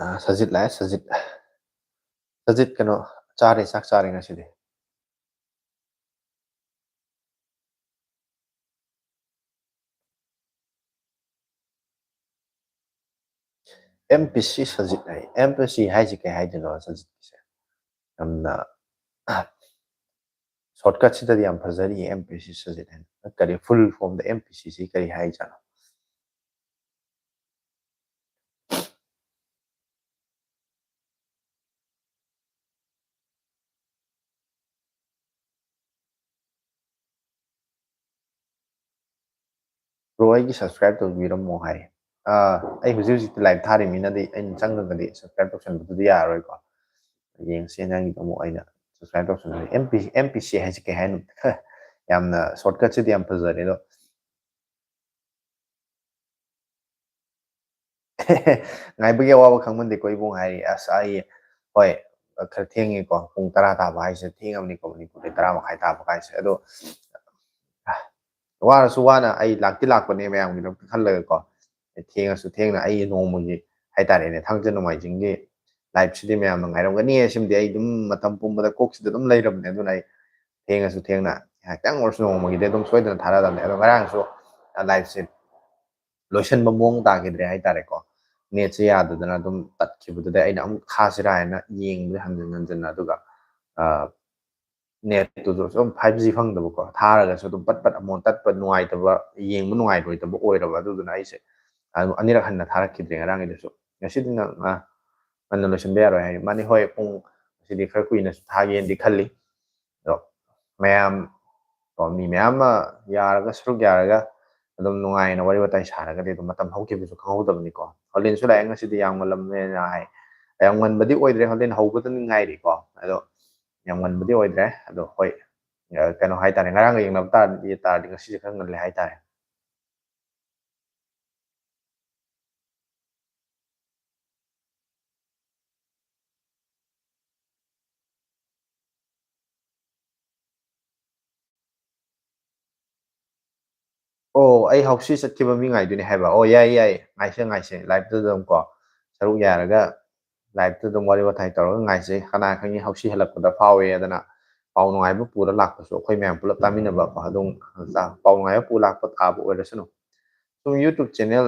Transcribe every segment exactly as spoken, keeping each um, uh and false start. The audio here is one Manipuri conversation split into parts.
ꯑꯥ, ꯁꯖꯤꯠ ꯂꯥꯛꯑꯦ, ꯁꯖꯤꯠ꯫ ꯁꯖꯤꯠ ꯀꯩꯅꯣ ꯆꯥꯔꯦ, ꯆꯥꯛ ꯆꯥꯔꯦ ꯉꯁꯤꯗꯤ꯫ ꯑꯦꯝ ꯄꯤ ꯁꯤ ꯁꯖꯤꯠ ꯍꯥꯏ꯫ ꯑꯦꯝ ꯄꯤ ꯁꯤ ꯍꯥꯏꯁꯤ ꯀꯩ ꯍꯥꯏꯗꯣꯏꯅꯣ ꯁꯖꯤꯠꯀꯤꯁꯦ? ꯌꯥꯝꯅ shortcut ꯁꯤꯗꯗꯤ ꯌꯥꯝ ꯐꯖꯔꯤ, ꯑꯦꯝ ꯄꯤ ꯁꯤ ꯁꯖꯤꯠ ꯍꯥꯏꯅ꯫ ꯀꯔꯤ full form ꯗ ꯑꯦꯝ ꯄꯤ ꯁꯤ ꯁꯤ ꯀꯔꯤ ꯍꯥꯏꯖꯥꯠꯅꯣ? Bro, ꯑꯩꯒꯤ subscribe ꯇꯧꯕꯤꯔꯝꯃꯣ ꯍꯥꯏ꯫ ꯑꯥ, ꯑꯩ ꯍꯧꯖꯤꯛ ꯍꯧꯖꯤꯛꯇꯤ live ꯊꯥꯔꯤꯃꯤꯅꯗꯤ ꯑꯩꯅ ꯆꯪꯉꯒꯗꯤ subscribe ꯇꯧꯁꯟꯕꯗꯨꯗꯤ ꯌꯥꯔꯔꯣꯏꯀꯣ꯫ ꯌꯦꯡꯁꯦ ꯅꯪꯒꯤꯗꯣ ꯑꯃꯨꯛ ꯑꯩꯅ subscribe ꯇꯧꯁꯟꯕ꯫ M P, M P C ꯍꯥꯏꯁꯦ ꯀꯩ ꯍꯥꯏꯅꯣ? ꯌꯥꯝꯅ shortcut ꯁꯤꯗꯤ ꯌꯥꯝ ꯐꯖꯔꯦ ꯑꯗꯣ꯫ ꯉꯥꯏꯕꯒꯤ ꯑꯋꯥꯕ ꯈꯪꯃꯟꯗꯦꯀꯣ ꯏꯕꯨꯡ ꯍꯥꯏꯔꯤ꯫ ꯑꯁ, ꯑꯩ, ꯍꯣꯏ, ꯈꯔ ꯊꯦꯡꯉꯦꯀꯣ, ꯄꯨꯡ ꯇꯔꯥ ꯇꯥꯕ ꯍꯥꯏꯁꯦ ꯊꯦꯡꯉꯕꯅꯤꯀꯣ, ꯃꯅꯤꯄꯨꯔꯗꯤ ꯇꯔꯥ ꯃꯈꯥꯏ ꯇꯥꯕ ꯍꯥꯏꯁꯦ꯫ ꯑꯗꯣ, ꯋꯥꯔꯁꯨ ꯋꯥꯅ ꯑꯩ ꯂꯥꯛꯇꯤ ꯂꯥꯛꯄꯅꯦ ꯃꯌꯥꯝꯒꯤꯗꯃꯛꯇ ꯈꯜꯂꯒꯀꯣ꯫ ꯊꯦꯡꯉꯁꯨ ꯊꯦꯡꯅ ꯑꯩ ꯅꯣꯡꯃꯒꯤ ꯍꯥꯏꯇꯥꯔꯦꯅꯦ, ꯊꯥꯡꯖ ꯅꯣꯡꯃꯥꯏꯖꯤꯡꯒꯤ live ꯁꯤꯗꯤ ꯃꯌꯥꯝꯅ ꯉꯥꯏꯔꯝꯒꯅꯤ꯫ ꯁꯤꯃꯗꯤ ꯑꯩ ꯑꯗꯨꯝ ꯃꯇꯝ ꯄꯨꯝꯕꯗ ꯀꯣꯛꯁꯤꯗ ꯑꯗꯨꯝ ꯂꯩꯔꯕꯅꯦ꯫ ꯑꯗꯨꯅ ꯑꯩ ꯊꯦꯡꯉꯁꯨ ꯊꯦꯡꯅ ꯉꯥꯏꯍꯥꯛꯇꯪ ꯑꯣꯏꯔꯁꯨ ꯅꯣꯡꯃꯒꯤꯗꯤ ꯑꯗꯨꯝ ꯁꯣꯏꯗꯅ ꯊꯥꯔꯛꯑꯗꯕꯅꯦ꯫ ꯑꯗꯣ ꯉꯔꯥꯡꯁꯨ live ꯁꯦ ꯂꯣꯏꯁꯟꯕ ꯃꯑꯣꯡ ꯇꯥꯈꯤꯗ꯭ꯔꯦ ꯍꯥꯏꯇꯥꯔꯦꯀꯣ꯫ Net ꯁꯦ ꯌꯥꯗꯗꯅ ꯑꯗꯨꯝ ꯇꯠꯈꯤꯕꯗꯨꯗ ꯑꯩꯅ ꯑꯃꯨꯛ ꯊꯥꯁꯤꯔꯥ ꯍꯥꯏꯅ ꯌꯦꯡꯕꯗꯤ ꯍꯟꯖꯤꯟ ꯍꯟꯖꯤꯟꯅ, ꯑꯗꯨꯒ, ꯑ, net ꯇꯨꯁꯨ ꯁꯨꯝ five G ꯐꯪꯗꯕꯀꯣ, ꯊꯥꯔꯒꯁꯨ ꯑꯗꯨꯝ ꯄꯠ ꯄꯠ ꯑꯃꯨꯛ ꯇꯠꯄ, ꯅꯨꯡꯉꯥꯏꯇꯕ, ꯌꯦꯡꯕ ꯅꯨꯡꯉꯥꯏꯔꯣꯏꯗꯕ ꯑꯣꯏꯔꯕ꯫ ꯑꯗꯨꯗꯨꯅ ꯑꯩꯁꯦ ꯑꯗꯨꯝ ꯑꯅꯤꯔꯛ ꯍꯟꯅ ꯊꯥꯔꯛꯈꯤꯗ꯭ꯔꯦ ꯉꯔꯥꯡꯒꯤꯗꯨꯁꯨ꯫ ꯉꯁꯤꯗꯤ ꯅꯪ, ꯑ, ꯉꯟꯅ ꯂꯣꯏꯁꯤꯟꯕ ꯌꯥꯔꯣꯏ ꯍꯥꯏ꯫ ꯃꯥꯅꯤ, ꯍꯣꯏ, ꯄꯨꯡ ꯉꯁꯤꯗꯤ ꯈꯔ ꯀꯨꯏꯅꯁꯨ ꯊꯥꯒꯦꯅꯗꯤ ꯈꯜꯂꯤ꯫ ꯑꯗꯣ ꯃꯌꯥꯝ, ꯀꯣ, ꯃꯤ ꯃꯌꯥꯝ ꯑꯃ ꯌꯥꯔꯒ, ꯁꯔꯨꯛ ꯌꯥꯔꯒ ꯑꯗꯨꯝ ꯅꯨꯡꯉꯥꯏꯅ ꯋꯥꯔꯤ ꯋꯥꯇꯥꯏ ꯁꯥꯔꯒꯗꯤ ꯑꯗꯨꯝ ꯃꯇꯝ ꯍꯧꯈꯤꯕꯁꯨ ꯈꯪꯍꯧꯗꯕꯅꯤꯀꯣ꯫ ꯍꯣꯂꯦꯟꯁꯨ ꯂꯥꯛꯑꯦ, ꯉꯁꯤꯗꯤ ꯌꯥꯝ ꯉꯜꯂꯝꯃꯦꯅ ꯍꯥꯏ꯫ ꯌꯥꯝ ꯉꯟꯕꯗꯤ ꯑꯣꯏꯗ꯭ꯔꯦ, ꯍꯣꯂꯦꯟ ꯍꯧꯕꯗ ꯉꯥꯏꯔꯤꯀꯣ꯫ ꯑꯗꯣ ꯌꯥꯝ ꯉꯟꯕꯗꯤ ꯑꯣꯏꯗ꯭ꯔꯦ꯫ ꯑꯗꯣ ꯍꯣꯏ, ꯑ, ꯀꯩꯅꯣ ꯍꯥꯏꯇꯥꯔꯦ, ꯉꯔꯥꯡꯒ ꯌꯦꯡꯅꯕ ꯇꯥꯔꯗꯤ, ꯇꯥꯔꯗꯤ ꯉꯁꯤꯁꯦ ꯈꯔ ꯉꯜꯂꯦ ꯍꯥꯏꯇꯥꯔꯦ꯫ ꯑꯣ, ꯑꯩ ꯍꯧꯁꯤ ꯆꯠꯈꯤꯕ ꯃꯤ ꯉꯥꯏꯗꯣꯏꯅꯦ ꯍꯥꯏꯕ꯫ ꯑꯣ, ꯌꯥꯏ, ꯌꯥꯏ, ꯉꯥꯏꯁꯦ, ꯉꯥꯏꯁꯦ, live ꯇꯨꯗ ꯑꯗꯨꯝ ꯀꯣ, ꯁꯔꯨꯛ ꯌꯥꯔꯒ live ꯇꯨ ꯑꯗꯨꯝ ꯋꯥꯔꯤ ꯋꯥꯇꯥꯏ ꯇꯧꯔꯒ ꯉꯥꯏꯁꯦ꯫ ꯀꯅꯥ ꯈꯪꯉꯤ, ꯍꯧꯁꯤ ꯍꯜꯂꯛꯄꯗ ꯐꯥꯎꯋꯦ ꯑꯗꯨꯅ ꯄꯥꯎ ꯅꯨꯡꯉꯥꯏꯕ ꯄꯨꯔ ꯂꯥꯛꯄꯁꯨ ꯑꯩꯈꯣꯏ ꯃꯌꯥꯝ ꯄꯨꯂꯞ ꯇꯥꯃꯤꯟꯅꯕ ꯀꯣ, ꯑꯗꯨꯝ ꯄꯥꯎ ꯅꯨꯡꯉꯥꯏꯕ ꯄꯨ ꯂꯥꯛꯄ ꯇꯥꯕ ꯑꯣꯏꯔꯁꯅꯨ꯫ ꯁꯨꯝ YouTube channel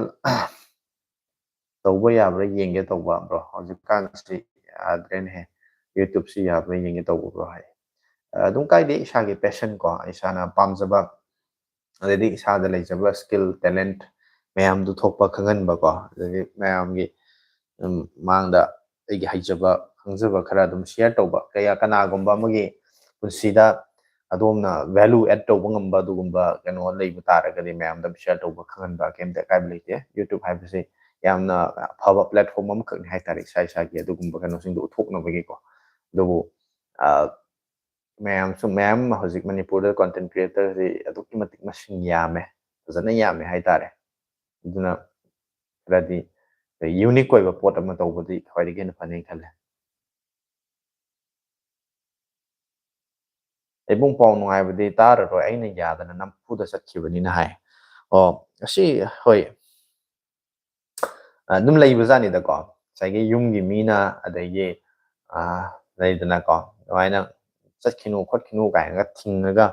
ꯇꯧꯕ ꯌꯥꯕ꯭ꯔꯥ ꯌꯦꯡꯒꯦ ꯇꯧꯕ, bro꯫ ꯍꯧꯖꯤꯛꯀꯥꯟꯁꯤ ꯌꯥꯗ꯭ꯔꯦꯅꯦꯍꯦ꯫ YouTube ꯁꯤ ꯌꯥꯕ꯭ꯔꯥ ꯌꯦꯡꯒꯦ ꯇꯧꯕ, bro, ꯍꯥꯏ꯫ ꯑꯗꯨꯝ ꯀꯥꯏꯗꯦ, ꯏꯁꯥꯒꯤ passion ꯀꯣ, ꯏꯁꯥꯅ ꯄꯥꯝꯖꯕ, ꯑꯗꯩꯗꯤ ꯏꯁꯥꯗ ꯂꯩꯖꯕ skill, talent ꯃꯌꯥꯝꯗꯨ ꯊꯣꯛꯄ ꯈꯪꯍꯟꯕꯀꯣ, ꯑꯗꯩꯗꯤ ꯃꯌꯥꯝꯒꯤ, ꯎꯝ, ꯃꯥꯡꯗ ꯑꯩꯒꯤ ꯍꯩꯖꯕ, ꯈꯪꯖꯕ ꯈꯔ ꯑꯗꯨꯝ share ꯇꯧꯕ꯫ ꯀꯌꯥ, ꯀꯅꯥꯒꯨꯝꯕ ꯑꯃꯒꯤ ꯄꯨꯟꯁꯤꯗ ꯑꯗꯣꯝꯅ value add ꯇꯧꯕ ꯉꯝꯕ ꯑꯗꯨꯒꯨꯝꯕ ꯀꯩꯅꯣ ꯂꯩꯕ ꯇꯥꯔꯒꯗꯤ ꯃꯌꯥꯝꯗ share ꯇꯧꯕ ꯈꯪꯍꯟꯕ ꯀꯩꯝꯇ ꯑꯀꯥꯏꯕ ꯂꯩꯇꯦ꯫ YouTube ꯍꯥꯏꯕꯁꯤ ꯌꯥꯝꯅ ꯑꯐꯕ platform ꯑꯃꯈꯛꯅꯤ ꯍꯥꯏꯇꯥꯔꯦ, ꯏꯁꯥ ꯏꯁꯥꯒꯤ ꯑꯗꯨꯒꯨꯝꯕ ꯀꯩꯅꯣꯁꯤꯡꯗꯣ ꯎꯠꯊꯣꯛꯅꯕꯒꯤꯀꯣ꯫ ꯑꯗꯨꯕꯨ, ꯑ, ꯃꯌꯥꯝꯁꯨ, ꯃꯌꯥꯝ ꯑꯃ ꯍꯧꯖꯤꯛ ꯃꯅꯤꯄꯨꯔꯗ content creator ꯁꯤ ꯑꯗꯨꯛꯀꯤ ꯃꯇꯤꯛ ꯃꯁꯤꯡ ꯌꯥꯝꯃꯦ, ꯐꯖꯅ ꯌꯥꯝꯃꯦ ꯍꯥꯏꯇꯥꯔꯦ꯫ ꯑꯗꯨꯅ ꯈꯔꯗꯤ unique ꯑꯣꯏꯕ ꯄꯣꯠ ꯑꯃ ꯇꯧꯕꯗꯤ ꯈ꯭ꯋꯥꯏꯗꯒꯤ ꯍꯦꯟꯅ ꯐꯅꯤ ꯈꯜꯂꯦ꯫ "ꯏꯕꯨꯡ, ꯄꯥꯎ ꯅꯨꯡꯉꯥꯏꯕꯗꯤ ꯇꯥꯔꯔꯣꯏ, ꯑꯩꯅ ꯌꯥꯗꯅ ꯅꯝꯐꯨꯗ ꯆꯠꯈꯤꯕꯅꯤꯅ" ꯍꯥꯏ꯫ ꯑꯣ, ꯑꯁꯤ, ꯍꯣꯏ, ꯑꯗꯨꯝ ꯂꯩꯕꯖꯥꯠꯅꯤꯗꯀꯣ꯫ ꯉꯁꯥꯏꯒꯤ ꯌꯨꯝꯒꯤ ꯃꯤꯅ, ꯑꯗꯒꯤ, ꯑ, ꯂꯩꯗꯅꯀꯣ, ꯑꯗꯨꯃꯥꯏꯅ "ꯆꯠꯈꯤꯅꯨ ꯈꯣꯠꯈꯤꯅꯨ" ꯀꯥꯏꯅꯒ ꯊꯤꯡꯉꯒ,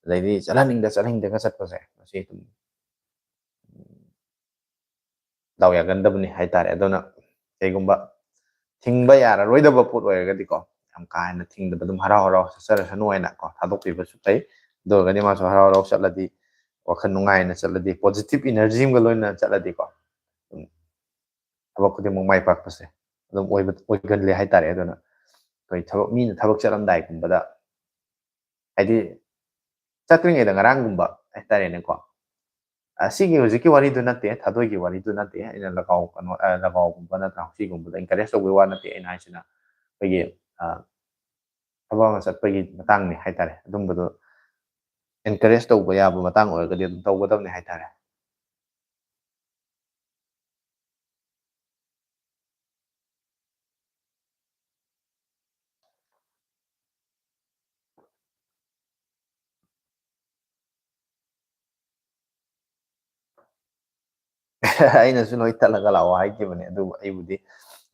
ꯑꯗꯩꯗꯤ ꯆꯠꯍꯟꯅꯤꯡꯗ ꯆꯠꯍꯟꯅꯤꯡꯗꯒ ꯆꯠꯄꯁꯦ, ꯃꯁꯤ ꯑꯗꯨꯝ ꯗꯥꯎ ꯌꯥꯒꯟꯗꯕꯅꯤ ꯍꯥꯏꯇꯥꯔꯦ꯫ ꯑꯗꯨꯅ ꯀꯩꯒꯨꯝꯕ ꯊꯤꯡꯕ ꯌꯥꯔꯔꯣꯏꯗꯕ ꯄꯣꯠ ꯑꯣꯏꯔꯒꯗꯤꯀꯣ, ꯌꯥꯝ ꯀꯥ ꯍꯦꯟꯅ ꯊꯤꯡꯗꯕ, ꯑꯗꯨꯝ ꯍꯔꯥꯎ ꯍꯔꯥꯎ ꯆꯠꯆꯔꯁꯅꯨ ꯍꯥꯏꯅ ꯀꯣ ꯊꯥꯗꯣꯛꯄꯤꯕꯁꯨ ꯐꯩ꯫ ꯑꯗꯨ ꯑꯣꯏꯔꯒꯗꯤ ꯃꯥꯁꯨ ꯍꯔꯥꯎ ꯍꯔꯥꯎ ꯆꯠꯂꯗꯤ, ꯋꯥꯈꯜ ꯅꯨꯡꯉꯥꯏꯅ ꯆꯠꯂꯗꯤ, positive energy ꯑꯃꯒ ꯂꯣꯏꯅꯅ ꯆꯠꯂꯗꯤꯀꯣ, ꯑꯗꯨꯝ ꯊꯕꯛ ꯈꯨꯗꯤꯡꯃꯛ ꯃꯥꯏ ꯄꯥꯛꯄꯁꯦ ꯑꯗꯨꯝ ꯑꯣꯏꯕ, ꯑꯣꯏꯒꯜꯂꯦ ꯍꯥꯏꯇꯥꯔꯦ꯫ ꯑꯗꯨꯅ ꯑꯩꯈꯣꯏ ꯊꯕꯛ, ꯃꯤꯅ ꯊꯕꯛ ꯆꯠꯂꯝꯗꯥꯏꯒꯨꯝꯕꯗ, ꯍꯥꯏꯗꯤ ꯆꯠꯇ꯭ꯔꯤꯉꯩꯗ ꯉꯔꯥꯡꯒꯨꯝꯕ ꯍꯥꯏꯇꯥꯔꯦꯅꯦꯀꯣ, ꯑ, ꯁꯤꯒꯤ ꯍꯧꯖꯤꯛꯀꯤ ꯋꯥꯔꯤꯗꯨ ꯅꯠꯇꯦ, ꯊꯥꯗꯣꯏꯒꯤ ꯋꯥꯔꯤꯗꯨ ꯅꯠꯇꯦ, ꯑꯩꯅ ꯂꯒꯥꯎ ꯀꯩꯅꯣ, ꯑ, ꯂꯒꯥꯎꯒꯨꯝꯕ ꯅꯠꯇ꯭ꯔꯥ, ꯍꯧꯁꯤꯒꯨꯝꯕꯗ encourage ꯇꯧꯕꯒꯤ ꯋꯥ ꯅꯠꯇꯦ ꯑꯩꯅ ꯍꯥꯏꯁꯤꯅ, ꯑꯩꯈꯣꯏꯒꯤ, ꯑ, ꯊꯕꯛ ꯑꯃ ꯆꯠꯄꯒꯤ ꯃꯇꯥꯡꯅꯤ ꯍꯥꯏꯇꯥꯔꯦ꯫ ꯑꯗꯨꯝꯕꯗꯣ encourage ꯇꯧꯕ ꯌꯥꯕ ꯃꯇꯥꯡ ꯑꯣꯏꯔꯒꯗꯤ ꯑꯗꯨꯝ ꯇꯧꯒꯗꯕꯅꯤ ꯍꯥꯏꯇꯥꯔꯦ꯫ ꯑꯩꯅꯁꯨ ꯅꯣꯏ ꯇꯠꯂꯒ ꯂꯥꯛꯑꯣ ꯍꯥꯏꯈꯤꯕꯅꯦ, ꯑꯗꯨꯕꯨ ꯑꯩꯕꯨꯗꯤ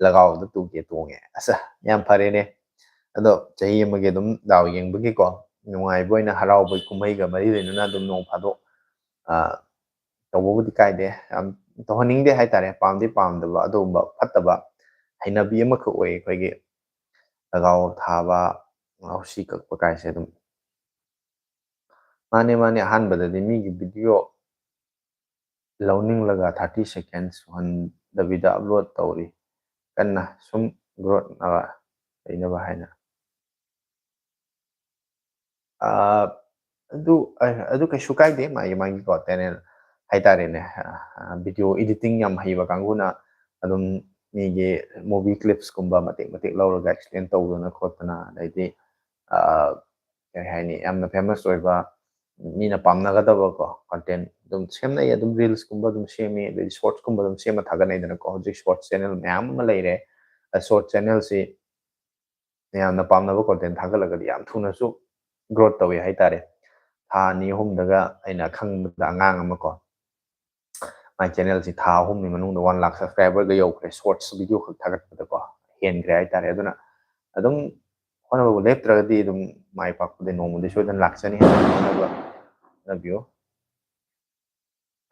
ꯂꯒꯥꯎꯗ ꯇꯨꯒꯦ ꯇꯣꯡꯉꯦ꯫ ꯑꯁ, ꯌꯥꯝ ꯐꯔꯦꯅꯦ꯫ ꯑꯗꯣ ꯆꯍꯤ ꯑꯃꯒꯤ ꯑꯗꯨꯝ ꯗꯥꯎ ꯌꯦꯡꯕꯒꯤꯀꯣ, ꯅꯨꯡꯉꯥꯏꯕ ꯑꯣꯏꯅ ꯍꯔꯥꯎꯕ ꯀꯨꯝꯍꯩꯒ ꯃꯔꯤ ꯂꯩꯅꯅ ꯑꯗꯨꯝ ꯅꯣꯡ ꯐꯥꯗꯣꯛ, ꯑ, ꯇꯧꯕꯕꯨꯗꯤ ꯀꯥꯏꯗꯦ, ꯌꯥꯝ ꯇꯧꯍꯟꯅꯤꯡꯗꯦ ꯍꯥꯏꯇꯥꯔꯦ꯫ ꯄꯥꯝꯗꯤ ꯄꯥꯝꯗꯕ, ꯑꯗꯨꯒꯨꯝꯕ ꯐꯠꯇꯕ ꯍꯩꯅꯕꯤ ꯑꯃꯈꯛ ꯑꯣꯏ ꯑꯩꯈꯣꯏꯒꯤ ꯂꯒꯥꯎ ꯊꯥꯕ, ꯍꯧꯁꯤ ꯀꯛꯄ ꯀꯥꯏꯁꯦ ꯑꯗꯨꯝ꯫ ꯃꯥꯅꯦ, ꯃꯥꯅꯦ, ꯑꯍꯥꯟꯕꯗꯗꯤ ꯃꯤꯒꯤ video ꯂꯧꯅꯤꯡꯂꯒ thirty seconds ꯁꯨꯍꯟꯗꯕꯤꯗ upload ꯇꯧꯔꯤ꯫ ꯀꯟꯅ ꯁꯨꯝ growth ꯅ ꯂꯩꯅꯕ ꯍꯥꯏꯅ꯫ ꯑꯥ, ꯑꯗꯨ, ꯑ, ꯑꯗꯨ ꯀꯩꯁꯨ ꯀꯥꯏꯗꯦ, ꯃꯥꯒꯤ, ꯃꯥꯒꯤꯀꯣ, talent ꯍꯥꯏꯇꯥꯔꯦꯅꯦ꯫ ꯑ, video editing ꯌꯥꯝ ꯍꯩꯕ ꯀꯥꯡꯕꯨꯅ ꯑꯗꯨꯝ ꯃꯤꯒꯤ movie clips ꯀꯨꯝꯕ ꯃꯇꯦꯛ ꯃꯇꯦꯛ ꯂꯧꯔꯒ explain ꯇꯧꯗꯅ ꯈꯣꯠꯇꯅ, ꯑꯗꯩꯗꯤ, ꯑ, ꯀꯩ ꯍꯥꯏꯅꯤ, ꯌꯥꯝꯅ famous ꯑꯣꯏꯕ, ꯃꯤꯅ ꯄꯥꯝꯅꯒꯗꯕꯀꯣ, content ꯑꯗꯨꯝ ꯁꯦꯝꯅꯩ꯫ ꯑꯗꯨꯝ reels ꯀꯨꯝꯕ ꯑꯗꯨꯝ ꯁꯦꯝꯃꯤ, ꯑꯗꯩꯗꯤ shorts ꯀꯨꯝꯕ ꯑꯗꯨꯝ ꯁꯦꯝꯃ ꯊꯥꯒꯠꯅꯩꯗꯅꯀꯣ꯫ ꯍꯧꯖꯤꯛ shorts channel ꯃꯌꯥꯝ ꯑꯃ ꯂꯩꯔꯦ꯫ ꯑ, short channel ꯁꯤ ꯃꯌꯥꯝꯅ ꯄꯥꯝꯅꯕ content ꯊꯥꯒꯠꯂꯒꯗꯤ ꯌꯥꯝ ꯊꯨꯅꯁꯨ growth ꯇꯧꯋꯤ ꯍꯥꯏꯇꯥꯔꯦ꯫ ꯊꯥ ꯑꯅꯤ ꯑꯍꯨꯝꯗꯒ ꯑꯩꯅ ꯈꯪꯕꯗ ꯑꯉꯥꯡ ꯑꯃꯀꯣ, ꯃꯥꯏ channel ꯁꯤ ꯊꯥ ꯑꯍꯨꯝꯒꯤ ꯃꯅꯨꯡꯗ one lakh subscriber ꯒ ꯌꯧꯈ꯭ꯔꯦ, shorts video ꯈꯛ ꯊꯥꯒꯠꯄꯗꯀꯣ, ꯍꯦꯟꯈ꯭ꯔꯦ ꯍꯥꯏꯇꯥꯔꯦ꯫ ꯑꯗꯨꯅ ꯑꯗꯨꯝ ꯍꯣꯠꯅꯕꯕꯨ ꯂꯦꯞꯇ꯭ꯔꯒꯗꯤ ꯑꯗꯨꯝ ꯃꯥꯏ ꯄꯥꯛꯄꯗꯤ ꯅꯣꯡꯃꯗꯤ ꯁꯣꯏꯗꯅ ꯂꯥꯛꯆꯅꯤ ꯍꯥꯏꯅ ꯍꯣꯠꯅꯕ ꯍꯣꯠꯅꯕꯤꯌꯨ꯫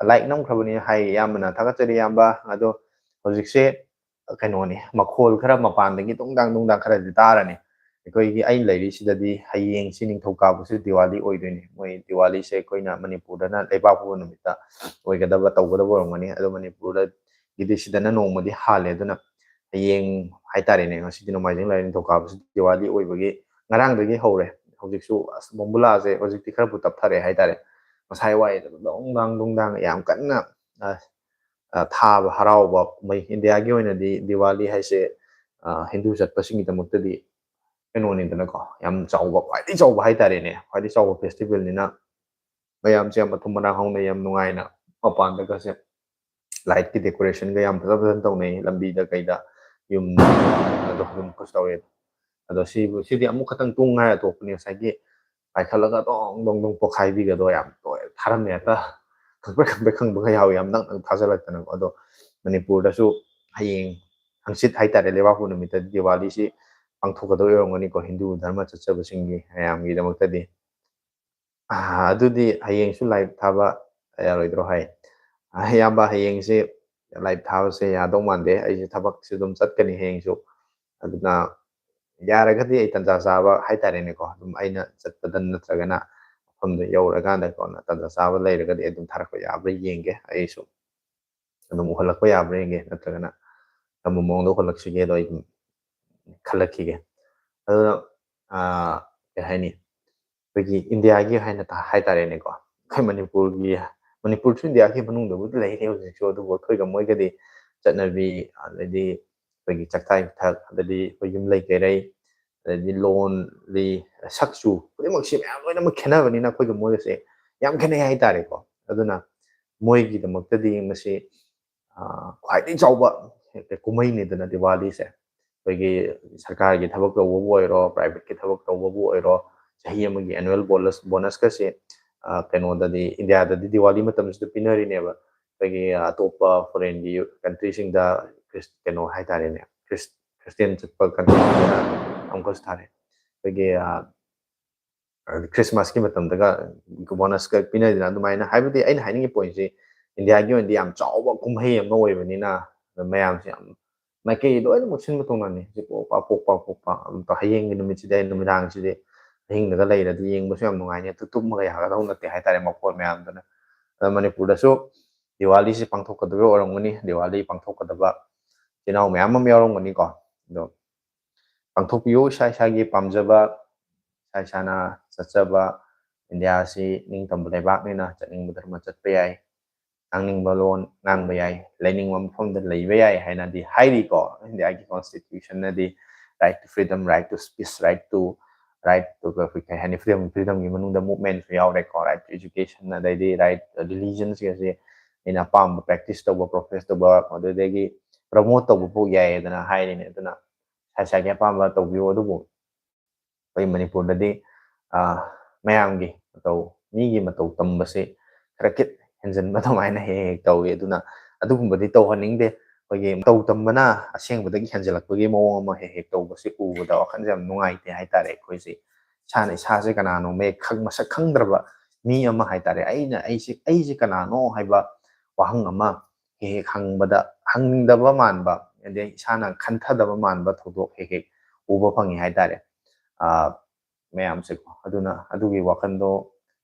Like ꯅꯝꯈ꯭ꯔꯕꯅꯤ ꯍꯥꯏ ꯏꯌꯥꯝꯕꯅ, ꯊꯥꯒꯠꯆꯔꯤ ꯏꯌꯥꯝꯕ꯫ ꯑꯗꯣ ꯍꯧꯖꯤꯛꯁꯦ ꯀꯩꯅꯣꯅꯤ, ꯃꯈꯣꯜ ꯈꯔ ꯃꯄꯥꯟꯗꯒꯤ ꯗꯨꯡꯗꯥꯡ ꯗꯨꯡꯗꯥꯡ ꯈꯔꯗꯤ ꯇꯥꯔꯅꯤ꯫ ꯑꯩꯈꯣꯏꯒꯤ, ꯑꯩꯅ ꯂꯩꯔꯤꯁꯤꯗꯗꯤ ꯍꯌꯦꯡꯁꯤ ꯅꯤꯡꯊꯧꯀꯥꯕꯁꯨ ꯗꯤꯋꯥꯂꯤ ꯑꯣꯏꯗꯣꯏꯅꯤ꯫ ꯃꯣꯏ ꯗꯤꯋꯥꯂꯤꯁꯦ ꯑꯩꯈꯣꯏꯅ ꯃꯅꯤꯄꯨꯔꯗꯅ ꯂꯩꯕꯥꯛ ꯄꯣꯛꯄ ꯅꯨꯃꯤꯠꯇ ꯑꯣꯏꯒꯗꯕ, ꯇꯧꯒꯗꯕ ꯑꯣꯏꯔꯝꯒꯅꯤ꯫ ꯑꯗꯣ ꯃꯅꯤꯄꯨꯔꯗꯒꯤꯗꯤ ꯁꯤꯗꯅ ꯅꯣꯡꯃꯗꯤ ꯍꯥꯜꯂꯦ꯫ ꯑꯗꯨꯅ ꯍꯌꯦꯡ ꯍꯥꯏꯇꯥꯔꯦꯅꯦ, ꯉꯁꯤꯗꯤ ꯅꯣꯡꯃꯥꯏꯖꯤꯡ ꯂꯩꯔꯦ, ꯅꯤꯡꯊꯧꯀꯥꯕꯁꯤ ꯗꯤꯋꯥꯂꯤ ꯑꯣꯏꯕꯒꯤ ꯉꯔꯥꯡꯗꯒꯤ ꯍꯧꯔꯦ꯫ ꯍꯧꯖꯤꯛꯁꯨ ꯑꯁ ꯕꯣꯝꯕꯨꯂꯥꯁꯦ ꯍꯧꯖꯤꯛꯇꯤ ꯈꯔꯕꯨ ꯇꯞꯊꯔꯦ ꯍꯥꯏꯇꯥꯔꯦ꯫ ꯉꯁꯥꯏ ꯋꯥꯏꯗ ꯗꯣꯡ ꯗꯥꯡ ꯗꯣꯡ ꯗꯥꯡ ꯌꯥꯝ ꯀꯟꯅ, ꯑ, ꯑ, ꯊꯥꯕ, ꯍꯔꯥꯎꯕ ꯀꯨꯝꯍꯩ꯫ ꯏꯟꯗꯤꯌꯥꯒꯤ ꯑꯣꯏꯅꯗꯤ ꯗꯤꯋꯥꯂꯤ ꯍꯥꯏꯁꯦ, ꯑ, ꯍꯤꯟꯗꯨ ꯆꯠꯄꯁꯤꯡꯒꯤꯗꯃꯛꯇꯗꯤ ꯀꯩꯅꯣꯅꯤꯗꯅꯀꯣ, ꯌꯥꯝ ꯆꯥꯎꯕ, ꯈ꯭ꯋꯥꯏꯗꯒꯤ ꯆꯥꯎꯕ ꯍꯥꯏꯇꯥꯔꯦꯅꯦ, ꯈ꯭ꯋꯥꯏꯗꯒꯤ ꯆꯥꯎꯕ ꯐꯦꯁꯇꯤꯚꯦꯜꯅꯤꯅ ꯃꯌꯥꯝꯁꯦ ꯌꯥꯝ ꯃꯊꯨꯝ ꯃꯔꯥꯡ ꯍꯧꯅ ꯌꯥꯝ ꯅꯨꯡꯉꯥꯏꯅ ꯃꯄꯥꯟꯗꯒꯁꯦ ꯂꯥꯏꯠꯀꯤ ꯗꯦꯀꯣꯔꯦꯁꯟꯒ ꯌꯥꯝ ꯐꯖ ꯐꯖꯅ ꯇꯧꯅꯩ, ꯂꯝꯕꯤꯗ ꯀꯩꯗ, ꯌꯨꯝ, ꯑꯗꯨꯝ ꯐꯣꯀꯁ ꯇꯧꯋꯦ꯫ ꯑꯗꯣ ꯁꯤꯕꯨ, ꯁꯤꯗꯤ ꯑꯃꯨꯛ ꯈꯛꯇꯪ ꯇꯣꯡ ꯉꯥꯏꯔ ꯊꯣꯛꯄꯅꯦ꯫ ꯉꯁꯥꯏꯒꯤ ꯄꯥꯏꯈꯠꯂꯒ ꯗꯣꯡ ꯗꯣꯡ ꯗꯣꯡ ꯄꯣꯛꯈꯥꯏꯕꯤꯒꯗꯣ ꯌꯥꯝ ꯇꯣꯏ ꯊꯥꯔꯝꯃꯦ, ꯍꯦꯛꯇ ꯈꯪꯄ꯭ꯔꯦꯛ ꯈꯪꯄ꯭ꯔꯦꯛ ꯈꯪꯕꯒ ꯌꯥꯎꯋꯤ, ꯌꯥꯝ ꯅꯛꯅ ꯊꯥꯖꯜꯂꯛꯇꯅꯀꯣ꯫ ꯑꯗꯣ ꯃꯅꯤꯄꯨꯔꯗꯁꯨ ꯍꯌꯦꯡ ꯍꯪꯆꯤꯠ ꯍꯥꯏꯇꯥꯔꯦ, ꯂꯩꯕꯥꯛꯄꯣꯛꯄ ꯅꯨꯃꯤꯠꯇ ꯗꯤꯋꯥꯂꯤꯁꯤ ꯄꯥꯡꯊꯣꯛꯀꯗꯧ ꯑꯣꯏꯔꯝꯒꯅꯤꯀꯣ, ꯍꯤꯟꯗꯨ ꯙꯔꯃ ꯆꯠꯆꯕꯁꯤꯡꯒꯤ ꯃꯌꯥꯝꯒꯤꯗꯃꯛꯇꯗꯤ꯫ ꯑꯥ, ꯑꯗꯨꯗꯤ ꯍꯌꯦꯡꯁꯨ ꯂꯥꯏꯞ ꯊꯥꯕ ꯌꯥꯔꯣꯏꯗ꯭ꯔꯣ ꯍꯥꯏ? ꯑꯥ, ꯏꯌꯥꯝꯕ, ꯍꯌꯦꯡꯁꯦ ꯂꯥꯏꯞ ꯊꯥꯕꯁꯦ ꯌꯥꯗꯧ ꯃꯥꯟꯗꯦ꯫ ꯑꯩꯁꯦ ꯊꯕꯛꯁꯦ ꯑꯗꯨꯝ ꯆꯠꯀꯅꯤ ꯍꯌꯦꯡꯁꯨ꯫ ꯑꯗꯨꯅ ꯌꯥꯔꯒꯗꯤ ꯑꯩ ꯇꯟꯖꯥ ꯆꯥꯕ ꯍꯥꯏꯇꯥꯔꯦꯅꯦꯀꯣ, ꯑꯗꯨꯝ ꯑꯩꯅ ꯆꯠꯄꯗ ꯅꯠꯇ꯭ꯔꯒꯅ ꯃꯐꯝꯗ ꯌꯧꯔꯀꯥꯟꯗ ꯀꯣꯟꯅ ꯇꯟꯖꯥ ꯆꯥꯕ ꯂꯩꯔꯒꯗꯤ ꯑꯗꯨꯝ ꯊꯥꯔꯛꯄ ꯌꯥꯕ꯭ꯔꯥ ꯌꯦꯡꯒꯦ꯫ ꯑꯩꯁꯨ ꯑꯗꯨꯝ ꯎꯍꯜꯂꯛꯄ ꯌꯥꯕ꯭ꯔꯥ ꯌꯦꯡꯒꯦ, ꯅꯠꯇ꯭ꯔꯒꯅ ꯀꯔꯝꯕ ꯃꯑꯣꯡꯗ ꯎꯍꯜꯂꯛꯁꯤꯒꯦꯗꯣ ꯑꯩ ꯑꯗꯨꯝ ꯈꯜꯂꯛꯈꯤꯒꯦ꯫ ꯑꯗꯨꯅ, ꯑꯥ, ꯀꯩ ꯍꯥꯏꯅꯤ, ꯑꯩꯈꯣꯏꯒꯤ ꯏꯟꯗꯤꯌꯥꯒꯤ ꯍꯥꯏꯅ ꯇꯥ-, ꯍꯥꯏꯇꯥꯔꯦꯅꯦꯀꯣ, ꯑꯩꯈꯣꯏ ꯃꯅꯤꯄꯨꯔꯒꯤ, ꯃꯅꯤꯄꯨꯔꯁꯨ ꯏꯟꯗꯤꯌꯥꯒꯤ ꯃꯅꯨꯡꯗꯕꯨꯗꯤ ꯂꯩꯔꯦ ꯍꯧꯖꯤꯛꯁꯨ, ꯑꯗꯨꯕꯨ ꯑꯩꯈꯣꯏꯒ ꯃꯣꯏꯒꯗꯤ ꯆꯠꯅꯕꯤ, ꯑꯗꯩꯗꯤ ꯑꯩꯈꯣꯏꯒꯤ ꯆꯥꯛꯆꯥ ꯌꯨꯊꯛ, ꯑꯗꯩꯗꯤ ꯑꯩꯈꯣꯏ ꯌꯨꯝ ꯂꯩ ꯀꯩꯔꯩ, ꯑꯗꯩꯗꯤ ꯂꯣꯟ, ꯑꯗꯩ ꯁꯛꯆꯨ ꯈꯨꯗꯤꯡꯃꯛꯁꯤ ꯃꯌꯥꯝ ꯂꯣꯏꯅꯃꯛ ꯈꯦꯠꯅꯕꯅꯤꯅ ꯑꯩꯈꯣꯏꯒ ꯃꯣꯏꯒꯁꯦ ꯌꯥꯝ ꯈꯦꯠꯅꯩ ꯍꯥꯏꯇꯥꯔꯦꯀꯣ꯫ ꯑꯗꯨꯅ ꯃꯣꯏꯒꯤꯗꯃꯛꯇꯗꯤ ꯃꯁꯤ, ꯑꯥ, ꯈ꯭ꯋꯥꯏꯗꯒꯤ ꯆꯥꯎꯕ ꯀꯨꯝꯍꯩꯅꯤꯗꯅ ꯗꯤꯋꯥꯂꯤꯁꯦ꯫ ꯑꯩꯈꯣꯏꯒꯤ ꯁꯔꯀꯥꯔꯒꯤ ꯊꯕꯛ ꯇꯧꯕꯕꯨ ꯑꯣꯏꯔꯣ, ꯄ꯭ꯔꯥꯏꯚꯦꯠꯀꯤ ꯊꯕꯛ ꯇꯧꯕꯕꯨ ꯑꯣꯏꯔꯣ, ꯆꯍꯤ ꯑꯃꯒꯤ ꯑꯦꯅꯨꯋꯦꯜ ꯕꯣꯅꯁ, ꯕꯣꯅꯁꯀꯁꯦ, ꯑꯥ, ꯀꯩꯅꯣꯗꯗꯤ, ꯏꯟꯗꯤꯌꯥꯗꯗꯤ ꯗꯤꯋꯥꯂꯤ ꯃꯇꯝꯁꯤꯗ ꯄꯤꯅꯔꯤꯅꯦꯕ꯫ ꯑꯩꯈꯣꯏꯒꯤ ꯑꯇꯣꯞꯄ ꯐꯣꯔꯦꯟꯒꯤ ꯀꯟꯇ꯭ꯔꯤꯁꯤꯡꯗ ꯈ꯭ꯔꯤꯁ-, ꯀꯩꯅꯣ ꯍꯥꯏꯇꯥꯔꯦꯅꯦ, ꯈ꯭ꯔꯤꯁ-, ꯈ꯭ꯔꯤꯁꯇꯤꯌꯟ ꯆꯠꯄ ꯀꯟꯇ꯭ꯔꯤꯁꯤꯡꯗꯅ ꯑꯃꯨꯛꯀꯁꯨ ꯊꯥꯔꯦ꯫ ꯑꯩꯈꯣꯏꯒꯤ ꯈ꯭ꯔꯤꯁꯃꯥꯁꯀꯤ ꯃꯇꯝꯗꯒ ꯕꯣꯅꯁꯀ ꯄꯤꯅꯔꯤꯗꯅ, ꯑꯗꯨꯃꯥꯏꯅ꯫ ꯍꯥꯏꯕꯗꯤ ꯑꯩꯅ ꯍꯥꯏꯅꯤꯡꯉꯤ ꯄꯣꯏꯟꯁꯤ, ꯏꯟꯗꯤꯌꯥꯒꯤ ꯑꯣꯏꯅꯗꯤ ꯌꯥꯝ ꯆꯥꯎꯕ ꯀꯨꯝꯍꯩ ꯑꯃ ꯑꯣꯏꯕꯅꯤꯅ, ꯑꯗ ꯃꯌꯥꯝꯁꯦ ꯌꯥꯝ ꯃꯥꯏꯀꯩ ꯂꯣꯏꯅꯃꯛ ꯁꯤꯟꯕ ꯊꯨꯡꯅꯅꯤ꯫ ꯍꯧꯖꯤꯛ ꯄꯣꯛꯄ ꯄꯣꯛꯄ ꯄꯣꯛꯄ ꯑꯗꯨꯝ ꯍꯌꯦꯡꯒꯤ ꯅꯨꯃꯤꯠꯁꯤꯗꯤ, ꯅꯨꯃꯤꯗꯥꯡꯁꯤꯗꯤ ꯑꯍꯤꯡꯗꯒ ꯂꯩꯔꯗꯤ ꯌꯦꯡꯕꯁꯨ ꯌꯥꯝ ꯅꯨꯡꯉꯥꯏꯅꯤ꯫ ꯑꯗꯨ ꯇꯨꯝꯃꯒ ꯌꯥꯒꯗꯧ ꯅꯠꯇꯦ ꯍꯥꯏꯇꯥꯔꯦ, ꯃꯈꯣꯜ ꯃꯌꯥꯝꯗꯨꯅ꯫ ꯑꯗ ꯃꯅꯤꯄꯨꯔꯗꯁꯨ ꯗꯤꯋꯥꯂꯤꯁꯤ ꯄꯥꯡꯊꯣꯛꯀꯗꯕ ꯑꯣꯏꯔꯝꯒꯅꯤ꯫ ꯗꯤꯋꯥꯂꯤ ꯄꯥꯡꯊꯣꯛꯀꯗꯕ ꯏꯆꯤꯜ ꯏꯅꯥꯎ ꯃꯌꯥꯝ ꯑꯃ ꯌꯥꯎꯔꯝꯒꯅꯤꯀꯣ꯫ ꯑꯗꯣ ꯄꯥꯡꯊꯣꯛꯄꯤꯌꯨ ꯏꯁꯥ ꯏꯁꯥꯒꯤ ꯄꯥꯝꯖꯕ, ꯏꯁꯥ ꯏꯁꯥꯅ ꯆꯠꯆꯕ꯫ ꯏꯟꯗꯤꯌꯥ ꯑꯁꯤ ꯅꯤꯡꯇꯝꯕ ꯂꯩꯕꯥꯛꯅꯤꯅ ꯆꯠꯅꯤꯡꯕ ꯙꯔꯃ ꯆꯠꯄ ꯌꯥꯏ, ꯉꯥꯡꯅꯤꯡꯕ ꯂꯣꯟ ꯉꯥꯡꯕ ꯌꯥꯏ, ꯂꯩꯅꯤꯡꯕ ꯃꯐꯝꯗ ꯂꯩꯕ ꯌꯥꯏ ꯍꯥꯏꯅꯗꯤ ꯍꯥꯏꯔꯤꯀꯣ꯫ ꯏꯟꯗꯤꯌꯥꯒꯤ ꯀꯣꯟꯁꯇꯤꯇ꯭ꯌꯨꯁꯟꯅꯗꯤ right to freedom, right to speech, right to, right to, ꯑꯩꯈꯣꯏ ꯀꯩ ꯍꯥꯏꯅꯤ, ꯐ꯭ꯔꯤꯗꯝ, ꯐ꯭ꯔꯤꯗꯝꯒꯤ ꯃꯅꯨꯡꯗ ꯃꯨꯞꯃꯦꯟꯁꯨ ꯌꯥꯎꯔꯦꯀꯣ, right to education, ꯑꯗꯩꯗꯤ right religion ꯁꯤꯒꯁꯦ ꯑꯩꯅ ꯑꯄꯥꯝꯕ ꯄ꯭ꯔꯦꯛꯇꯤꯁ ꯇꯧꯕ, ꯄ꯭ꯔꯣꯐꯦꯁ ꯇꯧꯕ, ꯑꯗꯨꯗꯒꯤ ꯄ꯭ꯔꯃꯣꯠ ꯇꯧꯕ ꯐꯥꯎ ꯌꯥꯏ ꯑꯗꯨꯅ ꯍꯥꯏꯔꯤꯅꯦ꯫ ꯑꯗꯨꯅ ꯏꯁꯥ ꯏꯁꯥꯒꯤ ꯑꯄꯥꯝꯕ ꯇꯧꯕꯤꯌꯨ꯫ ꯑꯗꯨꯕꯨ ꯑꯩꯈꯣꯏ ꯃꯅꯤꯄꯨꯔꯗꯗꯤ, ꯑ, ꯃꯌꯥꯝꯒꯤ ꯃꯇꯧ, ꯃꯤꯒꯤ ꯃꯇꯧ ꯇꯝꯕꯁꯦ ꯈꯔ ꯈꯤꯠ ꯍꯦꯟꯖꯟꯕ ꯑꯗꯨꯃꯥꯏꯅ ꯍꯦꯛ ꯍꯦꯛ ꯇꯧꯏ꯫ ꯑꯗꯨꯅ ꯑꯗꯨꯒꯨꯝꯕꯗꯤ ꯇꯧꯍꯟꯅꯤꯡꯗꯦ꯫ ꯑꯩꯈꯣꯏꯒꯤ ꯃꯇꯧ ꯇꯝꯕꯅ ꯑꯁꯦꯡꯕꯗꯒꯤ ꯍꯦꯟꯖꯜꯂꯛꯄꯒꯤ ꯃꯑꯣꯡ ꯑꯃ ꯍꯦꯛ ꯍꯦꯛ ꯇꯧꯕꯁꯦ ꯎꯕꯗ ꯋꯥꯈꯜꯁꯦ ꯌꯥꯝ ꯅꯨꯡꯉꯥꯏꯇꯦ ꯍꯥꯏꯇꯥꯔꯦ꯫ ꯑꯩꯈꯣꯏꯁꯦ ꯏꯁꯥꯅ ꯏꯁꯥꯁꯦ ꯀꯅꯥꯅꯣ ꯃꯌꯦꯛ ꯈꯪ-, ꯃꯁꯛ ꯈꯪꯗ꯭ꯔꯕ ꯃꯤ ꯑꯃ ꯍꯥꯏꯇꯥꯔꯦ꯫ ꯑꯩꯅ ꯑꯩꯁꯦ, ꯑꯩꯁꯦ ꯀꯅꯥꯅꯣ ꯍꯥꯏꯕ ꯋꯥꯍꯪ ꯑꯃ ꯍꯦꯛ ꯍꯦꯛ ꯍꯪꯕꯗ, ꯍꯪꯅꯤꯡꯗꯕ ꯃꯥꯟꯕ, ꯑꯗꯩ ꯏꯁꯥꯅ ꯈꯟꯊꯗꯕ ꯃꯥꯟꯕ ꯊꯧꯗꯣꯛ ꯍꯦꯛ ꯍꯦꯛ ꯎꯕ ꯐꯪꯉꯤ ꯍꯥꯏꯇꯥꯔꯦ꯫ ꯑ, ꯃꯌꯥꯝꯁꯦꯀꯣ꯫ ꯑꯗꯨꯅ ꯑꯗꯨꯒꯤ ꯋꯥꯈꯜꯗꯣ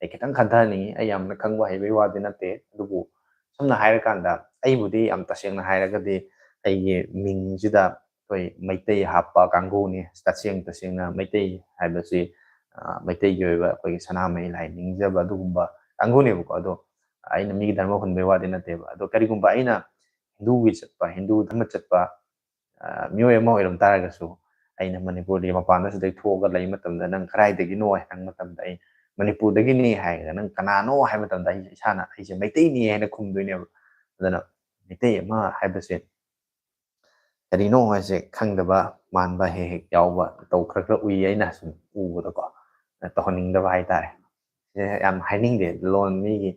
ꯑꯩ ꯈꯤꯇꯪ ꯈꯟꯊꯍꯟꯅꯤꯡꯉꯤ꯫ ꯑꯩ ꯌꯥꯝꯅ ꯈꯪꯕ ꯍꯩꯕꯒꯤ ꯋꯥꯗꯤ ꯅꯠꯇꯦ, ꯑꯗꯨꯕꯨ ꯁꯝꯅ ꯍꯥꯏꯔꯀꯥꯟꯗ ꯑꯩꯕꯨꯗꯤ ꯌꯥꯝ ꯇꯁꯦꯡꯅ ꯍꯥꯏꯔꯒꯗꯤ ꯑꯩꯒꯤ ꯃꯤꯡꯁꯤꯗ ꯑꯩꯈꯣꯏ ꯃꯩꯇꯩ ꯍꯥꯞꯄ ꯀꯥꯡꯕꯨꯅꯤ꯫ ꯇꯁꯦꯡ ꯇꯁꯦꯡꯅ ꯃꯩꯇꯩ ꯍꯥꯏꯕꯁꯤ, ꯑ, ꯃꯩꯇꯩꯒꯤ ꯑꯣꯏꯕ ꯑꯩꯈꯣꯏꯒꯤ ꯁꯅꯥꯃꯍꯤ ꯂꯥꯏ ꯅꯤꯡꯖꯕ ꯑꯗꯨꯒꯨꯝꯕ ꯀꯥꯡꯕꯨꯅꯦꯕꯀꯣ꯫ ꯑꯗꯣ ꯑꯩꯅ ꯃꯤꯒꯤ ꯙꯔꯃ ꯍꯨꯟꯕꯩ ꯋꯥꯗꯤ ꯅꯠꯇꯦꯕ꯫ ꯑꯗꯣ ꯀꯔꯤꯒꯨꯝꯕ ꯑꯩꯅ ꯍꯤꯟꯗꯨꯒꯤ ꯆꯠꯄ, ꯍꯤꯟꯗꯨ ꯙꯔꯃ ꯆꯠꯄ, ꯑ, ꯃꯤꯑꯣꯏ ꯑꯃ ꯑꯣꯏꯔꯝ ꯇꯥꯔꯒꯁꯨ, ꯑꯩꯅ ꯃꯅꯤꯄꯨꯔꯗꯒꯤ ꯃꯄꯥꯟꯗ ꯁꯤꯗꯩ ꯊꯣꯛꯑꯒ ꯂꯩ ꯃꯇꯝꯗ, "ꯅꯪ ꯀꯗꯥꯏꯗꯒꯤꯅꯣ?" ꯍꯥꯏ ꯍꯪꯕ ꯃꯇꯝꯗ, ꯑꯩ ꯃꯅꯤꯄꯨꯔꯗꯒꯤꯅꯤ ꯍꯥꯏꯔꯒ, "ꯅꯪ ꯀꯅꯥꯅꯣ?" ꯍꯥꯏꯕ ꯃꯇꯝꯗ, ꯑꯩ ꯏꯁꯥꯅ ꯑꯩꯁꯦ ꯃꯩꯇꯩꯅꯤ ꯍꯥꯏꯅ ꯈꯨꯝꯗꯣꯏꯅꯦꯕ꯫ ꯑꯗꯨꯅ ꯃꯩꯇꯩ ꯑꯃ ꯍꯥꯏꯕꯁꯦ ꯀꯔꯤꯅꯣ ꯍꯥꯏꯁꯦ ꯈꯪꯗꯕ ꯃꯥꯟꯕ ꯍꯦꯛ ꯍꯦꯛ ꯌꯥꯎꯕ ꯃꯇꯧ ꯈꯔ ꯈꯔ ꯎꯏ ꯑꯩꯅ ꯁꯨꯝ ꯎꯕꯗꯀꯣ꯫ ꯇꯧꯍꯟꯅꯤꯡꯗꯕ ꯍꯥꯏꯇꯥꯔꯦ꯫ ꯁꯤꯁꯦ ꯌꯥꯝ ꯍꯥꯏꯅꯤꯡꯗꯦ꯫ ꯂꯣꯟ, ꯃꯤꯒꯤ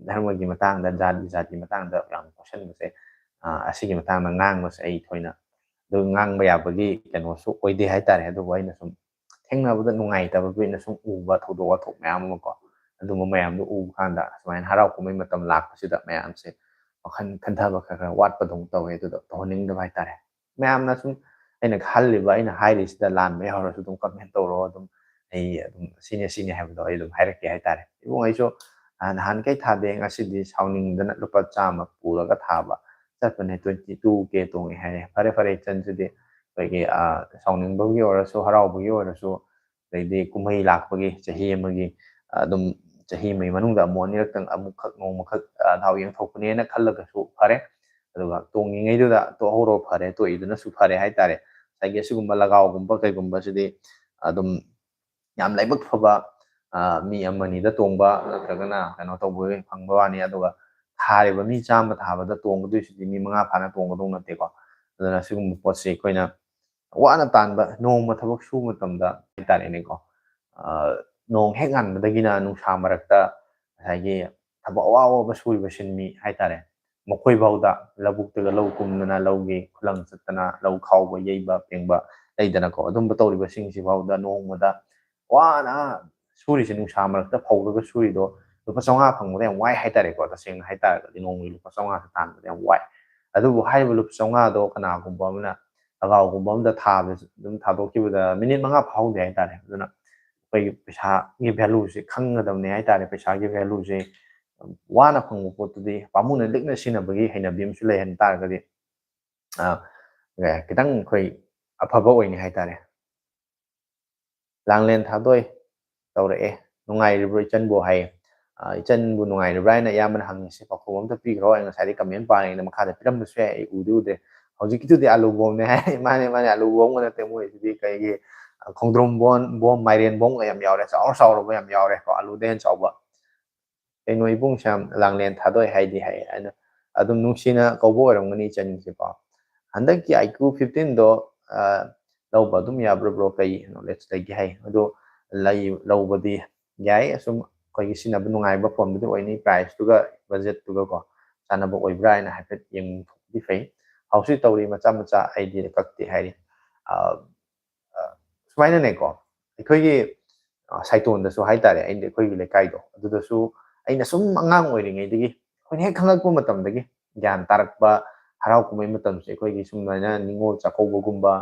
ꯙꯔꯃꯒꯤ ꯃꯇꯥꯡꯗ, ꯖꯥꯠ ꯕꯤꯖꯥꯠꯀꯤ ꯃꯇꯥꯡꯗ ꯌꯥꯝ ꯉꯥꯎꯁꯟꯕꯁꯦ, ꯑ, ꯑꯁꯤꯒꯤ ꯃꯇꯥꯡꯗ ꯉꯥꯡꯕꯁꯦ ꯑꯩ ꯊꯣꯏꯅ ꯑꯗꯨ ꯉꯥꯡꯕ ꯌꯥꯕꯒꯤ ꯀꯩꯅꯣꯁꯨ ꯑꯣꯏꯗꯦ ꯍꯥꯏꯇꯥꯔꯦ꯫ ꯑꯗꯨꯕꯨ ꯑꯩꯅ ꯁꯨꯝ ꯊꯦꯡꯅꯕꯗ ꯅꯨꯡꯉꯥꯏꯇꯕ ꯑꯣꯏꯅ ꯁꯨꯝ ꯎꯕ ꯊꯧꯗꯣꯛ ꯋꯥꯊꯣꯛ ꯃꯌꯥꯝ ꯑꯃ ꯀꯣ, ꯑꯗꯨꯝꯕ ꯃꯌꯥꯝꯗꯣ ꯎꯕ ꯀꯥꯟꯗ ꯁꯨꯃꯥꯏꯅ ꯍꯔꯥꯎ ꯀꯨꯝꯍꯩ ꯃꯇꯝ ꯂꯥꯛꯄꯁꯤꯗ ꯃꯌꯥꯝꯁꯦ ꯋꯥꯈꯜ ꯈꯟꯊꯕ ꯈꯔ ꯈꯔ ꯋꯥꯠꯄꯗꯧꯅ ꯇꯧꯋꯦ꯫ ꯑꯗꯨꯗꯣ ꯇꯧꯍꯟꯅꯤꯡꯗꯕ ꯍꯥꯏꯇꯥꯔꯦ꯫ ꯃꯌꯥꯝꯅ ꯁꯨꯝ ꯑꯩꯅ ꯈꯜꯂꯤꯕ, ꯑꯩꯅ ꯍꯥꯏꯔꯤꯁꯤꯗ ꯂꯥꯟꯕ ꯌꯥꯎꯔꯁꯨ ꯑꯗꯨꯝ comment ꯇꯧꯔꯛꯑꯣ, ꯑꯗꯨꯝ ꯑꯩ ꯑꯗꯨꯝ ꯁꯤꯅꯤ ꯁꯤꯅꯤ ꯍꯥꯏꯕꯗꯣ ꯑꯩ ꯑꯗꯨꯝ ꯍꯥꯏꯔꯛꯀꯦ ꯍꯥꯏꯇꯥꯔꯦ꯫ ꯏꯕꯨꯡ ꯑꯩꯁꯨ ꯅꯍꯥꯟꯈꯩ ꯊꯥꯗꯦ, ꯉꯁꯤꯗꯤ ꯁꯥꯎꯅꯤꯡꯗꯅ ꯂꯨꯄꯥ ꯆꯥꯝꯃ ꯄꯨꯔꯒ ꯊꯥꯕ ꯆꯠꯄꯅꯦ꯫ Twenty two K ꯇꯣꯡꯉꯦ ꯍꯥꯏꯔꯦ꯫ ꯐꯔꯦ ꯐꯔꯦ, ꯏꯆꯟꯁꯤꯗꯤ ꯑꯩꯈꯣꯏꯒꯤ ꯁꯥꯎꯅꯤꯡꯕꯒꯤ ꯑꯣꯏꯔꯁꯨ ꯍꯔꯥꯎꯕꯒꯤ ꯑꯣꯏꯔꯁꯨ, ꯑꯗꯩꯗꯤ ꯀꯨꯝꯍꯩ ꯂꯥꯛꯄꯒꯤ ꯆꯍꯤ ꯑꯃꯒꯤ ꯑꯗꯨꯝ ꯆꯍꯤ ꯑꯃꯒꯤ ꯃꯅꯨꯡꯗ ꯑꯃꯨꯛ ꯑꯅꯤꯔꯛꯇꯪ ꯑꯃꯨꯛꯈꯛ ꯅꯣꯡꯃꯈꯛ ꯊꯥꯎ ꯌꯦꯡꯊꯣꯛꯄꯅꯦꯅ ꯈꯜꯂꯒꯁꯨ ꯐꯔꯦ꯫ ꯑꯗꯨꯒ ꯇꯣꯡꯉꯤꯉꯩꯗꯨꯗ ꯇꯣꯛꯍꯧꯔꯣ ꯐꯔꯦ, ꯇꯣꯛꯏꯗꯨꯅꯁꯨ ꯐꯔꯦ ꯍꯥꯏꯇꯥꯔꯦ꯫ ꯉꯁꯥꯏꯒꯤ ꯑꯁꯤꯒꯨꯝꯕ ꯂꯒꯥꯎꯒꯨꯝꯕ ꯀꯩꯒꯨꯝꯕꯁꯤꯗꯤ ꯑꯗꯨꯝ ꯌꯥꯝ ꯂꯥꯏꯕꯛ ꯐꯕ ꯃꯤ ꯑꯃꯅꯤꯗ ꯇꯣꯡꯕ ꯅꯠꯇ꯭ꯔꯒꯅ ꯀꯩꯅꯣ ꯇꯧꯕ ꯐꯪꯕ ꯋꯥꯅꯤ꯫ ꯑꯗꯨꯒ ꯊꯥꯔꯤꯕ ꯃꯤ ꯆꯥꯝꯃ ꯊꯥꯕꯗ ꯇꯣꯡꯒꯗꯣꯏꯁꯤꯗꯤ ꯃꯤ ꯃꯉꯥ ꯐꯥꯅ ꯇꯣꯡꯒꯗꯧ ꯅꯠꯇꯦꯀꯣ꯫ ꯑꯗꯨꯅ ꯁꯤꯒꯨꯝꯕ ꯄꯣꯠꯁꯤ ꯑꯩꯈꯣꯏꯅ ꯋꯥꯅ ꯇꯥꯟꯕ ꯅꯣꯡꯃ ꯊꯕꯛ ꯁꯨꯕ ꯃꯇꯝꯗ ꯍꯥꯏꯇꯥꯔꯦꯅꯦꯀꯣ, ꯅꯣꯡ ꯍꯦꯛ ꯉꯥꯟꯕꯗꯒꯤꯅ ꯅꯨꯡꯁꯥ ꯃꯔꯛꯇ ꯉꯁꯥꯏꯒꯤ ꯊꯕꯛ ꯑꯋꯥ ꯑꯋꯥꯕ ꯁꯨꯔꯤꯕ ꯁꯤꯟꯃꯤ ꯍꯥꯏꯇꯥꯔꯦ, ꯃꯈꯣꯏꯐꯥꯎꯗ ꯂꯧꯕꯨꯛꯇꯒ ꯂꯧ ꯀꯨꯝꯗꯅ, ꯂꯧꯒꯤ ꯈꯨꯂꯪ ꯆꯠꯇꯅ, ꯂꯧ ꯈꯥꯎꯕ, ꯌꯩꯕ, ꯄꯦꯡꯕ ꯂꯩꯗꯅꯀꯣ, ꯑꯗꯨꯝꯕ ꯇꯧꯔꯤꯕꯁꯤꯡꯁꯤꯐꯥꯎꯗ ꯅꯣꯡꯃꯗ ꯋꯥꯅ ꯁꯨꯔꯤꯁꯦ, ꯅꯨꯡꯁꯥ ꯃꯔꯛꯇ ꯐꯧꯔꯒ ꯁꯨꯔꯤꯗꯣ ꯂꯨꯄꯥ ꯆꯥꯝꯃꯉꯥ ꯐꯪꯕꯗ ꯌꯥꯝ ꯋꯥꯏ ꯍꯥꯏꯇꯥꯔꯦꯀꯣ꯫ ꯇꯁꯦꯡꯅ ꯍꯥꯏꯇꯥꯔꯒꯗꯤ ꯅꯣꯡꯃꯒꯤ ꯂꯨꯄꯥ ꯆꯥꯝꯃꯉꯥꯁꯦ ꯇꯥꯟꯕꯗ ꯌꯥꯝ ꯋꯥꯏ꯫ ꯑꯗꯨꯕꯨ ꯍꯥꯏꯔꯤꯕ ꯂꯨꯄꯥ ꯆꯥꯝꯃꯉꯥꯗꯣ ꯀꯅꯥꯒꯨꯝꯕ ꯑꯃꯅ ꯂꯒꯥꯎꯒꯨꯝꯕ ꯑꯃꯗ ꯊꯥꯕ ꯑꯗꯨꯝ ꯊꯥꯗꯣꯛꯈꯤꯕꯗ ꯃꯤꯅꯤꯠ ꯃꯉꯥ ꯐꯥꯍꯧꯗꯦ ꯍꯥꯏꯇꯥꯔꯦ꯫ ꯑꯗꯨꯅ ꯑꯩꯈꯣꯏꯒꯤ ꯄꯩꯁꯥꯒꯤ valueꯁꯦ ꯈꯪꯒꯗꯕꯅꯦ ꯍꯥꯏꯇꯥꯔꯦ꯫ ꯄꯩꯁꯥꯒꯤ valueꯁꯦ ꯋꯥꯅ ꯐꯪꯕ ꯄꯣꯠꯇꯨꯗꯤ ꯄꯥꯝꯃꯨꯅ ꯂꯤꯛꯅ ꯁꯤꯖꯤꯟꯅꯕꯒꯤ ꯍꯩꯅꯕꯤ ꯑꯃꯁꯨ ꯂꯩꯍꯟ ꯇꯥꯔꯒꯗꯤ, ꯑ, ꯈꯤꯇꯪ ꯑꯩꯈꯣꯏ ꯑꯐꯕ ꯑꯣꯏꯅꯤ ꯍꯥꯏꯇꯥꯔꯦ꯫ ꯂꯥꯡꯂꯦꯟ ꯊꯥꯗꯣꯏ ꯇꯧꯔꯛꯑꯦ, "ꯅꯨꯡꯉꯥꯏꯔꯤꯕ꯭ꯔꯣ ꯏꯆꯟꯕꯨ?" ꯍꯥꯏꯌꯦ꯫ ꯑ, "ꯏꯆꯟꯕꯨ ꯅꯨꯡꯉꯥꯏꯔꯤꯕ꯭ꯔꯥ?" ꯍꯥꯏꯅ ꯏꯌꯥꯝꯕꯅ ꯍꯪꯉꯤꯁꯦ ꯄꯥꯎꯈꯨꯝ ꯑꯝꯇ ꯄꯤꯈ꯭ꯔꯣ꯫ ꯑꯩ ꯉꯁꯥꯏꯗꯤ comment ꯄꯥꯔꯤꯉꯩꯗ ꯃꯈꯥꯗ ꯄꯤꯔꯝꯕꯁꯨ ꯌꯥꯏ, ꯑꯩ ꯎꯗꯤ ꯎꯗ꯭ꯔꯦ꯫ ꯍꯧꯖꯤꯛꯀꯤꯗꯨꯗꯤ ꯑꯥꯂꯨ ꯕꯣꯝꯅꯦ ꯍꯥꯏ꯫ ꯃꯥꯅꯦ, ꯃꯥꯅꯦ, ꯑꯥꯂꯨ ꯕꯣꯝꯒ ꯅꯠꯇꯦ ꯃꯣꯏꯁꯤꯗꯤ, ꯀꯩꯒꯤ, ꯑ, ꯈꯣꯡꯗ꯭ꯔꯨꯝ ꯕꯣꯝ, ꯕꯣꯝ, ꯃꯥꯏꯔꯦꯟ ꯕꯣꯝꯒ ꯌꯥꯝ ꯌꯥꯎꯔꯦ, ꯆꯥꯎꯔ ꯆꯥꯎꯔꯕ ꯌꯥꯝ ꯌꯥꯎꯔꯦ ꯀꯣ, ꯑꯥꯂꯨꯗꯩ ꯍꯦꯟꯅ ꯆꯥꯎꯕ꯫ "ꯀꯩꯅꯣ ꯏꯕꯨꯡꯁꯦ ꯌꯥꯝ ꯂꯥꯡꯂꯦꯟ ꯊꯥꯗꯣꯛꯑꯦ ꯍꯥꯏꯗꯤ?" ꯍꯥꯏ꯫ ꯑꯩꯅ ꯑꯗꯨꯝ ꯅꯨꯡꯁꯤꯅ ꯀꯧꯕ ꯑꯣꯏꯔꯝꯒꯅꯤ ꯏꯆꯟꯁꯦꯀꯣ꯫ "ꯍꯟꯗꯛꯀꯤ IQ fifteenꯗꯣ, ꯑ, ꯂꯧꯕ ꯑꯗꯨꯝ ꯌꯥꯕ꯭ꯔꯥ bro? ꯀꯩ knowledge ꯂꯩꯒꯦ?" ꯍꯥꯏ꯫ ꯑꯗꯣ ꯂꯩ-, ꯂꯧꯕꯗꯤ ꯌꯥꯏ, ꯑꯁꯨꯝ ꯑꯩꯈꯣꯏꯒꯤ ꯁꯤꯖꯤꯟꯅꯕ ꯅꯨꯡꯉꯥꯏꯕ phoneꯕꯨꯗꯤ ꯑꯣꯏꯅꯤ, priceꯇꯨꯒ budgetꯇꯨꯒ ꯀꯣ ꯆꯥꯟꯅꯕ ꯑꯣꯏꯕ꯭ꯔꯥ ꯍꯥꯏꯅ ꯍꯥꯏꯐꯦꯠ ꯌꯦꯡꯊꯣꯛꯄꯗꯤ ꯐꯩ꯫ ꯍꯧꯖꯤꯛ ꯇꯧꯔꯤ ꯃꯆꯥ ꯃꯆꯥ ꯑꯩꯗꯤ ꯀꯛꯇꯦ ꯍꯥꯏꯔꯤ꯫ ꯑ, ꯑ, ꯁꯨꯃꯥꯏꯅꯅꯦꯀꯣ, ꯑꯩꯈꯣꯏꯒꯤ ꯁꯥꯏꯇꯣꯟꯗꯁꯨ ꯍꯥꯏꯇꯥꯔꯦ, ꯑꯩꯅ ꯑꯩꯈꯣꯏꯒꯤ ꯂꯩꯀꯥꯏꯗꯣ ꯑꯗꯨꯗꯁꯨ ꯑꯩꯅ ꯁꯨꯝ ꯑꯉꯥꯡ ꯑꯣꯏꯔꯤꯉꯩꯗꯒꯤ, ꯑꯩꯈꯣꯏꯅ ꯍꯦꯛ ꯈꯪꯂꯛꯄ ꯃꯇꯝꯗꯒꯤ ꯒ꯭ꯌꯥꯟ ꯇꯥꯔꯛꯄ, ꯍꯔꯥꯎ ꯀꯨꯝꯍꯩ ꯃꯇꯝꯁꯦ ꯑꯩꯈꯣꯏꯒꯤ ꯁꯨꯃꯥꯏꯅ ꯅꯤꯉꯣꯜ ꯆꯥꯛꯀꯧꯕꯒꯨꯝꯕ,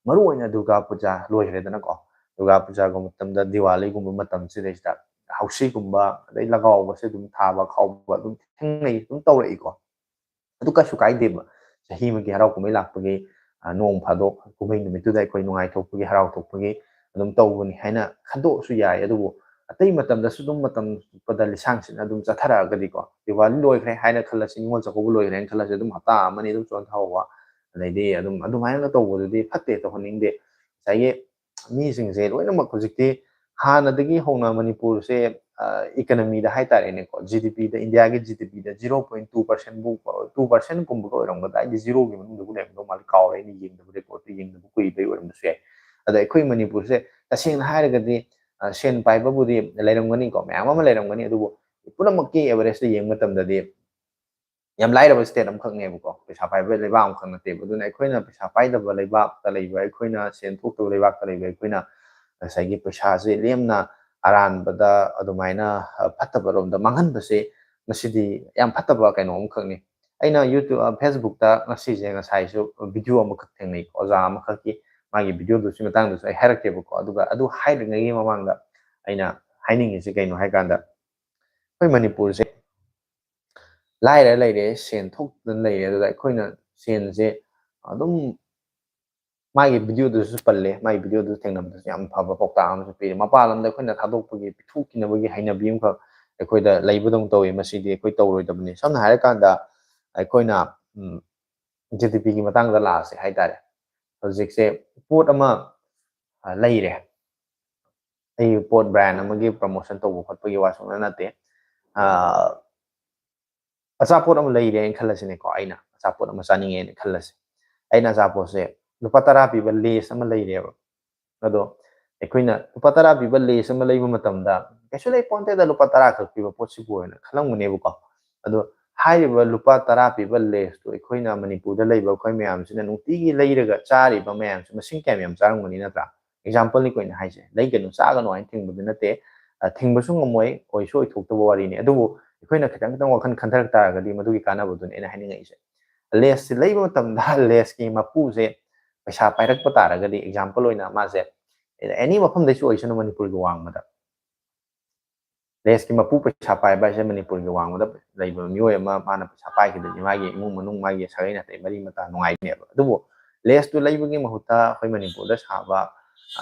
ꯃꯔꯨ ꯑꯣꯏꯅ ꯗꯨꯔꯒꯥ ꯄꯨꯖꯥ ꯂꯣꯏꯈ꯭ꯔꯦꯗꯅꯀꯣ, ꯗꯨꯔꯒꯥ ꯄꯨꯖꯥꯒꯨꯝꯕ ꯃꯇꯝꯗ, ꯗꯤꯋꯥꯂꯤꯒꯨꯝꯕ ꯃꯇꯝꯁꯤꯗꯩꯁꯤꯗ ꯍꯧꯁꯤꯒꯨꯝꯕ, ꯑꯗꯩ ꯂꯒꯥꯎꯕꯁꯦ ꯑꯗꯨꯝ ꯊꯥꯕ ꯈꯥꯎꯕ ꯑꯗꯨꯝ ꯊꯦꯡꯅꯩ, ꯑꯗꯨꯝ ꯇꯧꯔꯛꯏꯀꯣ꯫ ꯑꯗꯨ ꯀꯩꯁꯨ ꯀꯥꯏꯗꯦꯕ꯫ ꯆꯍꯤ ꯑꯃꯒꯤ ꯍꯔꯥꯎ ꯀꯨꯝꯍꯩ ꯂꯥꯛꯄꯒꯤ, ꯑ, ꯅꯣꯡ ꯐꯥꯗꯣꯛ ꯀꯨꯝꯍꯩ ꯅꯨꯃꯤꯠꯇꯨꯗ ꯑꯩꯈꯣꯏ ꯅꯨꯡꯉꯥꯏꯊꯣꯛꯄꯒꯤ, ꯍꯔꯥꯎꯊꯣꯛꯄꯒꯤ ꯑꯗꯨꯝ ꯇꯧꯕꯅꯤ ꯍꯥꯏꯅ ꯈꯟꯗꯣꯛꯑꯁꯨ ꯌꯥꯏ꯫ ꯑꯗꯨꯕꯨ ꯑꯇꯩ ꯃꯇꯝꯗꯁꯨ ꯑꯗꯨꯝ ꯃꯇꯝ ꯆꯨꯞꯄꯗ ꯂꯤꯁꯥꯡꯁꯤꯠꯅ ꯑꯗꯨꯝ ꯆꯠꯊꯔꯛꯑꯒꯗꯤꯀꯣ, ꯗꯤꯋꯥꯂꯤ ꯂꯣꯏꯈ꯭ꯔꯦ ꯍꯥꯏꯅ ꯈꯜꯂꯁꯤ, ꯅꯤꯉꯣꯜ ꯆꯥꯛꯀꯧꯕ ꯂꯣꯏꯈ꯭ꯔꯦ ꯍꯥꯏꯅ ꯈꯜꯂꯁꯤ, ꯑꯗꯨꯝ ꯍꯞꯇꯥ ꯑꯃꯅꯤ ꯑꯗꯨꯝ ꯆꯣꯟꯊꯍꯧꯕ, ꯑꯗꯩꯗꯤ ꯑꯗꯨꯝ ꯑꯗꯨꯃꯥꯏꯅ ꯇꯧꯕꯗꯨꯗꯤ ꯐꯠꯇꯦ, ꯇꯧꯍꯟꯅꯤꯡꯗꯦ꯫ ꯉꯁꯥꯏꯒꯤ ꯃꯤꯁꯤꯡꯁꯦ ꯂꯣꯏꯅꯃꯛ ꯍꯧꯖꯤꯛꯇꯤ ꯍꯥꯟꯅꯗꯒꯤ ꯍꯧꯅ ꯃꯅꯤꯄꯨꯔꯁꯦ, ꯑ, ꯏꯀꯅꯃꯤꯗ ꯍꯥꯏꯇꯥꯔꯦꯅꯦꯀꯣ, ꯖꯤ ꯗꯤ ꯄꯤꯗ, ꯏꯟꯗꯤꯌꯥꯒꯤ ꯖꯤ ꯗꯤ ꯄꯤꯗ zero point two percent ꯕꯨ, two percent ꯀꯨꯝꯕꯒ ꯑꯣꯏꯔꯝꯒꯗ꯭ꯔꯥ, ꯍꯥꯏꯗꯤ ꯖꯤꯔꯣꯒꯤ ꯃꯅꯨꯡꯗꯕꯨ ꯂꯩꯔꯝꯗꯧ ꯃꯥꯜꯂꯤ, ꯀꯥꯎꯔꯦ, ꯑꯩꯅ ꯌꯦꯡꯗꯕ, ꯔꯦꯀꯣꯔꯠꯇ ꯌꯦꯡꯗꯕ ꯀꯨꯏꯕꯩ ꯑꯣꯏꯔꯝꯕꯁꯨ ꯌꯥꯏ꯫ ꯑꯗ ꯑꯩꯈꯣꯏ ꯃꯅꯤꯄꯨꯔꯁꯦ ꯇꯁꯦꯡꯅ ꯍꯥꯏꯔꯒꯗꯤ, ꯑ, ꯁꯦꯟ ꯄꯥꯏꯕꯕꯨꯗꯤ ꯂꯩꯔꯝꯒꯅꯤꯀꯣ, ꯃꯌꯥꯝ ꯑꯃ ꯂꯩꯔꯝꯒꯅꯤ, ꯑꯗꯨꯕꯨ ꯄꯨꯝꯅꯃꯛꯀꯤ ꯑꯦꯚꯔꯦꯖꯇ ꯌꯦꯡꯕ ꯃꯇꯝꯗꯗꯤ ꯌꯥꯝ ꯂꯥꯏꯔꯕ state ꯑꯃꯈꯛꯅꯦꯕꯀꯣ, ꯄꯩꯁꯥ ꯄꯥꯏꯕ ꯂꯩꯕꯥꯛ ꯑꯃꯈꯛ ꯅꯠꯇꯦꯕ꯫ ꯑꯗꯨꯅ ꯑꯩꯈꯣꯏꯅ ꯄꯩꯁꯥ ꯄꯥꯏꯗꯕ ꯂꯩꯕꯥꯛꯇ ꯂꯩꯕ, ꯑꯩꯈꯣꯏꯅ ꯁꯦꯟ ꯊꯣꯛꯇꯕ ꯂꯩꯕꯥꯛꯇ ꯂꯩꯕ, ꯑꯩꯈꯣꯏꯅ ꯉꯁꯥꯏꯒꯤ ꯄꯩꯁꯥꯁꯦ ꯂꯦꯝꯅ ꯑꯔꯥꯟꯕꯗ ꯑꯗꯨꯃꯥꯏꯅ, ꯑ, ꯐꯠꯇꯕ ꯔꯣꯝꯗ ꯃꯥꯡꯍꯟꯕꯁꯦ ꯉꯁꯤꯗꯤ ꯌꯥꯝ ꯐꯠꯇꯕ ꯀꯩꯅꯣ ꯑꯃꯈꯛꯅꯤ꯫ ꯑꯩꯅ YouTube, ꯑ, Facebookꯇ ꯉꯁꯤꯁꯦ, ꯉꯁꯥꯏꯁꯨ video ꯑꯃꯈꯛ ꯊꯦꯡꯅꯩ, ꯑꯣꯖꯥ ꯑꯃꯈꯛꯀꯤ, ꯃꯥꯒꯤ videoꯗꯨꯁꯨ ꯃꯇꯥꯡꯗꯁꯨ ꯑꯩ ꯍꯥꯏꯔꯛꯀꯦꯕꯀꯣ꯫ ꯑꯗꯨꯒ ꯑꯗꯨ ꯍꯥꯏꯗ꯭ꯔꯤꯉꯩꯒꯤ ꯃꯃꯥꯡꯗ ꯑꯩꯅ ꯍꯥꯏꯅꯤꯡꯉꯤꯁꯦ ꯀꯩꯅꯣ ꯍꯥꯏꯀꯥꯟꯗ, ꯑꯩꯈꯣꯏ ꯃꯅꯤꯄꯨꯔꯁꯦ ꯂꯥꯏꯔ ꯂꯩꯔꯦ, ꯁꯦꯟ ꯊꯣꯛꯇꯅ ꯂꯩꯔꯦ꯫ ꯑꯗꯨꯗ ꯑꯩꯈꯣꯏꯅ ꯁꯦꯟꯁꯦ ꯑꯗꯨꯝ, ꯃꯥꯒꯤ videoꯗꯨꯁꯨ ꯄꯜꯂꯦ, ꯃꯥꯒꯤ videoꯗꯨ ꯊꯦꯡꯅꯕꯗꯁꯨ ꯌꯥꯝ ꯐꯕ ꯄꯥꯎꯇꯥꯛ ꯑꯃꯁꯨ ꯄꯤꯔꯦ꯫ ꯃꯄꯥꯟ ꯂꯝꯗ ꯑꯩꯈꯣꯏꯅ ꯊꯥꯗꯣꯛꯄꯒꯤ, ꯄꯤꯊꯣꯛꯈꯤꯅꯕꯒꯤ ꯍꯩꯅꯕꯤ ꯑꯃꯈꯛ ꯑꯩꯈꯣꯏꯗ ꯂꯩꯕꯗꯧꯅ ꯇꯧꯋꯤ꯫ ꯃꯁꯤꯗꯤ ꯑꯩꯈꯣꯏ ꯇꯧꯔꯣꯏꯗꯕꯅꯤ꯫ ꯁꯝꯅ ꯍꯥꯏꯔꯀꯥꯟꯗ ꯑꯩꯈꯣꯏꯅ, ꯎꯝ, ꯖꯤ ꯗꯤ ꯄꯤꯒꯤ ꯃꯇꯥꯡꯗ ꯂꯥꯛꯑꯁꯦ ꯍꯥꯏꯇꯥꯔꯦ꯫ ꯍꯧꯖꯤꯛꯁꯦ ꯄꯣꯠ ꯑꯃ, ꯑ, ꯂꯩꯔꯦ꯫ ꯑꯩ ꯄꯣꯠ brand ꯑꯃꯒꯤ promotion ꯇꯧꯕ ꯈꯣꯠꯄꯒꯤ ꯋꯥ ꯁꯨꯡꯅꯠ ꯅꯠꯇꯦ꯫ ꯑ, ꯑꯆꯥꯄꯣꯠ ꯑꯃ ꯂꯩꯔꯦꯅ ꯈꯜꯂꯁꯤꯅꯦꯀꯣ, ꯑꯩꯅ ꯑꯆꯥꯄꯣꯠ ꯑꯃ ꯆꯥꯅꯤꯡꯉꯦꯅ ꯈꯜꯂꯁꯤ꯫ ꯑꯩꯅ ꯑꯆꯥꯄꯣꯠꯁꯦ ꯂꯨꯄꯥ ꯇꯔꯥ ꯄꯤꯕ Lays ꯑꯃ ꯂꯩꯔꯦꯕ꯫ ꯑꯗꯣ ꯑꯩꯈꯣꯏꯅ ꯂꯨꯄꯥ ꯇꯔꯥ ꯄꯤꯕ Lays ꯑꯃ ꯂꯩꯕ ꯃꯇꯝꯗ, "ꯀꯩꯁꯨ ꯂꯩ ꯄꯣꯟꯇꯦꯗ, ꯂꯨꯄꯥ ꯇꯔꯥ ꯈꯛ ꯄꯤꯕ ꯄꯣꯠꯁꯤꯕꯨ" ꯍꯥꯏꯅ ꯈꯜꯂꯝꯒꯅꯦꯕꯀꯣ꯫ ꯑꯗꯣ ꯍꯥꯏꯔꯤꯕ ꯂꯨꯄꯥ ꯇꯔꯥ ꯄꯤꯕ Laysꯇꯣ ꯑꯩꯈꯣꯏꯅ ꯃꯅꯤꯄꯨꯔꯗ ꯂꯩꯕ ꯑꯩꯈꯣꯏ ꯃꯌꯥꯝꯁꯤꯅ ꯅꯨꯡꯇꯤꯒꯤ ꯂꯩꯔꯒ ꯆꯥꯔꯤꯕ ꯃꯌꯥꯝꯁꯦ ꯃꯁꯤꯡ ꯀꯌꯥꯝ ꯌꯥꯝ ꯆꯥꯔꯝꯒꯅꯤ, ꯅꯠꯇ꯭ꯔꯥ? ꯑꯦꯛꯖꯥꯝꯄꯜꯅꯤꯀꯣ ꯑꯩꯅ ꯍꯥꯏꯁꯦ꯫ ꯂꯩꯒꯅꯨ, ꯆꯥꯒꯅꯨ ꯍꯥꯏꯅ ꯊꯤꯡꯕꯗꯤ ꯅꯠꯇꯦ, ꯑ, ꯊꯤꯡꯕꯁꯨ ꯉꯝꯃꯣꯏ, ꯑꯣꯏꯁꯨ ꯑꯣꯏꯊꯣꯛꯇꯕ ꯋꯥꯔꯤꯅꯤ꯫ ꯑꯗꯨꯕꯨ ꯑꯩꯈꯣꯏꯅ ꯈꯤꯇꯪ ꯈꯤꯇꯪ ꯋꯥꯈꯜ ꯈꯟꯊꯔꯛ ꯇꯥꯔꯒꯗꯤ ꯃꯗꯨꯒꯤ ꯀꯥꯟꯅꯕꯗꯨꯅꯤ ꯑꯩꯅ ꯍꯥꯏꯅꯤꯡꯉꯛꯏꯁꯦ꯫ ꯂꯦꯁꯁꯦ ꯂꯩꯕ ꯃꯇꯝꯗ ꯂꯦꯁꯀꯤ ꯃꯄꯨꯁꯦ ꯄꯩꯁꯥ ꯄꯥꯏꯔꯛꯄ ꯇꯥꯔꯒꯗꯤ, ꯑꯦꯛꯖꯥꯝꯄꯜ ꯑꯣꯏꯅ ꯃꯥꯁꯦ ꯑꯦꯅꯤ ꯃꯐꯝꯗꯩꯁꯨ ꯑꯣꯏꯁꯅꯨ, ꯃꯅꯤꯄꯨꯔꯒꯤ ꯋꯥꯡꯃꯗ ꯂꯦꯁꯀꯤ ꯃꯄꯨ ꯄꯩꯁꯥ ꯄꯥꯏꯕ ꯍꯥꯏꯁꯦ ꯃꯅꯤꯄꯨꯔꯒꯤ ꯋꯥꯡꯃꯗ ꯂꯩꯕ ꯃꯤꯑꯣꯏ ꯑꯃ, ꯃꯥꯅ ꯄꯩꯁꯥ ꯄꯥꯏꯈꯤꯗꯣꯏꯅꯤ, ꯃꯥꯒꯤ ꯏꯃꯨꯡ ꯃꯅꯨꯡ, ꯃꯥꯒꯤ ꯁꯥꯒꯩ ꯅꯥꯇꯩ, ꯃꯔꯤ ꯃꯇꯥ ꯅꯨꯡꯉꯥꯏꯗꯣꯏꯅꯦꯕ꯫ ꯑꯗꯨꯕꯨ ꯂꯦꯁꯇꯨ ꯂꯩꯕꯒꯤ ꯃꯍꯨꯠꯇ ꯑꯩꯈꯣꯏ ꯃꯅꯤꯄꯨꯔꯗ ꯁꯥꯕ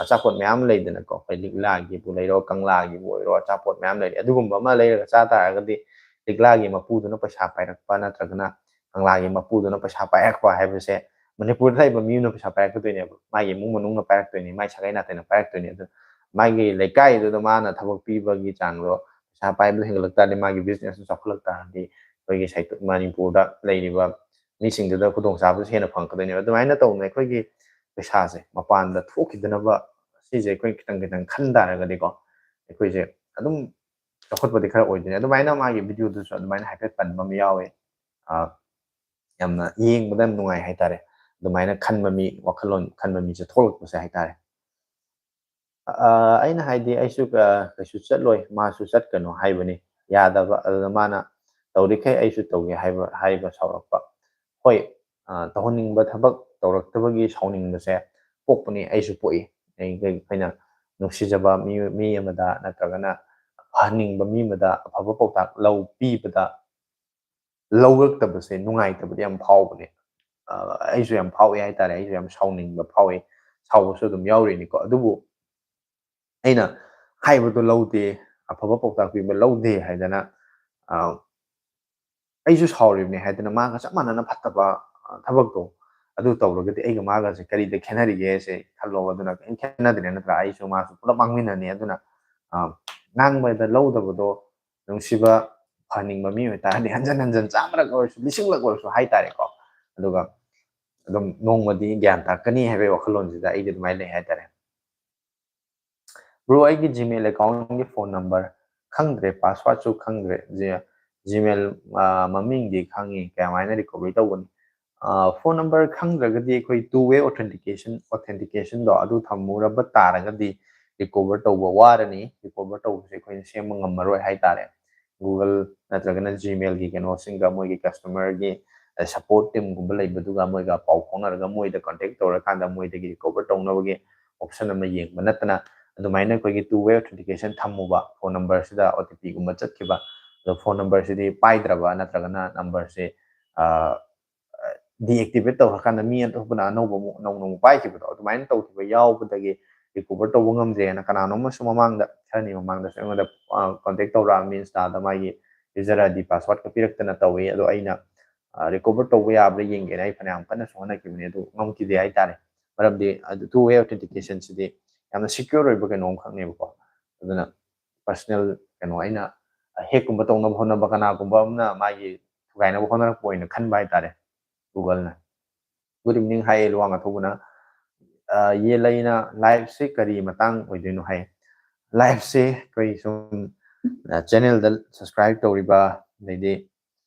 ꯑꯆꯥꯄꯣꯠ ꯃꯌꯥꯝ ꯂꯩꯗꯅꯀꯣ, ꯑꯩꯈꯣꯏ ꯂꯤꯛꯂꯥꯒꯤꯕꯨ ꯂꯩꯔꯣ, ꯀꯪꯂꯥꯒꯤꯕꯨ ꯑꯣꯏꯔꯣ, ꯑꯆꯥꯄꯣꯠ ꯃꯌꯥꯝ ꯂꯩꯔꯦ꯫ ꯑꯗꯨꯒꯨꯝꯕ ꯑꯃ ꯂꯩꯔꯒ ꯆꯥ ꯇꯥꯔꯒꯗꯤ ꯂꯤꯛꯂꯥꯒꯤ ꯃꯄꯨꯗꯨꯅ ꯄꯩꯁꯥ ꯄꯥꯏꯔꯛꯄ ꯅꯠꯇ꯭ꯔꯒꯅ ꯀꯪꯂꯥꯒꯤ ꯃꯄꯨꯗꯨꯅ ꯄꯩꯁꯥ ꯄꯥꯏꯔꯛꯄ ꯍꯥꯏꯕꯁꯦ ꯃꯅꯤꯄꯨꯔꯗ ꯂꯩꯕ ꯃꯤ ꯑꯃꯅ ꯄꯩꯁꯥ ꯄꯥꯏꯔꯛꯀꯗꯣꯏꯅꯦꯕ, ꯃꯥꯒꯤ ꯏꯃꯨꯡ ꯃꯅꯨꯡꯅ ꯄꯥꯏꯔꯛꯇꯣꯏꯅꯤ, ꯃꯥꯒꯤ ꯁꯥꯒꯩ ꯅꯥꯇꯩꯅ ꯄꯥꯏꯔꯛꯇꯣꯏꯅꯤ꯫ ꯑꯗꯨ ꯃꯥꯒꯤ ꯂꯩꯀꯥꯏꯗꯨꯗ ꯃꯥꯅ ꯊꯕꯛ ꯄꯤꯕꯒꯤ ꯆꯥꯡꯗꯣ, ꯄꯩꯁꯥ ꯄꯥꯏꯕꯗꯣ ꯍꯦꯟꯒꯠꯂꯛ ꯇꯥꯔꯗꯤ, ꯃꯥꯒꯤ ꯕꯤꯖꯤꯅꯦꯁꯇꯨ ꯆꯥꯎꯈꯠꯂꯛ ꯇꯥꯔꯗꯤ, ꯑꯩꯈꯣꯏꯒꯤ ꯁꯥꯏꯠ-, ꯃꯅꯤꯄꯨꯔꯗ ꯂꯩꯔꯤꯕ ꯃꯤꯁꯤꯡꯗꯨꯗ ꯈꯨꯗꯣꯡꯆꯥꯕꯗꯨꯁꯨ ꯍꯦꯟꯅ ꯐꯪꯉꯛꯀꯗꯣꯏꯅꯦꯕ꯫ ꯑꯗꯨꯃꯥꯏꯅ ꯇꯧꯗꯅ ꯑꯩꯈꯣꯏꯒꯤ ꯄꯩꯁꯥꯁꯦ ꯃꯄꯥꯟꯗ ꯊꯣꯛꯈꯤꯗꯅꯕ ꯁꯤꯁꯦ ꯑꯩꯈꯣꯏ ꯈꯤꯇꯪ ꯈꯤꯇꯪ ꯈꯟ ꯇꯥꯔꯒꯗꯤꯀꯣ, ꯑꯩꯈꯣꯏꯁꯦ ꯑꯗꯨꯝ ꯆꯥꯎꯈꯠꯄꯗꯤ ꯈꯔ ꯑꯣꯏꯗꯣꯏꯅꯦ꯫ ꯑꯗꯨꯃꯥꯏꯅ ꯃꯥꯒꯤ ꯚꯤꯗꯤꯑꯣꯗꯨꯁꯨ ꯑꯗꯨꯃꯥꯏꯅ ꯍꯥꯏꯐꯦꯠ ꯄꯟꯕ ꯑꯃ ꯌꯥꯎꯋꯦ꯫ ꯑ, ꯌꯥꯝꯅ ꯌꯦꯡꯕꯗ ꯌꯥꯝ ꯅꯨꯡꯉꯥꯏ ꯍꯥꯏꯇꯥꯔꯦ꯫ ꯑꯗꯨꯃꯥꯏꯅ ꯈꯟꯕ ꯃꯤ, ꯋꯥꯈꯜꯂꯣꯟ ꯈꯟꯕ ꯃꯤꯁꯦ ꯊꯣꯛꯂꯛꯄꯁꯦ ꯍꯥꯏꯇꯥꯔꯦ꯫ ꯑ, ꯑꯩꯅ ꯍꯥꯏꯗꯤ ꯑꯩꯁꯨ, ꯑ, ꯀꯩꯁꯨ ꯆꯠꯂꯣꯏ, ꯃꯥꯁꯨ ꯆꯠꯀꯅꯨ ꯍꯥꯏꯕꯅꯤ꯫ ꯌꯥꯗꯕ, ꯑꯗꯨꯗ ꯃꯥꯅ ꯇꯧꯔꯤꯈꯩ ꯑꯩꯁꯨ ꯇꯧꯒꯦ ꯍꯥꯏꯕ, ꯍꯥꯏꯕ ꯁꯥꯎꯔꯛꯄ꯫ ꯍꯣꯏ, ꯑ, ꯇꯧꯍꯟꯅꯤꯡꯕ ꯊꯕꯛ ꯇꯧꯔꯛꯇꯕꯒꯤ ꯁꯥꯎꯅꯤꯡꯕꯁꯦ ꯄꯣꯛꯄꯅꯤ, ꯑꯩꯁꯨ ꯄꯣꯛꯏ꯫ ꯑꯩ-, ꯑꯩꯈꯣꯏꯅ ꯅꯨꯡꯁꯤꯖꯕ ꯃꯤ, ꯃꯤ ꯑꯃꯗ ꯅꯠꯇ꯭ꯔꯒꯅ ꯐꯍꯟꯅꯤꯡꯕ ꯃꯤ ꯑꯃꯗ ꯑꯐꯕ ꯄꯥꯎꯇꯥꯛ ꯂꯧ ꯄꯤꯕꯗ ꯂꯧꯔꯛꯇꯕꯁꯦ ꯅꯨꯡꯉꯥꯏꯇꯕꯗꯤ ꯌꯥꯝ ꯐꯥꯎꯕꯅꯦ꯫ ꯑ, ꯑꯩꯁꯨ ꯌꯥꯝ ꯐꯥꯎꯏ ꯍꯥꯏꯇꯥꯔꯦ, ꯑꯩꯁꯨ ꯌꯥꯝ ꯁꯥꯎꯅꯤꯡꯕ ꯐꯥꯎꯏ, ꯁꯥꯎꯕꯁꯨ ꯑꯗꯨꯝ ꯌꯥꯎꯔꯤꯅꯤꯀꯣ꯫ ꯑꯗꯨꯕꯨ ꯑꯩꯅ ꯍꯥꯏꯕꯗꯣ ꯂꯧꯗꯦ, ꯑꯐꯕ ꯄꯥꯎꯇꯥꯛ ꯄꯤꯕ ꯂꯧꯗꯦ ꯍꯥꯏꯗꯅ, ꯑ, ꯑꯩꯁꯨ ꯁꯥꯎꯔꯤꯕꯅꯦ ꯍꯥꯏꯗꯅ ꯃꯥꯒ ꯆꯞ ꯃꯥꯟꯅꯅ ꯐꯠꯇꯕ, ꯑ, ꯊꯕꯛꯇꯣ ꯑꯗꯨ ꯇꯧꯔꯒꯗꯤ ꯑꯩꯒ ꯃꯥꯒꯁꯦ ꯀꯔꯤꯗ ꯈꯦꯠꯅꯔꯤꯒꯦꯁꯦ ꯈꯜꯂꯣ꯫ ꯑꯗꯨꯅ ꯀꯔꯤꯝ ꯈꯦꯠꯅꯗ꯭ꯔꯦ ꯅꯠꯇ꯭ꯔꯥ? ꯑꯩꯁꯨ ꯃꯥꯁꯨ ꯄꯨꯂꯞ ꯃꯥꯡꯃꯤꯟꯅꯅꯤ꯫ ꯑꯗꯨꯅ, ꯑ, ꯉꯥꯡꯕꯗ ꯂꯧꯗꯕꯗꯣ ꯅꯨꯡꯁꯤꯕ ꯐꯍꯟꯅꯤꯡꯕ ꯃꯤ ꯑꯣꯏꯇꯥꯔꯗꯤ ꯍꯟꯖꯟ ꯍꯟꯖꯟ ꯆꯥꯝꯃꯔꯛ ꯑꯣꯏꯔꯁꯨ, ꯂꯤꯁꯤꯡꯂꯛ ꯑꯣꯏꯔꯁꯨ ꯍꯥꯏꯇꯥꯔꯦꯀꯣ꯫ ꯑꯗꯨꯒ ꯑꯗꯨꯝ ꯅꯣꯡꯃꯗꯤ ꯒ꯭ꯌꯥꯟ ꯇꯥꯔꯛꯀꯅꯤ ꯍꯥꯏꯕꯒꯤ ꯋꯥꯈꯜꯂꯣꯟꯁꯤꯗ ꯑꯩꯗꯤ ꯑꯗꯨꯃꯥꯏꯅ ꯂꯩ ꯍꯥꯏꯇꯥꯔꯦ꯫ Bro, ꯑꯩꯒꯤ Gmail account ꯀꯤ phone number ꯈꯪꯗ꯭ꯔꯦ, password ꯁꯨ ꯈꯪꯗ꯭ꯔꯦ꯫ Gmail, ꯑ, ꯃꯃꯤꯡꯗꯤ ꯈꯪꯉꯤ, ꯀꯃꯥꯏꯅ recovery ꯇꯧꯒꯅꯤ? ꯐꯣꯟ ꯅꯝꯕꯔ ꯈꯪꯗ꯭ꯔꯒꯗꯤ ꯑꯩꯈꯣꯏ two way authentication authentication ꯗꯣ ꯑꯗꯨ ꯊꯝꯃꯨꯔꯕ ꯇꯥꯔꯒꯗꯤ ꯔꯤꯀꯣꯚꯔ ꯇꯧꯕ ꯋꯥꯔꯅꯤ꯫ ꯔꯤꯀꯣꯚꯔ ꯇꯧꯕꯁꯦ ꯑꯩꯈꯣꯏꯅ ꯁꯦꯝꯕ ꯉꯝꯃꯔꯣꯏ ꯍꯥꯏꯇꯥꯔꯦ꯫ ꯒꯨꯒꯜ ꯅꯠꯇ꯭ꯔꯒꯅ ꯖꯤꯃꯦꯜꯒꯤ ꯀꯩꯅꯣꯁꯤꯡꯒ ꯃꯣꯏꯒꯤ ꯀꯁꯇꯃꯔꯒꯤ ꯁꯄꯣꯔꯠ ꯇꯤꯝꯒꯨꯝꯕ ꯂꯩꯕꯗꯨꯒ ꯃꯣꯏꯒ ꯄꯥꯎ ꯐꯥꯎꯅꯔꯒ ꯃꯣꯏꯗ ꯀꯟꯇꯦꯛ ꯇꯧꯔꯀꯥꯟꯗ ꯃꯣꯏꯗꯒꯤ ꯔꯤꯀꯣꯚꯔ ꯇꯧꯅꯕꯒꯤ ꯑꯣꯞꯁꯟ ꯑꯃ ꯌꯦꯡꯕ ꯅꯠꯇꯅ ꯑꯗꯨꯃꯥꯏꯅ ꯑꯩꯈꯣꯏꯒꯤ two way authentication ꯊꯝꯃꯨꯕ ꯐꯣꯟ ꯅꯝꯕꯔꯁꯤꯗ ꯑꯣ ꯇꯤ ꯄꯤꯒꯨꯝꯕ ꯆꯠꯈꯤꯕ ꯑꯗꯣ ꯐꯣꯟ ꯅꯝꯕꯔꯁꯤꯗꯤ ꯄꯥꯏꯗ꯭ꯔꯕ ꯅꯠꯇ꯭ꯔꯒꯅ ꯅꯝꯕꯔꯁꯤ ꯗꯤꯑꯦꯛꯇꯤꯚꯦꯠ ꯇꯧꯈ꯭ꯔꯀꯥꯟꯗ ꯃꯤ ꯑꯇꯣꯞꯄꯅ ꯑꯅꯧꯕ ꯑꯃꯨꯛ ꯅꯧꯅ ꯑꯃꯨꯛ ꯄꯥꯏꯈꯤꯕꯗꯣ ꯑꯗꯨꯃꯥꯏꯅ ꯇꯧꯈꯤꯕ ꯌꯥꯎꯕꯗꯒꯤ ꯔꯤꯀꯣꯚꯔ ꯇꯧꯕ ꯉꯝꯗ꯭ꯔꯦꯅ ꯀꯅꯥꯅꯣꯝꯅꯁꯨ ꯃꯃꯥꯡꯗ ꯈꯔꯅꯤ ꯃꯃꯥꯡꯗꯁꯨ ꯑꯩꯉꯣꯟꯗ ꯀꯣꯟꯇꯦꯛ ꯇꯧꯔꯛꯑꯝꯃꯤ ꯏꯟꯁꯇꯥꯗ ꯃꯥꯒꯤ ꯌꯨꯖꯔ ꯑꯥꯏ ꯗꯤ ꯄꯥꯁꯋꯥꯔꯗꯀ ꯄꯤꯔꯛꯇꯅ ꯇꯧꯋꯤ꯫ ꯑꯗꯣ ꯑꯩꯅ ꯔꯤꯀꯣꯚꯔ ꯇꯧꯕ ꯌꯥꯕ꯭ꯔꯥ ꯌꯦꯡꯒꯦꯅ ꯑꯩ ꯐꯅꯌꯥꯝ ꯀꯟꯅꯁꯨ ꯍꯣꯠꯅꯈꯤꯕꯅꯤ ꯑꯗꯨ ꯉꯝꯈꯤꯗꯦ ꯍꯥꯏꯇꯥꯔꯦ꯫ ꯃꯔꯝꯗꯤ ꯑꯗꯨ two way authenticationꯁꯤꯗꯤ ꯌꯥꯝꯅ ꯁꯤꯀ꯭ꯌꯣꯔ ꯑꯣꯏꯕ ꯀꯩꯅꯣ ꯑꯃꯈꯛꯅꯦꯕꯀꯣ꯫ ꯑꯗꯨꯅ ꯄꯔꯁꯅꯦꯜ ꯀꯩꯅꯣ ꯑꯩꯅ ꯍꯦꯛꯀꯨꯝꯕ ꯇꯧꯅꯕ ꯍꯣꯠꯅꯕ ꯀꯅꯥꯒꯨꯝꯕ ꯑꯃꯅ ꯃꯥꯒꯤ ꯊꯨꯒꯥꯏꯅꯕ ꯍꯣꯠꯅꯔꯛꯄ ꯑꯣꯏꯅ ꯈꯟꯕ ꯍꯥꯏꯇꯥꯔꯦ ꯒꯨꯒꯜꯅ꯫ Good evening ꯍꯥꯏꯌꯦ ꯂꯨꯋꯥꯡ ꯑꯊꯧꯕꯅ꯫ ꯌꯦꯂꯩꯅ ꯂꯥꯏꯐꯁꯦ ꯀꯔꯤ ꯃꯇꯥꯡ ꯑꯣꯏꯗꯣꯏꯅꯣ ꯍꯥꯏ꯫ ꯂꯥꯏꯐꯁꯦ ꯑꯩꯈꯣꯏ ꯁꯨꯝ ꯆꯦꯅꯦꯜꯗ ꯁꯕꯁꯀ꯭ꯔꯥꯏꯕ ꯇꯧꯔꯤꯕ ꯑꯗꯩꯗꯤ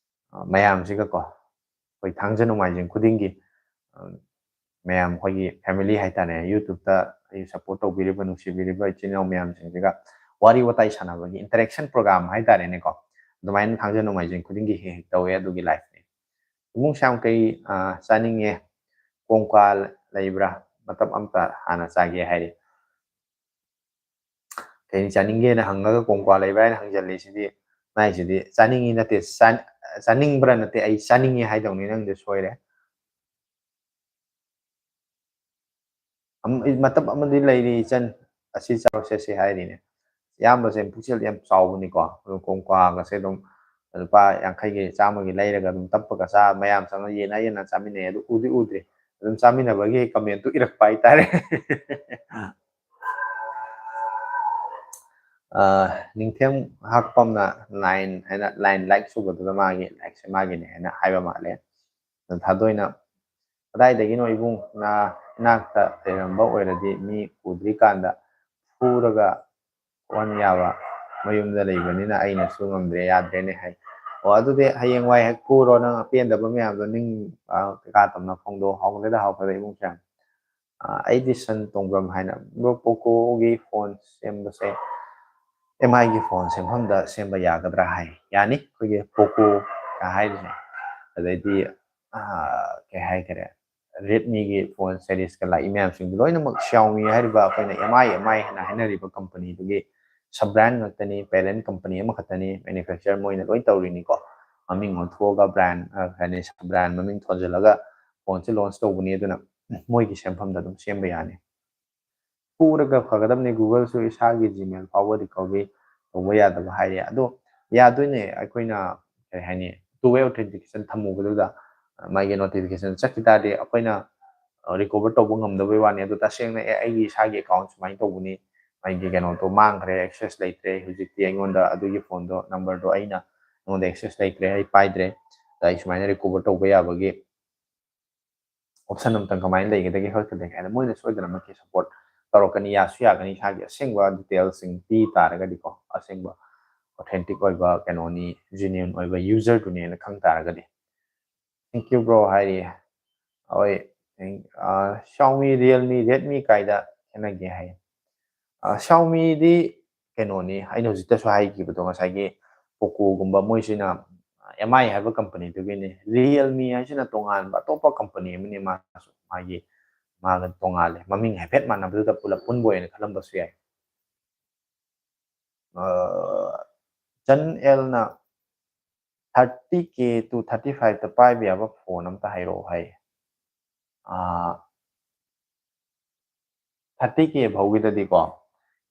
ꯃꯌꯥꯝꯁꯤꯒꯀꯣ ꯑꯩꯈꯣꯏ ꯊꯥꯡꯖ ꯅꯣꯡꯃꯥꯏꯖꯤꯡ ꯈꯨꯗꯤꯡꯒꯤ ꯃꯌꯥꯝ ꯑꯩꯈꯣꯏꯒꯤ ꯐꯦꯃꯤꯂꯤ ꯍꯥꯏꯇꯥꯔꯦ, ꯌꯨꯇ꯭ꯌꯨꯕꯇ ꯑꯩ ꯁꯞꯄꯣꯔꯠ ꯇꯧꯕꯤꯔꯤꯕ ꯅꯨꯡꯁꯤꯕꯤꯔꯤꯕ ꯏꯆꯤꯟ ꯏꯅꯥꯎ ꯃꯌꯥꯝꯁꯤꯡꯁꯤꯒ ꯋꯥꯔꯤ ꯋꯥꯇꯥꯏ ꯁꯥꯟꯅꯕꯒꯤ interaction program ꯍꯥꯏꯇꯥꯔꯦꯅꯦꯀꯣ꯫ ꯑꯗꯨꯃꯥꯏꯅ ꯊꯥꯡꯖ ꯅꯣꯡꯃꯥꯏꯖꯤꯡ ꯈꯨꯗꯤꯡꯒꯤ ꯍꯦꯛ ꯍꯦꯛ ꯇꯧꯋꯦ꯫ ꯑꯗꯨꯒꯤ ꯂꯥꯏꯐꯅꯦ꯫ ꯏꯕꯨꯡ ꯁ꯭ꯌꯥꯝ ꯀꯩ ꯆꯥꯅꯤꯡꯉꯦ? ꯀꯣꯡꯀꯥ ꯂꯩꯕ꯭ꯔꯥ? ꯃꯇꯞ ꯑꯝꯇ ꯍꯥꯟꯅ ꯆꯥꯒꯦ ꯍꯥꯏꯔꯤ꯫ ꯀꯩ ꯆꯥꯅꯤꯡꯒꯦꯅ ꯍꯪꯉꯒ ꯀꯣꯡꯀꯥ ꯂꯩꯕ꯭ꯔꯥ ꯍꯥꯏꯅ ꯍꯪꯖꯜꯂꯤꯁꯤꯗꯤ꯫ ꯃꯥꯏꯁꯤꯗꯤ ꯆꯥꯅꯤꯡꯉꯤ ꯅꯠꯇꯦ, ꯆꯥꯅꯤꯡꯕ꯭ꯔꯥ ꯅꯠꯇꯦ, ꯑꯩ ꯆꯥꯅꯤꯡꯉꯤ ꯍꯥꯏꯗꯧꯅꯤ꯫ ꯅꯪꯗꯤ ꯁꯣꯏꯔꯦ꯫ ꯃꯇꯝ ꯑꯃꯗꯤ ꯂꯩꯔꯤ ꯏꯆꯟ, ꯑꯁꯤ ꯆꯥꯔꯨꯁꯦ ꯁꯤ ꯍꯥꯏꯔꯤꯅꯦ꯫ ꯏꯌꯥꯝꯕꯁꯦ ꯄꯨꯛꯆꯦꯜ ꯌꯥꯝ ꯆꯥꯎꯕꯅꯤꯀꯣ꯫ ꯑꯗꯣ ꯀꯣꯡꯀꯥꯒꯁꯦ ꯑꯗꯨꯝ ꯂꯨꯄꯥ ꯌꯥꯡꯈꯩꯒꯤ, ꯆꯥꯝꯃꯒꯤ ꯂꯩꯔꯒ ꯑꯗꯨꯝ ꯇꯞꯄꯒ ꯆꯥ, ꯃꯌꯥꯝ ꯆꯪꯉ ꯌꯦꯟꯅ ꯌꯦꯟꯅ ꯆꯥꯃꯤꯟꯅꯩ꯫ ꯑꯗꯨ ꯎꯗꯤ ꯎꯗ꯭ꯔꯤ꯫ ꯑꯗꯨꯝ ꯆꯥꯃꯤꯟꯅꯕꯒꯤ ꯀꯃꯦꯟꯇꯨ ꯏꯔꯛꯄ ꯍꯥꯏꯇꯥꯔꯦ꯫ ꯅꯤꯡꯊꯦꯝ ꯍꯥꯛꯄꯝꯅ ꯅꯥꯏꯟ ꯍꯥꯏꯅ ꯂꯥꯏꯟ ꯂꯥꯏꯛ ꯁꯨꯕꯗꯨꯗ ꯃꯥꯒꯤ ꯂꯥꯏꯛꯁꯦ ꯃꯥꯒꯤꯅꯦ ꯍꯥꯏꯅ ꯍꯥꯏꯕ ꯃꯥꯜꯂꯦ꯫ ꯑꯗꯨ ꯊꯥꯗꯣꯏꯅ, "ꯀꯗꯥꯏꯗꯒꯤꯅꯣ ꯏꯕꯨꯡ? ꯅꯥ-, ꯏꯅꯥꯛꯇ ꯂꯩꯔꯝꯕ ꯑꯣꯏꯔꯗꯤ ꯃꯤ ꯎꯗ꯭ꯔꯤꯀꯥꯟꯗ ꯐꯨꯔꯒ ꯋꯥꯟ ꯌꯥꯕ, ꯃꯌꯨꯝꯗ ꯂꯩꯕꯅꯤꯅ ꯑꯩꯅꯁꯨ ꯉꯝꯗ꯭ꯔꯦ, ꯌꯥꯗ꯭ꯔꯦꯅꯦ" ꯍꯥꯏ꯫ ꯑꯣ, ꯑꯗꯨꯗꯤ ꯍꯌꯦꯡꯋꯥꯏ ꯍꯦꯛ ꯄꯨꯔꯣ, ꯅꯪ ꯑꯄꯦꯟꯗꯕ ꯃꯌꯥꯝꯗꯣ ꯅꯤꯡ, ꯑ, ꯀꯩꯀꯥ ꯇꯝꯅ ꯐꯣꯡꯗꯣꯛꯑꯣ꯫ ꯍꯥꯎꯈ꯭ꯔꯦꯗ, ꯍꯥꯎꯈ꯭ꯔꯦꯗ, ꯏꯕꯨꯡꯁꯦ꯫ ꯑ, ꯑꯩꯗꯤ ꯁꯟ ꯇꯣꯡꯕ꯭ꯔꯝ ꯍꯥꯏꯅ, ꯕ꯭ꯔꯣ, ꯄꯣꯀꯣꯒꯤ ꯐꯣꯟ ꯁꯦꯝꯕꯁꯦ ꯑꯦꯝ ꯑꯥꯏꯒꯤ ꯐꯣꯟ ꯁꯦꯝꯐꯝꯗ ꯁꯦꯝꯕ ꯌꯥꯒꯗ꯭ꯔꯥ ꯍꯥꯏ꯫ ꯌꯥꯅꯤ, ꯑꯩꯈꯣꯏꯒꯤ ꯄꯣꯀꯣ ꯍꯥꯏꯔꯤꯁꯦ꯫ ꯑꯗꯩꯗꯤ, ꯑ, ꯀꯩ ꯍꯥꯏꯈꯔꯦ, ꯔꯦꯗꯃꯤꯒꯤ ꯐꯣꯟ ꯁꯦꯔꯤꯁꯀ ꯂꯥꯛꯏ ꯃꯌꯥꯝꯁꯤꯡꯗꯣ ꯂꯣꯏꯅꯃꯛ Xiaomi ꯍꯥꯏꯔꯤꯕ ꯑꯩꯈꯣꯏꯅ ꯑꯦꯝ ꯑꯥꯏ, ꯑꯦꯝ ꯑꯥꯏ ꯍꯥꯏꯅ ꯍꯥꯏꯅꯔꯤꯕ ꯀꯝꯄꯅꯤꯗꯨꯒꯤ sub brand ꯉꯥꯛꯇꯅꯤ, parent ꯀꯝꯄꯅꯤ ꯑꯃꯈꯛꯇꯅꯤ, manufacturer ꯃꯣꯏꯅ ꯂꯣꯏ ꯇꯧꯔꯤꯅꯤꯀꯣ꯫ ꯃꯃꯤꯡ ꯑꯣꯟꯊꯣꯛꯑꯒ brand, ꯑ, ꯀꯩ ꯍꯥꯏꯅꯤ, sub brand ꯃꯃꯤꯡ ꯊꯣꯟꯖꯤꯜꯂꯒ ꯐꯣꯟꯁꯦ launch ꯇꯧꯕꯅꯤ꯫ ꯑꯗꯨꯅ ꯃꯣꯏꯒꯤ ꯁꯦꯝꯐꯝꯗ ꯑꯗꯨꯝ ꯁꯦꯝꯕ ꯌꯥꯅꯤ꯫ ꯄꯨꯔꯒ ꯐꯒꯗꯕꯅꯤ, Google-ꯁꯨ ꯏꯁꯥꯒꯤ Gmail ꯐꯥꯎꯕ recovery ꯇꯧꯕ ꯌꯥꯗꯕ ꯍꯥꯏꯔꯦ꯫ ꯑꯗꯣ ꯌꯥꯗꯣꯏꯅꯦ, ꯑꯩꯈꯣꯏꯅ ꯀꯩ ꯍꯥꯏꯅꯤ, two way authentication ꯊꯝꯃꯨꯕꯗꯨꯗ ꯃꯥꯒꯤ notification ꯆꯠꯈꯤ ꯇꯥꯔꯗꯤ ꯑꯩꯈꯣꯏꯅ recover ꯇꯧꯕ ꯉꯝꯗꯕꯩ ꯋꯥꯅꯤ꯫ ꯑꯗꯣ ꯇꯁꯦꯡꯅ, "ꯑꯦ, ꯑꯩꯒꯤ ꯏꯁꯥꯒꯤ account ꯁꯨꯃꯥꯏꯅ ꯇꯧꯕꯅꯤ, ꯑꯩꯒꯤ ꯀꯩꯅꯣꯗꯣ ꯃꯥꯡꯈ꯭ꯔꯦ, access ꯂꯩꯇ꯭ꯔꯦ, ꯍꯧꯖꯤꯛꯇꯤ ꯑꯩꯉꯣꯟꯗ ꯑꯗꯨꯒꯤ ꯐꯣꯟꯗꯣ, number-ꯗꯣ ꯑꯩꯅ, ꯑꯩꯉꯣꯟꯗ access ꯂꯩꯇ꯭ꯔꯦ, ꯑꯩ ꯄꯥꯏꯗ꯭ꯔꯦ, ꯑꯗ ꯑꯩ ꯁꯨꯃꯥꯏꯅ recover ꯇꯧꯕ ꯌꯥꯕꯒꯤ option ꯑꯝꯇꯪ ꯀꯃꯥꯏꯅ ꯂꯩꯒꯗꯒꯦ, ꯈꯣꯠꯀꯗꯒꯦ?" ꯍꯥꯏꯅ ꯃꯣꯏꯅ ꯁꯣꯏꯗꯅꯃꯛꯀꯤ support ꯇꯧꯔꯛꯀꯅꯤ, ꯌꯥꯁꯨ ꯌꯥꯒꯅꯤ꯫ ꯏꯁꯥꯒꯤ ꯑꯁꯦꯡꯕ details-ꯁꯤꯡ ꯄꯤ ꯇꯥꯔꯒꯗꯤꯀꯣ, ꯑꯁꯦꯡꯕ authentic ꯑꯣꯏꯕ ꯀꯩꯅꯣꯅꯤ, genuine ꯑꯣꯏꯕ user-ꯗꯨꯅꯦꯅ ꯈꯪ ꯇꯥꯔꯒꯗꯤ꯫ "Thank you, bro" ꯍꯥꯏꯔꯤ꯫ ꯍꯣꯏ, thank-, ꯑ, Xiaomi, Realme, Redmi ꯀꯥꯏꯗ ꯈꯦꯠꯅꯒꯦ ꯍꯥꯏ꯫ ꯑ, Xiaomi-ꯗꯤ ꯀꯩꯅꯣꯅꯤ, ꯑꯩꯅ ꯍꯧꯖꯤꯛꯇꯁꯨ ꯍꯥꯏꯈꯤꯕꯗꯣ, ꯉꯁꯥꯏꯒꯤ Poco-ꯒꯨꯝꯕ ꯃꯣꯏꯁꯤꯅ ꯑꯦꯝ ꯑꯥꯏ ꯍꯥꯏꯕ ꯀꯝꯄꯅꯤꯗꯨꯒꯤꯅꯤ꯫ Realme ꯍꯥꯏꯁꯤꯅ ꯇꯣꯉꯥꯟꯕ ꯑꯇꯣꯞꯄ ꯀꯝꯄꯅꯤ ꯑꯃꯅꯤ, ꯃꯥꯁꯨ ꯃꯥꯒꯤ, ꯃꯥꯒ ꯇꯣꯉꯥꯜꯂꯦ, ꯃꯃꯤꯡ ꯍꯥꯏꯐꯦꯠ ꯃꯥꯟꯅꯕꯗꯨꯗ ꯄꯨꯂꯞ ꯄꯨꯟꯕ ꯑꯣꯏꯅ ꯈꯜꯂꯝꯕꯁꯨ ꯌꯥꯏ꯫ ꯑ, ꯆꯟ ꯑꯦꯜꯅ thirty K to thirty five-ꯇ ꯄꯥꯏꯕ ꯌꯥꯕ ꯐꯣꯟ ꯑꯝꯇ ꯍꯥꯏꯔꯛꯑꯣ ꯍꯥꯏ꯫ ꯑ, thirty K ꯐꯥꯎꯒꯤꯗꯗꯤꯀꯣ,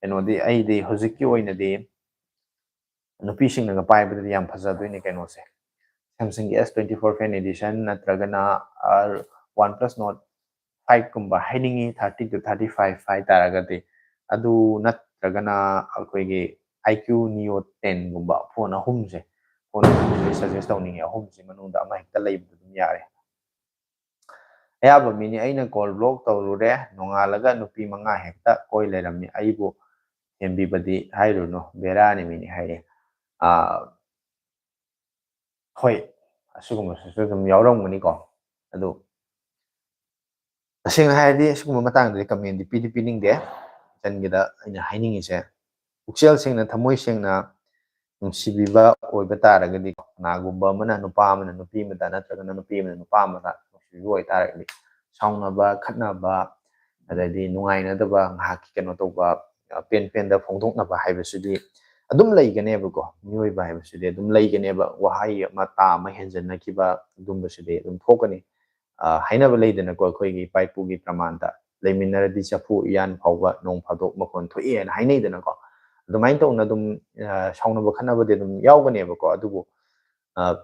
ꯀꯩꯅꯣꯗꯤ, ꯑꯩꯗꯤ ꯍꯧꯖꯤꯛꯀꯤ ꯑꯣꯏꯅꯗꯤ ꯅꯨꯄꯤꯁꯤꯡꯅꯒ ꯄꯥꯏꯕꯗꯗꯤ ꯌꯥꯝ ꯐꯖꯗꯣꯏꯅꯦ ꯀꯩꯅꯣꯁꯦ, Samsung-ꯒꯤ S twenty four Fan Edition ꯅꯠꯇ꯭ꯔꯒꯅ, ꯑ, OnePlus Nord five-ꯀꯨꯝꯕ ꯍꯥꯏꯅꯤꯡꯉꯤ, thirty to thirty five ꯍꯥꯏ ꯇꯥꯔꯒꯗꯤ꯫ ꯑꯗꯨ ꯅꯠꯇ꯭ꯔꯒꯅ ꯑꯩꯈꯣꯏꯒꯤ iQOO Neo ten-ꯒꯨꯝꯕ ꯐꯣꯟ ꯑꯍꯨꯝꯁꯦ, ꯐꯣꯟ ꯑꯍꯨꯝꯁꯦ suggest ꯇꯧꯅꯤꯡꯉꯤ꯫ ꯑꯍꯨꯝꯁꯤ ꯃꯅꯨꯡꯗ ꯑꯃ ꯍꯦꯛꯇ ꯂꯩꯕꯗ ꯑꯗꯨꯝ ꯌꯥꯔꯦ꯫ ꯑꯌꯥꯕ ꯃꯤꯅꯤ, ꯑꯩꯅ call block ꯇꯧꯔꯨꯔꯦ, ꯅꯣꯡꯉꯥꯜꯂꯒ ꯅꯨꯄꯤ ꯃꯉꯥ ꯍꯦꯛꯇ ꯀꯣꯏ ꯂꯩꯔꯝꯃꯤ, ꯑꯩꯕꯨ ꯊꯦꯝꯕꯤꯕꯗꯤ ꯍꯥꯏꯔꯨꯅꯨ, ꯕꯦꯔꯥꯅꯤ ꯃꯤꯅꯤ ꯍꯥꯏꯔꯦ꯫ ꯑꯥ, ꯍꯣꯏ, ꯑꯁꯤꯒꯨꯝꯕꯁꯤꯁꯨ ꯑꯗꯨꯝ ꯌꯥꯎꯔꯝꯒꯅꯤꯀꯣ꯫ ꯑꯗꯨ ꯇꯁꯦꯡꯅ ꯍꯥꯏꯔꯗꯤ ꯑꯁꯤꯒꯨꯝꯕ ꯃꯇꯥꯡꯗꯗꯤ comment ꯗꯤ ꯄꯤꯗꯤ ꯄꯤꯅꯤꯡꯗꯦ꯫ ꯏꯆꯟꯒꯤꯗ ꯑꯩꯅ ꯍꯥꯏꯅꯤꯡꯉꯤꯁꯦ, ꯄꯨꯛꯆꯦꯜ ꯁꯦꯡꯅ, ꯊꯃꯣꯏ ꯁꯦꯡꯅ ꯅꯨꯡꯁꯤꯕꯤꯕ ꯑꯣꯏꯕ ꯇꯥꯔꯒꯗꯤ, ꯀꯅꯥꯒꯨꯝꯕ ꯑꯃꯅ ꯅꯨꯄꯥ ꯑꯃꯅ ꯅꯨꯄꯤ ꯑꯃꯗ ꯅꯠꯇ꯭ꯔꯒꯅ ꯅꯨꯄꯤ ꯑꯃꯅ ꯅꯨꯄꯥ ꯑꯃꯗ ꯅꯨꯡꯁꯤꯕꯤꯕ ꯑꯣꯏꯇꯥꯔꯒꯗꯤ, ꯁꯥꯎꯅꯕ, ꯈꯠꯅꯕ, ꯑꯗꯩꯗꯤ ꯅꯨꯡꯉꯥꯏꯅꯗꯕ, ꯉꯥꯏꯍꯥꯛꯀꯤ ꯀꯩꯅꯣ ꯇꯧꯕ, ꯄꯦꯟ ꯄꯦꯟꯗ ꯐꯣꯡꯗꯣꯛꯅꯕ ꯍꯥꯏꯕꯁꯤꯗꯤ ꯑꯗꯨꯝ ꯂꯩꯒꯅꯦꯕꯀꯣ꯫ ꯃꯤꯑꯣꯏꯕ ꯍꯥꯏꯕꯁꯤꯗꯤ ꯑꯗꯨꯝ ꯂꯩꯒꯅꯦꯕ꯫ ꯋꯥꯍꯩ ꯑꯃ ꯇꯥ ꯑꯃ ꯍꯦꯟꯖꯟꯅꯈꯤꯕ ꯑꯗꯨꯝꯕꯁꯤꯗꯤ ꯑꯗꯨꯝ ꯊꯣꯛꯀꯅꯤ꯫ ꯑ, ꯍꯥꯏꯅꯕ ꯂꯩꯗꯅꯀꯣ, ꯑꯩꯈꯣꯏꯒꯤ ꯏꯄꯥ ꯏꯄꯨꯒꯤ ꯄ꯭ꯔꯃꯥꯟꯗ, "ꯂꯩꯃꯤꯟꯅꯔꯗꯤ ꯆꯐꯨ ꯎꯌꯥꯟ ꯐꯥꯎꯕ ꯅꯣꯡ ꯐꯥꯗꯣꯛ ꯃꯈꯣꯟ ꯊꯣꯛꯏ" ꯍꯥꯏꯅ ꯍꯥꯏꯅꯩꯗꯅꯀꯣ꯫ ꯑꯗꯨꯃꯥꯏꯅ ꯇꯧꯅ ꯑꯗꯨꯝ, ꯑ, ꯁꯥꯎꯅꯕ ꯈꯠꯅꯕꯗꯤ ꯑꯗꯨꯝ ꯌꯥꯎꯒꯅꯦꯕꯀꯣ꯫ ꯑꯗꯨꯕꯨ, ꯑ,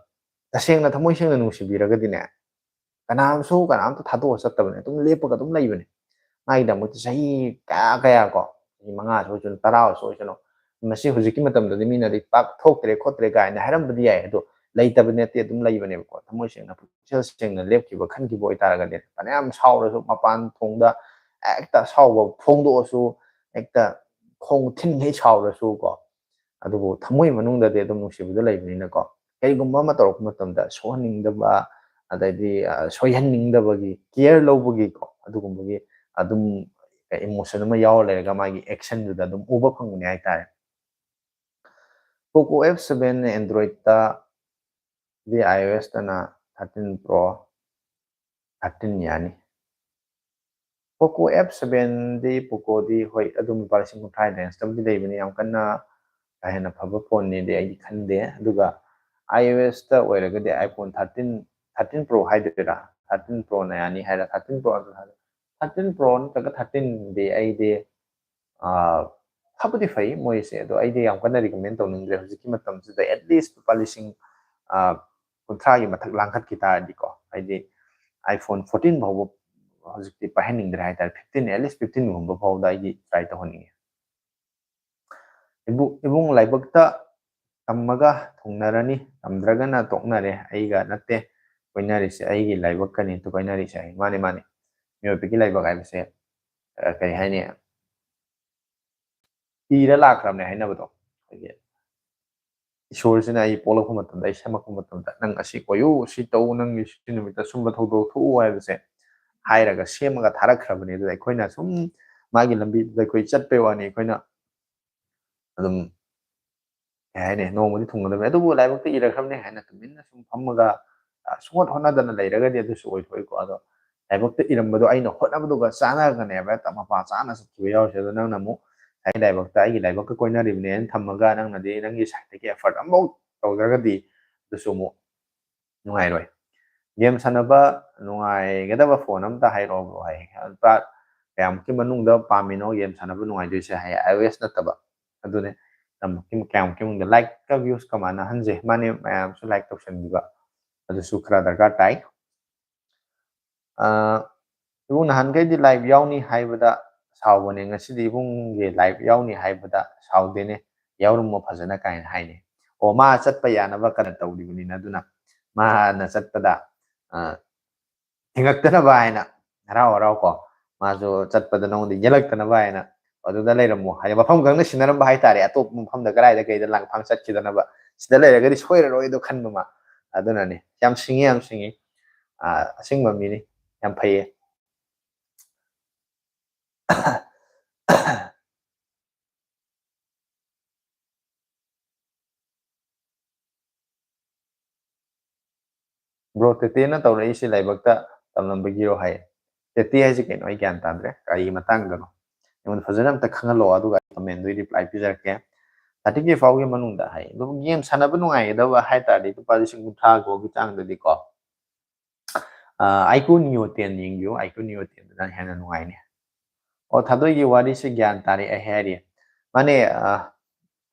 ꯇꯁꯦꯡꯅ ꯊꯃꯣꯏ ꯁꯦꯡꯅ ꯅꯨꯡꯁꯤꯕꯤꯔꯒꯗꯤꯅꯦ, ꯀꯅꯥꯝꯁꯨ ꯀꯅꯥꯝꯇ ꯊꯥꯗꯣꯛꯑ ꯆꯠꯇꯕꯅꯦ, ꯑꯗꯨꯝ ꯂꯦꯞꯄꯒ ꯑꯗꯨꯝ ꯂꯩꯕꯅꯦ꯫ ꯃꯥꯒꯤꯗꯃꯛꯇ ꯆꯍꯤ ꯀꯌꯥ ꯀꯌꯥ ꯀꯣ, ꯆꯍꯤ ꯃꯉꯥꯁꯨ ꯑꯣꯏꯁꯅꯨ, ꯇꯔꯥꯁꯨ ꯑꯣꯏꯁꯅꯨ, ꯃꯁꯤ ꯍꯧꯖꯤꯛꯀꯤ ꯃꯇꯝꯗꯗꯤ ꯃꯤꯅꯗꯤ ꯄꯥꯛ ꯊꯣꯛꯇ꯭ꯔꯦ ꯈꯣꯠꯇ꯭ꯔꯦ ꯀꯥꯏꯅ ꯍꯥꯏꯔꯝꯕꯗꯤ ꯌꯥꯏ, ꯑꯗꯣ ꯂꯩꯇꯕ ꯅꯠꯇꯦ, ꯑꯗꯨꯝ ꯂꯩꯕꯅꯦꯕꯀꯣ꯫ ꯊꯃꯣꯏ ꯁꯦꯡꯅ, ꯄꯨꯛꯆꯦꯜ ꯁꯦꯡꯅ ꯂꯦꯞꯈꯤꯕ, ꯈꯟꯈꯤꯕ ꯑꯣꯏꯇꯥꯔꯒꯗꯤ, ꯐꯅꯌꯥꯝ ꯁꯥꯎꯔꯁꯨ, ꯃꯄꯥꯟ ꯊꯣꯡꯗ ꯍꯦꯛꯇ ꯑꯁꯥꯎꯕ ꯐꯣꯡꯗꯣꯛꯑꯁꯨ, ꯍꯦꯛꯇ ꯈꯣꯡ ꯊꯤꯟꯈꯩ ꯁꯥꯎꯔꯁꯨ ꯀꯣ, ꯑꯗꯨꯕꯨ ꯊꯃꯣꯏ ꯃꯅꯨꯡꯗꯗꯤ ꯑꯗꯨꯝ ꯅꯨꯡꯁꯤꯕꯗꯣ ꯂꯩꯕꯅꯤꯅꯀꯣ, ꯀꯔꯤꯒꯨꯝꯕ ꯑꯃ ꯇꯧꯔꯛꯄ ꯃꯇꯝꯗ ꯁꯣꯛꯍꯟꯅꯤꯡꯗꯕ, ꯑꯗꯩꯗꯤ, ꯑ, ꯁꯣꯏꯍꯟꯅꯤꯡꯗꯕꯒꯤ, care ꯂꯧꯕꯒꯤꯀꯣ, ꯑꯗꯨꯒꯨꯝꯕꯒꯤ ꯑꯗꯨꯝ emotion ꯑꯃ ꯌꯥꯎꯔ ꯂꯩꯔꯒ ꯃꯥꯒꯤ action ꯗꯨꯗ ꯑꯗꯨꯝ ꯎꯕ ꯐꯪꯕꯅꯦ ꯍꯥꯏꯇꯥꯔꯦ꯫ Poco F seven Android ꯇ ꯗꯤ, iOS ꯇꯅ thirteen Pro, thirteen ꯌꯥꯅꯤ꯫ Poco F seven ꯗꯤ, Poco ꯗꯤ ꯍꯣꯏ ꯑꯗꯨꯝ ꯂꯨꯄꯥ ꯂꯤꯁꯤꯡ ꯀꯨꯟꯊ꯭ꯔꯥ range ꯇꯕꯨꯗꯤ ꯂꯩꯕꯅꯤ, ꯌꯥꯝ ꯀꯟꯅ ꯀꯥ ꯍꯦꯟꯅ ꯐꯕ phone ꯅꯦꯗꯤ ꯑꯩꯗꯤ ꯈꯟꯗꯦ꯫ ꯑꯗꯨꯒ iOS ꯇ ꯑꯣꯏꯔꯒꯗꯤ iPhone thirteen, thirteen Pro ꯍꯥꯏꯗꯣꯏꯔꯥ, thirteen Pro ꯅ ꯌꯥꯅꯤ ꯍꯥꯏꯔ, thirteen Pro, thirteen Pro ꯅꯠꯇ꯭ꯔꯒ thirteen ꯗꯤ ꯑꯩꯗꯤ, ꯑ, ꯐꯕꯨꯗꯤ ꯐꯩ ꯃꯣꯏꯁꯦ, ꯑꯗꯣ ꯑꯩꯗꯤ ꯌꯥꯝ ꯀꯟꯅ recommend ꯇꯧꯅꯤꯡꯗ꯭ꯔꯦ ꯍꯧꯖꯤꯛꯀꯤ ꯃꯇꯝꯁꯤꯗ꯫ At least ꯂꯨꯄꯥ ꯂꯤꯁꯤꯡ, ꯑ, ꯀꯨꯟꯊ꯭ꯔꯥꯒꯤ ꯃꯊꯛ ꯂꯥꯡꯈꯠꯈꯤ ꯇꯥꯔꯗꯤꯀꯣ, ꯍꯥꯏꯗꯤ iPhone fourteen ꯐꯥꯎꯕ ꯍꯧꯖꯤꯛꯇꯤ ꯄꯥꯏꯍꯟꯅꯤꯡꯗ꯭ꯔꯦ ꯍꯥꯏꯇꯥꯔꯦ꯫ Fifteen, at least fifteen ꯒꯨꯝꯕ ꯐꯥꯎꯗ ꯑꯩꯗꯤ try ꯇꯧꯍꯟꯅꯤꯡꯉꯦ꯫ ꯏꯕꯨ-, ꯏꯕꯨꯡ ꯂꯥꯏꯕꯛꯇ ꯇꯝꯃꯒ ꯊꯨꯡꯅꯔꯅꯤ, ꯇꯝꯗ꯭ꯔꯒꯅ ꯇꯣꯛꯅꯔꯦ꯫ ꯑꯩꯒ ꯅꯠꯇꯦ ꯀꯣꯏꯅꯔꯤꯁꯦ, ꯑꯩꯒꯤ ꯂꯥꯏꯕꯛꯀꯅꯤ ꯀꯣꯏꯅꯔꯤꯁꯦ꯫ ꯑꯩ, ꯃꯥꯅꯤ, ꯃꯥꯅꯤ, ꯃꯤꯑꯣꯏꯕꯒꯤ ꯂꯥꯏꯕꯛ ꯍꯥꯏꯕꯁꯦ, ꯑ, ꯀꯔꯤ ꯍꯥꯏꯅꯤ, ꯏꯔ ꯂꯥꯛꯈ꯭ꯔꯕꯅꯦ ꯍꯥꯏꯅꯕꯗꯣ꯫ ꯑꯩꯈꯣꯏꯒꯤ ꯏꯁꯣꯔꯁꯤꯅ ꯑꯩ ꯄꯣꯛꯂꯛꯄ ꯃꯇꯝꯗ, ꯑꯩ ꯁꯦꯝꯃꯛꯄ ꯃꯇꯝꯗ, "ꯅꯪ ꯑꯁꯤ ꯑꯣꯏꯌꯨ, ꯁꯤ ꯇꯧ, ꯅꯪꯒꯤ ꯁꯤ ꯅꯨꯃꯤꯠꯇ ꯁꯨꯝꯕ ꯊꯧꯗꯣꯛ ꯊꯣꯛꯎ" ꯍꯥꯏꯕꯁꯦ ꯍꯥꯏꯔꯒ ꯁꯦꯝꯃꯒ ꯊꯥꯔꯛꯈ꯭ꯔꯕꯅꯦ꯫ ꯑꯗꯨꯗ ꯑꯩꯈꯣꯏꯅ ꯁꯨꯝ ꯃꯥꯒꯤ ꯂꯝꯕꯤꯗꯨꯗ ꯑꯩꯈꯣꯏ ꯆꯠꯄꯩ ꯋꯥꯅꯤ꯫ ꯑꯩꯈꯣꯏꯅ ꯑꯗꯨꯝ, ꯀꯩ ꯍꯥꯏꯅꯤ, ꯅꯣꯡꯃꯗꯤ ꯊꯨꯡꯒꯗꯕꯅꯤ꯫ ꯑꯗꯨꯕꯨ ꯂꯥꯏꯕꯛꯇ ꯏꯔꯛꯈ꯭ꯔꯕꯅꯦ ꯍꯥꯏꯅ ꯇꯨꯃꯤꯟꯅ ꯁꯨꯝ ꯐꯝꯃꯒ, ꯑ, ꯁꯨꯡꯍꯣꯠ ꯍꯣꯠꯅꯗꯅ ꯂꯩꯔꯒꯗꯤ ꯑꯗꯨꯁꯨ ꯑꯣꯏꯊꯣꯛꯏꯀꯣ꯫ ꯑꯗꯣ ꯂꯥꯏꯕꯛꯇ ꯏꯔꯝꯕꯗꯣ ꯑꯩꯅ ꯍꯣꯠꯅꯕꯗꯨꯒ ꯆꯥꯟꯅꯒꯅꯦꯕ ꯍꯦꯛꯇ ꯃꯄꯥ ꯆꯥꯅ ꯆꯠꯈꯤꯕ ꯌꯥꯎꯔꯤꯁꯦ꯫ ꯑꯗꯣ ꯅꯪꯅ ꯑꯃꯨꯛ ꯉꯁꯥꯏꯒꯤ ꯂꯥꯏꯕꯛꯇ, "ꯑꯩꯒꯤ ꯂꯥꯏꯕꯛꯀ ꯀꯣꯏꯅꯔꯤꯕꯅꯦꯅ" ꯊꯝꯃꯒ ꯅꯪꯅꯗꯤ ꯅꯪꯒꯤ ꯁꯥꯏꯠꯇꯒꯤ ꯑꯦꯐꯔꯠ ꯑꯃꯐꯥꯎ ꯇꯧꯗ꯭ꯔꯒꯗꯤ ꯑꯗꯨꯁꯨ ꯑꯃꯨꯛ ꯅꯨꯡꯉꯥꯏꯔꯣꯏ꯫ "ꯒꯦꯝ ꯁꯥꯟꯅꯕ ꯅꯨꯡꯉꯥꯏꯒꯗꯕ ꯐꯣꯟ ꯑꯝꯇ ꯍꯥꯏꯔꯛꯑꯣ ꯕ꯭ꯔꯣ" ꯍꯥꯏ꯫ ꯂꯨꯄꯥ ꯀꯌꯥꯃꯨꯛꯀꯤ ꯃꯅꯨꯡꯗ ꯄꯥꯝꯃꯤꯅꯣ ꯒꯦꯝ ꯁꯥꯟꯅꯕ ꯅꯨꯡꯉꯥꯏꯗꯣꯏꯁꯦ ꯍꯥꯏ, iOS ꯅꯠꯇꯕ꯫ ꯑꯗꯨꯅꯦ, ꯀꯌꯥꯃꯨꯛꯀꯤ, ꯀꯌꯥꯃꯨꯛꯀꯤ ꯃꯅꯨꯡꯗ ꯂꯥꯏꯛꯀ ꯚ꯭ꯌꯨꯁꯀ ꯃꯥꯟꯅꯍꯟꯁꯦ꯫ ꯃꯥꯅꯦ, ꯃꯌꯥꯝꯁꯨ ꯂꯥꯏꯛ ꯇꯧꯁꯟꯕꯤꯕ, ꯑꯗꯨꯁꯨ ꯈꯔ ꯗꯔꯀꯥꯔ ꯇꯥꯏ꯫ ꯑ, "ꯏꯕꯨꯡ, ꯅꯍꯥꯟꯈꯩꯗꯤ ꯂꯥꯏꯚ ꯌꯥꯎꯅꯤ ꯍꯥꯏꯕꯗ ꯁꯥꯎꯕꯅꯦ, ꯉꯁꯤꯗꯤ ꯏꯕꯨꯡꯒꯤ ꯂꯥꯏꯚ ꯌꯥꯎꯅꯤ ꯍꯥꯏꯕꯗ ꯁꯥꯎꯗꯦꯅꯦ, ꯌꯥꯎꯔꯝꯃꯣ ꯐꯖꯅ" ꯀꯥꯏꯅ ꯍꯥꯏꯅꯦ꯫ ꯑꯣ, ꯃꯥ ꯆꯠꯄ ꯌꯥꯅꯕ ꯀꯟꯅ ꯇꯧꯔꯤꯕꯅꯤꯅ, ꯑꯗꯨꯅ ꯃꯥꯅ ꯆꯠꯄꯗ, ꯑ, ꯊꯦꯡꯉꯛꯇꯅꯕ ꯍꯥꯏꯅ, ꯍꯔꯥꯎ ꯍꯔꯥꯎ ꯀꯣ, ꯃꯥꯁꯨ ꯆꯠꯄꯗ ꯅꯉꯣꯟꯗ ꯌꯦꯜꯂꯛꯇꯅꯕ ꯍꯥꯏꯅ, ꯑꯗꯨꯗ ꯂꯩꯔꯝꯃꯣ ꯍꯥꯏꯗꯤ, ꯃꯐꯝ ꯈꯪꯅ ꯁꯤꯟꯅꯔꯝꯕ ꯍꯥꯏꯇꯥꯔꯦ, ꯑꯇꯣꯞꯄ ꯃꯐꯝꯗ ꯀꯗꯥꯏꯗ ꯀꯩꯗ ꯂꯥꯡꯐꯥꯡ ꯆꯠꯈꯤꯗꯅꯕ, ꯁꯤꯗ ꯂꯩꯔꯒꯗꯤ ꯁꯣꯏꯔꯔꯣꯏꯗꯣ ꯈꯟꯕ ꯃꯥ꯫ ꯑꯗꯨꯅꯅꯦ, ꯌꯥꯝ ꯁꯤꯡꯉꯤ, ꯌꯥꯝ ꯁꯤꯡꯉꯤ꯫ ꯑꯥ, ꯑꯁꯤꯡꯕ ꯃꯤꯅꯤ, ꯌꯥꯝ ꯐꯩꯌꯦ꯫ ꯕ꯭ꯔꯣ, ꯇꯦꯇꯦꯅ ꯇꯧꯔꯛꯏꯁꯤ ꯂꯥꯏꯕꯛꯇ ꯇꯝꯂꯝꯕꯒꯤꯔꯣ ꯍꯥꯏ꯫ ꯇꯦꯇꯦ ꯍꯥꯏꯁꯤ ꯀꯩꯅꯣ? ꯑꯩ ꯒ꯭ꯌꯥꯟ ꯇꯥꯗ꯭ꯔꯦ, ꯀꯔꯤ ꯃꯇꯥꯡꯗꯅꯣ? ꯑꯩꯉꯣꯟꯗ ꯐꯖꯅ ꯑꯝꯇ ꯈꯪꯍꯜꯂꯛꯑꯣ, ꯑꯗꯨꯒ ꯑꯩ ꯀꯃꯦꯟꯗꯨꯒꯤ ꯔꯤꯄ꯭ꯂꯥꯏ ꯄꯤꯖꯔꯛꯀꯦ꯫ ꯊꯥꯔꯇꯤ ꯀꯦ ꯐꯥꯎꯒꯤ ꯃꯅꯨꯡꯗ ꯍꯥꯏ꯫ ꯑꯗꯨꯕꯨ ꯒꯦꯝ ꯁꯥꯟꯅꯕ ꯅꯨꯡꯉꯥꯏꯒꯗꯕ ꯍꯥꯏ ꯇꯥꯔꯗꯤ ꯂꯨꯄꯥ ꯂꯤꯁꯤꯡ ꯀꯨꯟꯊ꯭ꯔꯥ ꯐꯥꯎꯒꯤ ꯆꯥꯡꯗꯗꯤꯀꯣ, ꯑꯥ, iQOO Neo ten ꯌꯦꯡꯕꯤꯌꯨ, iQOO Neo ten ꯗꯨꯅ ꯍꯦꯟꯅ ꯅꯨꯡꯉꯥꯏꯅꯤ꯫ ꯑꯣ, ꯊꯥꯗꯣꯏꯒꯤ ꯋꯥꯔꯤꯁꯦ ꯒ꯭ꯌꯥꯟ ꯇꯥꯔꯦ ꯑꯩ ꯍꯥꯏꯔꯤ꯫ ꯃꯥꯅꯦ, ꯑꯥ,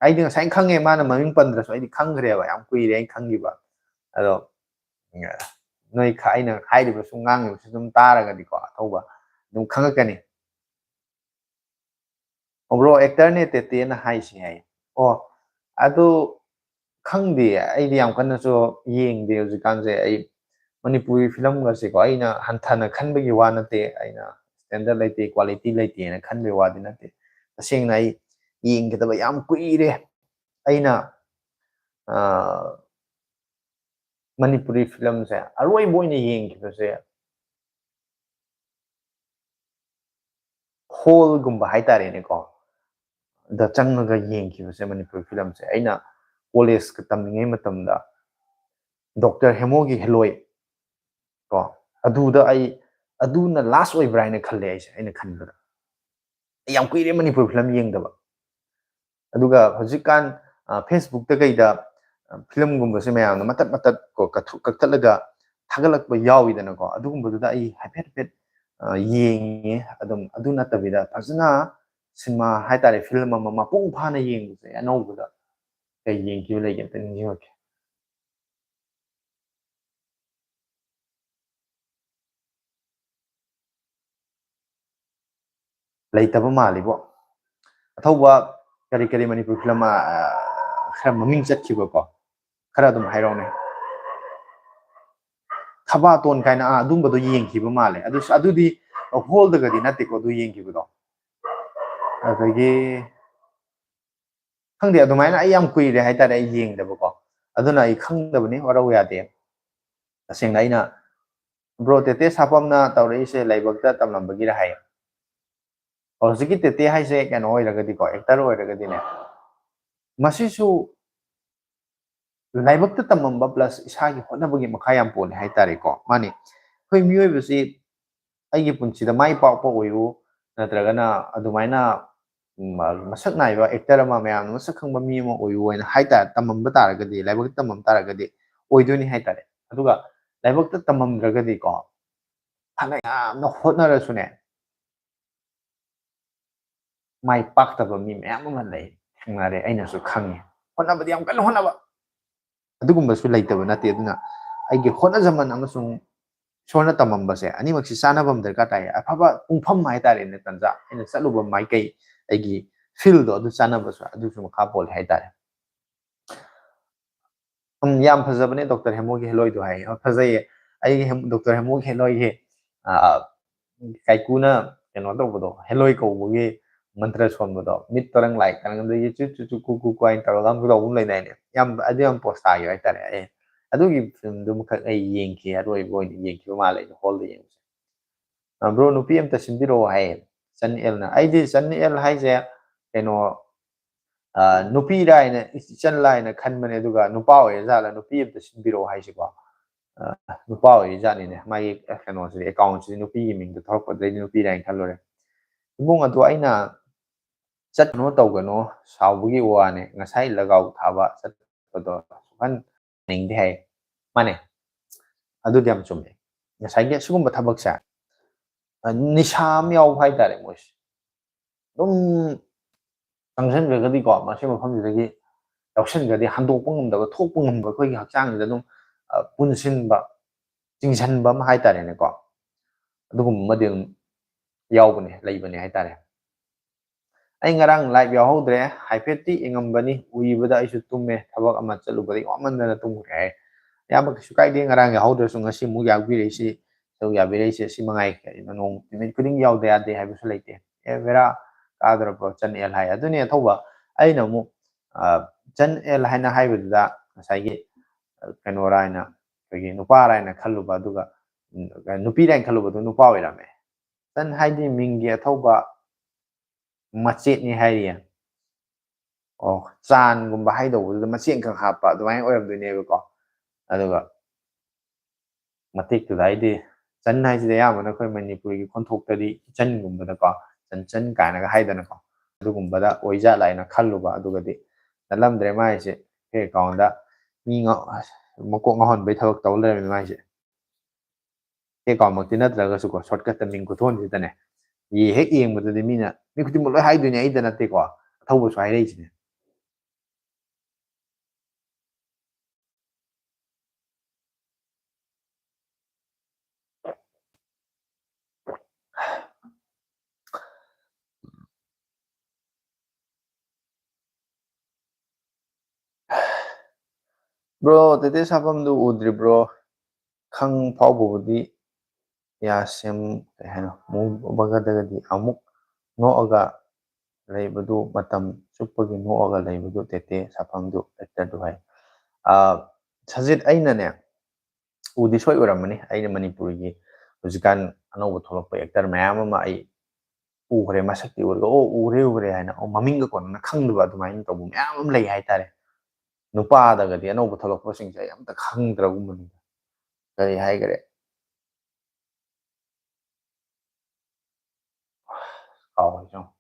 ꯑꯩꯗꯤ ꯉꯁꯥꯏꯅ ꯈꯪꯉꯦ, ꯃꯥꯅ ꯃꯃꯤꯡ ꯄꯟꯗ꯭ꯔꯁꯨ ꯑꯩꯗꯤ ꯈꯪꯈ꯭ꯔꯦꯕ, ꯌꯥꯝ ꯀꯨꯏꯔꯦ ꯑꯩꯅ ꯈꯪꯈꯤꯕ꯫ ꯑꯗꯣ, ꯎꯝ, ꯅꯣꯏ ꯈ-, ꯑꯩꯅ ꯍꯥꯏꯔꯤꯕꯁꯨ ꯉꯥꯡꯉꯤꯕꯁꯨ ꯑꯗꯨꯝ ꯇꯥꯔꯒꯗꯤꯀꯣ, ꯑꯊꯧꯕ ꯑꯗꯨꯝ ꯈꯪꯉꯛꯀꯅꯤ꯫ ꯑꯣ, ꯕ꯭ꯔꯣ, ꯑꯦꯛꯇꯔꯅꯦ ꯇꯦꯇꯦꯅ ꯍꯥꯏꯁꯤ ꯍꯥꯏ꯫ ꯑꯣ, ꯑꯗꯨ ꯈꯪꯗꯦ, ꯑꯩꯗꯤ ꯌꯥꯝ ꯀꯟꯅꯁꯨ ꯌꯦꯡꯗꯦ ꯍꯧꯖꯤꯛꯀꯥꯟꯁꯦ꯫ ꯑꯩ ꯃꯅꯤꯄꯨꯔꯤ ꯐꯤꯂꯝꯒꯁꯦꯀꯣ, ꯑꯩꯅ ꯍꯟꯊꯅ ꯈꯟꯕꯒꯤ ꯋꯥ ꯅꯠꯇꯦ, ꯑꯩꯅ ꯁ꯭ꯇꯦꯟꯗꯔꯗ ꯂꯩꯇꯦ, ꯀ꯭ꯋꯥꯂꯤꯇꯤ ꯂꯩꯇꯦꯅ ꯈꯟꯕꯒꯤ ꯋꯥꯗꯤ ꯅꯠꯇꯦ꯫ ꯇꯁꯦꯡꯅ ꯑꯩ ꯌꯦꯡꯒꯗꯕ ꯌꯥꯝ ꯀꯨꯏꯔꯦ꯫ ꯑꯩꯅ ꯃꯅꯤꯄꯨꯔꯤ ꯐꯤꯂꯝꯁꯦ ꯑꯔꯣꯏꯕ ꯑꯣꯏꯅ ꯌꯦꯡꯈꯤꯕꯁꯦ, ꯍꯣꯜꯒꯨꯝꯕ ꯍꯥꯏꯇꯥꯔꯦꯅꯦꯀꯣ, ꯗ ꯆꯪꯉꯒ ꯌꯦꯡꯈꯤꯕꯁꯦ ꯃꯅꯤꯄꯨꯔꯤ ꯐꯤꯂꯝꯁꯦ꯫ ꯑꯩꯅ ꯀꯣꯂꯦꯖꯀ ꯇꯝꯂꯤꯉꯩ ꯃꯇꯝꯗ ꯗꯣꯛꯇꯔ ꯍꯦꯃꯣꯒꯤ ꯍꯦꯂꯣꯏ ꯀꯣ, ꯑꯗꯨꯗ ꯑꯩ, ꯑꯗꯨꯅ ꯂꯥꯁ ꯑꯣꯏꯕ꯭ꯔꯥ ꯍꯥꯏꯅ ꯈꯜꯂꯦ ꯑꯩꯁꯦ, ꯑꯩꯅ ꯈꯟꯕꯗ꯫ ꯑꯩ ꯌꯥꯝ ꯀꯨꯏꯔꯦ ꯃꯅꯤꯄꯨꯔ ꯐꯤꯂꯝ ꯌꯦꯡꯗꯕ꯫ ꯑꯗꯨꯒ ꯍꯧꯖꯤꯛꯀꯥꯟ ꯐꯦꯁꯕꯨꯛꯇ ꯀꯩꯗ ꯐꯤꯂꯝꯒꯨꯝꯕꯁꯦ ꯃꯌꯥꯝꯅ ꯃꯇꯠ ꯃꯇꯠ ꯀꯣ ꯀꯛꯊꯠꯂꯒ ꯊꯥꯒꯠꯂꯛꯄ ꯌꯥꯎꯋꯤꯗꯅꯀꯣ, ꯑꯗꯨꯒꯨꯝꯕꯗꯨꯗ ꯑꯩ ꯍꯥꯏꯐꯦꯠ ꯍꯥꯏꯐꯦꯠ ꯌꯦꯡꯉꯦ꯫ ꯑꯗꯨꯝ ꯑꯗꯨ ꯅꯠꯇꯕꯤꯗ ꯐꯖꯅ ꯁꯤꯅꯦꯃꯥ ꯍꯥꯏꯇꯥꯔꯦ, ꯐꯤꯂꯝ ꯑꯃ ꯃꯄꯨꯡ ꯐꯥꯅ ꯌꯦꯡꯕꯁꯦ ꯑꯅꯧꯕꯗ ꯀꯩ ꯌꯦꯡꯈꯤꯕ ꯂꯩꯒꯦ ꯑꯝꯇ ꯅꯤꯡꯁꯤꯡꯉꯛꯀꯦ꯫ ꯂꯩꯇꯕ ꯃꯥꯜꯂꯤꯕꯣ꯫ ꯑꯊꯧꯕ ꯀꯔꯤ ꯀꯔꯤ ꯃꯅꯤꯄꯨꯔ ꯐꯤꯂꯝ ꯈꯔ ꯃꯃꯤꯡ ꯆꯠꯈꯤꯕꯀꯣ, ꯈꯔ ꯑꯗꯨꯝ ꯍꯥꯏꯔꯛꯎꯅꯦ꯫ ꯊꯕꯥꯇꯣꯟ ꯀꯥꯏꯅ, ꯑꯥ, ꯑꯗꯨꯝꯕꯗꯣ ꯌꯦꯡꯈꯤꯕ ꯃꯥꯜꯂꯦ꯫ ꯑꯗꯨ, ꯑꯗꯨꯗꯤ ꯍꯣꯜꯗꯒꯗꯤ ꯅꯠꯇꯦꯀꯣ ꯑꯗꯨ ꯌꯦꯡꯈꯤꯕꯗꯣ꯫ ꯑꯗꯒꯤ ꯈꯪꯗꯦ, ꯑꯗꯨꯃꯥꯏꯅ ꯑꯩ ꯌꯥꯝ ꯀꯨꯏꯔꯦ ꯍꯥꯏꯇꯥꯔꯦ ꯑꯩ ꯌꯦꯡꯗꯕꯀꯣ, ꯑꯗꯨꯅ ꯑꯩ ꯈꯪꯗꯕꯅꯤ, ꯋꯥꯔꯧ ꯌꯥꯗꯦ꯫ ꯇꯁꯦꯡꯅ ꯑꯩꯅ ꯕ꯭ꯔꯣ ꯇꯦꯇꯦ ꯁꯥꯄꯝꯅ ꯇꯧꯔꯛꯏꯁꯦ ꯂꯥꯏꯕꯛꯇ ꯇꯝꯂꯝꯕꯒꯤꯔ ꯍꯥꯏꯌꯦ꯫ ꯍꯧꯖꯤꯛꯀꯤ ꯇꯦꯇꯦ ꯍꯥꯏꯁꯦ ꯀꯩꯅꯣ ꯑꯣꯏꯔꯒꯗꯤꯀꯣ, ꯑꯦꯛꯇꯔ ꯑꯣꯏꯔꯒꯗꯤꯅꯦ, ꯃꯁꯤꯁꯨ ꯂꯥꯏꯕꯛꯇ ꯇꯝꯃꯝꯕ ꯄ꯭ꯂꯁ ꯏꯁꯥꯒꯤ ꯍꯣꯠꯅꯕꯒꯤ ꯃꯈꯥ ꯌꯥꯝ ꯄꯣꯜꯂꯦ ꯍꯥꯏꯇꯥꯔꯦꯀꯣ꯫ ꯃꯥꯅꯤ, ꯑꯩꯈꯣꯏ ꯃꯤꯑꯣꯏꯕꯁꯤ ꯑꯩꯒꯤ ꯄꯨꯟꯁꯤꯗ ꯃꯥꯏ ꯄꯥꯛꯄ ꯑꯣꯏꯌꯨ, ꯅꯠꯇ꯭ꯔꯒꯅ ꯑꯗꯨꯃꯥꯏꯅ ꯃꯁꯛ ꯅꯥꯏꯕ ꯑꯦꯛꯇꯔ ꯑꯃ, ꯃꯌꯥꯝꯅ ꯃꯁꯛ ꯈꯪꯕ ꯃꯤ ꯑꯃ ꯑꯣꯏꯌꯨ ꯍꯥꯏꯅ ꯍꯥꯏꯇꯥꯔꯦ, ꯇꯝꯃꯝꯕ ꯇꯥꯔꯒꯗꯤ, ꯂꯥꯏꯕꯛꯇ ꯇꯝꯃꯝ ꯇꯥꯔꯒꯗꯤ ꯑꯣꯏꯗꯣꯏꯅꯤ ꯍꯥꯏꯇꯥꯔꯦ꯫ ꯑꯗꯨꯒ ꯂꯥꯏꯕꯛꯇ ꯇꯝꯃꯝꯗ꯭ꯔꯒꯗꯤꯀꯣ, ꯐꯅ ꯌꯥꯝꯅ ꯍꯣꯠꯅꯔꯁꯨꯅꯦ, ꯃꯥꯏ ꯄꯥꯛꯇꯕ ꯃꯤ ꯃꯌꯥꯝ ꯑꯃ ꯂꯩ, ꯊꯦꯡꯅꯔꯦ, ꯑꯩꯅꯁꯨ ꯈꯪꯉꯦ꯫ ꯍꯣꯠꯅꯕꯗꯤ ꯌꯥꯝ ꯀꯟꯅ ꯍꯣꯠꯅꯕ, ꯑꯗꯨꯒꯨꯝꯕꯁꯨ ꯂꯩꯇꯕ ꯅꯠꯇꯦ꯫ ꯑꯗꯨꯅ ꯑꯩꯒꯤ ꯍꯣꯠꯅꯖꯃꯟ ꯑꯃꯁꯨꯡ ꯏꯁꯣꯔꯅ ꯇꯝꯃꯝꯕꯁꯦ, ꯑꯅꯤꯃꯛꯁꯤ ꯆꯥꯟꯅꯕ ꯑꯃ ꯗꯔꯀꯥꯔ ꯇꯥꯏ꯫ ꯑꯐꯕ ꯄꯨꯡꯐꯝ ꯍꯥꯏꯇꯥꯔꯦꯅꯦ, ꯇꯟꯖꯥ, ꯑꯩꯅ ꯆꯠꯂꯨꯕ ꯃꯥꯏꯀꯩ, ꯑꯩꯒꯤ ꯐꯤꯜꯗꯣ ꯑꯗꯨ ꯆꯥꯟꯅꯕꯁꯨ, ꯑꯗꯨꯁꯨ ꯃꯈꯥ ꯄꯣꯜꯂꯦ ꯍꯥꯏꯇꯥꯔꯦ꯫ ꯎꯝ, ꯌꯥꯝ ꯐꯖꯕꯅꯦ ꯗꯣꯛꯇꯔ ꯍꯦꯃꯣꯒꯤ ꯍꯦꯂꯣꯏꯗꯣ ꯍꯥꯏꯌꯦ꯫ ꯍꯣꯏ, ꯐꯖꯩꯌꯦ꯫ ꯑꯩꯒꯤ ꯍꯦꯝ-, ꯗꯣꯛꯇꯔ ꯍꯦꯃꯣꯒꯤ ꯍꯦꯂꯣꯏꯒꯤ, ꯑ, ꯀꯥꯏꯀꯨꯅ ꯀꯩꯅꯣ ꯇꯧꯕꯗꯣ, ꯍꯦꯂꯣꯏ ꯀꯧꯕꯒꯤ ꯃꯟꯇ꯭ꯔ ꯁꯣꯟꯕꯗꯣ, ꯃꯤꯠ ꯇꯔꯪ ꯂꯥꯏ ꯇꯔꯪ ꯑꯗꯒꯤ ꯆꯨ ꯆꯨ ꯆꯨ ꯀꯨ ꯀꯨ ꯀꯨ ꯍꯥꯏꯅ ꯇꯧꯔꯒ ꯑꯃ ꯇꯧꯕ ꯑꯃ ꯂꯩꯗꯥꯏꯅꯦ? ꯌꯥꯝ, ꯑꯗꯨ ꯌꯥꯝ ꯄꯣꯁ ꯇꯥꯈꯤꯕ ꯍꯥꯏꯇꯥꯔꯦ꯫ ꯑꯦ, ꯑꯗꯨꯒꯤ ꯐꯤꯂꯝꯗꯨꯃꯈꯛ ꯑꯩ ꯌꯦꯡꯈꯤ, ꯑꯔꯣꯏꯕ ꯑꯣꯏꯅ ꯌꯦꯡꯈꯤꯕ ꯃꯥꯜꯂꯦ ꯑꯩꯅ ꯍꯣꯜꯗ ꯌꯦꯡꯕꯁꯦ꯫ "ꯕ꯭ꯔꯣ, ꯅꯨꯄꯤ ꯑꯝꯇ ꯁꯤꯟꯕꯤꯔꯛꯑꯣ" ꯍꯥꯏꯌꯦ ꯆꯟ ꯑꯦꯜꯅ꯫ ꯑꯩꯗꯤ ꯆꯟ ꯑꯦꯜ ꯍꯥꯏꯁꯦ ꯀꯩꯅꯣ, ꯑ, ꯅꯨꯄꯤꯔꯥ ꯍꯥꯏꯅ, ꯏꯆꯟꯂꯥ ꯍꯥꯏꯅ ꯈꯟꯕꯅꯦ, ꯑꯗꯨꯒ ꯅꯨꯄꯥ ꯑꯣꯏꯔꯖꯥꯠꯂ, "ꯅꯨꯄꯤ ꯑꯝꯇ ꯁꯤꯟꯕꯤꯔꯛꯑꯣ" ꯍꯥꯏꯁꯤꯀꯣ? ꯑ, ꯅꯨꯄꯥ ꯑꯣꯏꯔꯤꯖꯥꯠꯅꯤꯅꯦ꯫ ꯃꯥꯒꯤ ꯀꯩꯅꯣꯁꯤꯗꯤ, ꯑꯦꯀꯥꯎꯟꯁꯤꯗꯤ ꯅꯨꯄꯤꯒꯤ ꯃꯤꯡꯗ ꯊꯣꯛꯂꯛꯄꯗꯩꯗꯤ ꯅꯨꯄꯤꯔꯥ ꯍꯥꯏꯅ ꯈꯜꯂꯨꯔꯦ꯫ "ꯏꯕꯨꯡ, ꯑꯗꯣ ꯑꯩꯅ ꯆꯠꯀꯅꯣ ꯇꯧꯒꯅꯣ ꯁꯥꯎꯕꯒꯤ ꯋꯥꯅꯦ, ꯉꯁꯥꯏ ꯂꯒꯥꯎ ꯊꯥꯕ ꯆꯠꯄꯗꯣ ꯁꯨꯡꯍꯟ ꯅꯤꯡꯗꯦ" ꯍꯥꯏ꯫ ꯃꯥꯅꯦ, ꯑꯗꯨꯗꯤ ꯌꯥꯝ ꯆꯨꯝꯃꯦ꯫ ꯉꯁꯥꯏꯒꯤ ꯑꯁꯤꯒꯨꯝꯕ ꯊꯕꯛꯁꯦ, ꯑ, ꯅꯤꯁꯥ ꯑꯃ ꯌꯥꯎꯕ ꯍꯥꯏꯇꯥꯔꯦ ꯃꯣꯏꯁꯦ꯫ ꯑꯗꯨꯝ ꯆꯪꯁꯤꯟꯈ꯭ꯔꯒꯗꯤꯀꯣ, ꯃꯁꯤ ꯃꯐꯝꯁꯤꯗꯒꯤ ꯌꯥꯎꯁꯟꯈ꯭ꯔꯗꯤ ꯍꯟꯗꯣꯛꯄ ꯉꯝꯗꯕ, ꯊꯣꯛꯄ ꯉꯝꯗꯕ, ꯑꯩꯈꯣꯏꯒꯤ ꯍꯛꯆꯥꯡꯁꯤꯗ ꯑꯗꯨꯝ, ꯑ, ꯄꯨꯟꯁꯤꯟꯕ, ꯆꯤꯡꯁꯤꯟꯕ ꯑꯃ ꯍꯥꯏꯇꯥꯔꯦꯅꯦꯀꯣ, ꯑꯗꯨꯒꯨꯝꯕ ꯑꯃꯗꯤ ꯑꯗꯨꯝ ꯌꯥꯎꯕꯅꯦ, ꯂꯩꯕꯅꯦ ꯍꯥꯏꯇꯥꯔꯦ꯫ "ꯑꯩ ꯉꯔꯥꯡ ꯂꯥꯏꯚ ꯌꯥꯎꯍꯧꯗ꯭ꯔꯦ, ꯍꯥꯏꯐꯦꯠꯇꯤ ꯌꯦꯡꯉꯝꯕꯅꯤ, ꯎꯏꯕꯗ ꯑꯩꯁꯨ ꯇꯨꯝꯃꯦ, ꯊꯕꯛ ꯑꯃ ꯆꯠꯂꯨꯕꯗꯒꯤ ꯋꯥꯃꯟꯗꯅ ꯇꯨꯝꯈ꯭ꯔꯦ" ꯍꯥꯏ꯫ "ꯑꯌꯥꯝꯕ ꯀꯩꯁꯨ ꯀꯥꯏꯗꯦ, ꯉꯔꯥꯡ ꯌꯥꯎꯍꯧꯗ꯭ꯔꯁꯨ ꯉꯁꯤ ꯑꯃꯨꯛ ꯌꯥꯎꯕꯤꯔꯛꯏꯁꯤ, ꯁꯔꯨꯛ ꯌꯥꯕꯤꯔꯛꯏꯁꯦ ꯁꯤ ꯃꯉꯥꯏ, ꯀꯩꯅꯣ, ꯅꯣꯡ ꯅꯨꯃꯤꯠ ꯈꯨꯗꯤꯡꯒꯤ ꯌꯥꯎꯗ ꯌꯥꯗꯦ ꯍꯥꯏꯕꯁꯨ ꯂꯩꯇꯦ"꯫ ꯑꯦ, ꯕꯦꯔꯥ ꯀꯥꯗ꯭ꯔꯕ ꯆꯟ ꯑꯦꯜ ꯍꯥꯏ꯫ ꯑꯗꯨꯅꯦ ꯑꯊꯧꯕ, ꯑꯩꯅ ꯑꯃꯨꯛ, ꯑ, ꯆꯟ ꯑꯦꯜ ꯍꯥꯏꯅ ꯍꯥꯏꯕꯗꯨꯗ ꯉꯁꯥꯏꯒꯤ, ꯑ, ꯀꯩꯅꯣꯔꯥ ꯍꯥꯏꯅ, ꯑꯩꯈꯣꯏꯒꯤ ꯅꯨꯄꯥꯔꯥ ꯍꯥꯏꯅ ꯈꯜꯂꯨꯕ, ꯑꯗꯨꯒ, ꯎꯝ, ꯅꯨꯄꯤꯔꯥ ꯍꯥꯏꯅ ꯈꯜꯂꯨꯕꯗꯨ ꯅꯨꯄꯥ ꯑꯣꯏꯔꯝꯃꯦ꯫ ꯆꯟ ꯍꯥꯏꯗꯤ ꯃꯤꯡꯒꯤ ꯑꯊꯧꯕ ꯃꯆꯦꯠꯅꯤ ꯍꯥꯏꯔꯤꯌꯦ꯫ ꯑꯣ, ꯆꯥꯟꯒꯨꯝꯕ ꯍꯥꯏꯗꯧꯕꯗꯨꯗ ꯃꯆꯦꯠ ꯈꯛ ꯍꯥꯞꯄ ꯑꯗꯨꯃꯥꯏꯅ ꯑꯣꯏꯔꯝꯗꯣꯏꯅꯦꯕꯀꯣ꯫ ꯑꯗꯨꯒ ꯃꯇꯦꯛꯇꯨꯗ ꯍꯥꯏꯗꯤ ꯆꯟ ꯍꯥꯏꯁꯤꯗꯤ ꯑꯌꯥꯝꯕꯅ ꯑꯩꯈꯣꯏ ꯃꯅꯤꯄꯨꯔꯒꯤ ꯈꯣꯟꯊꯣꯛꯇꯗꯤ ꯏꯆꯟꯒꯨꯝꯕꯗꯀꯣ, ꯆꯟ ꯆꯟ ꯀꯥꯏꯅꯒ ꯍꯥꯏꯗꯅꯀꯣ, ꯑꯗꯨꯒꯨꯝꯕꯗ ꯑꯣꯏꯖꯥꯠꯂ ꯍꯥꯏꯅ ꯈꯜꯂꯨꯕ꯫ ꯑꯗꯨꯒꯗꯤ ꯅꯠꯂꯝꯗ꯭ꯔꯦ, ꯃꯥꯏꯁꯦ ꯐꯦꯛ ꯑꯦꯀꯥꯎꯟꯗ ꯃꯤ ꯉꯥꯎ-, ꯃꯀꯣꯛ ꯉꯥꯎꯍꯟꯕꯩ ꯊꯕꯛ ꯇꯧ ꯂꯩꯔꯝꯃꯦ ꯃꯥꯏꯁꯦ꯫ ꯐꯦꯛ ꯑꯦꯀꯥꯎꯟꯃꯛꯇꯤ ꯅꯠꯇ꯭ꯔꯒꯁꯨꯀꯣ, ꯁꯣꯔꯠꯀꯠꯇ ꯃꯤꯡ ꯈꯨꯊꯣꯟꯁꯤꯗꯅꯦ, ꯌꯦ ꯍꯦꯛ ꯌꯦꯡꯕꯗꯗꯤ ꯃꯤꯅ, ꯃꯤ ꯈꯨꯗꯤꯡꯃꯛ ꯂꯣꯏ ꯍꯥꯏꯗꯣꯏꯅꯦ, ꯑꯩꯗ ꯅꯠꯇꯦꯀꯣ, ꯑꯊꯧꯕꯁꯨ ꯍꯥꯏꯔꯛꯏꯁꯤꯅꯦ꯫ ꯕ꯭ꯔꯣ, ꯇꯦꯇꯦ ꯁꯥꯐꯝꯗꯨ ꯎꯗ꯭ꯔꯤꯕ꯭ꯔꯣ? ꯈꯪ ꯐꯥꯎꯕꯕꯨꯗꯤ ꯌꯥꯁꯦꯝ, ꯀꯩ ꯍꯥꯏꯅꯣ, ꯃꯨꯕꯒꯗꯒꯗꯤ ꯑꯃꯨꯛ ꯅꯣꯛꯑꯒ ꯂꯩꯕꯗꯨ, ꯃꯇꯝ ꯆꯨꯞꯄꯒꯤ ꯅꯣꯛꯑꯒ ꯂꯩꯕꯗꯨ ꯇꯦꯇꯦ ꯁꯥꯐꯝꯗꯨ actor ꯗꯨ ꯍꯥꯏ꯫ ꯑ, ꯁꯖꯤꯠ, ꯑꯩꯅꯅꯦ, ꯎꯗꯤ ꯁꯣꯏ ꯎꯔꯝꯃꯅꯤ꯫ ꯑꯩꯅ ꯃꯅꯤꯄꯨꯔꯒꯤ ꯍꯧꯖꯤꯛꯀꯥꯟ ꯑꯅꯧꯕ ꯊꯣꯛꯂꯛꯄ actor ꯃꯌꯥꯝ ꯑꯃ ꯑꯩ ꯎꯈ꯭ꯔꯦ, ꯃꯁꯛꯇꯤ ꯎꯔꯒ, "ꯑꯣ, ꯎꯈ꯭ꯔꯦ, ꯎꯈ꯭ꯔꯦ" ꯍꯥꯏꯅ, ꯑꯣ, ꯃꯃꯤꯡꯒ ꯀꯣꯟꯅꯅ ꯈꯪꯗꯕ ꯑꯗꯨꯃꯥꯏꯅ ꯇꯧꯕ ꯃꯌꯥꯝ ꯑꯃ ꯂꯩ ꯍꯥꯏꯇꯥꯔꯦ꯫ ꯅꯨꯄꯥꯗꯒꯗꯤ ꯑꯅꯧꯕ ꯊꯣꯛꯂꯛꯄꯁꯤꯡꯁꯦ ꯑꯩ ꯑꯝꯇ ꯈꯪꯗ꯭ꯔꯒꯨꯝꯕꯅꯤ꯫ ꯀꯔꯤ ꯍꯥꯏꯈꯔꯦ? ꯀꯥꯎꯔꯦ ꯆꯪꯉꯣ꯫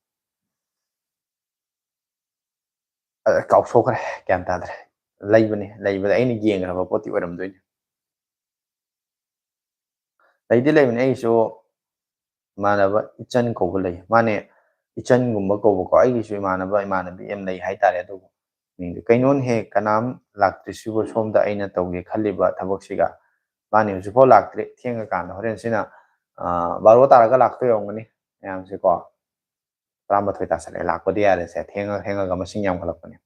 ꯑ, ꯀꯥꯎꯊꯣꯛꯈ꯭ꯔꯦ, ꯒ꯭ꯌꯥꯟ ꯇꯥꯗ꯭ꯔꯦ꯫ ꯂꯩꯕꯅꯦ, ꯂꯩꯕꯗ ꯑꯩꯅ ꯌꯦꯡꯈ꯭ꯔꯕ ꯄꯣꯠꯇꯤ ꯑꯣꯏꯔꯝꯗꯣꯏꯅꯦ꯫ ꯂꯩꯗꯤ ꯂꯩꯕꯅꯦ, ꯑꯩꯒꯤꯁꯨ ꯏꯃꯥꯟꯅꯕ ꯏꯆꯟ ꯀꯧꯕ ꯂꯩ꯫ ꯃꯥꯅꯦ, ꯏꯆꯟꯒꯨꯝꯕ ꯀꯧꯕꯀꯣ꯫ ꯑꯩꯒꯤꯁꯨ ꯏꯃꯥꯟꯅꯕ, ꯏꯃꯥꯟꯅꯕꯤ ꯌꯥꯝ ꯂꯩ ꯍꯥꯏꯇꯥꯔꯦ꯫ ꯑꯗꯨꯕꯨ ꯃꯤꯡꯗꯤ, "ꯀꯩꯅꯣꯅꯦꯍꯦ, ꯀꯅꯥꯝ ꯂꯥꯛꯇ꯭ꯔꯤꯁꯤꯕꯣ ꯁꯣꯝꯗ ꯑꯩꯅ ꯇꯧꯒꯦ ꯈꯜꯂꯤꯕ ꯊꯕꯛꯁꯤꯒ?" ꯃꯥꯅꯦ, ꯍꯧꯖꯤꯛꯐꯥꯎ ꯂꯥꯛꯇ꯭ꯔꯤ꯫ ꯊꯦꯡꯉꯀꯥꯟꯗ ꯍꯣꯔꯦꯟ ꯁꯤꯅ, ꯑ, ꯕꯥꯔꯣ ꯇꯥꯔꯒ ꯂꯥꯛꯇꯣꯏ ꯑꯣꯏꯔꯝꯒꯅꯤ ꯃꯌꯥꯝꯁꯦꯀꯣ꯫ ꯇꯔꯥꯃꯥꯊꯣꯏ ꯇꯥꯁꯜꯂꯛꯑꯦ, ꯂꯥꯛꯄꯗꯤ ꯌꯥꯔꯦꯁꯦ꯫ ꯊꯦꯡꯉ ꯊꯦꯡꯉꯒ ꯃꯁꯤꯡ ꯌꯥꯝꯈꯠꯂꯛꯄꯅꯦ꯫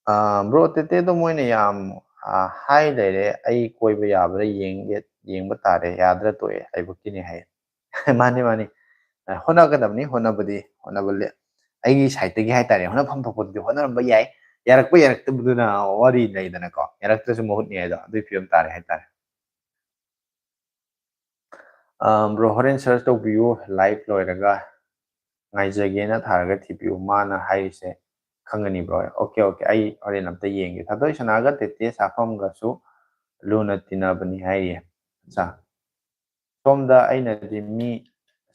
ꯑ, bro, ꯇꯦꯇꯦꯗꯣ ꯃꯣꯏꯅ ꯌꯥꯝ, ꯑ, ꯍꯥꯏ ꯂꯩꯔꯦ, "ꯑꯩ ꯀꯣꯏꯕ ꯌꯥꯕ꯭ꯔꯥ ꯌꯦꯡꯒꯦ, ꯌꯦꯡꯕ ꯇꯥꯔꯦ, ꯌꯥꯗ꯭ꯔꯥ ꯇꯣꯛꯑꯦ, ꯂꯥꯏꯕꯛꯀꯤꯅꯦ" ꯍꯥꯏꯌꯦ꯫ ꯃꯥꯅꯤ, ꯃꯥꯅꯤ꯫ ꯑ, ꯍꯣꯠꯅꯒꯗꯕꯅꯤ, ꯍꯣꯠꯅꯕꯗꯤ, ꯍꯣꯠꯅꯕ ꯂꯦ-, ꯑꯩꯒꯤ side ꯇꯒꯤ ꯍꯥꯏꯇꯥꯔꯦ, ꯍꯣꯠꯅꯐꯝ ꯊꯣꯛꯄꯗꯨꯗꯤ ꯍꯣꯠꯅꯔꯝꯕ ꯌꯥꯏ꯫ ꯌꯥꯔꯛꯄ ꯌꯥꯔꯛꯇꯕꯗꯨꯅ ꯋꯥꯔꯤ ꯂꯩꯗꯅꯀꯣ, ꯌꯥꯔꯛꯇ꯭ꯔꯁꯨ ꯃꯍꯨꯠꯅꯤ ꯍꯥꯏꯗꯣ, ꯑꯗꯨꯒꯤ ꯐꯤꯕꯝ ꯇꯥꯔꯦ ꯍꯥꯏꯇꯥꯔꯦ꯫ ꯑ, bro, ꯍꯣꯔꯦꯟ search ꯇꯧꯕꯤꯌꯨ, live ꯂꯣꯏꯔꯒ ꯉꯥꯏꯖꯒꯦꯅ ꯊꯥꯔꯒ ꯊꯤꯕꯤꯌꯨ, ꯃꯥꯅ ꯍꯥꯏꯔꯤꯁꯦ ꯈꯪꯒꯅꯤ, bro꯫ Okay, okay, ꯑꯩ ꯍꯣꯔꯦꯟ ꯑꯝꯇ ꯌꯦꯡꯒꯦ꯫ ꯊꯥꯗꯣꯏ ꯁꯅꯥꯒ ꯇꯦꯇꯦ ꯁꯥꯐꯝꯒꯁꯨ ꯂꯨꯅ ꯇꯤꯟꯅꯕꯅꯤ ꯍꯥꯏꯔꯤꯌꯦ꯫ ꯑꯠꯆꯥ꯫ ꯁꯣꯝꯗ ꯑꯩꯅꯗꯤ ꯃꯤ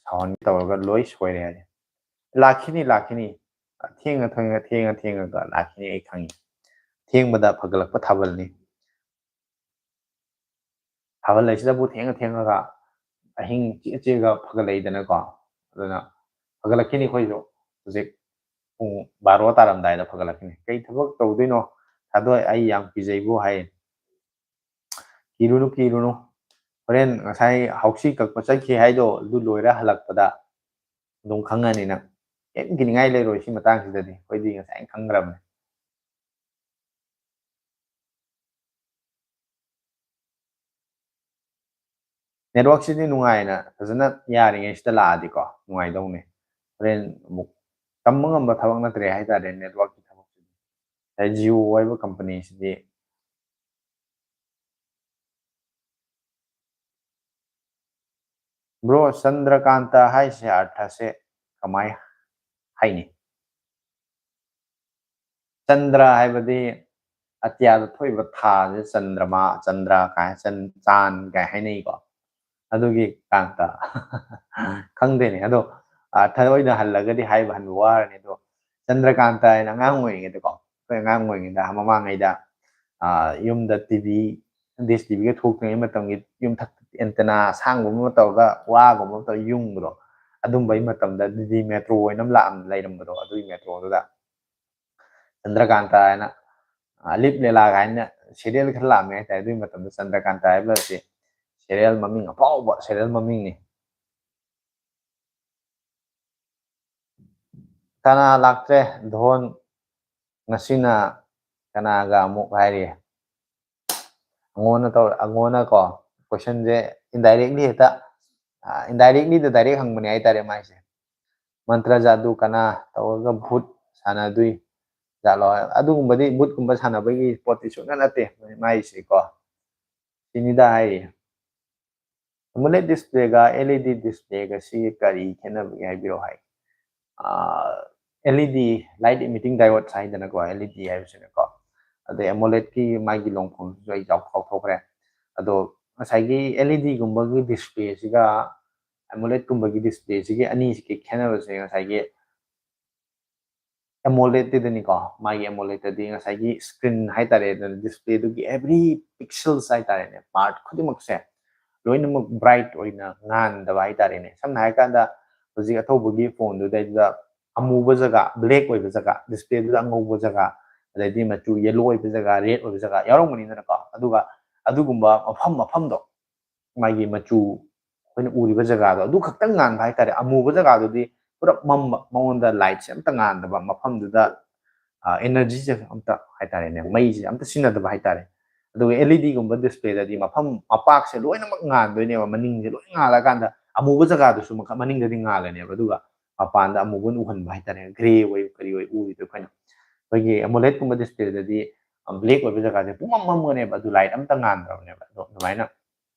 ꯁꯥꯎꯍꯟꯒꯦ ꯇꯧꯔꯒ ꯂꯣꯏ ꯁꯣꯏꯔꯦ ꯍꯥꯏꯔꯦ꯫ ꯂꯥꯛꯈꯤꯅꯤ, ꯂꯥꯛꯈꯤꯅꯤ꯫ ꯊꯦꯡꯉ ꯊꯦꯡꯉ, ꯊꯦꯡꯉ ꯊꯦꯡꯉꯒ ꯂꯥꯛꯈꯤꯅꯤ, ꯑꯩ ꯈꯪꯉꯤ꯫ ꯊꯦꯡꯕꯗ ꯐꯒꯠꯂꯛꯄ ꯊꯥꯕꯜꯅꯤ꯫ ꯊꯥꯕꯜ ꯂꯩꯁꯤꯗꯕꯨ ꯊꯦꯡꯉ ꯊꯦꯡꯉꯒ, ꯑꯍꯤꯡ ꯆꯤꯛꯑ ꯆꯤꯛꯑꯒ ꯐꯒꯠꯂꯛꯏꯗꯅꯀꯣ꯫ ꯑꯗꯨꯅ ꯐꯒꯠꯂꯛꯈꯤꯅꯤ ꯑꯩꯈꯣꯏꯁꯨ꯫ ꯍꯧꯖꯤꯛ ꯄꯨꯡ ꯕꯥꯔꯣ ꯇꯥꯔꯝꯗꯥꯏꯗ ꯐꯒꯠꯂꯛꯈꯤꯅꯤ꯫ "ꯀꯩ ꯊꯕꯛ ꯇꯧꯗꯣꯏꯅꯣ? ꯊꯥꯗꯣꯏ, ꯑꯩ ꯌꯥꯝ ꯀꯤꯖꯩꯕꯨ" ꯍꯥꯏ꯫ "ꯀꯤꯔꯨꯅꯨ, ꯀꯤꯔꯨꯅꯨ꯫ ꯍꯣꯔꯦꯟ ꯉꯁꯥꯏ ꯍꯥꯎꯁꯤ ꯀꯛꯄ ꯆꯠꯈꯤ ꯍꯥꯏꯗꯣ, ꯑꯗꯨ ꯂꯣꯏꯔ ꯍꯜꯂꯛꯄꯗ ꯑꯗꯨꯝ ꯈꯪꯉꯅꯤ ꯅꯪ꯫ ꯀꯩꯝ ꯀꯤꯅꯤꯡꯉꯥꯏ ꯂꯩꯔꯣꯏ ꯁꯤ ꯃꯇꯥꯡꯁꯤꯗꯗꯤ꯫ ꯑꯩꯈꯣꯏꯗꯤ ꯉꯁꯥꯏꯅ ꯈꯪꯈ꯭ꯔꯕꯅꯦ"꯫ ꯅꯦꯠꯋꯥꯛꯁꯤꯗꯤ ꯅꯨꯡꯉꯥꯏꯅ ꯐꯖꯅ ꯌꯥꯔꯤꯉꯩꯁꯤꯗ ꯂꯥꯛꯑꯗꯤꯀꯣ ꯅꯨꯡꯉꯥꯏꯗꯧꯅꯦ꯫ ꯍꯣꯔꯦꯟ ꯑꯃꯨꯛ ꯇꯝꯕ ꯉꯝꯕ ꯊꯕꯛ ꯅꯠꯇ꯭ꯔꯦ ꯍꯥꯏꯇꯥꯔꯦ ꯅꯦꯠꯋꯥꯛꯀꯤ ꯊꯕꯛꯁꯤꯗꯤ꯫ ꯉꯁꯥꯏ ꯖꯤꯑꯣ ꯍꯥꯏꯕ ꯀꯝꯄꯅꯤꯁꯤꯗꯤ꯫ ꯕ꯭ꯔꯣ, ꯆꯟꯗ꯭ꯔꯀꯥꯟꯇ ꯍꯥꯏꯁꯦ ꯑꯥꯔꯊꯁꯦ ꯀꯃꯥꯏ ꯍꯥꯏꯅꯤ? ꯆꯟꯗ꯭ꯔ ꯍꯥꯏꯕꯗꯤ ꯑꯇꯤꯌꯥꯗ ꯊꯣꯛꯏꯕ ꯊꯥꯁꯦ ꯆꯟꯗ꯭ꯔꯃꯥ, ꯆꯟꯗ꯭ꯔ ꯀꯥꯏ, ꯆꯟ-, ꯆꯥꯟ ꯀꯥꯏ ꯍꯥꯏꯅꯩꯀꯣ꯫ ꯑꯗꯨꯒꯤ ꯀꯥꯟꯇ ꯈꯪꯗꯦꯅꯦ꯫ ꯑꯗꯣ ꯑꯥꯔꯊ ꯑꯣꯏꯅ ꯍꯜꯂꯒꯗꯤ ꯍꯥꯏꯕ ꯍꯟꯕ ꯋꯥꯔꯅꯤ꯫ ꯑꯗꯣ ꯆꯟꯗ꯭ꯔꯀꯥꯟꯇ ꯍꯥꯏꯅ ꯑꯉꯥꯡ ꯑꯣꯏꯔꯤꯉꯩꯗꯀꯣ, ꯑꯩꯈꯣꯏ ꯑꯉꯥꯡ ꯑꯣꯏꯔꯤꯉꯩꯗ ꯃꯃꯥꯡꯉꯩꯗ, ꯑꯥ, ꯌꯨꯝꯗ ꯇꯤꯚꯤ, ꯗꯤꯁ ꯇꯤꯚꯤꯒ ꯊꯣꯛꯇ꯭ꯔꯤꯉꯩ ꯃꯇꯝꯒꯤ ꯌꯨꯝꯊꯛꯇ ꯑꯦꯟꯇꯦꯅꯥ ꯑꯁꯥꯡꯕ ꯑꯃ ꯇꯧꯔꯒ ꯋꯥꯒꯨꯝꯕ ꯑꯃ ꯇꯧꯔꯒ ꯌꯨꯡꯕꯗꯣ, ꯑꯗꯨꯝꯕꯒꯤ ꯃꯇꯝꯗ ꯗꯤꯗꯤ ꯃꯦꯇ꯭ꯔꯣ ꯑꯣꯏꯅ ꯑꯃ ꯂꯥꯛꯑꯝ-, ꯂꯩꯔꯝꯕꯗꯣ, ꯑꯗꯨꯒꯤ ꯃꯦꯇ꯭ꯔꯣꯗꯨꯗ ꯆꯟꯗ꯭ꯔꯀꯥꯟꯇ ꯍꯥꯏꯅ, ꯑ, ꯂꯤꯞ ꯂꯦꯂꯥ ꯀꯥꯏꯅ ꯁꯦꯔꯤꯌꯦꯜ ꯈꯔ ꯂꯥꯛꯑꯝꯃꯦ ꯍꯥꯏꯇꯥꯔꯦ꯫ ꯑꯗꯨꯒꯤ ꯃꯇꯝꯗ ꯆꯟꯗ꯭ꯔꯀꯥꯟꯇ ꯍꯥꯏꯕ ꯑꯁꯤ ꯁꯦꯔꯤꯌꯦꯜ ꯃꯃꯤꯡ, ꯑꯐꯥꯎꯕ ꯁꯦꯔꯤꯌꯦꯜ ꯃꯃꯤꯡꯅꯤ꯫ ꯀꯅꯥ ꯂꯥꯛꯇ꯭ꯔꯦ? ꯙꯣꯟ, ꯉꯁꯤꯅ ꯀꯅꯥꯒ ꯑꯃꯨꯛ ꯍꯥꯏꯔꯤ? ꯑꯉꯣꯟꯅ ꯇꯧꯔ-, ꯑꯉꯣꯟꯅ ꯀꯣ, questionꯁꯦ indirectly ꯍꯦꯛꯇ, ꯑ, indirectlyꯗ direct ꯍꯪꯕꯅꯦ ꯍꯥꯏꯇꯥꯔꯦ ꯃꯥꯏꯁꯦ꯫ ꯃꯟꯇ꯭ꯔ ꯖꯥꯗꯨ ꯀꯅꯥ ꯇꯧꯔꯒ ꯚꯨꯠ ꯁꯥꯟꯅꯗꯣꯏ ꯖꯥꯠꯂꯣ? ꯑꯗꯨꯒꯨꯝꯕꯗꯤ, ꯚꯨꯠꯀꯨꯝꯕ ꯁꯥꯟꯅꯕꯒꯤ ꯄꯣꯠꯇꯤ ꯁꯨꯡꯅꯠ ꯅꯠꯇꯦ ꯃꯥꯏꯁꯦꯀꯣ꯫ ꯁꯤꯅꯤꯗ ꯍꯥꯏꯔꯤ꯫ AMOLED displayꯒ LED displayꯒ ꯁꯤꯒ ꯀꯔꯤ ꯈꯦꯠꯅꯕꯒꯦ ꯍꯥꯏꯕꯤꯔꯛꯑꯣ ꯍꯥꯏ꯫ ꯑꯥ, LED, light emitting diodes ꯍꯥꯏꯗꯅꯀꯣ, LED ꯍꯥꯏꯕꯁꯤꯅꯀꯣ꯫ ꯑꯗꯩ AMOLEDꯀꯤ ꯃꯥꯒꯤ ꯂꯣꯡꯐꯝꯁꯤꯁꯨ ꯑꯩ ꯆꯥꯎ-, ꯀꯥꯎꯊꯣꯛꯈ꯭ꯔꯦ꯫ ꯑꯗꯣ ꯉꯁꯥꯏꯒꯤ LEDꯒꯨꯝꯕꯒꯤ displayꯁꯤꯒ AMOLEDꯀꯨꯝꯕꯒꯤ displayꯁꯤꯒꯤ ꯑꯅꯤꯁꯤꯒꯤ ꯈꯦꯠꯅꯕꯁꯦ ꯉꯁꯥꯏꯒꯤ AMOLEDꯇꯗꯤꯅꯤꯀꯣ, ꯃꯥꯒꯤ AMOLEDꯇꯗꯤ ꯉꯁꯥꯏꯒꯤ screen ꯍꯥꯏꯇꯥꯔꯦ, ꯑꯗꯨꯅ displayꯗꯨꯒꯤ every pixels ꯍꯥꯏꯇꯥꯔꯦꯅꯦ, part ꯈꯨꯗꯤꯡꯃꯛꯁꯦ ꯂꯣꯏꯅꯃꯛ bright ꯑꯣꯏꯅ ꯉꯥꯟꯗꯕ ꯍꯥꯏꯇꯥꯔꯦꯅꯦ꯫ ꯁꯝꯅ ꯍꯥꯏꯔꯀꯥꯟꯗ ꯍꯧꯖꯤꯛ ꯑꯊꯧꯕꯒꯤ phoneꯗꯨꯗꯩꯗꯨꯗ ꯑꯃꯨꯕ ꯖꯒꯥ, black ꯑꯣꯏꯕ ꯖꯒꯥ, displayꯗꯨꯗ ꯑꯉꯧꯕ ꯖꯒꯥ, ꯑꯗꯩꯗꯤ ꯃꯆꯨ yellow ꯑꯣꯏꯕ ꯖꯒꯥ, red ꯑꯣꯏꯕ ꯖꯒꯥ ꯌꯥꯎꯔꯝꯒꯅꯤꯗꯅꯀꯣ꯫ ꯑꯗꯨꯒ ꯑꯗꯨꯒꯨꯝꯕ ꯃꯐꯝ ꯃꯐꯝꯗꯣ, ꯃꯥꯒꯤ ꯃꯆꯨ, ꯑꯩꯈꯣꯏꯅ ꯎꯔꯤꯕ ꯖꯒꯥꯗꯣ ꯑꯗꯨ ꯈꯛꯇꯪ ꯉꯥꯟꯕ ꯍꯥꯏꯇꯥꯔꯦ꯫ ꯑꯃꯨꯕ ꯖꯒꯥꯗꯨꯗꯤ ꯄꯨꯔꯞ ꯃꯝꯕ, ꯃꯉꯣꯟꯗ lightꯁꯦ ꯑꯝꯇ ꯉꯥꯟꯗꯕ ꯃꯐꯝꯗꯨꯗ, ꯑ, energyꯁꯦ ꯑꯝꯇ ꯍꯥꯏꯇꯥꯔꯦꯅꯦ, ꯃꯩꯁꯦ ꯑꯝꯇ ꯁꯤꯖꯤꯟꯅꯗꯕ ꯍꯥꯏꯇꯥꯔꯦ꯫ ꯑꯗꯨꯒ L E D ꯒꯨꯝꯕ display ꯗꯗꯤ ꯃꯐꯝ ꯃꯄꯥꯛꯁꯦ ꯂꯣꯏꯅꯃꯛ ꯉꯥꯟꯗꯣꯏꯅꯦꯕ, ꯃꯅꯤꯡꯁꯦ ꯂꯣꯏ ꯉꯥꯜꯂꯀꯥꯟꯗ ꯑꯃꯨꯕ ꯖꯒꯥꯗꯨꯁꯨ ꯃꯈ-, ꯃꯅꯤꯡꯗꯗꯤ ꯉꯥꯜꯂꯅꯦꯕ, ꯑꯗꯨꯒ ꯃꯄꯥꯟꯗ ꯑꯃꯨꯕꯅ ꯎꯍꯟꯕ ꯍꯥꯏꯇꯥꯔꯦ, gray ꯑꯣꯏ ꯀꯔꯤ ꯑꯣꯏ ꯎꯔꯤꯗꯣ ꯑꯩꯈꯣꯏꯅ꯫ ꯑꯩꯈꯣꯏꯒꯤ AMOLED ꯀꯨꯝꯕ display ꯗꯗꯤ black ꯑꯣꯏꯕ ꯖꯒꯥꯁꯦ ꯄꯨꯡꯃꯝ ꯃꯝꯒꯅꯦꯕ, ꯑꯗꯨ light ꯑꯝꯇ ꯉꯥꯟꯗ꯭ꯔꯕꯅꯦꯕ꯫ ꯑꯗꯣ ꯑꯗꯨꯃꯥꯏꯅ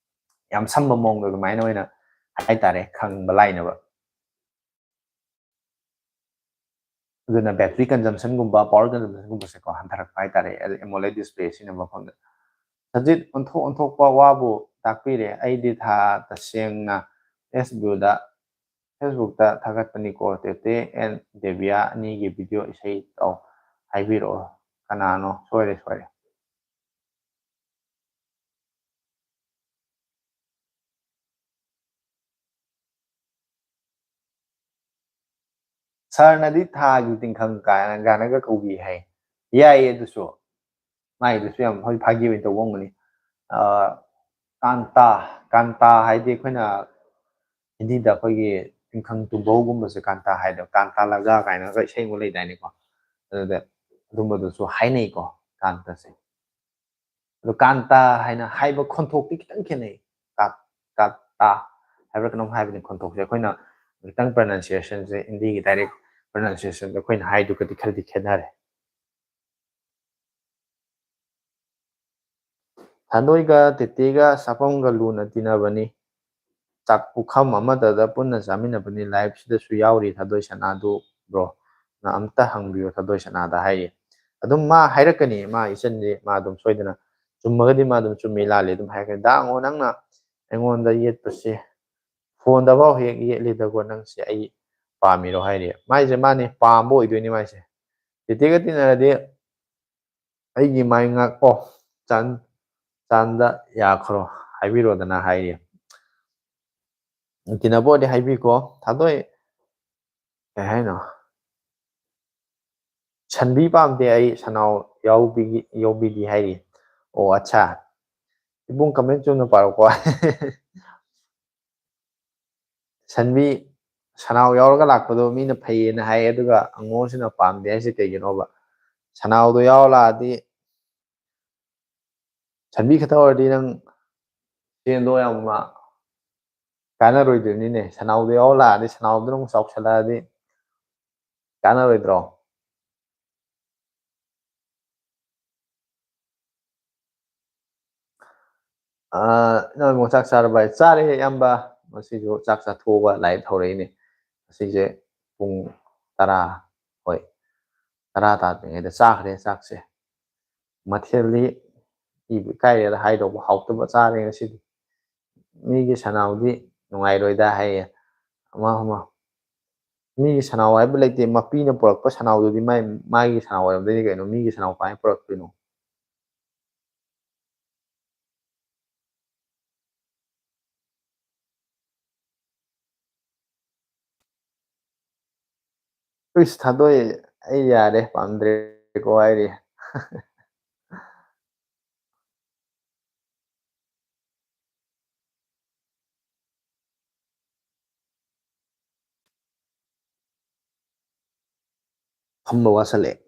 ꯌꯥꯝ ꯁꯝꯕ ꯃꯑꯣꯡꯗ ꯑꯗꯨꯃꯥꯏꯅ ꯑꯣꯏꯅ ꯍꯥꯏꯇꯥꯔꯦ, ꯈꯪꯕ ꯂꯥꯏꯅꯕ꯫ ꯑꯗꯨꯅ battery consumption ꯒꯨꯝꯕ, power consumption ꯒꯨꯝꯕꯁꯦꯀꯣ ꯍꯟꯊꯔꯛꯄ ꯍꯥꯏꯇꯥꯔꯦ, AMOLED display ꯁꯤꯖꯤꯟꯅꯕ ꯃꯐꯝꯗ꯫ ꯁꯖꯤꯠ, ꯑꯣꯟꯊꯣꯛ ꯑꯣꯟꯊꯣꯛꯄ ꯋꯥꯕꯨ ꯇꯥꯛꯄꯤꯔꯦ꯫ ꯑꯩꯗꯤ ꯊꯥ ꯇꯁꯦꯡꯅ Facebook ꯗ, Facebook ꯇ ꯊꯥꯒꯠꯄꯅꯤꯀꯣ, ꯇꯦꯇꯦ and ꯗꯦꯕꯤꯌꯥ ꯑꯅꯤꯒꯤ video ꯏꯁꯩ ꯇꯧ ꯍꯥꯏꯕꯤꯔꯛꯑꯣ꯫ ꯀꯅꯥꯅꯣ? ꯁꯣꯏꯔꯦ, ꯁꯣꯏꯔꯦ꯫ ꯁꯥꯔꯅꯗꯤ ꯊꯥꯒꯤ ꯇꯤꯡꯈꯪ ꯀꯥꯏꯅ, ꯀꯥꯏꯅꯒ ꯀꯧꯕꯤ ꯍꯥꯏ꯫ ꯌꯥꯏꯌꯦ ꯑꯗꯨꯁꯨ꯫ ꯃꯥꯏꯗꯨꯁꯨ ꯌꯥꯝ ꯍꯣꯏ ꯐꯥꯒꯤ ꯑꯣꯏꯅ ꯇꯧꯕ ꯑꯣꯏꯔꯝꯒꯅꯤ꯫ ꯑ, ꯀꯥꯟꯇꯥ, ꯀꯥꯟꯇꯥ ꯍꯥꯏꯗꯤ ꯑꯩꯈꯣꯏꯅ ꯍꯤꯟꯗꯤꯗ ꯑꯩꯈꯣꯏꯒꯤ ꯇꯤꯡꯈꯪ ꯇꯨꯝꯕꯧꯒꯨꯝꯕꯁꯦ ꯀꯥꯟꯇꯥ ꯍꯥꯏꯗꯣ, ꯀꯥꯟꯇꯥ ꯂꯒꯥ ꯀꯥꯏꯅꯒ ꯏꯁꯩ ꯑꯃ ꯂꯩꯗꯥꯏꯅꯦꯀꯣ? ꯑꯗꯨꯗ ꯑꯗꯨꯝꯕꯗꯨꯁꯨ ꯍꯥꯏꯅꯩꯀꯣ, ꯀꯥꯟꯇꯁꯦ꯫ ꯑꯗꯣ ꯀꯥꯟꯇꯥ ꯍꯥꯏꯅ ꯍꯥꯏꯕ ꯈꯣꯟꯊꯣꯛꯇꯤ ꯈꯤꯇꯪ ꯈꯦꯠꯅꯩ꯫ ꯀꯥ-, ꯀꯥꯇꯥ ꯍꯥꯏꯕ꯭ꯔꯥ ꯀꯩꯅꯣꯝ ꯍꯥꯏꯕꯅꯤ ꯈꯣꯟꯊꯣꯛꯁꯦ꯫ ꯑꯩꯈꯣꯏꯅ ꯈꯤꯇꯪ pronunciation ꯁꯦ, ꯍꯤꯟꯗꯤꯒꯤ direct pronunciation ꯗꯣ ꯑꯩꯈꯣꯏꯅ ꯍꯥꯏꯗꯨꯒꯗꯤ ꯈꯔꯗꯤ ꯈꯦꯠꯅꯔꯦ꯫ ꯊꯥꯗꯣꯏꯒ ꯇꯦꯇꯦꯒ ꯁꯥꯄꯝꯒ ꯂꯨꯅ ꯇꯤꯟꯅꯕꯅꯤ꯫ ꯆꯥꯛ ꯄꯨꯈꯝ ꯑꯃꯠꯇꯗ ꯄꯨꯟꯅ ꯆꯥꯃꯤꯟꯅꯕꯅꯤ꯫ Live ꯁꯤꯗꯁꯨ ꯌꯥꯎꯔꯤ ꯊꯥꯗꯣꯏ ꯁꯅꯥꯗꯨ bro꯫ ꯅ ꯑꯝꯇ ꯍꯪꯕꯤꯌꯨ ꯊꯥꯗꯣꯏ ꯁꯅꯥꯗ ꯍꯥꯏꯔꯤ꯫ ꯑꯗꯨꯝ ꯃꯥ ꯍꯥꯏꯔꯛꯀꯅꯤ, ꯃꯥ ꯏꯆꯟꯁꯦ ꯃꯥ ꯑꯗꯨꯝ ꯁꯣꯏꯗꯅ ꯆꯨꯝꯃꯒꯗꯤ ꯃꯥ ꯑꯗꯨꯝ ꯆꯨꯝꯃꯤ, ꯂꯥꯜꯂꯤ ꯑꯗꯨꯝ ꯍꯥꯏꯔꯛꯀꯅꯤ꯫ "ꯗꯥ ꯑꯉꯣ, ꯅꯪꯅ ꯑꯩꯉꯣꯟꯗ ꯌꯦꯠꯄꯁꯦ ꯐꯣꯟꯗꯐꯥꯎ ꯍꯦꯛ ꯌꯦꯠꯂꯤꯗꯀꯣ, ꯅꯪꯁꯦ ꯑꯩ ꯄꯥꯝꯃꯤꯔꯣ?" ꯍꯥꯏꯔꯤ꯫ ꯃꯥꯏꯁꯦ ꯃꯥꯅꯦ, ꯄꯥꯝꯕ ꯑꯣꯏꯗꯣꯏꯅꯤ ꯃꯥꯏꯁꯦ꯫ ꯇꯦꯇꯦꯒ ꯇꯤꯟꯅꯔꯗꯤ ꯑꯩꯒꯤ ꯃꯥꯏ ꯉꯥꯛ-, ꯑꯣ, ꯆꯥꯟ-, ꯆꯥꯟꯗ ꯌꯥꯈ꯭ꯔꯣ ꯍꯥꯏꯕꯤꯔꯣꯗꯅ ꯍꯥꯏꯔꯤ꯫ ꯇꯤꯟꯅꯕ ꯑꯣꯏꯔꯗꯤ ꯍꯥꯏꯕꯤꯀꯣ꯫ ꯊꯥꯗꯣꯏ, ꯀꯩ ꯍꯥꯏꯅꯣ? "ꯁꯟꯕꯤ ꯄꯥꯝꯗꯦ ꯑꯩ, ꯁꯅꯥꯎ ꯌꯥꯎꯕꯤꯒꯤ-, ꯌꯥꯎꯕꯤꯒꯤ" ꯍꯥꯏꯔꯤ꯫ ꯑꯣ, ꯑꯠꯁꯥ꯫ ꯏꯕꯨꯡ comment ꯆꯨꯝꯅ ꯄꯥꯔꯛꯄ꯫ ꯁꯟꯕꯤ, ꯁꯅꯥꯎ ꯌꯥꯎꯔꯒ ꯂꯥꯛꯄꯗꯣ ꯃꯤꯅ ꯐꯩꯌꯦꯅ ꯍꯥꯏ, ꯑꯗꯨꯒ ꯑꯉꯣꯁꯤꯅ ꯄꯥꯝꯗꯦ ꯍꯥꯏꯁꯦ ꯀꯩꯒꯤꯅꯣꯕ? ꯁꯅꯥꯎꯗꯣ ꯌꯥꯎꯔ ꯂꯥꯛꯑꯗꯤ ꯁꯟꯕꯤ ꯈꯛꯇ ꯑꯣꯏꯔꯗꯤ ꯅꯪ ꯁꯦꯟꯗꯣ ꯌꯥꯝꯅ ꯀꯥꯟꯅꯔꯣꯏꯗꯣꯏꯅꯤꯅꯦ꯫ ꯁꯅꯥꯎꯗꯣ ꯌꯥꯎꯔ ꯂꯥꯛꯑꯗꯤ, ꯁꯅꯥꯎꯗꯨꯅ ꯑꯃꯨꯛ ꯆꯥꯎꯁꯜꯂꯛꯑꯗꯤ ꯀꯥꯟꯅꯔꯣꯏꯗ꯭ꯔꯣ? ꯑꯥ, ꯏꯅꯥꯎ ꯏꯕꯨꯡꯉꯣ, ꯆꯥꯛ ꯆꯥꯔꯕ ꯍꯥꯏ? ꯆꯥꯔꯦ, ꯏꯌꯥꯝꯕ꯫ ꯉꯁꯤꯁꯨ ꯆꯥꯛ ꯆꯥꯊꯣꯛꯑꯒ ꯂꯥꯏꯔꯤꯛ ꯍꯧꯔꯛꯏꯅꯦ꯫ ꯉꯁꯤꯁꯦ ꯄꯨꯡ ꯇꯔꯥ, ꯍꯣꯏ, ꯇꯔꯥ ꯇꯥꯗ꯭ꯔꯤꯉꯩꯗ ꯆꯥꯈ꯭ꯔꯦ ꯆꯥꯛꯁꯦ꯫ ꯃꯊꯦꯜꯗꯤ ꯏꯕꯨ ꯏꯀꯥꯏꯔꯦꯗ ꯍꯥꯏꯗꯧꯕ, ꯍꯥꯎꯇꯕ ꯆꯥꯔꯦ ꯉꯁꯤꯗꯤ꯫ ꯃꯤꯒꯤ ꯁꯅꯥꯎꯗꯤ ꯅꯨꯡꯉꯥꯏꯔꯣꯏꯗ ꯍꯥꯏꯌꯦ꯫ ꯑꯃ, ꯑꯃ꯫ ꯃꯤꯒꯤ ꯁꯅꯥꯎ ꯍꯥꯏꯕ ꯂꯩꯇꯦ, ꯃꯄꯤꯅ ꯄꯨꯔꯛꯄ ꯁꯅꯥꯎꯗꯨꯗꯤ ꯃꯥꯏ, ꯃꯥꯒꯤ ꯁꯅꯥꯎ ꯑꯣꯏꯔꯝꯗꯣꯏꯅꯤ ꯀꯩꯅꯣ, ꯃꯤꯒꯤ ꯁꯅꯥꯎ ꯀꯃꯥꯏꯅ ꯄꯨꯔꯛꯇꯣꯏꯅꯣ? ꯏꯁ, ꯊꯥꯗꯣꯛꯑꯦ, ꯑꯩ ꯌꯥꯔꯦ, ꯄꯥꯝꯗ꯭ꯔꯦꯀꯣ ꯍꯥꯏꯔꯤ꯫ ꯐꯝꯕ ꯋꯥꯁꯜꯂꯛꯑꯦ꯫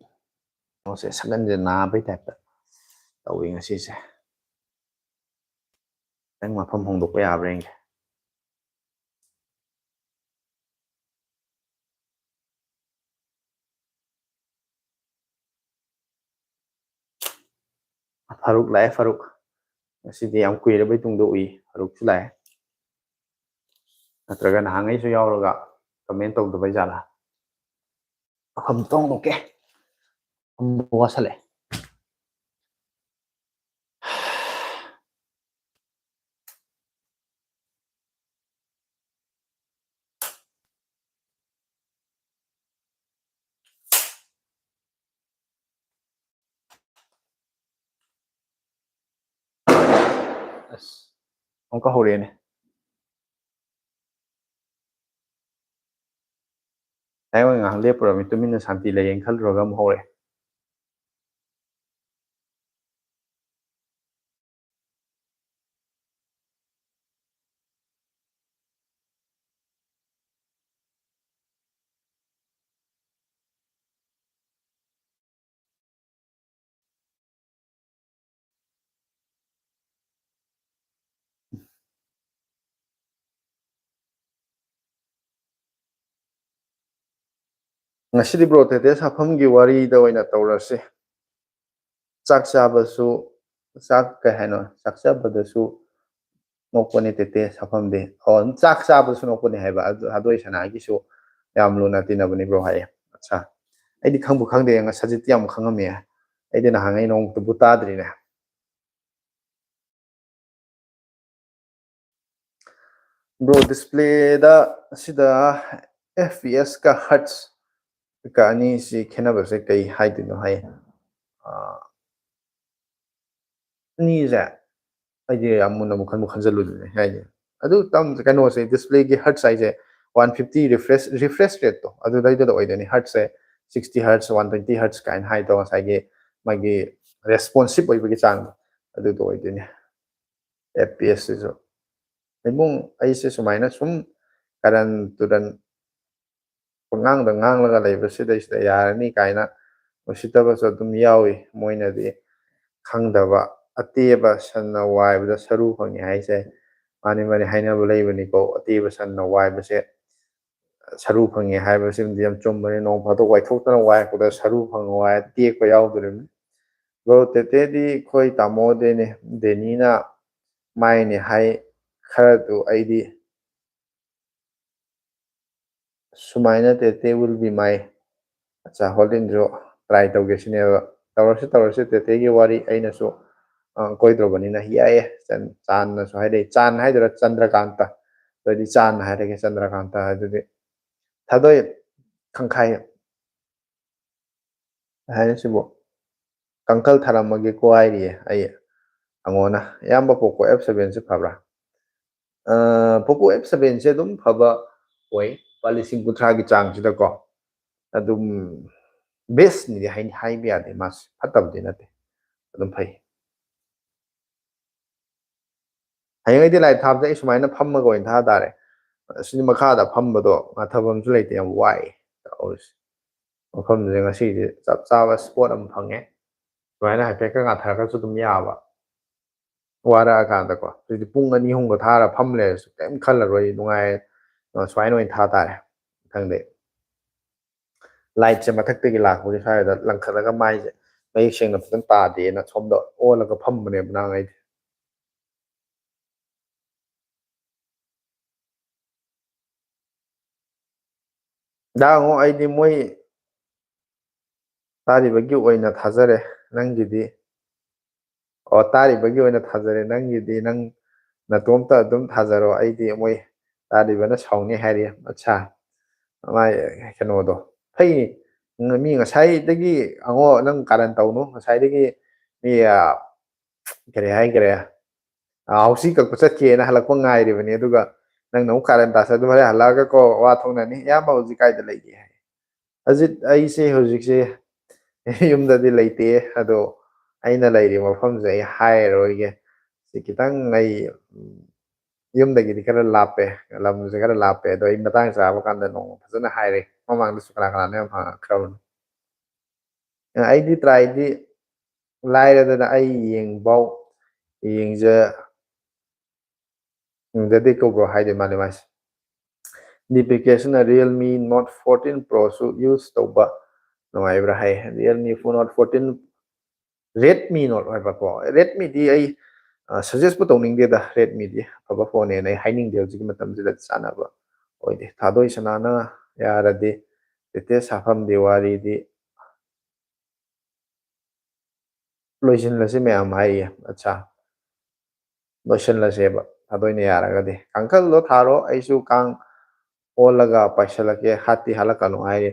ꯀꯩꯅꯣꯁꯦ, ꯁꯒꯟꯁꯦ ꯅꯥꯕꯩ ꯇꯥꯏꯞꯇ ꯇꯧꯏ ꯉꯁꯤꯁꯦ꯫ ꯈꯤꯇꯪ ꯃꯐꯝ ꯍꯣꯡꯗꯣꯛꯄ ꯌꯥꯕ꯭ꯔꯥ ꯌꯦꯡꯒꯦ꯫ ꯐꯥꯔꯨꯛ ꯂꯥꯛꯑꯦ, ꯐꯥꯔꯨꯛ꯫ ꯉꯁꯤꯗꯤ ꯌꯥꯝ ꯀꯨꯏꯔꯕꯩ ꯇꯨꯡꯗ ꯎꯏ꯫ ꯐꯥꯔꯨꯛꯁꯨ ꯂꯥꯛꯑꯦ꯫ ꯅꯠꯇ꯭ꯔꯒ ꯅꯍꯥꯟꯉꯩꯁꯨ ꯌꯥꯎꯔꯒ comment ꯇꯧꯗꯕꯩ ꯖꯥꯠꯂꯥ? ꯃꯐꯝ ꯍꯣꯡꯗꯣꯛꯀꯦ꯫ ꯐꯝꯕ ꯋꯥꯁꯜꯂꯛꯑꯦ꯫ ꯑꯁ, ꯑꯃꯨꯛꯀ ꯍꯧꯔꯛꯑꯦꯅꯦ꯫ ꯉꯥꯏꯈꯣ, ꯉꯥꯏꯍꯥꯛ ꯂꯦꯞꯄꯨꯔꯃꯤ, ꯇꯨꯃꯤꯟꯅ ꯁꯥꯟꯇꯤ ꯂꯩꯌꯦꯅ ꯈꯜꯂꯨꯔꯒ ꯑꯃꯨꯛ ꯍꯧꯔꯛꯑꯦ꯫ ꯉꯁꯤꯗꯤ ꯕ꯭ꯔꯣ ꯇꯦꯇꯦ ꯁꯥꯐꯝꯒꯤ ꯋꯥꯔꯤꯗ ꯑꯣꯏꯅ ꯇꯧꯔꯁꯤ꯫ ꯆꯥꯛ ꯆꯥꯕꯁꯨ, ꯆꯥꯛ ꯀꯩ ꯍꯥꯏꯅꯣ, ꯆꯥꯛ ꯆꯥꯕꯗꯁꯨ ꯅꯣꯛꯄꯅꯤ ꯇꯦꯇꯦ ꯁꯥꯐꯝꯗꯤ꯫ ꯑꯣ, ꯆꯥꯛ ꯆꯥꯕꯗꯁꯨ ꯅꯣꯛꯄꯅꯤ ꯍꯥꯏꯕ꯫ ꯑꯗꯨ ꯍꯥꯗꯣꯏ ꯁꯅꯥꯒꯤꯁꯨ ꯌꯥꯝ ꯂꯨꯅ ꯇꯤꯟꯅꯕꯅꯤ ꯕ꯭ꯔꯣ ꯍꯥꯏꯌꯦ꯫ ꯑꯠꯁꯥ, ꯑꯩꯗꯤ ꯈꯪꯕꯨ ꯈꯪꯗꯦ, ꯁꯖꯤꯠꯇꯤ ꯌꯥꯝ ꯈꯪꯉꯝꯃꯦ꯫ ꯑꯩꯗꯤ ꯅꯍꯥꯟꯉꯩ ꯅꯣꯡꯃꯇꯕꯨ ꯇꯥꯗ꯭ꯔꯤꯅꯦ꯫ ꯕ꯭ꯔꯣ, ꯗꯤꯁꯄ꯭ꯂꯦꯗ ꯁꯤꯗ F P S ꯀ hertz ꯀ ꯑꯅꯤꯁꯤ ꯈꯦꯠꯅꯕꯁꯦ ꯀꯩ ꯍꯥꯏꯗꯣꯏꯅꯣ ꯍꯥꯏ꯫ ꯑꯥ, ꯑꯅꯤꯁꯦ ꯑꯩꯗꯤ ꯌꯥꯝ ꯃꯨꯟꯅ ꯑꯃꯨꯛ ꯈꯟꯕꯨ ꯈꯟꯖꯜꯂꯨꯗ꯭ꯔꯤꯅꯦ ꯍꯥꯏꯗꯤ꯫ ꯑꯗꯨ ꯇꯝ-, ꯀꯩꯅꯣꯁꯦ, ꯗꯤꯁꯄ꯭ꯂꯦꯒꯤ hertz ꯍꯥꯏꯁꯦ one fifty refresh, refresh rate ꯇꯣ ꯑꯗꯨꯗꯩꯗꯨꯗ ꯑꯣꯏꯗꯣꯏꯅꯤ꯫ Hertz ꯁꯦ sixty hertz, one twenty hertz ꯀꯥꯏꯅ ꯍꯥꯏꯗꯣ ꯉꯁꯥꯏꯒꯤ ꯃꯥꯒꯤ responsive ꯑꯣꯏꯕꯒꯤ ꯆꯥꯡꯗꯣ ꯑꯗꯨꯗꯣ ꯑꯣꯏꯗꯣꯏꯅꯤ꯫ F P S ꯁꯤꯁꯨ ꯏꯕꯨꯡ, ꯑꯩꯁꯦ ꯁꯨꯃꯥꯏꯅ ꯁꯨꯝ ꯀꯔꯟ ꯇꯨꯔꯟ ꯄꯉꯥꯡꯗ ꯉꯥꯡꯂꯒ ꯂꯩꯕꯁꯤꯗꯩꯁꯤꯗ ꯌꯥꯔꯅꯤ ꯀꯥꯏꯅ ꯎꯁꯤꯠꯇꯕꯁꯨ ꯑꯗꯨꯝ ꯌꯥꯎꯏ꯫ ꯃꯣꯏꯅꯗꯤ ꯈꯪꯗꯕ, ꯑꯇꯦꯕ ꯁꯟꯅ ꯋꯥꯏꯕꯗ ꯁꯔꯨ ꯐꯪꯉꯤ ꯍꯥꯏꯁꯦ꯫ ꯃꯥꯅꯤ, ꯃꯥꯅꯤ, ꯍꯥꯏꯅꯕ ꯂꯩꯕꯅꯤꯀꯣ, ꯑꯇꯦꯕ ꯁꯟꯅ ꯋꯥꯏꯕꯁꯦ ꯁꯔꯨ ꯐꯪꯉꯦ ꯍꯥꯏꯕꯁꯤꯃꯗꯤ ꯌꯥꯝ ꯆꯨꯝꯕꯅꯤ꯫ ꯅꯣꯡ ꯐꯥꯗꯣꯛ ꯋꯥꯏꯊꯣꯛꯇꯅ ꯋꯥꯏꯔꯛꯄꯗ ꯁꯔꯨ ꯐꯪꯉꯣ ꯍꯥꯏ ꯇꯦꯛꯄ ꯌꯥꯎꯗꯣꯔꯤꯕꯅꯤ꯫ ꯕ꯭ꯔꯣ, ꯇꯦꯇꯦꯗꯤ ꯑꯩꯈꯣꯏ ꯇꯥꯃꯣ ꯗꯦꯅꯤ, ꯗꯦꯅꯤꯅ ꯃꯥꯏꯅꯦ ꯍꯥꯏ ꯈꯔꯗꯨ ꯑꯩꯗꯤ ꯁꯨꯃꯥꯏꯅ ꯇꯦꯇꯦ will be my, ꯑꯠꯆꯥ, ꯍꯣꯂꯤꯟꯁꯨ try ꯇꯧꯒꯦ ꯁꯤꯅꯦꯕ꯫ ꯇꯧꯔꯁꯤ, ꯇꯧꯔꯁꯤ, ꯇꯦꯇꯦꯒꯤ ꯋꯥꯔꯤ ꯑꯩꯅꯁꯨ, ꯑ, ꯀꯣꯏꯗ꯭ꯔꯣꯕꯅꯤꯅ ꯌꯥꯏꯌꯦ꯫ ꯆꯟ-, ꯆꯥꯟꯅꯁꯨ ꯍꯥꯏꯔꯛꯏ꯫ ꯆꯥꯟ ꯍꯥꯏꯗꯣꯏꯔꯥ ꯆꯟꯗ꯭ꯔꯀꯥꯟꯇ? ꯑꯗꯨꯗꯤ ꯆꯥꯟ ꯍꯥꯏꯔꯒꯦ, ꯆꯟꯗ꯭ꯔꯀꯥꯟꯇ ꯍꯥꯏꯗꯨꯗꯤ꯫ ꯊꯥꯗꯣꯏ ꯈꯪꯈꯥꯏ ꯍꯥꯏꯔꯤꯁꯤꯕꯨ꯫ ꯀꯥꯡꯈꯜ ꯊꯥꯔꯝꯃꯒꯦꯀꯣ ꯍꯥꯏꯔꯤꯌꯦ ꯑꯩ ꯑꯉꯣꯟꯅ꯫ ꯏꯌꯥꯝꯕ, Poco F seven ꯁꯦ ꯐꯕ꯭ꯔꯥ? ꯑ, Poco F seven ꯁꯦ ꯑꯗꯨꯝ ꯐꯕ ꯑꯣꯏ, ꯂꯨꯄꯥ ꯂꯤꯁꯤꯡ ꯀꯨꯟꯊ꯭ꯔꯥꯒꯤ ꯆꯥꯡꯁꯤꯗꯀꯣ꯫ ꯑꯗꯨꯝ best ꯅꯤꯗꯤ ꯍꯥꯏ-, ꯍꯥꯏꯕ ꯌꯥꯗꯦ, ꯃꯥꯁꯦ ꯐꯠꯇꯕꯗꯤ ꯅꯠꯇꯦ, ꯑꯗꯨꯝ ꯐꯩ꯫ ꯍꯌꯦꯡ ꯑꯩꯗꯤ live ꯊꯥꯕꯁꯦ ꯑꯩ ꯁꯨꯃꯥꯏꯅ ꯐꯝꯃꯒ ꯑꯣꯏꯅ ꯊꯥ ꯇꯥꯔꯦ꯫ ꯑꯁꯤꯗꯤ ꯃꯈꯥꯗ ꯐꯝꯕꯗꯣ ꯉꯥꯊꯕꯝꯁꯨ ꯂꯩꯇꯦ, ꯌꯥꯝ ꯋꯥꯏ ꯇꯧꯔꯤꯁꯦ꯫ ꯃꯐꯝꯁꯦ ꯉꯁꯤꯗꯤ ꯆꯞ ꯆꯥꯕ spot ꯑꯃ ꯐꯪꯉꯦ꯫ ꯁꯨꯃꯥꯏꯅ ꯍꯥꯏꯐꯦꯠꯀ ꯉꯥꯊꯔꯒꯁꯨ ꯑꯗꯨꯝ ꯌꯥꯕ꯫ ꯋꯥꯔꯛꯑꯀꯥꯟꯗꯀꯣ꯫ ꯑꯗꯨꯗꯤ ꯄꯨꯡ ꯑꯅꯤ ꯑꯍꯨꯝꯒ ꯊꯥꯔ ꯐꯝ ꯂꯩꯔꯁꯨ ꯀꯩꯝ ꯈꯜꯂꯔꯣꯏ, ꯅꯨꯡꯉꯥꯏ꯫ ꯁꯨꯃꯥꯏꯅ ꯑꯣꯏꯅ ꯊꯥ ꯇꯥꯔꯦ ꯃꯊꯪꯗꯤ꯫ ꯂꯥꯏꯠꯁꯦ ꯃꯊꯛꯇꯒꯤ ꯂꯥꯛꯄꯒꯤ ꯁ꯭ꯋꯥꯏꯗ ꯂꯪꯈꯠꯂꯒ ꯃꯥꯏꯁꯦ ꯃꯌꯦꯛ ꯁꯦꯡꯅ ꯐꯖꯅ ꯇꯥꯗꯦꯅ ꯁꯣꯝꯗ ꯑꯣꯜꯂꯒ ꯐꯝꯕꯅꯦꯕ ꯅꯍꯥꯟ ꯑꯩꯗꯤ꯫ ꯗꯥ ꯉꯣ, ꯑꯩꯗꯤ ꯃꯣꯏ ꯇꯥꯔꯤꯕꯒꯤ ꯑꯣꯏꯅ ꯊꯥꯖꯔꯦ꯫ ꯅꯪꯒꯤꯗꯤ, ꯑꯣ, ꯇꯥꯔꯤꯕꯒꯤ ꯑꯣꯏꯅ ꯊꯥꯖꯔꯦ꯫ ꯅꯪꯒꯤꯗꯤ ꯅꯪ ꯅꯇꯣꯝꯇ ꯑꯗꯨꯝ ꯊꯥꯖꯔꯣ꯫ ꯑꯩꯗꯤ ꯃꯣꯏ ꯇꯥꯔꯤꯕꯅ ꯁꯥꯎꯅꯤ ꯍꯥꯏꯔꯤ꯫ ꯑꯠꯁꯥ, ꯃꯥꯏ ꯀꯩꯅꯣꯗꯣ ꯐꯩ꯫ ꯃꯤ ꯉꯁꯥꯏꯗꯒꯤ ꯑꯉꯣ ꯅꯪ ꯀꯥꯔꯟ ꯇꯧꯅꯨ꯫ ꯉꯁꯥꯏꯗꯒꯤ ꯃꯤ, ꯑ, ꯀꯔꯤ ꯍꯥꯏꯈꯔꯦ, ꯑ, ꯍꯥꯎꯁꯤ ꯀꯛꯄ ꯆꯠꯀꯦꯅ ꯍꯜꯂꯛꯄ ꯉꯥꯏꯔꯤꯕꯅꯤ, ꯑꯗꯨꯒ ꯅꯪꯅ ꯑꯃꯨꯛ ꯀꯥꯔꯟ ꯇꯥꯁ ꯑꯗꯨꯝ ꯍꯣꯔꯦꯟ ꯍꯜꯂꯛꯑꯒ ꯀꯣ ꯋꯥ ꯊꯣꯛꯅꯅꯤ꯫ "ꯏꯌꯥꯝꯕ ꯍꯧꯖꯤꯛ ꯀꯥꯏꯗ ꯂꯩꯒꯦ?" ꯍꯥꯏ꯫ "ꯑꯖꯤꯠ, ꯑꯩꯁꯦ ꯍꯧꯖꯤꯛꯁꯦ ꯌꯨꯝꯗꯗꯤ ꯂꯩꯇꯦ, ꯑꯗꯣ ꯑꯩꯅ ꯂꯩꯔꯤꯕ ꯃꯐꯝꯁꯦ ꯑꯩ ꯍꯥꯏꯔꯔꯣꯏꯒꯦ꯫ ꯁꯤ ꯈꯤꯇꯪ ꯑꯩ, ꯎꯝ, ꯌꯨꯝꯗꯒꯤꯗꯤ ꯈꯔ ꯂꯥꯞꯄꯦ, ꯂꯝꯁꯦ ꯈꯔ ꯂꯥꯞꯄꯦ, ꯑꯗꯣ ꯑꯩ ꯃꯇꯥꯡ ꯆꯥꯕ ꯀꯥꯟꯗ ꯅꯣꯡꯃ ꯐꯖꯅ ꯍꯥꯏꯔꯦ꯫ ꯃꯃꯥꯡꯗꯁꯨ ꯀꯅꯥ ꯀꯅꯥꯅꯣ ꯌꯥꯝ ꯍꯪꯉꯛꯈ꯭ꯔꯕꯅꯤ꯫ ꯑꯩꯗꯤ ꯇ꯭ꯔꯥꯏꯗꯤ ꯂꯥꯏꯔꯗꯅ ꯑꯩ ꯌꯦꯡꯐꯥꯎ ꯌꯦꯡꯖ-, ꯌꯦꯡꯖꯗꯦ ꯀꯧꯕ꯭ꯔꯣ ꯍꯥꯏꯗꯣꯏ ꯃꯥꯜꯂꯦ ꯃꯥꯁꯦ꯫ ꯗꯤ ꯄꯤ ꯀꯦꯁꯤꯅ Realme Note fourteen Pro ꯁꯨ use ꯇꯧꯕ ꯅꯨꯡꯉꯥꯏꯕ꯭ꯔꯥ ꯍꯥꯏ꯫ Realme Note fourteen, Redmi Note ꯍꯥꯏꯕꯀꯣ꯫ Redmi ꯗꯤ ꯑꯩ, ꯑ, suggest ꯄꯨ ꯇꯧꯅꯤꯡꯗꯦꯗ, Redmi ꯗꯤ ꯑꯐꯕ phone ꯅꯦꯅ ꯑꯩ ꯍꯥꯏꯅꯤꯡꯗꯦ ꯍꯧꯖꯤꯛꯀꯤ ꯃꯇꯝꯁꯤꯗ ꯆꯥꯟꯅꯕ ꯑꯣꯏꯗꯦ꯫ ꯊꯥꯗꯣꯏ ꯁꯅꯥꯅ ꯌꯥꯔꯗꯤ ꯇꯦꯇꯦꯁ ꯁꯥꯐꯝ ꯗꯤꯋꯥꯂꯤꯗꯤ ꯂꯣꯏꯁꯤꯜꯂꯁꯤ ꯃꯌꯥꯝ ꯍꯥꯏꯔꯤꯌꯦ꯫ ꯑꯠꯁꯥ, ꯂꯣꯏꯁꯤꯜꯂꯁꯦꯕ ꯊꯥꯗꯣꯏꯅ ꯌꯥꯔꯒꯗꯤ꯫ ꯀꯥꯡꯈꯜꯗꯣ ꯊꯥꯔꯣ, ꯑꯩꯁꯨ ꯀꯥꯡ ꯑꯣꯜꯂꯒ ꯄꯥꯏꯁꯤꯜꯂꯛꯀꯦ꯫ ꯍꯥꯠꯇꯤ ꯍꯥꯠꯂꯛꯀꯅꯨ ꯍꯥꯏꯔꯤ꯫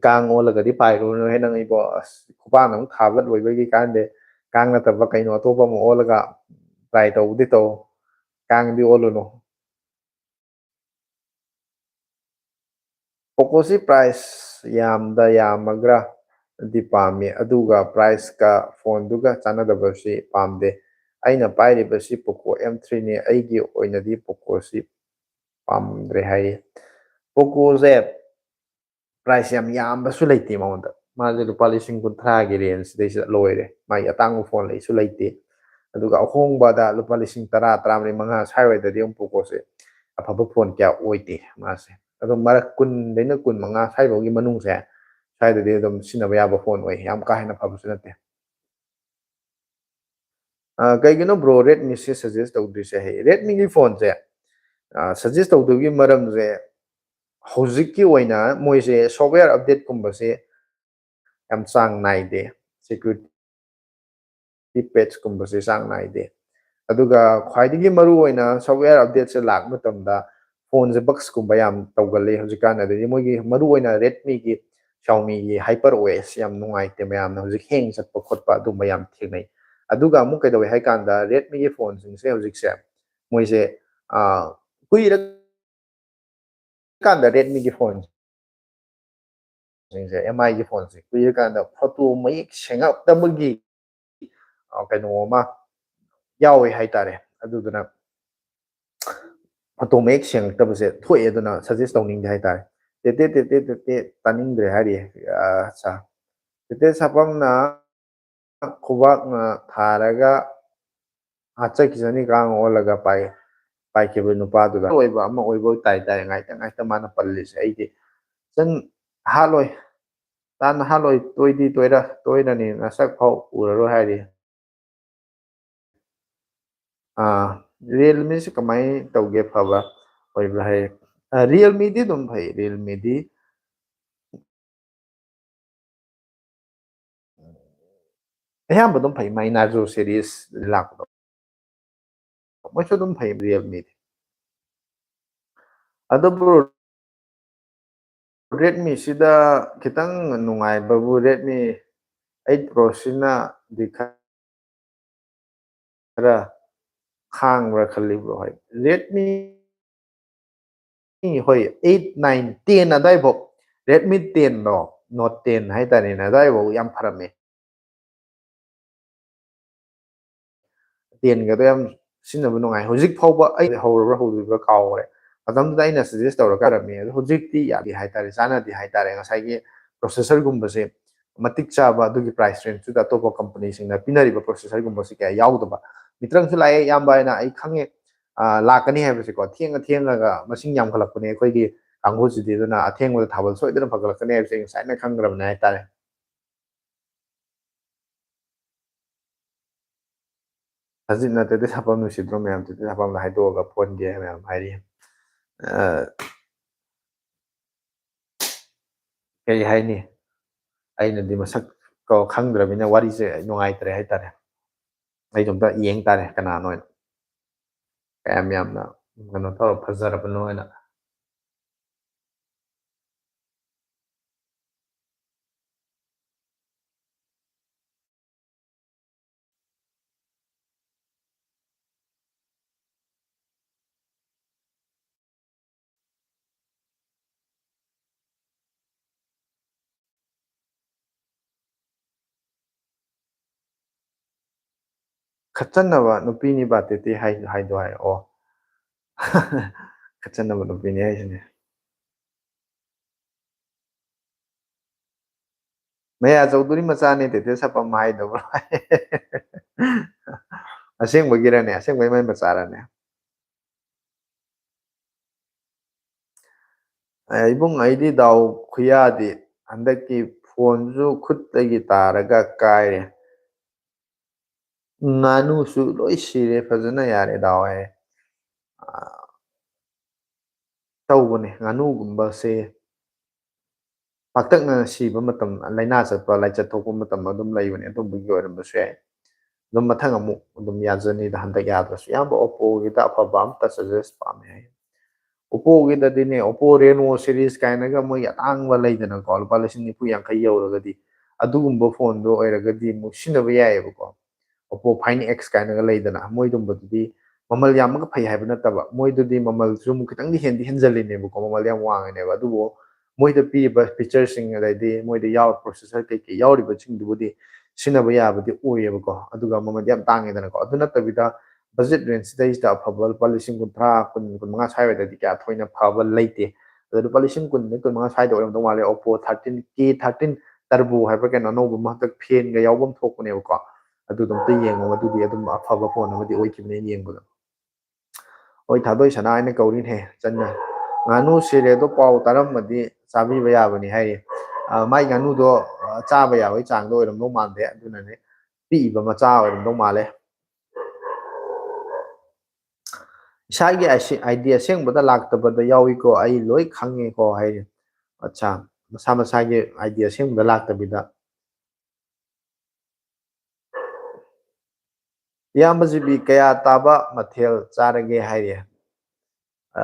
ꯀꯥꯡ ꯑꯣꯜꯂꯒꯗꯤ ꯄꯥꯏꯔꯨꯔꯅꯨꯍꯦ ꯅꯪ ꯏꯕꯣ꯫ ꯑꯁ, ꯈꯨꯄꯥꯛꯅ ꯑꯃꯨꯛ ꯊꯥꯕ ꯂꯣꯏꯕꯒꯤ ꯀꯥꯟꯗꯦ꯫ ꯀꯥꯡ ꯅꯠꯇꯕ ꯀꯩꯅꯣ ꯑꯇꯣꯞꯄ ꯑꯃ ꯑꯣꯜꯂꯒ try ꯇꯧꯕꯗꯤ ꯇꯧ꯫ ꯀꯥꯡꯗꯤ ꯑꯣꯜꯂꯨꯅꯨ꯫ ꯄꯣꯀꯣꯁꯤ price ꯌꯥꯝꯗ ꯌꯥꯝꯃꯒꯗꯤ ꯄꯥꯝꯃꯤ, ꯑꯗꯨꯒ price ꯀ phone ꯗꯨꯒ ꯆꯥꯟꯅꯗꯕꯁꯤ ꯄꯥꯝꯗꯦ꯫ ꯑꯩꯅ ꯄꯥꯏꯔꯤꯕꯁꯤ Poco M three ꯅꯤ, ꯑꯩꯒꯤ ꯑꯣꯏꯅꯗꯤ ꯄꯣꯀꯣꯁꯤ ꯄꯥꯝꯗ꯭ꯔꯦ ꯍꯥꯏꯔꯤ꯫ ꯄꯣꯀꯣꯁꯦ price ꯌꯥꯝ ꯌꯥꯝꯕꯁꯨ ꯂꯩꯇꯦ ꯃꯉꯣꯟꯗ, ꯃꯥꯁꯦ ꯂꯨꯄꯥ ꯂꯤꯁꯤꯡ ꯀꯨꯟꯊ꯭ꯔꯥꯒꯤ range ꯁꯤꯗꯩꯁꯤꯗ ꯂꯣꯏꯔꯦ, ꯃꯥꯒꯤ ꯑꯇꯥꯡꯕ phone ꯂꯩꯁꯨ ꯂꯩꯇꯦ꯫ ꯑꯗꯨꯒ ꯑꯍꯣꯡꯕꯗ ꯂꯨꯄꯥ ꯂꯤꯁꯤꯡ ꯇꯔꯥ, ꯇꯔꯥꯃꯔꯤ, ꯃꯉꯥ ꯁ꯭ꯋꯥꯏꯋꯥꯏꯗꯗꯤ ꯑꯃꯨꯛ ꯄꯣꯀꯣꯁꯦ ꯑꯐꯕ phone ꯀꯌꯥ ꯑꯣꯏꯗꯦ ꯃꯥꯁꯦ꯫ ꯑꯗꯣ ꯃꯔꯛ ꯀꯨꯟꯗꯩꯅ ꯀꯨꯟ ꯃꯉꯥ ꯁ꯭ꯋꯥꯏꯐꯥꯎꯒꯤ ꯃꯅꯨꯡꯁꯦ ꯁ꯭ꯋꯥꯏꯗꯗꯤ ꯑꯗꯨꯝ ꯁꯤꯖꯤꯟꯅꯕ ꯌꯥꯕ ꯐꯣꯟ ꯑꯣꯏ, ꯌꯥꯝ ꯀꯥ ꯍꯦꯟꯅ ꯐꯕꯁꯨ ꯅꯠꯇꯦ꯫ ꯑ, ꯀꯩꯒꯤꯅꯣ ꯕ꯭ꯔꯣ ꯔꯦꯗꯃꯤꯁꯦ ꯁꯖꯦꯁ ꯇꯧꯗ꯭ꯔꯤꯁꯦ? ꯍꯩ, ꯔꯦꯗꯃꯤꯒꯤ ꯐꯣꯟꯁꯦ ꯁꯖꯦꯁ ꯇꯧꯗꯕꯒꯤ ꯃꯔꯝꯁꯦ, ꯍꯧꯖꯤꯛꯀꯤ ꯑꯣꯏꯅ ꯃꯣꯏꯁꯦ ꯁꯣꯞꯋꯦꯌꯔ ꯑꯞꯗꯦꯠꯀꯨꯝꯕꯁꯦ ꯌꯥꯝ ꯆꯥꯡ ꯅꯥꯏꯗꯦ, ꯁꯦꯀ꯭ꯌꯨꯔꯤꯇꯤ ꯄꯦꯆꯀꯨꯝꯕꯁꯦ ꯆꯥꯡ ꯅꯥꯏꯗꯦ꯫ ꯑꯗꯨꯒ ꯈ꯭ꯋꯥꯏꯗꯒꯤ ꯃꯔꯨ ꯑꯣꯏꯅ ꯁꯣꯞꯋꯦꯌꯔ ꯑꯞꯗꯦꯠꯁꯦ ꯂꯥꯛꯄ ꯃꯇꯝꯗ ꯐꯣꯟꯁꯦ ꯕꯒꯁꯀꯨꯝꯕ ꯌꯥꯝ ꯇꯧꯒꯜꯂꯤ ꯍꯧꯖꯤꯛꯀꯥꯟ꯫ ꯑꯗꯩꯗꯤ ꯃꯣꯏꯒꯤ ꯃꯔꯨ ꯑꯣꯏꯅ ꯔꯦꯗꯃꯤꯒꯤ, ꯁꯥꯎꯃꯤꯒꯤ ꯍꯥꯏꯄꯔ ꯑꯣ ꯑꯦꯁ ꯌꯥꯝ ꯅꯨꯡꯉꯥꯏꯇꯦ, ꯃꯌꯥꯝꯅ ꯍꯧꯖꯤꯛ ꯍꯦꯡ ꯆꯠꯄ ꯈꯣꯠꯄ ꯑꯗꯨꯝꯕ ꯌꯥꯝ ꯊꯦꯡꯅꯩ꯫ ꯑꯗꯨꯒ ꯑꯃꯨꯛ ꯀꯩꯗꯧꯋꯦ ꯍꯥꯏ ꯀꯥꯟꯗ ꯔꯦꯗꯃꯤꯒꯤ ꯐꯣꯟꯁꯤꯡꯁꯦ ꯍꯧꯖꯤꯛꯁꯦ ꯃꯣꯏꯁꯦ, ꯑ, ꯀꯨꯏꯔ ꯀꯥꯟꯗ ꯔꯦꯗꯃꯤꯒꯤ ꯐꯣꯟꯁꯤꯡꯁꯦ, ꯑꯦꯝ ꯑꯥꯏꯒꯤ ꯐꯣꯟꯁꯦ ꯀꯨꯏꯔꯀꯥꯟꯗ ꯐꯣꯇꯣ ꯃꯌꯦꯛ ꯁꯦꯡꯉꯛꯇꯕꯒꯤ, ꯑ, ꯀꯩꯅꯣ ꯑꯃ ꯌꯥꯎꯋꯦ ꯍꯥꯏꯇꯥꯔꯦ꯫ ꯑꯗꯨꯗꯨꯅ ꯐꯣꯇꯣ ꯃꯌꯦꯛ ꯁꯦꯡꯉꯛꯇꯕꯁꯦ ꯊꯣꯛꯑꯦ, ꯑꯗꯨꯅ ꯁꯖꯦꯁ ꯇꯧꯅꯤꯡꯗꯦ ꯍꯥꯏꯇꯥꯔꯦ꯫ ꯇꯦꯠ ꯇꯦꯠ ꯇꯦꯠ ꯇꯦꯠ ꯇꯦꯠ ꯇꯦꯠ ꯇꯥꯅꯤꯡꯗ꯭ꯔꯦ ꯍꯥꯏꯔꯤꯌꯦ꯫ ꯑ, ꯑꯠꯆꯥ꯫ ꯇꯦꯠ ꯇꯦꯠ ꯁꯥꯄꯝꯅ ꯈꯨꯕꯥꯛꯅ ꯊꯥꯔꯒ ꯍꯥꯠꯆꯈꯤꯖꯅꯤ, ꯀꯥꯡ ꯑꯣꯜꯂꯒ ꯄꯥꯏ-, ꯄꯥꯏꯈꯤꯕ ꯅꯨꯄꯥꯗꯨꯗ꯫ ꯑꯣꯏꯕ ꯑꯃ ꯑꯣꯏꯕ ꯇꯥꯏ ꯇꯥꯏ, ꯉꯥꯏꯇ ꯉꯥꯏꯇ ꯃꯥꯅ ꯄꯜꯂꯤꯁꯦ꯫ ꯑꯩꯗꯤ ꯆꯟ ꯍꯥꯠꯂꯣꯏ, ꯇꯥꯟꯅ ꯍꯥꯠꯂꯣꯏ, ꯇꯣꯏꯗꯤ ꯇꯣꯏꯔ-, ꯇꯣꯏꯔꯅꯤ, ꯅꯁꯛ ꯐꯥꯎ ꯎꯔꯔꯣꯏ ꯍꯥꯏꯔꯤ꯫ ꯑꯥ, ꯔꯤꯌꯦꯜꯃꯤꯁꯤ ꯀꯃꯥꯏꯅ ꯇꯧꯒꯦ, ꯐꯕ ꯑꯣꯏꯕ꯭ꯔꯥ ꯍꯥꯏ? ꯑ, ꯔꯤꯌꯦꯜꯃꯤꯗꯤ ꯑꯗꯨꯝ ꯐꯩ, ꯔꯤꯌꯦꯜꯃꯤꯗꯤ꯫ ꯑꯌꯥꯝꯕ ꯑꯗꯨꯝ ꯐꯩ, ꯃꯥꯏ ꯅꯥꯔꯖꯣ ꯁꯦꯔꯤꯁ ꯂꯥꯛꯄꯗꯣ꯫ ꯃꯣꯏꯁꯨ ꯑꯗꯨꯝ ꯐꯩ, ꯔꯤꯌꯦꯜꯃꯤꯗꯤ꯫ ꯑꯗꯨꯕꯨ ꯔꯦꯗꯃꯤꯁꯤꯗ ꯈꯤꯇꯪ ꯅꯨꯡꯉꯥꯏꯕꯕꯨ ꯔꯦꯗꯃꯤ ꯑꯩꯠ ꯄ꯭ꯔꯣꯁꯤꯅꯗꯤ ꯈꯔ ꯈꯔ ꯈꯥꯡꯕ꯭ꯔꯥ ꯈꯜꯂꯤꯕ꯭ꯔꯣ? ꯍꯣꯏ, ꯔꯦꯗꯃꯤ, ꯍꯣꯏ, ꯑꯩꯠ, ꯅꯥꯏꯟ, ꯇꯦꯟ ꯑꯗꯥꯏꯐꯥꯎ, ꯔꯦꯗꯃꯤ ꯇꯦꯟꯗꯣ, ꯅꯣꯠ ꯇꯦꯟ ꯍꯥꯏꯇꯥꯔꯦꯅꯦ, ꯑꯗꯥꯏꯐꯥꯎ ꯌꯥꯝ ꯐꯔꯝꯃꯦ꯫ ꯇꯦꯟꯒꯗꯣ ꯌꯥꯝ ꯁꯤꯖꯤꯟꯅꯕ ꯅꯨꯡꯉꯥꯏ꯫ ꯍꯧꯖꯤꯛ ꯐꯥꯎꯕ ꯑꯩ ꯍꯧꯔꯕ꯭ꯔꯥ ꯍꯧꯗ꯭ꯔꯤꯕ꯭ꯔꯥ ꯀꯥꯎꯈ꯭ꯔꯦ꯫ ꯃꯇꯝꯗꯨꯗ ꯑꯩꯅ ꯁꯖꯦꯁ ꯇꯧꯔꯒ ꯇꯧꯔꯝꯃꯤ꯫ ꯑꯗꯣ ꯍꯧꯖꯤꯛꯇꯤ ꯌꯥꯗꯦ ꯍꯥꯏꯇꯥꯔꯦ, ꯆꯥꯟꯅꯗꯦ ꯍꯥꯏꯇꯥꯔꯦ꯫ ꯉꯁꯥꯏꯒꯤ ꯄ꯭ꯔꯣꯁꯦꯁꯔꯒꯨꯝꯕꯁꯦ ꯃꯇꯤꯛ ꯆꯥꯕ ꯑꯗꯨꯒꯤ ꯄ꯭ꯔꯥꯏꯁ ꯔꯦꯟꯖꯇꯨꯗ ꯑꯇꯣꯞꯄ ꯀꯝꯄꯅꯤꯁꯤꯡꯅ ꯄꯤꯅꯔꯤꯕ ꯄ꯭ꯔꯣꯁꯦꯁꯔꯒꯨꯝꯕꯁꯦ ꯀꯌꯥ ꯌꯥꯎꯗꯕ꯫ ꯃꯤꯇ꯭ꯔꯪꯁꯨ ꯂꯥꯛꯑꯦ, ꯏꯌꯥꯝꯕ ꯍꯥꯏꯅ ꯑꯩ ꯈꯪꯉꯦ, ꯑ, ꯂꯥꯛꯀꯅꯤ ꯍꯥꯏꯕꯁꯦꯀꯣ꯫ ꯊꯦꯡꯉ ꯊꯦꯡꯉꯒ ꯃꯁꯤꯡ ꯌꯥꯝꯈꯠꯂꯛꯄꯅꯦ ꯑꯩꯈꯣꯏꯒꯤ ꯀꯥꯡꯕꯨꯁꯤꯗꯤ꯫ ꯑꯗꯨꯅ ꯑꯊꯦꯡꯕꯗ ꯊꯥꯕꯜ ꯁꯣꯏꯗꯅ ꯐꯒꯠꯂꯛꯀꯅꯤ ꯍꯥꯏꯕꯁꯦ ꯑꯩ ꯉꯁꯥꯏꯅ ꯈꯪꯈ꯭ꯔꯕꯅꯦ ꯍꯥꯏꯇꯥꯔꯦ꯫ ꯍꯧꯖꯤꯛꯅ ꯇꯦꯇꯦ ꯁꯥꯄꯝ ꯅꯨꯡꯁꯤꯗ꯭ꯔꯣ ꯃꯌꯥꯝ? ꯇꯦꯇꯦ ꯁꯥꯄꯝꯗ ꯍꯥꯏꯗꯣꯛꯑꯒ ꯐꯣꯟꯒꯦ ꯃꯌꯥꯝ ꯍꯥꯏꯔꯤ꯫ ꯑ, ꯀꯩ ꯍꯥꯏꯅꯤ? ꯑꯩꯅꯗꯤ ꯃꯁꯛ ꯀ-, ꯈꯪꯗ꯭ꯔꯕꯅꯤꯅ ꯋꯥꯔꯤꯁꯦ ꯅꯨꯡꯉꯥꯏꯇ꯭ꯔꯦ ꯍꯥꯏꯇꯥꯔꯦ꯫ ꯑꯩꯁꯨ ꯑꯝꯇ ꯌꯦꯡ ꯇꯥꯔꯦ ꯀꯅꯥꯅꯣ ꯍꯥꯏꯅ꯫ ꯀꯌꯥꯝ ꯌꯥꯝꯅ ꯀꯩꯅꯣ ꯇꯧꯔ ꯐꯖꯔꯕꯅꯣ ꯍꯥꯏꯅ꯫ ꯈꯠꯆꯟꯅꯕ ꯅꯨꯄꯤꯅꯤ ꯕꯥꯇꯦꯇꯤ ꯍꯥꯏ-, ꯍꯥꯏꯗꯣ ꯍꯥꯏ꯫ ꯑꯣ꯫ ꯈꯠꯆꯟꯅꯕ ꯅꯨꯄꯤꯅꯤ ꯍꯥꯏꯁꯤꯅꯦ꯫ ꯃꯌꯥ ꯆꯧꯗꯨꯔꯤ ꯃꯆꯥꯅꯦ ꯇꯦꯇꯦ ꯁꯥꯄꯝ ꯍꯥꯏꯗꯕ꯭ꯔꯣ? ꯑꯁꯦꯡꯕꯒꯤꯔꯅꯦ? ꯑꯁꯦꯡꯕꯩ ꯃꯥꯏ ꯃꯆꯥꯔꯅꯦ? ꯑꯦ, ꯏꯕꯨꯡ, ꯑꯩꯗꯤ ꯗꯥꯎ ꯈꯨꯌꯥꯗꯤ, ꯍꯟꯗꯛꯀꯤ ꯐꯣꯟꯁꯨ ꯈꯨꯠꯇꯒꯤ ꯇꯥꯔꯒ ꯀꯥꯏꯔꯦ꯫ ꯉꯥꯅꯨꯁꯨ ꯂꯣꯏ ꯁꯤꯔꯦ, ꯐꯖꯅ ꯌꯥꯔꯦ ꯗꯥꯎ ꯍꯥꯏꯌꯦ꯫ ꯑꯥ, ꯇꯧꯕꯅꯦ, ꯉꯥꯅꯨꯒꯨꯝꯕꯁꯦ ꯄꯥꯛꯇꯛꯅꯅ ꯁꯤꯕ ꯃꯇꯝ, ꯂꯥꯏꯅꯥ ꯆꯠꯄ, ꯂꯥꯏꯆꯠ ꯊꯣꯛꯄ ꯃꯇꯝ ꯑꯗꯨꯝ ꯂꯩꯕꯅꯦ, ꯑꯗꯨꯝꯕꯒꯤ ꯑꯣꯏꯔꯝꯕꯁꯨ ꯌꯥꯏ꯫ ꯑꯗꯨꯝ ꯃꯊꯪ ꯑꯃꯨꯛ ꯑꯗꯨꯝ ꯌꯥꯖꯅꯤꯗ, ꯍꯟꯗꯛ ꯌꯥꯗ꯭ꯔꯁꯨ꯫ ꯏꯌꯥꯝꯕ, Oppoꯒꯤꯗ ꯑꯐꯕ ꯑꯝꯇ suggest ꯄꯥꯝꯃꯦ ꯍꯥꯏ꯫ Oppoꯒꯤꯗꯗꯤꯅꯦ, Oppo Reno series ꯀꯥꯏꯅꯒ ꯃꯣꯏꯒꯤ ꯑꯇꯥꯡꯕ ꯂꯩꯗꯅꯀꯣ, ꯂꯨꯄꯥ ꯂꯤꯁꯤꯡ ꯅꯤꯐꯨ ꯌꯥꯡꯈꯩ ꯌꯧꯔꯒꯗꯤ, ꯑꯗꯨꯒꯨꯝꯕ ꯐꯣꯟꯗꯣ ꯑꯣꯏꯔꯒꯗꯤ ꯑꯃꯨꯛ ꯁꯤꯖꯤꯟꯅꯕ ꯌꯥꯏꯑꯕꯀꯣ꯫ Oppo Find X ꯀꯥꯏꯅꯒ ꯂꯩꯗꯅ, ꯃꯣꯏꯗꯨꯝꯕꯗꯨꯗꯤ ꯃꯃꯜ ꯌꯥꯝꯃꯒ ꯐꯩ ꯍꯥꯏꯕ ꯅꯠꯇꯕ, ꯃꯣꯏꯗꯨꯗꯤ ꯃꯃꯜꯁꯨ ꯑꯃꯨꯛ ꯈꯤꯇꯪꯗꯤ ꯍꯦꯟꯗꯤ ꯍꯦꯟꯖꯜꯂꯤꯅꯦꯕꯀꯣ, ꯃꯃꯜ ꯌꯥꯝ ꯋꯥꯡꯉꯤꯅꯦꯕ꯫ ꯑꯗꯨꯕꯨ ꯃꯣꯏꯗ ꯄꯤꯔꯤꯕ featureꯁꯤꯡ, ꯑꯗꯩꯗꯤ ꯃꯣꯏꯗ ꯌꯥꯎ-, processor ꯀꯩꯀꯩ ꯌꯥꯎꯔꯤꯕꯁꯤꯡꯗꯨꯕꯨꯗꯤ ꯁꯤꯖꯤꯟꯅꯕ ꯌꯥꯕꯗꯤ ꯑꯣꯏꯌꯦꯕꯀꯣ, ꯑꯗꯨꯒ ꯃꯃꯜꯗꯤ ꯌꯥꯝ ꯇꯥꯡꯉꯦꯗꯅꯀꯣ꯫ ꯑꯗꯨ ꯅꯠꯇꯕꯤꯗ budget rangeꯁꯤꯗꯩꯁꯤꯗ ꯑꯐꯕ ꯂꯨꯄꯥ ꯂꯤꯁꯤꯡ ꯀꯨꯟꯊ꯭ꯔꯥ, ꯀꯨꯟ, ꯀꯨꯟꯃꯉꯥ ꯁ꯭ꯋꯥꯏꯋꯥꯏꯗꯗꯤ ꯀꯌꯥ ꯊꯣꯏꯅ ꯐꯕ ꯂꯩꯇꯦ꯫ ꯑꯗꯣ ꯂꯨꯄꯥ ꯂꯤꯁꯤꯡ ꯀꯨꯟꯗꯒꯤ ꯀꯨꯟꯃꯉꯥ ꯁ꯭ꯋꯥꯏꯗ ꯑꯣꯏꯔꯝꯗꯧ ꯃꯥꯜꯂꯦ, Oppo thirteen, K thirteen Turbo ꯍꯥꯏꯕ꯭ꯔꯥ ꯀꯩꯅꯣ, ꯑꯅꯧꯕ ꯑꯃ ꯍꯟꯗꯛ fanꯒ ꯌꯥꯎꯕ ꯑꯃ ꯊꯣꯛꯄꯅꯦꯕꯀꯣ꯫ ꯑꯗꯨꯗꯣ ꯑꯝꯇ ꯌꯦꯡꯉꯣ, ꯑꯗꯨꯗꯤ ꯑꯗꯨꯝ ꯑꯐꯕ ꯐꯣꯟ ꯑꯃꯗꯤ ꯑꯣꯏꯈꯤꯕꯅꯦ ꯑꯩꯅ ꯌꯦꯡꯕꯗ꯫ ꯍꯣꯏ, ꯊꯥꯗꯣꯏ ꯁꯅꯥ ꯍꯥꯏꯅ ꯀꯧꯔꯤꯅꯦ ꯆꯟꯅ꯫ ꯉꯥꯅꯨ ꯁꯤꯔꯦ ꯑꯗꯣ ꯄꯥꯎ ꯇꯥꯔꯝꯃꯗꯤ ꯆꯥꯕꯤꯕ ꯌꯥꯕꯅꯤ ꯍꯥꯏꯔꯤ꯫ ꯑ, ꯃꯥꯏ ꯉꯥꯅꯨꯗꯣ, ꯑ, ꯆꯥꯕ ꯌꯥꯕꯒꯤ ꯆꯥꯡꯗ ꯑꯣꯏꯔꯝꯗꯧ ꯃꯥꯟꯗꯦ, ꯑꯗꯨꯅꯅꯦ ꯄꯤꯛꯏꯕ ꯃꯆꯥ ꯑꯣꯏꯔꯝꯗꯧ ꯃꯥꯜꯂꯦ꯫ "ꯏꯁꯥꯒꯤ ꯑꯥꯏꯁꯤ-, ID ꯑꯁꯦꯡꯕꯗ ꯂꯥꯛꯇꯕꯗ ꯌꯥꯎꯏꯀꯣ, ꯑꯩ ꯂꯣꯏ ꯈꯪꯉꯦꯀꯣ" ꯍꯥꯏꯔꯤ꯫ ꯑꯠꯆꯥ, ꯃꯁꯥ ꯃꯁꯥꯒꯤ ID ꯑꯁꯦꯡꯕꯗ ꯂꯥꯛꯇꯕꯤꯗ꯫ "ꯏꯌꯥꯝꯕ ꯖꯤꯕꯤ, ꯀꯌꯥ ꯇꯥꯕ ꯃꯊꯦꯜ ꯆꯥꯔꯒꯦ?" ꯍꯥꯏꯔꯤ꯫ ꯑ,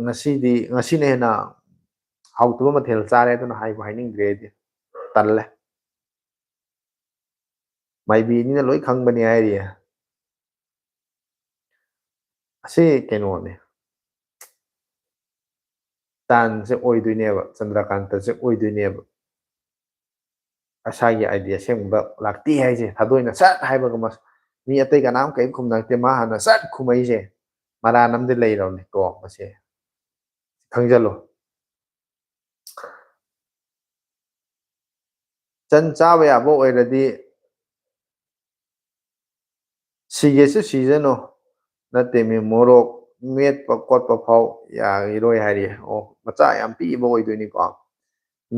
"ꯉꯁꯤꯗꯤ, ꯉꯁꯤꯅ ꯍꯦꯟꯅ ꯍꯥꯎꯇꯕ ꯃꯊꯦꯜ ꯆꯥꯔꯦ, ꯑꯗꯨꯅ ꯍꯥꯏꯕꯨ ꯍꯥꯏꯅꯤꯡꯗ꯭ꯔꯦ ꯑꯩꯗꯤ꯫ ꯇꯜꯂꯦ꯫ ꯃꯥꯏꯕꯤꯅꯤꯅ ꯂꯣꯏ ꯈꯪꯕꯅꯤ" ꯍꯥꯏꯔꯤꯌꯦ꯫ ꯑꯁꯤ ꯀꯩꯅꯣꯅꯦ꯫ ꯆꯥꯟꯁꯦ ꯑꯣꯏꯗꯣꯏꯅꯦꯕ, ꯆꯟꯗ꯭ꯔꯀꯥꯟꯇꯁꯦ ꯑꯣꯏꯗꯣꯏꯅꯦꯕ꯫ ꯃꯁꯥꯒꯤ ID ꯑꯁꯦꯡꯕ ꯂꯥꯛꯇꯦ ꯍꯥꯏꯁꯦ, ꯊꯥꯗꯣꯏꯅ ꯁꯠ ꯍꯥꯏꯕꯒ ꯃꯁ-, ꯃꯤ ꯑꯇꯩ ꯀꯅꯥꯝ ꯀꯔꯤꯝ ꯈꯨꯝꯅꯔꯛꯇꯦ, ꯃꯥ ꯍꯥꯟꯅ ꯁꯠ ꯈꯨꯝꯃꯛꯏꯁꯦ꯫ ꯃꯔꯥꯟ ꯑꯃꯗꯤ ꯂꯩꯔꯕꯅꯤꯀꯣ ꯃꯁꯦ꯫ ꯈꯪꯖꯜꯂꯨ꯫ ꯆꯟ ꯆꯥꯕ ꯌꯥꯕ ꯑꯣꯏꯔꯗꯤ ꯁꯤꯒꯦꯁꯨ ꯁꯤꯖꯅꯨ, ꯅꯠꯇꯦ ꯃꯤ, ꯃꯣꯔꯣꯛ ꯃꯦꯠꯄ ꯈꯣꯠꯄ ꯐꯥꯎ ꯌꯥꯈꯤꯔꯣꯏ ꯍꯥꯏꯔꯤ꯫ ꯑꯣ, ꯃꯆꯥ ꯌꯥꯝ ꯄꯤꯛꯏꯕ ꯑꯣꯏꯗꯣꯏꯅꯤꯀꯣ꯫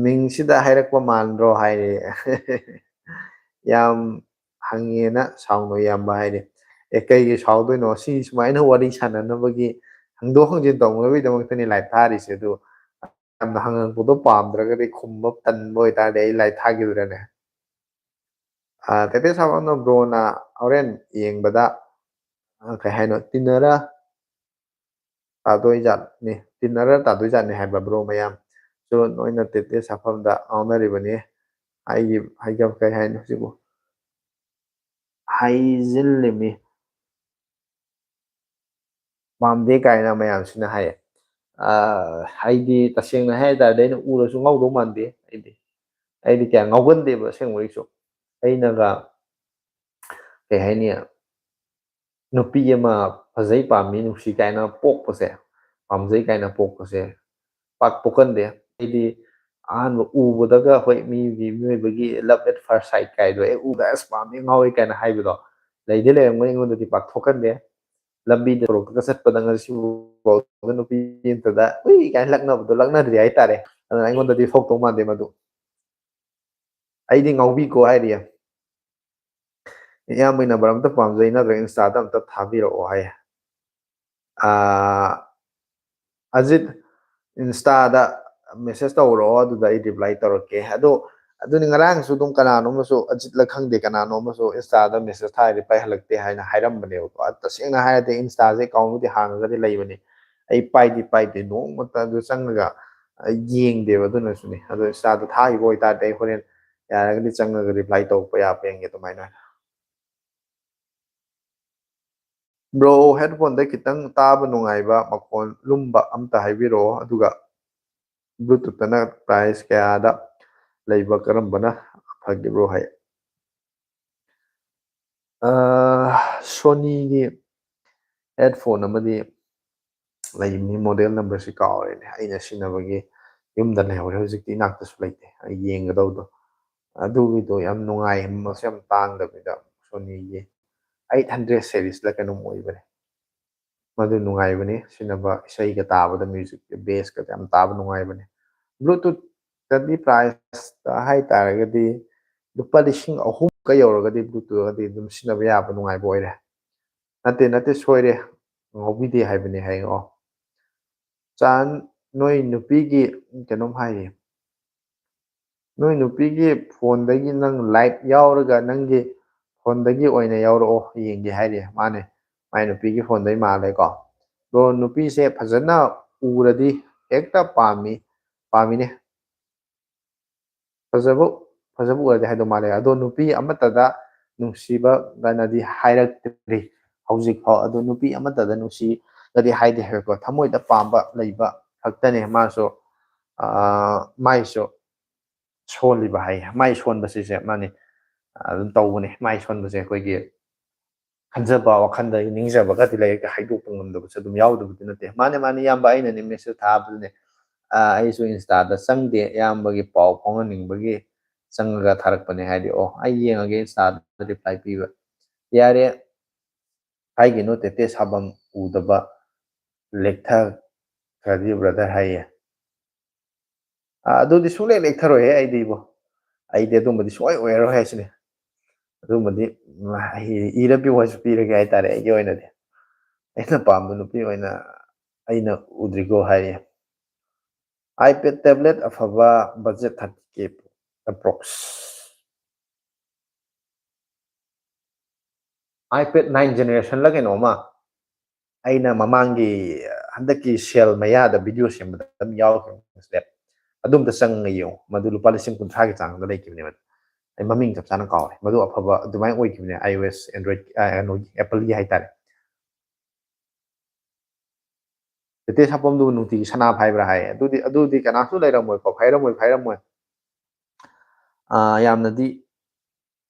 "ꯃꯤꯡꯁꯤꯗ ꯍꯥꯏꯔꯛꯄ ꯃꯥꯟꯗ꯭ꯔꯣ?" ꯍꯥꯏꯔꯤ꯫ "ꯌꯥꯝ ꯍꯪꯉꯦꯅ ꯁꯥꯎꯅꯨ ꯏꯌꯥꯝꯕ" ꯍꯥꯏꯔꯤ꯫ ꯑꯦ, ꯀꯩꯒꯤ ꯁꯥꯎꯗꯣꯏꯅꯣ? ꯁꯤ ꯁꯨꯃꯥꯏꯅ ꯋꯥꯔꯤ ꯁꯥꯟꯅꯅꯕꯒꯤ, ꯍꯪꯗꯣꯛ ꯍꯪꯖꯤꯟ ꯇꯧꯅꯕꯒꯤꯗꯃꯛꯇꯅꯤ ꯂꯥꯏꯞ ꯊꯥꯔꯤꯁꯦ꯫ ꯑꯗꯨ ꯌꯥꯝꯅ ꯍꯪꯉꯛꯄꯗꯣ ꯄꯥꯝꯗ꯭ꯔꯒꯗꯤ, ꯈꯨꯝꯕ ꯇꯟꯕ ꯑꯣꯏꯇꯥꯔꯗꯤ ꯑꯩ ꯂꯥꯏꯞ ꯊꯥꯈꯤꯗ꯭ꯔꯅꯦ? ꯑ, ꯇꯦꯇꯦ ꯁꯥꯐꯝꯅ ꯕ꯭ꯔꯣꯅ ꯍꯣꯔꯦꯟ ꯌꯦꯡꯕꯗ, ꯑ, ꯀꯩ ꯍꯥꯏꯅꯣ, ꯇꯤꯟꯅꯔ ꯇꯥꯗꯣꯏꯖꯥꯠꯅꯤ, ꯇꯤꯟꯅꯔ ꯇꯥꯗꯣꯏꯖꯥꯠꯅꯤ ꯍꯥꯏꯕ ꯕ꯭ꯔꯣ ꯃꯌꯥꯝ꯫ ꯁꯨ ꯅꯣꯏꯅ ꯇꯦꯇꯦ ꯁꯥꯐꯝꯗ ꯉꯥꯎꯅꯔꯤꯕꯅꯤ꯫ ꯑꯩꯒꯤ, ꯑꯩꯒ ꯀꯩ ꯍꯥꯏꯅꯣ ꯁꯤꯕꯨ? ꯍꯥꯏꯖꯤꯜꯂꯤꯃꯤ꯫ ꯄꯥꯝꯗꯦ ꯀꯥꯏꯅ ꯃꯌꯥꯝꯁꯤꯅ ꯍꯥꯏꯌꯦ꯫ ꯑ, ꯑꯩꯗꯤ ꯇꯁꯦꯡꯅ ꯍꯥꯏ ꯇꯥꯔꯗꯤ ꯑꯩꯅ ꯎꯔꯁꯨ ꯉꯥꯎꯗꯧ ꯃꯥꯟꯗꯦ꯫ ꯑꯩꯗꯤ, ꯑꯩꯗꯤ ꯀꯌꯥ ꯉꯥꯎꯒꯟꯗꯦꯕ ꯑꯁꯦꯡꯕꯒꯤꯁꯨ꯫ ꯑꯩꯅꯒ, ꯀꯩ ꯍꯥꯏꯅꯤ, ꯅꯨꯄꯤ ꯑꯃ ꯐꯖꯩ, ꯄꯥꯝꯃꯤ, ꯅꯨꯡꯁꯤ ꯀꯥꯏꯅ ꯄꯣꯛꯄꯁꯦ, ꯄꯥꯝꯖꯩ ꯀꯥꯏꯅ ꯄꯣꯛꯄꯁꯦ ꯄꯥꯛ ꯄꯣꯛꯀꯟꯗꯦ꯫ ꯑꯩꯗꯤ ꯑꯍꯥꯟꯕ ꯎꯕꯗꯒ, ꯍꯣꯏ, ꯃꯤꯒꯤ, ꯃꯤꯑꯣꯏꯕꯒꯤ love at first sight ꯀꯥꯏꯗꯣ ꯍꯦꯛ ꯎꯕꯗ "ꯑꯁ, ꯄꯥꯝꯃꯤ, ꯉꯥꯎꯋꯤ" ꯀꯥꯏꯅ ꯍꯥꯏꯕꯗꯣ ꯂꯩꯗꯤ ꯂꯩꯔꯝꯒꯅꯤ, ꯑꯩꯉꯣꯟꯗꯗꯤ ꯄꯥꯛ ꯊꯣꯛꯀꯟꯗꯦ꯫ ꯂꯝꯕꯤꯗ ꯁꯣꯔꯣꯛꯇꯒ ꯆꯠꯄꯗ ꯉꯁꯤꯐꯥꯎꯗ ꯅꯨꯄꯤ ꯑꯝꯇꯗ "ꯎꯏ" ꯀꯥꯏꯅ ꯂꯛꯅꯕꯗꯣ ꯂꯛꯅꯗ꯭ꯔꯤ ꯍꯥꯏꯇꯥꯔꯦ꯫ ꯑꯗꯨꯅ ꯑꯩꯉꯣꯟꯗꯗꯤ ꯊꯣꯛꯇꯧ ꯃꯥꯟꯗꯦ ꯃꯗꯨ꯫ ꯑꯩꯗꯤ ꯉꯥꯎꯕꯤꯀꯣ ꯍꯥꯏꯔꯤꯌꯦ꯫ "ꯏꯌꯥꯝꯕꯒꯤ ꯅꯝꯕꯔ ꯑꯝꯇ ꯄꯥꯝꯖꯩ, ꯅꯠꯇ꯭ꯔꯒ ꯏꯟꯁꯇꯥꯗ ꯑꯝꯇ ꯊꯥꯕꯤꯔꯛꯑꯣ" ꯍꯥꯏꯌꯦ꯫ ꯑꯥ, ꯑꯖꯤꯠ, ꯏꯟꯁꯇꯥꯗ ꯃꯦꯁꯦꯖ ꯇꯧꯔꯛꯑꯣ, ꯑꯗꯨꯗ ꯑꯩ ꯔꯤꯄ꯭ꯂꯥꯏ ꯇꯧꯔꯛꯀꯦ꯫ ꯑꯗꯣ ꯑꯗꯨꯅꯤ, ꯉꯔꯥꯡꯁꯨ ꯑꯗꯨꯝ ꯀꯅꯥꯅꯣ ꯑꯃꯁꯨ, ꯑꯖꯤꯠꯂ ꯈꯪꯗꯦ, ꯀꯅꯥꯅꯣ ꯑꯃꯁꯨ ꯏꯟꯁꯇꯥꯗ ꯃꯦꯁꯦꯖ ꯊꯥꯔꯗꯤ ꯄꯥꯏꯍꯜꯂꯛꯇꯦ ꯍꯥꯏꯅ ꯍꯥꯏꯔꯝꯕꯅꯦꯕꯀꯣ꯫ ꯑ, ꯇꯁꯦꯡꯅ ꯍꯥꯏꯔꯗꯤ ꯏꯟꯁꯇꯥꯁꯦ ꯑꯦꯀꯥꯎꯟꯕꯨꯗꯤ ꯍꯥꯡꯉꯒꯗꯤ ꯂꯩꯕꯅꯤ, ꯑꯩ ꯄꯥꯏꯗꯤ ꯄꯥꯏꯗꯦ, ꯅꯣꯡꯃꯇ ꯑꯗꯨ ꯆꯪꯉꯒ, ꯑ, ꯌꯦꯡꯗꯦꯕ꯫ ꯑꯗꯨꯅꯁꯨꯅꯤ꯫ ꯑꯗꯣ ꯏꯟꯁꯇꯥꯗ ꯊꯥꯈꯤꯕ ꯑꯣꯏꯇꯥꯔꯗꯤ ꯑꯩ ꯍꯣꯔꯦꯟ ꯌꯥꯔꯒꯗꯤ ꯆꯪꯉꯒ ꯔꯤꯄ꯭ꯂꯥꯏ ꯇꯧꯔꯛꯄ ꯌꯥꯕ꯭ꯔꯥ ꯌꯦꯡꯒꯦ ꯑꯗꯨꯃꯥꯏꯅ ꯑꯣꯏꯅ꯫ ꯕ꯭ꯔꯣ, ꯍꯦꯠꯐꯣꯟꯗ ꯈꯤꯇꯪ ꯇꯥꯕ ꯅꯨꯡꯉꯥꯏꯕ ꯃꯈꯣꯟ ꯂꯨꯝꯕ ꯑꯝꯇ ꯍꯥꯏꯕꯤꯔꯛꯑꯣ, ꯑꯗꯨꯒ ꯕ꯭ꯂꯨꯇꯨꯠꯇꯅ ꯄ꯭ꯔꯥꯏꯁ ꯀꯌꯥꯗ ꯂꯩꯕ, ꯀꯔꯝꯕꯅ ꯐꯒꯦ ꯕ꯭ꯔꯣ? ꯍꯥꯏ꯫ ꯑꯥ, ꯁꯣꯅꯤꯒꯤ ꯍꯦꯠꯐꯣꯟ ꯑꯃꯗꯤ ꯂꯩꯕꯅꯤ, ꯃꯣꯗꯦꯜ ꯅꯝꯕꯔꯁꯤ ꯀꯥꯎꯔꯦꯅꯦ, ꯑꯩꯅ ꯁꯤꯖꯤꯟꯅꯕꯒꯤ ꯌꯨꯝꯗ ꯂꯩꯍꯧꯔꯦ, ꯍꯧꯖꯤꯛꯇꯤ ꯏꯅꯥꯛꯇꯁꯨ ꯂꯩꯇꯦ, ꯑꯩ ꯌꯦꯡꯒꯗꯧꯗꯣ꯫ ꯑꯗꯨꯒꯤꯗꯣ ꯌꯥꯝ ꯅꯨꯡꯉꯥꯏ, ꯃꯃꯜꯁꯨ ꯌꯥꯝ ꯇꯥꯡꯗꯕꯤꯗ, ꯁꯣꯅꯤꯒꯤ ꯑꯩꯠ ꯍꯟꯗ꯭ꯔꯦꯠ ꯁꯦꯔꯤꯁꯂ ꯀꯩꯅꯣꯝ ꯑꯣꯏꯕꯅꯦ꯫ ꯃꯗꯨ ꯅꯨꯡꯉꯥꯏꯕꯅꯦ ꯁꯤꯖꯤꯟꯅꯕ, ꯏꯁꯩꯒ ꯇꯥꯕꯗ, ꯃ꯭ꯌꯨꯖꯤꯛ ꯕꯦꯁꯀ ꯌꯥꯝ ꯇꯥꯕ ꯅꯨꯡꯉꯥꯏꯕꯅꯦ꯫ ꯕ꯭ꯂꯨꯇꯨꯠꯇꯗꯤ ꯄ꯭ꯔꯥꯏꯁꯇ ꯍꯥꯏꯇꯥꯔꯒꯗꯤ ꯂꯨꯄꯥ ꯂꯤꯁꯤꯡ ꯑꯍꯨꯝꯒ ꯌꯧꯔꯒꯗꯤ ꯕ꯭ꯂꯨꯇꯨꯠꯇꯗꯤ ꯑꯗꯨꯝ ꯁꯤꯖꯤꯟꯅꯕ ꯌꯥꯕ ꯅꯨꯡꯉꯥꯏꯕ ꯑꯣꯏꯔꯦ꯫ ꯅꯠꯇꯦ, ꯅꯠꯇꯦ, ꯁꯣꯏꯔꯦ, ꯉꯥꯎꯕꯤꯗꯦ ꯍꯥꯏꯕꯅꯦ ꯍꯥꯏꯌꯦ꯫ ꯑꯣ, ꯆꯥꯟ, ꯅꯣꯏ ꯅꯨꯄꯤꯒꯤ ꯀꯩꯅꯣꯝ ꯍꯥꯏꯌꯦ, ꯅꯣꯏ ꯅꯨꯄꯤꯒꯤ ꯐꯣꯟꯗꯒꯤ ꯅꯪ ꯂꯥꯏꯚ ꯌꯥꯎꯔꯒ ꯅꯪꯒꯤ ꯐꯣꯟꯗꯒꯤ ꯑꯣꯏꯅ ꯌꯥꯎꯔꯛꯑꯣ ꯌꯦꯡꯒꯦ ꯍꯥꯏꯔꯤ꯫ ꯃꯥꯅꯦ, ꯃꯥꯏ ꯅꯨꯄꯤꯒꯤ ꯐꯣꯟꯗꯩ ꯃꯥꯜꯂꯦꯀꯣ꯫ ꯑꯗꯣ ꯅꯨꯄꯤꯁꯦ ꯐꯖꯅ ꯎꯔꯗꯤ ꯍꯦꯛꯇ ꯄꯥꯝꯃꯤ, ꯄꯥꯝꯃꯤꯅꯦ꯫ ꯐꯖꯕ, ꯐꯖꯕ ꯎꯔꯗꯤ ꯍꯥꯏꯗꯧ ꯃꯥꯜꯂꯦ꯫ ꯑꯗꯣ ꯅꯨꯄꯤ ꯑꯃꯠꯇꯗ ꯅꯨꯡꯁꯤꯕ ꯀꯥꯏꯅꯗꯤ ꯍꯥꯏꯔꯛꯇ꯭ꯔꯤ ꯍꯧꯖꯤꯛ ꯐꯥꯎ꯫ ꯑꯗꯣ ꯅꯨꯄꯤ ꯑꯃꯠꯇꯗ ꯅꯨꯡꯁꯤꯒꯗꯤ ꯍꯥꯏꯗꯦ ꯍꯥꯏꯕꯀꯣ꯫ ꯊꯃꯣꯏꯗ ꯄꯥꯝꯕ ꯂꯩꯕ ꯈꯛꯇꯅꯦ ꯃꯥꯁꯨ, ꯑꯥ, ꯃꯥꯏꯁꯨ ꯁꯣꯜꯂꯤꯕ ꯍꯥꯏ꯫ ꯃꯥꯏ ꯁꯣꯟꯕꯁꯤꯁꯦ ꯃꯥꯅꯤ, ꯑꯗꯨꯝ ꯇꯧꯕꯅꯦ꯫ ꯃꯥꯏ ꯁꯣꯟꯕꯁꯦ ꯑꯩꯈꯣꯏꯒꯤ ꯈꯟꯖꯕ, ꯋꯥꯈꯟꯗ ꯅꯤꯡꯖꯕꯒꯗꯤ ꯂꯩꯔꯒ ꯍꯥꯏꯗꯣꯛꯄ ꯉꯝꯗꯕꯁꯨ ꯑꯗꯨꯝ ꯌꯥꯎꯗꯕꯗꯤ ꯅꯠꯇꯦ꯫ ꯃꯥꯅꯦ, ꯃꯥꯅꯦ, ꯏꯌꯥꯝꯕ, ꯑꯩꯅꯅꯦ ꯃꯦꯁꯦꯖ ꯊꯥꯕꯗꯨꯅꯦ꯫ ꯑꯥ, ꯑꯩꯁꯨ ꯏꯟꯁꯇꯥꯗ ꯆꯪꯗꯦ, ꯏꯌꯥꯝꯕꯒꯤ ꯄꯥꯎ ꯐꯥꯎꯅꯅꯤꯡꯕꯒꯤ ꯆꯪꯉꯒ ꯊꯥꯔꯛꯄꯅꯦ꯫ ꯍꯥꯏꯗꯤ, ꯑꯣ, ꯑꯩ ꯌꯦꯡꯉꯒꯦ ꯏꯟꯁꯇꯥꯗ ꯔꯤꯄ꯭ꯂꯥꯏ ꯄꯤꯕ꯫ ꯌꯥꯔꯦ, ꯍꯥꯏꯒꯤꯅꯣ ꯇꯦꯇꯦ ꯁꯥꯕꯝ ꯎꯗꯕ ꯂꯦꯛꯊꯈ꯭ꯔꯗꯤ ꯕ꯭ꯔꯗꯔ ꯍꯥꯏꯌꯦ꯫ ꯑꯥ, ꯑꯗꯨꯗꯤ ꯁꯨꯡꯂꯦꯛ ꯂꯦꯛꯊꯔꯣꯏꯍꯦ ꯑꯩꯗꯤ ꯏꯕꯣ꯫ ꯑꯩꯗꯤ ꯑꯗꯨꯝꯕꯗꯤ ꯁꯨꯡꯑꯣꯏ ꯑꯣꯏꯔꯔꯣꯏ ꯍꯥꯏꯁꯤꯅꯤ꯫ ꯑꯗꯨꯝꯕꯗꯤ, ꯎꯝ, ꯑꯩ ꯏꯔ ꯄꯤꯌꯨ ꯍꯥꯏꯁꯨ ꯄꯤꯔꯒꯦ ꯍꯥꯏꯇꯥꯔꯦ꯫ ꯑꯩꯒꯤ ꯑꯣꯏꯅꯗꯤ ꯑꯩꯅ ꯄꯥꯝꯕ ꯅꯨꯄꯤ ꯑꯣꯏꯅ ꯑꯩꯅ ꯎꯗ꯭ꯔꯤꯀꯣ ꯍꯥꯏꯔꯤ꯫ iPad tablet ꯑꯐꯕ budget thirty K approx꯫ iPad nine generation ꯂ ꯀꯩꯅꯣꯝꯃ ꯑꯩꯅ ꯃꯃꯥꯡꯒꯤ, ꯍꯟꯗꯛꯀꯤ sale ꯃꯌꯥꯗ video ꯁꯦꯝꯕꯗ ꯑꯗꯨꯝ ꯌꯥꯎꯈꯤꯕꯅꯦ꯫ ꯑꯗꯨꯝꯇ ꯆꯪꯉ ꯌꯦꯡꯉꯨ, ꯃꯗꯨ ꯂꯨꯄꯥ ꯂꯤꯁꯤꯡ ꯀꯨꯟꯊ꯭ꯔꯥꯒꯤ ꯆꯥꯡꯗ ꯂꯩꯈꯤꯕꯅꯦꯕ꯫ ꯑꯩ ꯃꯃꯤꯡ ꯆꯞ ꯆꯥꯅ ꯀꯥꯎꯔꯦ꯫ ꯃꯗꯨ ꯑꯐꯕ ꯑꯗꯨꯃꯥꯏꯅ ꯑꯣꯏꯈꯤꯕꯅꯦ, iOS, Android, ꯑ, ꯀꯩꯅꯣꯒꯤ, Apple ꯒꯤ ꯍꯥꯏꯇꯥꯔꯦ꯫ ꯇꯦꯇꯦ ꯁꯥꯄꯝꯗꯨꯕꯨ ꯅꯨꯡꯇꯤꯒꯤ ꯁꯅꯥ ꯐꯥꯏꯕ꯭ꯔꯥ ꯍꯥꯏ꯫ ꯑꯗꯨꯗꯤ, ꯑꯗꯨꯗꯤ ꯀꯅꯥꯁꯨ ꯂꯩꯔꯝꯃꯣꯏꯀꯣ, ꯐꯥꯏꯔꯝꯃꯣꯏ, ꯐꯥꯏꯔꯝꯃꯣꯏ꯫ ꯑꯥ, ꯌꯥꯝꯅꯗꯤ,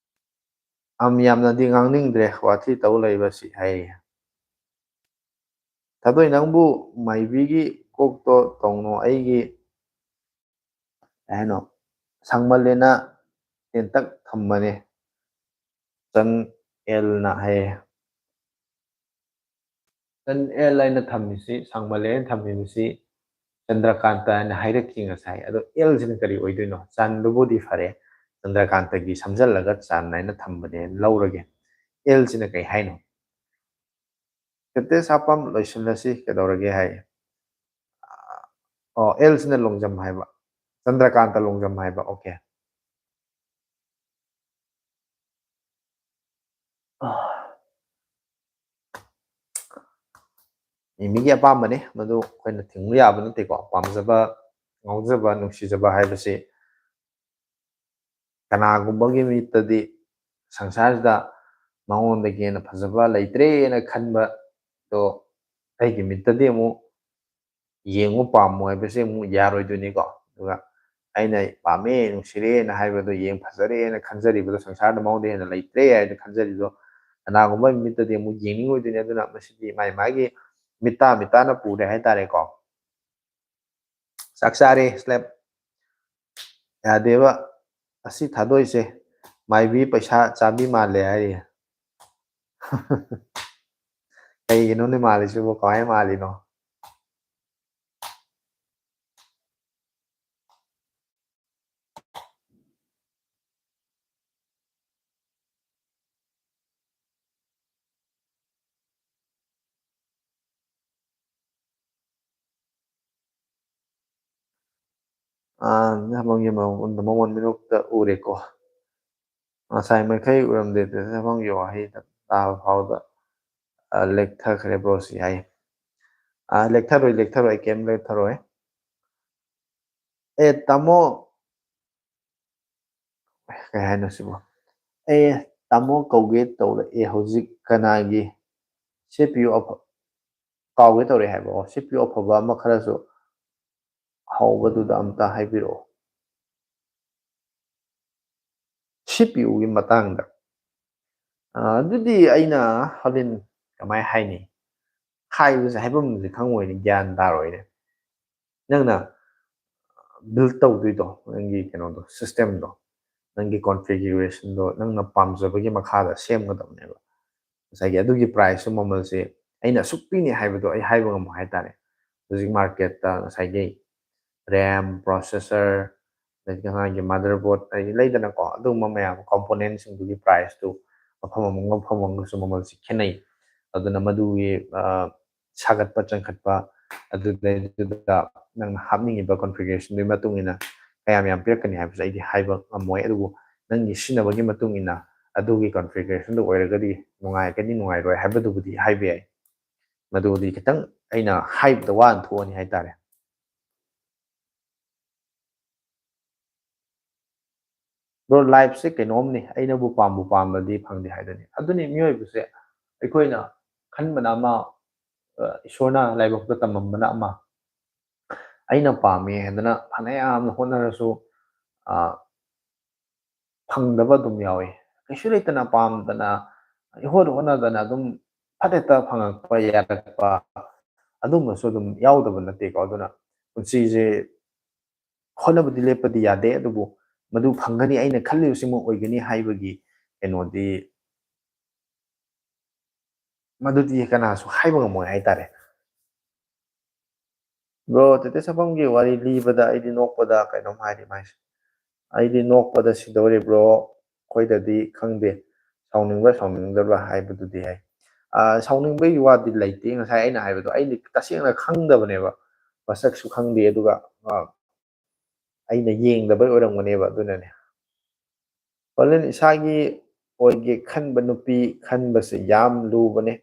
ꯑꯝ, ꯌꯥꯝꯅꯗꯤ ꯉꯥꯡꯅꯤꯡꯗ꯭ꯔꯦ, ꯋꯥꯊꯤ ꯇꯧ ꯂꯩꯕꯁꯤ ꯍꯥꯏꯌꯦ꯫ ꯊꯥꯗꯣꯏ, ꯅꯪꯕꯨ ꯃꯥꯏꯕꯤꯒꯤ ꯀꯣꯛꯇꯣ ꯇꯧꯅꯣ, ꯑꯩꯒꯤ, ꯀꯩ ꯍꯥꯏꯅꯣ, ꯁꯥꯡꯃꯜꯂꯦꯅ ꯇꯦꯟꯇꯛ ꯊꯝꯕꯅꯦ, ꯆꯟ ꯑꯦꯜꯅ ꯍꯥꯏꯌꯦ꯫ ꯆꯟ ꯑꯦꯜ ꯑꯩꯅ ꯊꯝꯃꯤꯁꯤ, ꯁꯥꯡꯃꯜꯂꯦꯅ ꯊꯝꯃꯤꯕꯁꯤ ꯆꯟꯗ꯭ꯔꯀꯥꯟꯇ ꯍꯥꯏꯅ ꯍꯥꯏꯔꯛꯈꯤ ꯉꯁꯥꯏ꯫ ꯑꯗꯣ ꯑꯦꯜꯁꯤꯅ ꯀꯔꯤ ꯑꯣꯏꯗꯣꯏꯅꯣ? ꯆꯥꯟꯗꯨꯕꯨꯗꯤ ꯐꯔꯦ, ꯆꯟꯗ꯭ꯔꯀꯥꯟꯇꯒꯤ ꯁꯝꯖꯜꯂꯒ ꯆꯥꯟ ꯍꯥꯏꯅ ꯊꯝꯕꯅꯦ, ꯂꯧꯔꯒꯦ꯫ ꯑꯦꯜꯁꯤꯅ ꯀꯩ ꯍꯥꯏꯅꯣ? ꯇꯦꯇꯦ ꯁꯥꯄꯝ ꯂꯣꯏꯁꯤꯜꯂꯁꯤ, ꯀꯩꯗꯧꯔꯒꯦ ꯍꯥꯏ꯫ ꯑꯣ, ꯑꯦꯜꯁꯤꯅ ꯂꯣꯡꯖꯝ ꯍꯥꯏꯕ, ꯆꯟꯗ꯭ꯔꯀꯥꯟꯇ ꯂꯣꯡꯖꯝ ꯍꯥꯏꯕ꯫ ꯑꯣꯀꯦ꯫ ꯃꯤ ꯃꯤꯒꯤ ꯑꯄꯥꯝꯕꯅꯤ, ꯃꯗꯨ ꯑꯩꯈꯣꯏꯅ ꯊꯤꯡꯕ ꯌꯥꯕ ꯅꯠꯇꯦꯀꯣ꯫ ꯄꯥꯝꯖꯕ, ꯉꯥꯎꯖꯕ, ꯅꯨꯡꯁꯤꯖꯕ ꯍꯥꯏꯕꯁꯤ ꯀꯅꯥꯒꯨꯝꯕꯒꯤ ꯃꯤꯠꯇꯗꯤ ꯁꯪꯁꯥꯔꯁꯤꯗ ꯃꯉꯣꯟꯗꯒꯤ ꯍꯦꯟꯅ ꯐꯖꯕ ꯂꯩꯇ꯭ꯔꯦꯅ ꯈꯟꯕꯗꯣ ꯑꯩꯒꯤ ꯃꯤꯠꯇꯗꯤ ꯑꯃꯨꯛ ꯌꯦꯡꯉꯨ ꯄꯥꯝꯃꯨ ꯍꯥꯏꯕꯁꯦ ꯑꯃꯨꯛ ꯌꯥꯔꯣꯏꯗꯣꯏꯅꯤꯀꯣ꯫ ꯑꯗꯨꯒ ꯑꯩꯅ ꯄꯥꯝꯃꯦ, ꯅꯨꯡꯁꯤꯔꯦꯅ ꯍꯥꯏꯕꯗꯣ, ꯌꯦꯡ ꯐꯖꯔꯦꯅ ꯈꯟꯖꯔꯤꯕꯗꯣ, ꯁꯪꯁꯥꯔꯗ ꯃꯉꯣꯟꯗ ꯍꯦꯟꯅ ꯂꯩꯇ꯭ꯔꯦ ꯍꯥꯏꯅ ꯈꯟꯖꯔꯤꯕꯗꯣ, ꯀꯅꯥꯒꯨꯝꯕ ꯃꯤꯠꯇꯗꯤ ꯑꯃꯨꯛ ꯌꯦꯡꯅꯤꯡꯉꯣꯏꯗꯣꯏꯅꯤ꯫ ꯑꯗꯨꯅ ꯃꯁꯤꯗꯤ ꯃꯥꯏ ꯃꯥꯒꯤ ꯃꯤꯠꯇ ꯃꯤꯠꯇꯅ ꯄꯨꯔꯦ ꯍꯥꯏꯇꯥꯔꯦꯀꯣ꯫ ꯆꯥꯛ ꯆꯥꯔꯦ, ꯁ꯭ꯂꯦꯞ꯫ ꯌꯥꯗꯦꯕ꯫ ꯑꯁꯤ ꯊꯥꯗꯣꯏꯁꯦ ꯃꯥꯏꯕꯤ ꯄꯩꯁꯥ ꯆꯥꯕꯤ ꯃꯥꯜꯂꯦ ꯍꯥꯏꯔꯤ꯫ ꯀꯩꯒꯤꯅꯣꯅꯦ ꯃꯥꯜꯂꯤꯁꯤꯕꯨ? ꯀꯃꯥꯏꯅ ꯃꯥꯜꯂꯤꯅꯣ? ꯑꯥ, ꯅꯍꯥꯟꯒꯤ ꯃꯃꯣꯟ ꯃꯤꯅꯣꯛꯇ ꯎꯔꯦꯀꯣ꯫ ꯉꯁꯥꯏ ꯃꯈꯩ ꯎꯔꯝꯗꯦ, ꯊꯕꯛꯀꯤ ꯋꯥꯍꯩ ꯇꯥꯕ ꯐꯥꯎꯗ, ꯑ, ꯂꯦꯛꯊꯈ꯭ꯔꯦ ꯕ꯭ꯔꯣꯁꯤ ꯍꯥꯏ꯫ ꯑ, ꯂꯦꯛꯊꯔꯣꯏ, ꯂꯦꯛꯊꯔꯣꯏ, ꯑꯩ ꯀꯩꯝ ꯂꯦꯛꯊꯔꯣꯏ꯫ ꯑꯦ, ꯇꯥꯃꯣ, ꯀꯩ ꯍꯥꯏꯅꯣ ꯁꯤꯕꯣ? ꯑꯦ, ꯇꯥꯃꯣ ꯀꯧꯒꯦ ꯇꯧꯔꯛꯑꯦ ꯍꯧꯖꯤꯛ꯫ ꯀꯅꯥꯒꯤ? ꯁꯤ ꯄꯤꯌꯨ ꯑꯐ-, ꯀꯥꯎꯒꯦ ꯇꯧꯔꯛꯑꯦ ꯍꯥꯏꯕ꯫ ꯑꯣ, ꯁꯤ ꯄꯤꯌꯨ ꯑꯐꯕ ꯑꯃ ꯈꯔꯁꯨ ꯍꯧꯕꯗꯨꯗ ꯑꯝꯇ ꯍꯥꯏꯕꯤꯔꯛꯑꯣ꯫ ꯁꯤ ꯄꯤꯌꯨꯒꯤ ꯃꯇꯥꯡꯗ꯫ ꯑ, ꯑꯗꯨꯗꯤ ꯑꯩꯅ ꯍꯣꯔꯦꯟ ꯀꯃꯥꯏ ꯍꯥꯏꯅꯤ? ꯍꯥꯏꯕꯁꯦ, ꯍꯥꯏꯐꯝꯁꯦ ꯈꯪꯉꯣꯏꯅꯦ, ꯒ꯭ꯌꯥꯟ ꯇꯥꯔꯣꯏꯅꯦ꯫ ꯅꯪꯅ build ꯇꯧꯗꯣꯏꯗꯣ, ꯅꯪꯒꯤ ꯀꯩꯅꯣꯗꯣ, system ꯗꯣ, ꯅꯪꯒꯤ configuration ꯗꯣ ꯅꯪꯅ ꯄꯥꯝꯖꯕꯒꯤ ꯃꯈꯥꯗ ꯁꯦꯝꯒꯗꯕꯅꯦꯕ꯫ ꯉꯁꯥꯏꯒꯤ ꯑꯗꯨꯒꯤ price ꯇꯣ, ꯃꯃꯜꯁꯦ ꯑꯩꯅ ꯑꯁꯨꯛ ꯄꯤꯅꯤ ꯍꯥꯏꯕꯗꯣ ꯑꯩ ꯍꯥꯏꯕ ꯉꯝꯃꯣꯏ ꯍꯥꯏꯇꯥꯔꯦ꯫ ꯍꯧꯖꯤꯛ market ꯇ ꯉꯁꯥꯏꯒꯤ RAM, processor, ꯑꯗꯒꯤ ꯃꯥꯒꯤ motherboard, ꯍꯥꯏꯗꯤ ꯂꯩꯗꯅꯀꯣ, ꯑꯗꯨꯒꯨꯝꯕ ꯃꯌꯥꯝ component ꯁꯤꯡꯗꯨꯒꯤ price ꯇꯨ ꯃꯐꯝ ꯑꯃꯒ ꯃꯐꯝ ꯑꯃꯒꯁꯨ ꯃꯃꯜꯁꯤ ꯈꯦꯠꯅꯩ꯫ ꯑꯗꯨꯅ ꯃꯗꯨꯒꯤ, ꯑ, ꯁꯥꯒꯠꯄ ꯆꯪꯈꯠꯄ, ꯑꯗꯨꯗꯩꯗꯨꯗ ꯅꯪꯅ ꯍꯥꯞꯅꯤꯡꯉꯤꯕ configuration ꯗꯨꯒꯤ ꯃꯇꯨꯡ ꯏꯟꯅ ꯀꯌꯥꯝ ꯌꯥꯝ ꯄꯤꯔꯛꯀꯅꯤ ꯍꯥꯏꯕꯁꯦ ꯑꯩꯗꯤ ꯍꯥꯏꯕ ꯉꯝꯃꯣꯏ꯫ ꯑꯗꯨꯕꯨ ꯅꯪꯒꯤ ꯁꯤꯖꯤꯟꯅꯕꯒꯤ ꯃꯇꯨꯡ ꯏꯟꯅ ꯑꯗꯨꯒꯤ configuration ꯗꯨ ꯑꯣꯏꯔꯒꯗꯤ ꯅꯨꯡꯉꯥꯏꯒꯅꯤ ꯅꯨꯡꯉꯥꯏꯔꯣꯏ ꯍꯥꯏꯕꯗꯨꯕꯨꯗꯤ ꯍꯥꯏꯕ ꯌꯥꯏ꯫ ꯃꯗꯨꯗꯤ ꯈꯤꯇꯪ ꯑꯩꯅ ꯍꯥꯏꯕꯗ ꯋꯥꯅ ꯊꯣꯛꯑꯅꯤ ꯍꯥꯏꯇꯥꯔꯦ꯫ Bro, life ꯁꯦ ꯀꯩꯅꯣꯝꯅꯤ, ꯑꯩꯅꯕꯨ ꯄꯥꯝꯕꯨ ꯄꯥꯝꯕꯗꯤ ꯐꯪꯗꯦ ꯍꯥꯏꯗꯨꯅꯤ꯫ ꯑꯗꯨꯅꯤ ꯃꯤꯑꯣꯏꯕꯁꯦ, ꯑꯩꯈꯣꯏꯅ ꯈꯟꯕꯅ ꯑꯃ, ꯑ, ꯏꯁꯣꯔꯅ ꯂꯥꯏꯕꯛꯇ ꯇꯝꯃꯝꯕꯅ ꯑꯃ꯫ ꯑꯩꯅ ꯄꯥꯝꯃꯤ ꯍꯥꯏꯗꯅ ꯐꯅꯌꯥꯝꯅ ꯍꯣꯠꯅꯔꯁꯨ, ꯑ, ꯐꯪꯗꯕ ꯑꯗꯨꯝ ꯌꯥꯎꯏ꯫ ꯀꯩꯁꯨ ꯂꯩꯇꯅ ꯄꯥꯝꯗꯅ ꯏꯍꯣꯠ ꯍꯣꯠꯅꯗꯅ ꯑꯗꯨꯝ ꯐꯠ ꯍꯦꯛꯇ ꯐꯪꯉꯛꯄ ꯌꯥꯔꯛꯄ ꯑꯗꯨꯝꯕꯁꯨ ꯑꯗꯨꯝ ꯌꯥꯎꯗꯕ ꯅꯠꯇꯦꯀꯣ꯫ ꯑꯗꯨꯅ ꯄꯨꯟꯁꯤꯁꯦ ꯍꯣꯠꯅꯕꯗꯤ ꯂꯦꯞꯄꯗꯤ ꯌꯥꯗꯦ, ꯑꯗꯨꯕꯨ ꯃꯗꯨ ꯐꯪꯒꯅꯤ, ꯑꯩꯅ ꯈꯜꯂꯤꯕꯁꯤꯃꯛ ꯑꯣꯏꯒꯅꯤ ꯍꯥꯏꯕꯒꯤ ꯀꯩꯅꯣꯗꯤ ꯃꯗꯨꯗꯤ ꯀꯅꯥꯁꯨ ꯍꯥꯏꯕ ꯉꯝꯃꯣꯏ ꯍꯥꯏꯇꯥꯔꯦ꯫ ꯕ꯭ꯔꯣ, ꯇꯦꯇꯦ ꯁꯛꯐꯝꯒꯤ ꯋꯥꯔꯤ ꯂꯤꯕꯗ ꯑꯩꯗꯤ ꯅꯣꯛꯄꯗ ꯀꯩꯅꯣꯝ ꯍꯥꯏꯔꯤ ꯃꯥꯏꯁꯦ꯫ ꯑꯩꯗꯤ ꯅꯣꯛꯄꯗ ꯁꯤꯗꯧꯔꯦ ꯕ꯭ꯔꯣ꯫ ꯑꯩꯈꯣꯏꯗꯗꯤ ꯈꯪꯗꯦ꯫ ꯁꯥꯎꯅꯤꯡꯕ꯭ꯔꯥ ꯁꯥꯎꯅꯤꯡꯗꯕ꯭ꯔꯥ ꯍꯥꯏꯕꯗꯨꯗꯤ ꯍꯥꯏ꯫ ꯑꯥ, ꯁꯥꯎꯅꯤꯡꯕꯒꯤ ꯋꯥꯗꯤ ꯂꯩꯇꯦ꯫ ꯉꯁꯥꯏ ꯑꯩꯅ ꯍꯥꯏꯕꯗꯣ ꯑꯩꯗꯤ ꯇꯁꯦꯡꯅ ꯈꯪꯗꯕꯅꯦꯕ꯫ ꯃꯁꯛꯁꯨ ꯈꯪꯗꯦ꯫ ꯑꯗꯨꯒ, ꯑꯥ, ꯑꯩꯅ ꯌꯦꯡꯗꯕꯩ ꯑꯣꯏꯔꯝꯒꯅꯦꯕ꯫ ꯑꯗꯨꯅꯅꯦ꯫ ꯄꯥꯂꯦꯟ, ꯏꯁꯥꯒꯤ ꯑꯣꯏꯒꯦ ꯈꯟꯕ ꯅꯨꯄꯤ ꯈꯟꯕꯁꯦ ꯌꯥꯝ ꯂꯨꯕꯅꯦ꯫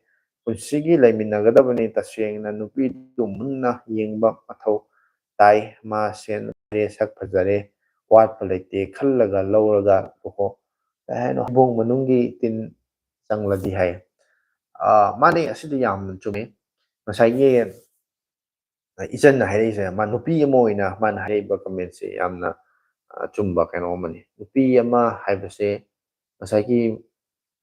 ꯄꯨꯟꯁꯤꯒꯤ ꯂꯩꯃꯤꯟꯅꯒꯗꯕꯅꯤ꯫ ꯇꯁꯦꯡꯅ ꯅꯨꯄꯤꯗꯨ ꯃꯨꯟꯅ ꯌꯦꯡꯕ ꯃꯊꯧ ꯇꯥꯏ꯫ ꯃꯥ ꯁꯦꯟ ꯄꯥꯏꯔꯦ, ꯁꯛ ꯐꯖꯔꯦ, ꯋꯥꯠꯄ ꯂꯩꯇꯦ ꯈꯜꯂꯒ ꯂꯧꯔꯒ ꯂꯨꯍꯣ-, ꯀꯩ ꯍꯥꯏꯅꯣ, ꯍꯧꯗꯣꯡ ꯃꯅꯨꯡꯒꯤ ꯇꯤꯟ ꯆꯪꯂꯗꯤ ꯍꯥꯏ꯫ ꯑꯥ, ꯃꯥꯅꯦ, ꯑꯁꯤꯗꯤ ꯌꯥꯝꯅ ꯆꯨꯝꯃꯤ꯫ ꯉꯁꯥꯏꯒꯤ ꯏꯆꯟꯅ ꯍꯥꯏꯔꯛꯏꯁꯦ, ꯃꯥ ꯅꯨꯄꯤ ꯑꯃ ꯑꯣꯏꯅ ꯃꯥꯅ ꯍꯥꯏꯔꯛꯏꯕ comment ꯁꯦ ꯌꯥꯝꯅ, ꯑ, ꯑꯆꯨꯝꯕ ꯀꯩꯅꯣ ꯑꯃꯅꯤ꯫ ꯅꯨꯄꯤ ꯑꯃ ꯍꯥꯏꯕꯁꯦ ꯉꯁꯥꯏꯒꯤ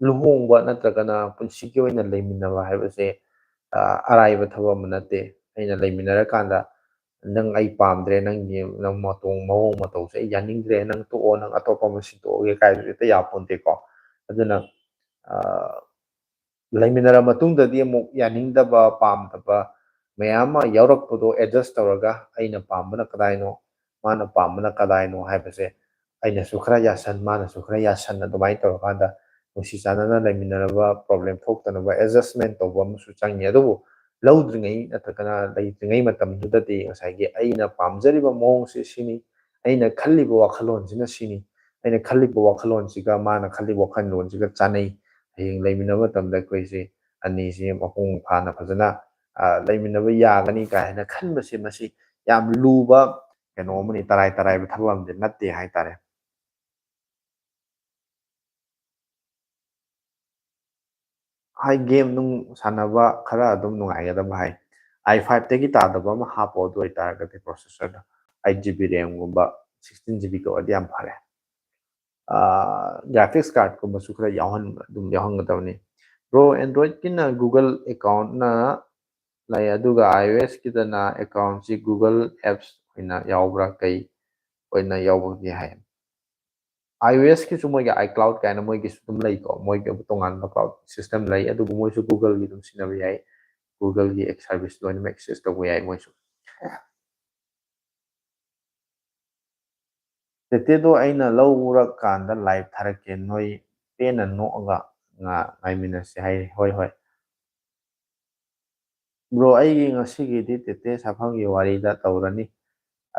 ꯂꯨꯍꯣꯡꯕ ꯅꯠꯇ꯭ꯔꯒꯅ ꯄꯨꯟꯁꯤꯒꯤ ꯑꯣꯏꯅ ꯂꯩꯃꯤꯟꯅꯕ ꯍꯥꯏꯕꯁꯦ, ꯑ, ꯑꯔꯥꯏꯕ ꯊꯕꯛ ꯑꯃ ꯅꯠꯇꯦ꯫ ꯑꯩꯅ ꯂꯩꯃꯤꯟꯅꯔꯀꯥꯟꯗ, "ꯅꯪ ꯑꯩ ꯄꯥꯝꯗ꯭ꯔꯦ, ꯅꯪꯒꯤ, ꯅꯪ ꯃꯇꯣꯡ-, ꯃꯑꯣꯡ ꯃꯇꯧꯁꯦ ꯑꯩ ꯌꯥꯅꯤꯡꯗ꯭ꯔꯦ, ꯅꯪ ꯇꯣꯛꯑꯣ, ꯅꯪ ꯑꯇꯣꯞꯄ ꯑꯃ ꯁꯤꯟꯇꯣꯛꯑꯒꯦ" ꯀꯥꯏꯗꯨꯗꯤ ꯍꯦꯛꯇ ꯌꯥꯄꯣꯟꯇꯦꯀꯣ꯫ ꯑꯗꯨꯅ, ꯑ, ꯂꯩꯃꯤꯟꯅꯔ ꯃꯇꯨꯡꯗꯗꯤ ꯑꯃꯨꯛ ꯌꯥꯅꯤꯡꯗꯕ, ꯄꯥꯝꯗꯕ ꯃꯌꯥꯝ ꯑꯃ ꯌꯥꯎꯔꯛꯄꯗꯣ adjust ꯇꯧꯔꯒ, ꯑꯩꯅ ꯄꯥꯝꯕꯅ ꯀꯗꯥꯏꯅꯣ, ꯃꯥꯅ ꯄꯥꯝꯕꯅ ꯀꯗꯥꯏꯅꯣ ꯍꯥꯏꯕꯁꯦ, ꯑꯩꯅꯁꯨ ꯈꯔ ꯌꯥꯁꯟ, ꯃꯥꯅꯁꯨ ꯈꯔ ꯌꯥꯁꯟ, ꯑꯗꯨꯃꯥꯏꯅ ꯇꯧꯔꯀꯥꯟꯗ ꯅꯨꯡꯁꯤ ꯆꯥꯟꯅꯅ ꯂꯩꯃꯤꯟꯅꯅꯕ, problem ꯊꯣꯛꯇꯅꯕ adjustment ꯇꯧꯕ ꯑꯃꯁꯨ ꯆꯪꯉꯤ꯫ ꯑꯗꯨꯕꯨ ꯂꯧꯗ꯭ꯔꯤꯉꯩ ꯅꯠꯇ꯭ꯔꯒꯅ ꯂꯩꯇ꯭ꯔꯤꯉꯩ ꯃꯇꯝꯗꯨꯗꯗꯤ ꯉꯁꯥꯏꯒꯤ ꯑꯩꯅ ꯄꯥꯝꯖꯔꯤꯕ ꯃꯑꯣꯡꯁꯦ ꯁꯤꯅꯤ, ꯑꯩꯅ ꯈꯜꯂꯤꯕ ꯋꯥꯈꯜꯂꯣꯟꯁꯤꯅ ꯁꯤꯅꯤ, ꯑꯩꯅ ꯈꯜꯂꯤꯕ ꯋꯥꯈꯜꯂꯣꯟꯁꯤꯒ ꯃꯥꯅ ꯈꯜꯂꯤꯕ ꯋꯥꯈꯜꯂꯣꯟꯁꯤꯒ ꯆꯥꯅꯩ꯫ ꯍꯌꯦꯡ ꯂꯩꯃꯤꯟꯅꯕ ꯃꯇꯝꯗ ꯑꯩꯈꯣꯏꯁꯦ ꯑꯅꯤꯁꯦ ꯃꯄꯨꯡ ꯐꯥꯅ ꯐꯖꯅ, ꯑ, ꯂꯩꯃꯤꯟꯅꯕ ꯌꯥꯒꯅꯤ ꯀꯥꯏ ꯍꯥꯏꯅ ꯈꯟꯕꯁꯦ, ꯃꯁꯤ ꯌꯥꯝ ꯂꯨꯕ ꯀꯩꯅꯣ ꯑꯃꯅꯤ, ꯇꯔꯥꯏ ꯇꯔꯥꯏꯕ ꯊꯕꯛ ꯑꯃꯗꯤ ꯅꯠꯇꯦ ꯍꯥꯏꯇꯥꯔꯦ꯫ ꯍꯥꯏ, game ꯅꯨꯡ ꯁꯥꯟꯅꯕ ꯈꯔ ꯑꯗꯨꯝ ꯅꯨꯡꯉꯥꯏꯒꯗꯕ ꯍꯥꯏ꯫ i five ꯇꯒꯤ ꯇꯥꯗꯕ ꯑꯃ ꯍꯥꯞꯄꯣ, ꯑꯗꯨ ꯑꯣꯏꯇꯥꯔꯒꯗꯤ processor ꯗ eight GB RAM ꯒꯨꯝꯕ, sixteen GB ꯒ ꯑꯣꯏꯔꯗꯤ ꯌꯥꯝ ꯐꯔꯦ꯫ ꯑꯥ, graphics card ꯀꯨꯝꯕꯁꯨ ꯈꯔ ꯌꯥꯎꯍꯟ-, ꯑꯗꯨꯝ ꯌꯥꯎꯍꯟꯒꯗꯕꯅꯤ꯫ Bro, Android ꯀꯤꯅ Google account ꯅ ꯂꯩ, ꯑꯗꯨꯒ iOS ꯀꯤꯗꯅ account ꯁꯤ Google Apps ꯑꯣꯏꯅ ꯌꯥꯎꯕ꯭ꯔꯥ, ꯀꯩ ꯑꯣꯏꯅ ꯌꯥꯎꯕꯒꯦ ꯍꯥꯏ? iOS ꯀꯤꯁꯨ ꯃꯣꯏꯒꯤ iCloud ꯀꯥꯏꯅ ꯃꯣꯏꯒꯤꯁꯨ ꯑꯗꯨꯝ ꯂꯩꯀꯣ, ꯃꯣꯏꯒꯤ ꯇꯣꯉꯥꯟꯕ cloud system ꯂꯩ, ꯑꯗꯨꯕꯨ ꯃꯣꯏꯁꯨ Google ꯒꯤ ꯑꯗꯨꯝ ꯁꯤꯖꯤꯟꯅꯕ ꯌꯥꯏ꯫ Google ꯒꯤ service ꯂꯣꯏꯅꯃꯛ access ꯇꯧꯕ ꯌꯥꯏ ꯃꯣꯏꯁꯨ꯫ ꯇꯦꯇꯦꯗꯣ ꯑꯩꯅ ꯂꯧꯔꯀꯥꯟꯗ live ꯊꯥꯔꯛꯀꯦ, ꯅꯣꯏ ꯄꯦꯟꯅ ꯅꯣꯛꯑꯒ ꯉꯥ-, ꯉꯥꯏꯃꯤꯟꯅꯁꯦ ꯍꯥꯏꯔꯤ꯫ ꯍꯣꯏ, ꯍꯣꯏ꯫ Bro, ꯑꯩꯒꯤ ꯉꯁꯤꯒꯤꯗꯤ ꯇꯦꯇꯦ ꯁꯥꯐꯝꯒꯤ ꯋꯥꯔꯤꯗ ꯇꯧꯔꯅꯤ,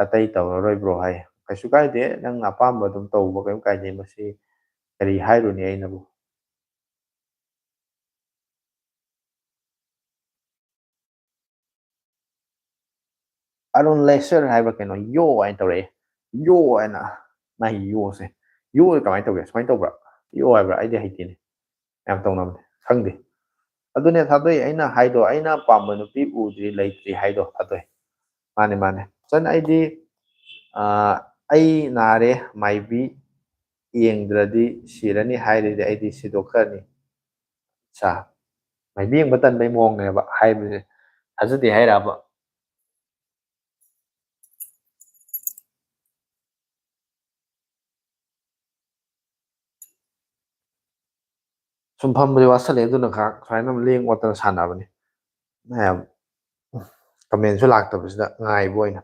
ꯑꯇꯩ ꯇꯧꯔꯔꯣꯏ bro ꯍꯥꯏ꯫ ꯀꯩꯁꯨ ꯀꯥꯏꯗꯦ, ꯅꯪ ꯑꯄꯥꯝꯕ ꯑꯗꯨꯝ ꯇꯧꯕ, ꯀꯩꯝ ꯀꯥꯏꯗꯦ꯫ ꯃꯁꯤ ꯀꯔꯤ ꯍꯥꯏꯔꯨꯅꯤ ꯑꯩꯅꯕꯨ꯫ ꯑꯔꯨꯟ ꯂꯩꯁꯔ ꯍꯥꯏꯕ꯭ꯔꯥ ꯀꯩꯅꯣ, ꯌꯣ ꯍꯥꯏꯅ ꯇꯧꯔꯛꯑꯦ꯫ ꯌꯣ ꯍꯥꯏꯅ꯫ ꯃꯥꯒꯤ ꯌꯣꯁꯦ, ꯌꯣ ꯀꯃꯥꯏꯅ ꯇꯧꯒꯦ? ꯁꯨꯃꯥꯏꯅ ꯇꯧꯕ꯭ꯔꯥ? ꯌꯣ ꯍꯥꯏꯕ꯭ꯔꯥ? ꯑꯩꯗꯤ ꯍꯩꯇꯦꯅꯦ꯫ ꯌꯥꯝ ꯇꯧꯅꯕꯅꯦ, ꯈꯪꯗꯦ꯫ ꯑꯗꯨꯅꯦ ꯊꯥꯗꯣꯏ, ꯑꯩꯅ ꯍꯥꯏꯗꯣ, ꯑꯩꯅ ꯄꯥꯝꯕ ꯅꯨꯄꯤ ꯎꯗ꯭ꯔꯤ, ꯂꯩꯇ꯭ꯔꯤ ꯍꯥꯏꯗꯣ ꯊꯥꯗꯣꯏ꯫ ꯃꯥꯅꯦ, ꯃꯥꯅꯦ꯫ ꯆꯟ, ꯑꯩꯗꯤ, ꯑꯥ, ꯑꯩ ꯅꯥꯔꯦ, ꯃꯥꯏꯕꯤ ꯌꯦꯡꯗ꯭ꯔꯗꯤ ꯁꯤꯔꯅꯤ ꯍꯥꯏꯔꯗꯤ ꯑꯩꯗꯤ ꯁꯤꯗꯣꯛꯈ꯭ꯔꯅꯤ꯫ ꯑꯠꯆꯥ꯫ ꯃꯥꯏꯕꯤ ꯌꯦꯡꯕ ꯇꯟꯕꯩ ꯃꯑꯣꯡꯅꯦꯕ ꯍꯥꯏꯕꯁꯦ꯫ ꯊꯥꯖꯗꯦ ꯍꯥꯏꯔꯕ? ꯁꯨꯝ ꯐꯝꯕꯗꯤ ꯋꯥꯁꯜꯂꯛꯑꯦ, ꯑꯗꯨꯅ ꯉꯥꯏꯍꯥꯛ ꯁꯨꯃꯥꯏꯅ ꯂꯦꯡ ꯑꯣꯠꯇꯅ ꯁꯥꯟꯅꯕꯅꯤ꯫ ꯃꯌꯥꯝ comment ꯁꯨ ꯂꯥꯛꯇꯕꯁꯤꯗ ꯉꯥꯏꯕ ꯑꯣꯏꯅ꯫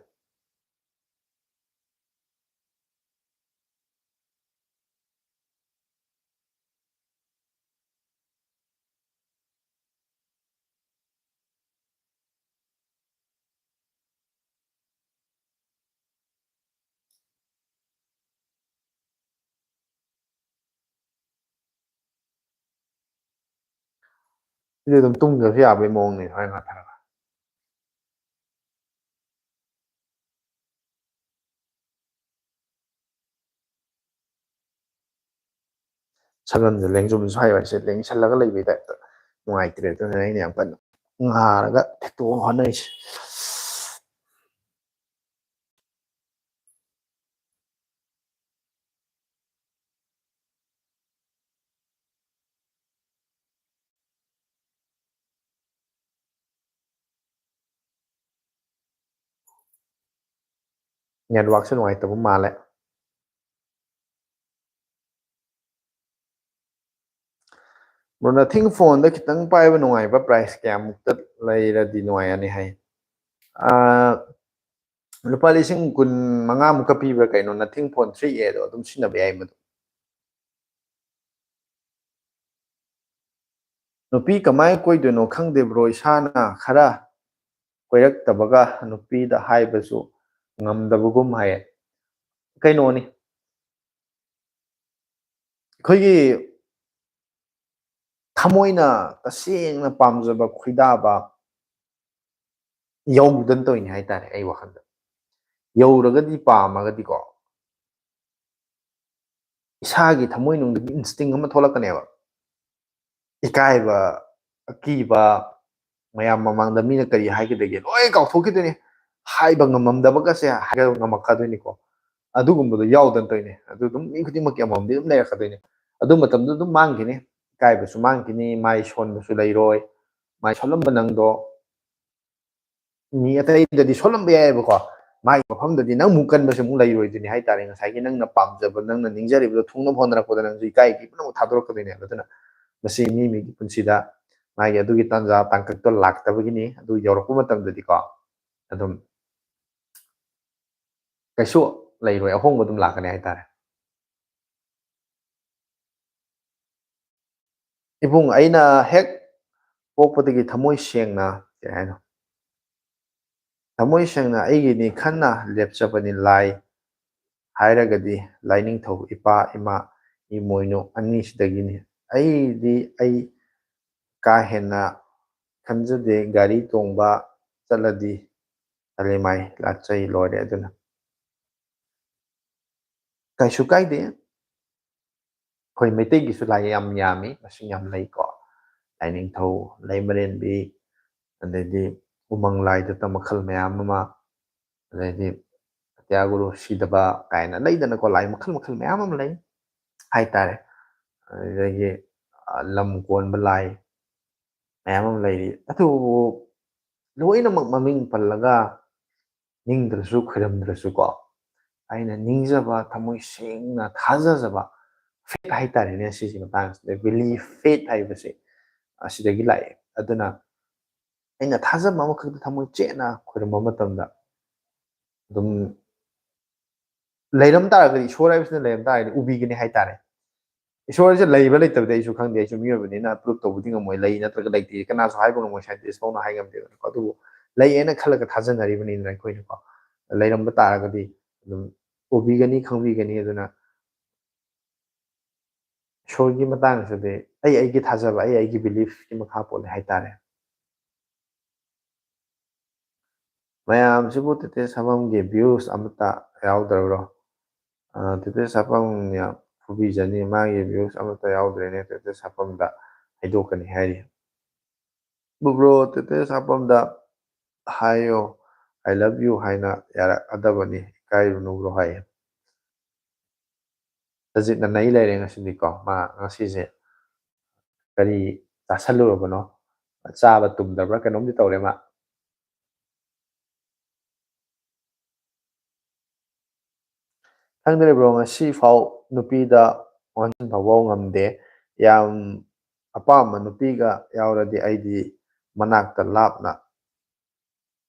ꯁꯤꯗꯤ ꯑꯗꯨꯝ ꯇꯨꯝꯗ꯭ꯔꯁꯨ ꯌꯥꯕꯒꯤ ꯃꯑꯣꯡꯅꯤ, ꯁꯨꯃꯥꯏꯅ ꯉꯥꯊꯔꯒ꯫ ꯁꯒꯟꯁꯦ ꯂꯦꯡꯖꯨꯝ ꯁ꯭ꯋꯥꯏ ꯋꯥꯏꯁꯦ ꯂꯦꯡꯁꯜꯂꯒ ꯂꯩꯕꯩ type ꯇ ꯅꯨꯡꯉꯥꯏꯇ꯭ꯔꯦ, ꯑꯗꯨꯅ ꯑꯩꯅ ꯌꯥꯝ ꯀꯟꯅ ꯉꯥꯔꯒ ꯊꯦꯛꯇꯣꯛꯅꯕ ꯍꯣꯠꯅꯔꯤꯁꯦ꯫ Network ꯁꯦ ꯅꯨꯡꯉꯥꯏꯇꯕ ꯃꯥꯜꯂꯦ꯫ Bro, Nothing Phone ꯗ ꯈꯤꯇꯪ ꯄꯥꯏꯕ ꯅꯨꯡꯉꯥꯏꯕ price ꯀꯌꯥꯃꯨꯛꯇ ꯂꯩꯔꯗꯤ ꯅꯨꯡꯉꯥꯏꯔꯅꯤ ꯍꯥꯏ? ꯑꯥ, ꯂꯨꯄꯥ ꯂꯤꯁꯤꯡ ꯀꯨꯟ ꯃꯉꯥꯃꯨꯛꯀ ꯄꯤꯕ꯭ꯔꯥ ꯀꯩꯅꯣ Nothing Phone three A ꯗꯣ, ꯑꯗꯨꯝ ꯁꯤꯖꯤꯟꯅꯕ ꯌꯥꯏ ꯃꯗꯨ꯫ ꯅꯨꯄꯤ ꯀꯃꯥꯏꯅ ꯀꯣꯏꯗꯣꯏꯅꯣ ꯈꯪꯗꯦ bro, ꯏꯁꯥꯅ ꯈꯔ ꯀꯣꯏꯔꯛꯇꯕꯒ ꯅꯨꯄꯤꯗ ꯍꯥꯏꯕꯁꯨ ꯉꯝꯗꯕꯒꯨꯝ ꯍꯥꯏꯌꯦ꯫ ꯀꯩꯅꯣꯅꯤ, ꯑꯩꯈꯣꯏꯒꯤ ꯊꯃꯣꯏꯅ ꯇꯁꯦꯡꯅ ꯄꯥꯝꯖꯕ ꯈꯣꯏꯗꯥꯕ ꯌꯧꯗꯅ ꯇꯧꯔꯤꯅꯤ ꯍꯥꯏꯇꯥꯔꯦ꯫ ꯑꯩ ꯋꯥꯈꯜꯗ ꯌꯧꯔꯒꯗꯤ, ꯄꯥꯝꯃꯒꯗꯤꯀꯣ, ꯏꯁꯥꯒꯤ ꯊꯃꯣꯏꯅꯨꯡꯗꯒꯤ instinct ꯑꯃ ꯊꯣꯛꯂꯛꯀꯅꯦꯕ꯫ ꯏꯀꯥꯏꯕ, ꯑꯀꯤꯕ, ꯃꯌꯥꯝ ꯃꯃꯥꯡꯗ ꯃꯤꯅ ꯀꯔꯤ ꯍꯥꯏꯒꯗꯒꯦ ꯂꯣꯏ ꯀꯥꯎꯊꯣꯛꯈꯤꯗꯣꯏꯅꯤ꯫ ꯍꯥꯏꯕ ꯉꯝꯃꯝꯗꯕꯒꯁꯦ ꯍꯥꯏꯕ ꯉꯝꯃꯛꯀꯗꯣꯏꯅꯤꯀꯣ꯫ ꯑꯗꯨꯒꯨꯝꯕꯗꯣ ꯌꯥꯎꯗꯅ ꯇꯧꯔꯤꯅꯤ꯫ ꯑꯗꯨ ꯑꯗꯨꯝ ꯃꯤ ꯈꯨꯗꯤꯡꯃꯛꯀꯤ ꯑꯃꯃꯝꯗꯤ ꯑꯗꯨꯝ ꯂꯩꯔꯛꯀꯗꯣꯏꯅꯤ꯫ ꯑꯗꯨ ꯃꯇꯝꯗꯨ ꯑꯗꯨꯝ ꯃꯥꯡꯈꯤꯅꯤ꯫ ꯏꯀꯥꯏꯕꯁꯨ ꯃꯥꯡꯈꯤꯅꯤ, ꯃꯥꯏ ꯁꯣꯟꯕꯁꯨ ꯂꯩꯔꯣꯏ꯫ ꯃꯥꯏ ꯁꯣꯜꯂꯝꯕ ꯅꯪꯗꯣ ꯃꯤ ꯑꯇꯩꯗꯗꯤ ꯁꯣꯜꯂꯝꯕ ꯌꯥꯏꯑꯕꯀꯣ, ꯃꯥꯒꯤ ꯃꯐꯝꯗꯗꯤ ꯅꯪ ꯑꯃꯨꯛ ꯀꯟꯕꯁꯦ ꯑꯃꯨꯛ ꯂꯩꯔꯣꯏꯗꯣꯏꯅꯤ ꯍꯥꯏꯇꯥꯔꯦ꯫ ꯉꯁꯥꯏꯒꯤ ꯅꯪꯅ ꯄꯥꯝꯖꯕ, ꯅꯪꯅ ꯅꯤꯡꯖꯔꯤꯕꯗꯣ ꯊꯨꯡꯅꯕ ꯍꯣꯠꯅꯔꯛꯄꯗ ꯅꯪꯁꯨ ꯏꯀꯥꯏ ꯄꯨꯝꯅꯃꯛ ꯊꯥꯗꯣꯔꯛꯀꯗꯣꯏꯅꯦꯕ꯫ ꯑꯗꯨꯅ ꯃꯁꯤ ꯃꯤ ꯃꯤꯒꯤ ꯄꯨꯟꯁꯤꯗ ꯃꯥꯒꯤ ꯑꯗꯨꯒꯤ ꯇꯥꯟꯖꯥ ꯇꯥꯡꯀꯛꯇꯣ ꯂꯥꯛꯇꯕꯒꯤꯅꯤ꯫ ꯑꯗꯨ ꯌꯧꯔꯛꯄ ꯃꯇꯝꯗꯗꯤꯀꯣ, ꯑꯗꯨꯝ ꯀꯩꯁꯨ ꯂꯩꯔꯣꯏ, ꯑꯍꯣꯡꯕ ꯑꯗꯨꯝ ꯂꯥꯛꯀꯅꯤ ꯍꯥꯏꯇꯥꯔꯦ꯫ ꯏꯕꯨꯡ, ꯑꯩꯅ ꯍꯦꯛ ꯄꯣꯛꯄꯗꯒꯤ ꯊꯃꯣꯏ ꯁꯦꯡꯅ, ꯀꯩ ꯍꯥꯏꯅꯣ, ꯊꯃꯣꯏ ꯁꯦꯡꯅ ꯑꯩꯒꯤꯅꯤ ꯈꯟꯅ ꯂꯦꯞꯆꯕꯅꯤ꯫ ꯂꯥꯏ ꯍꯥꯏꯔꯒꯗꯤ ꯂꯥꯏꯅꯤꯡꯊꯧ ꯏꯄꯥ ꯏꯃꯥ ꯏꯃꯣꯏꯅꯨ ꯑꯅꯤꯁꯤꯗꯒꯤꯅꯤ꯫ ꯑꯩꯗꯤ ꯑꯩ ꯀꯥ ꯍꯦꯟꯅ ꯈꯟꯖꯗꯦ꯫ ꯒꯥꯔꯤ ꯇꯣꯡꯕ ꯆꯠꯂꯗꯤ ꯑꯂꯤꯃꯥꯏ ꯂꯥꯠꯆꯩ, ꯂꯣꯏꯔꯦ꯫ ꯑꯗꯨꯅ ꯀꯩꯁꯨ ꯀꯥꯏꯗꯦ꯫ ꯑꯩꯈꯣꯏ ꯃꯩꯇꯩꯒꯤꯁꯨ ꯂꯥꯏ ꯌꯥꯝ ꯌꯥꯝꯃꯤ, ꯃꯁꯤꯡ ꯌꯥꯝ ꯂꯩꯀꯣ꯫ ꯂꯥꯏꯅꯤꯡꯊꯧ, ꯂꯩꯃꯔꯦꯟꯕꯤ, ꯑꯗꯩꯗꯤ ꯎꯃꯪ ꯂꯥꯏꯗꯇ ꯃꯈꯜ ꯃꯌꯥꯝ ꯑꯃ, ꯑꯗꯩꯗꯤ ꯑꯇꯤꯌꯥꯒꯨꯔꯨ ꯁꯤꯗꯕ ꯀꯥꯏꯅ ꯂꯩꯗꯅꯀꯣ, ꯂꯥꯏ ꯃꯈꯜ ꯃꯈꯜ ꯃꯌꯥꯝ ꯑꯃ ꯂꯩ ꯍꯥꯏꯇꯥꯔꯦ꯫ ꯑꯗꯨꯗꯒꯤ, ꯑ, ꯂꯝ ꯀꯣꯟꯕ ꯂꯥꯏ ꯃꯌꯥꯝ ꯑꯃ ꯂꯩꯔꯤ꯫ ꯑꯗꯨꯕꯨ ꯂꯣꯏꯅꯃꯛ ꯃꯃꯤꯡ ꯄꯜꯂꯒ ꯅꯤꯡꯗ꯭ꯔꯁꯨ ꯈꯣꯏꯔꯝꯗ꯭ꯔꯁꯨꯀꯣ, ꯑꯩꯅ ꯅꯤꯡꯖꯕ, ꯊꯃꯣꯏ ꯁꯦꯡꯅ ꯊꯥꯖꯖꯕ, ꯐꯦꯠ ꯍꯥꯏꯇꯥꯔꯦꯅꯦ꯫ ꯁꯤꯒꯤ ꯃꯇꯥꯡꯁꯤꯗ ꯕꯤꯂꯤꯐ, ꯐꯦꯠ ꯍꯥꯏꯕꯁꯦ ꯑꯁꯤꯗꯒꯤ ꯂꯥꯛꯑꯦ꯫ ꯑꯗꯨꯅ ꯑꯩꯅ ꯊꯥꯖꯕ ꯑꯃꯈꯛꯇ ꯊꯃꯣꯏ ꯆꯦꯠꯅ ꯈꯣꯏꯔꯝꯕ ꯃꯇꯝꯗ ꯑꯗꯨꯝ ꯂꯩꯔꯝ ꯇꯥꯔꯒꯗꯤ, ꯏꯁꯣꯔ ꯍꯥꯏꯕꯁꯤꯅ ꯂꯩꯔꯝ ꯇꯥꯔꯒꯗꯤ ꯎꯕꯤꯒꯅꯤ ꯍꯥꯏꯇꯥꯔꯦ꯫ ꯏꯁꯣꯔꯁꯦ ꯂꯩꯕ ꯂꯩꯇꯕꯗꯤ ꯑꯩꯁꯨ ꯈꯪꯗꯦ, ꯑꯩꯁꯨ ꯃꯤꯑꯣꯏꯕꯅꯤꯅ ꯄ꯭ꯔꯨꯞ ꯇꯧꯕꯗꯤ ꯉꯝꯃꯣꯏ꯫ ꯂꯩ ꯅꯠꯇ꯭ꯔꯒ ꯂꯩꯇꯦ ꯀꯅꯥꯁꯨ ꯍꯥꯏꯕ ꯉꯝꯃꯣꯏ, ꯁꯥꯏꯟꯇꯤꯁ ꯐꯥꯎꯅ ꯍꯥꯏ ꯉꯝꯗꯦꯗꯅꯀꯣ꯫ ꯑꯗꯨꯕꯨ ꯂꯩꯌꯦꯅ ꯈꯜꯂꯒ ꯊꯥꯖꯅꯔꯤꯕꯅꯤꯅ ꯑꯩꯈꯣꯏꯅꯀꯣ, ꯂꯩꯔꯝꯕ ꯇꯥꯔꯒꯗꯤ ꯑꯗꯨꯝ ꯎꯕꯤꯒꯅꯤ, ꯈꯪꯕꯤꯒꯅꯤ꯫ ꯑꯗꯨꯅ ꯏꯁꯣꯔꯒꯤ ꯃꯇꯥꯡꯁꯤꯗꯤ ꯑꯩ ꯑꯩꯒꯤ ꯊꯥꯖꯕ, ꯑꯩ ꯑꯩꯒꯤ ꯕꯤꯂꯤꯐꯀꯤ ꯃꯈꯥ ꯄꯣꯜꯂꯦ ꯍꯥꯏꯇꯥꯔꯦ꯫ ꯃꯌꯥꯝꯁꯤꯕꯨ ꯇꯦꯇꯦ ꯁꯥꯐꯝꯒꯤ ꯚ꯭ꯌꯨꯁ ꯑꯃꯠꯇ ꯌꯥꯎꯗ꯭ꯔꯕ꯭ꯔꯣ? ꯑ, ꯇꯦꯇꯦ ꯁꯥꯐꯝꯅ ꯐꯨꯕꯤꯖꯅꯤ, ꯃꯥꯒꯤ ꯚ꯭ꯌꯨꯁ ꯑꯃꯠꯇ ꯌꯥꯎꯗ꯭ꯔꯦꯅꯦ, ꯇꯦꯇꯦ ꯁꯥꯐꯝꯗ ꯍꯥꯏꯗꯣꯛꯀꯅꯤ ꯍꯥꯏꯔꯤ꯫ ꯕ꯭ꯔꯣ, ꯇꯦꯇꯦ ꯁꯥꯐꯝꯗ ꯍꯥꯏꯌꯣ, "I love you" ꯍꯥꯏꯅ ꯌꯥꯔꯛꯑꯗꯕꯅꯤ, ꯏꯀꯥꯏꯔꯨꯅꯨ ꯕ꯭ꯔꯣ ꯍꯥꯏꯌꯦ꯫ ꯁꯖꯤꯠꯅ ꯅꯩ ꯂꯩꯔꯦ ꯉꯁꯤꯗꯤꯀꯣ꯫ ꯃꯥ ꯉꯁꯤꯁꯦ ꯀꯔꯤ ꯆꯥꯁꯜꯂꯨꯔꯕꯅꯣ? ꯆꯥꯕ ꯇꯨꯝꯗꯕ꯭ꯔꯥ ꯀꯩꯅꯣꯝꯗꯤ ꯇꯧꯔꯦ ꯃꯥ꯫ ꯈꯪꯗ꯭ꯔꯤꯕ꯭ꯔꯣ? ꯉꯁꯤ ꯐꯥꯎ ꯅꯨꯄꯤꯗ ꯑꯣꯟꯁꯤꯟ ꯐꯥꯎꯕ ꯉꯝꯗꯦ꯫ ꯌꯥꯝ ꯑꯄꯥꯝꯕ ꯅꯨꯄꯤꯒ ꯌꯥꯎꯔꯗꯤ ꯑꯩꯗꯤ ꯃꯅꯥꯛꯇ ꯂꯥꯞꯅ,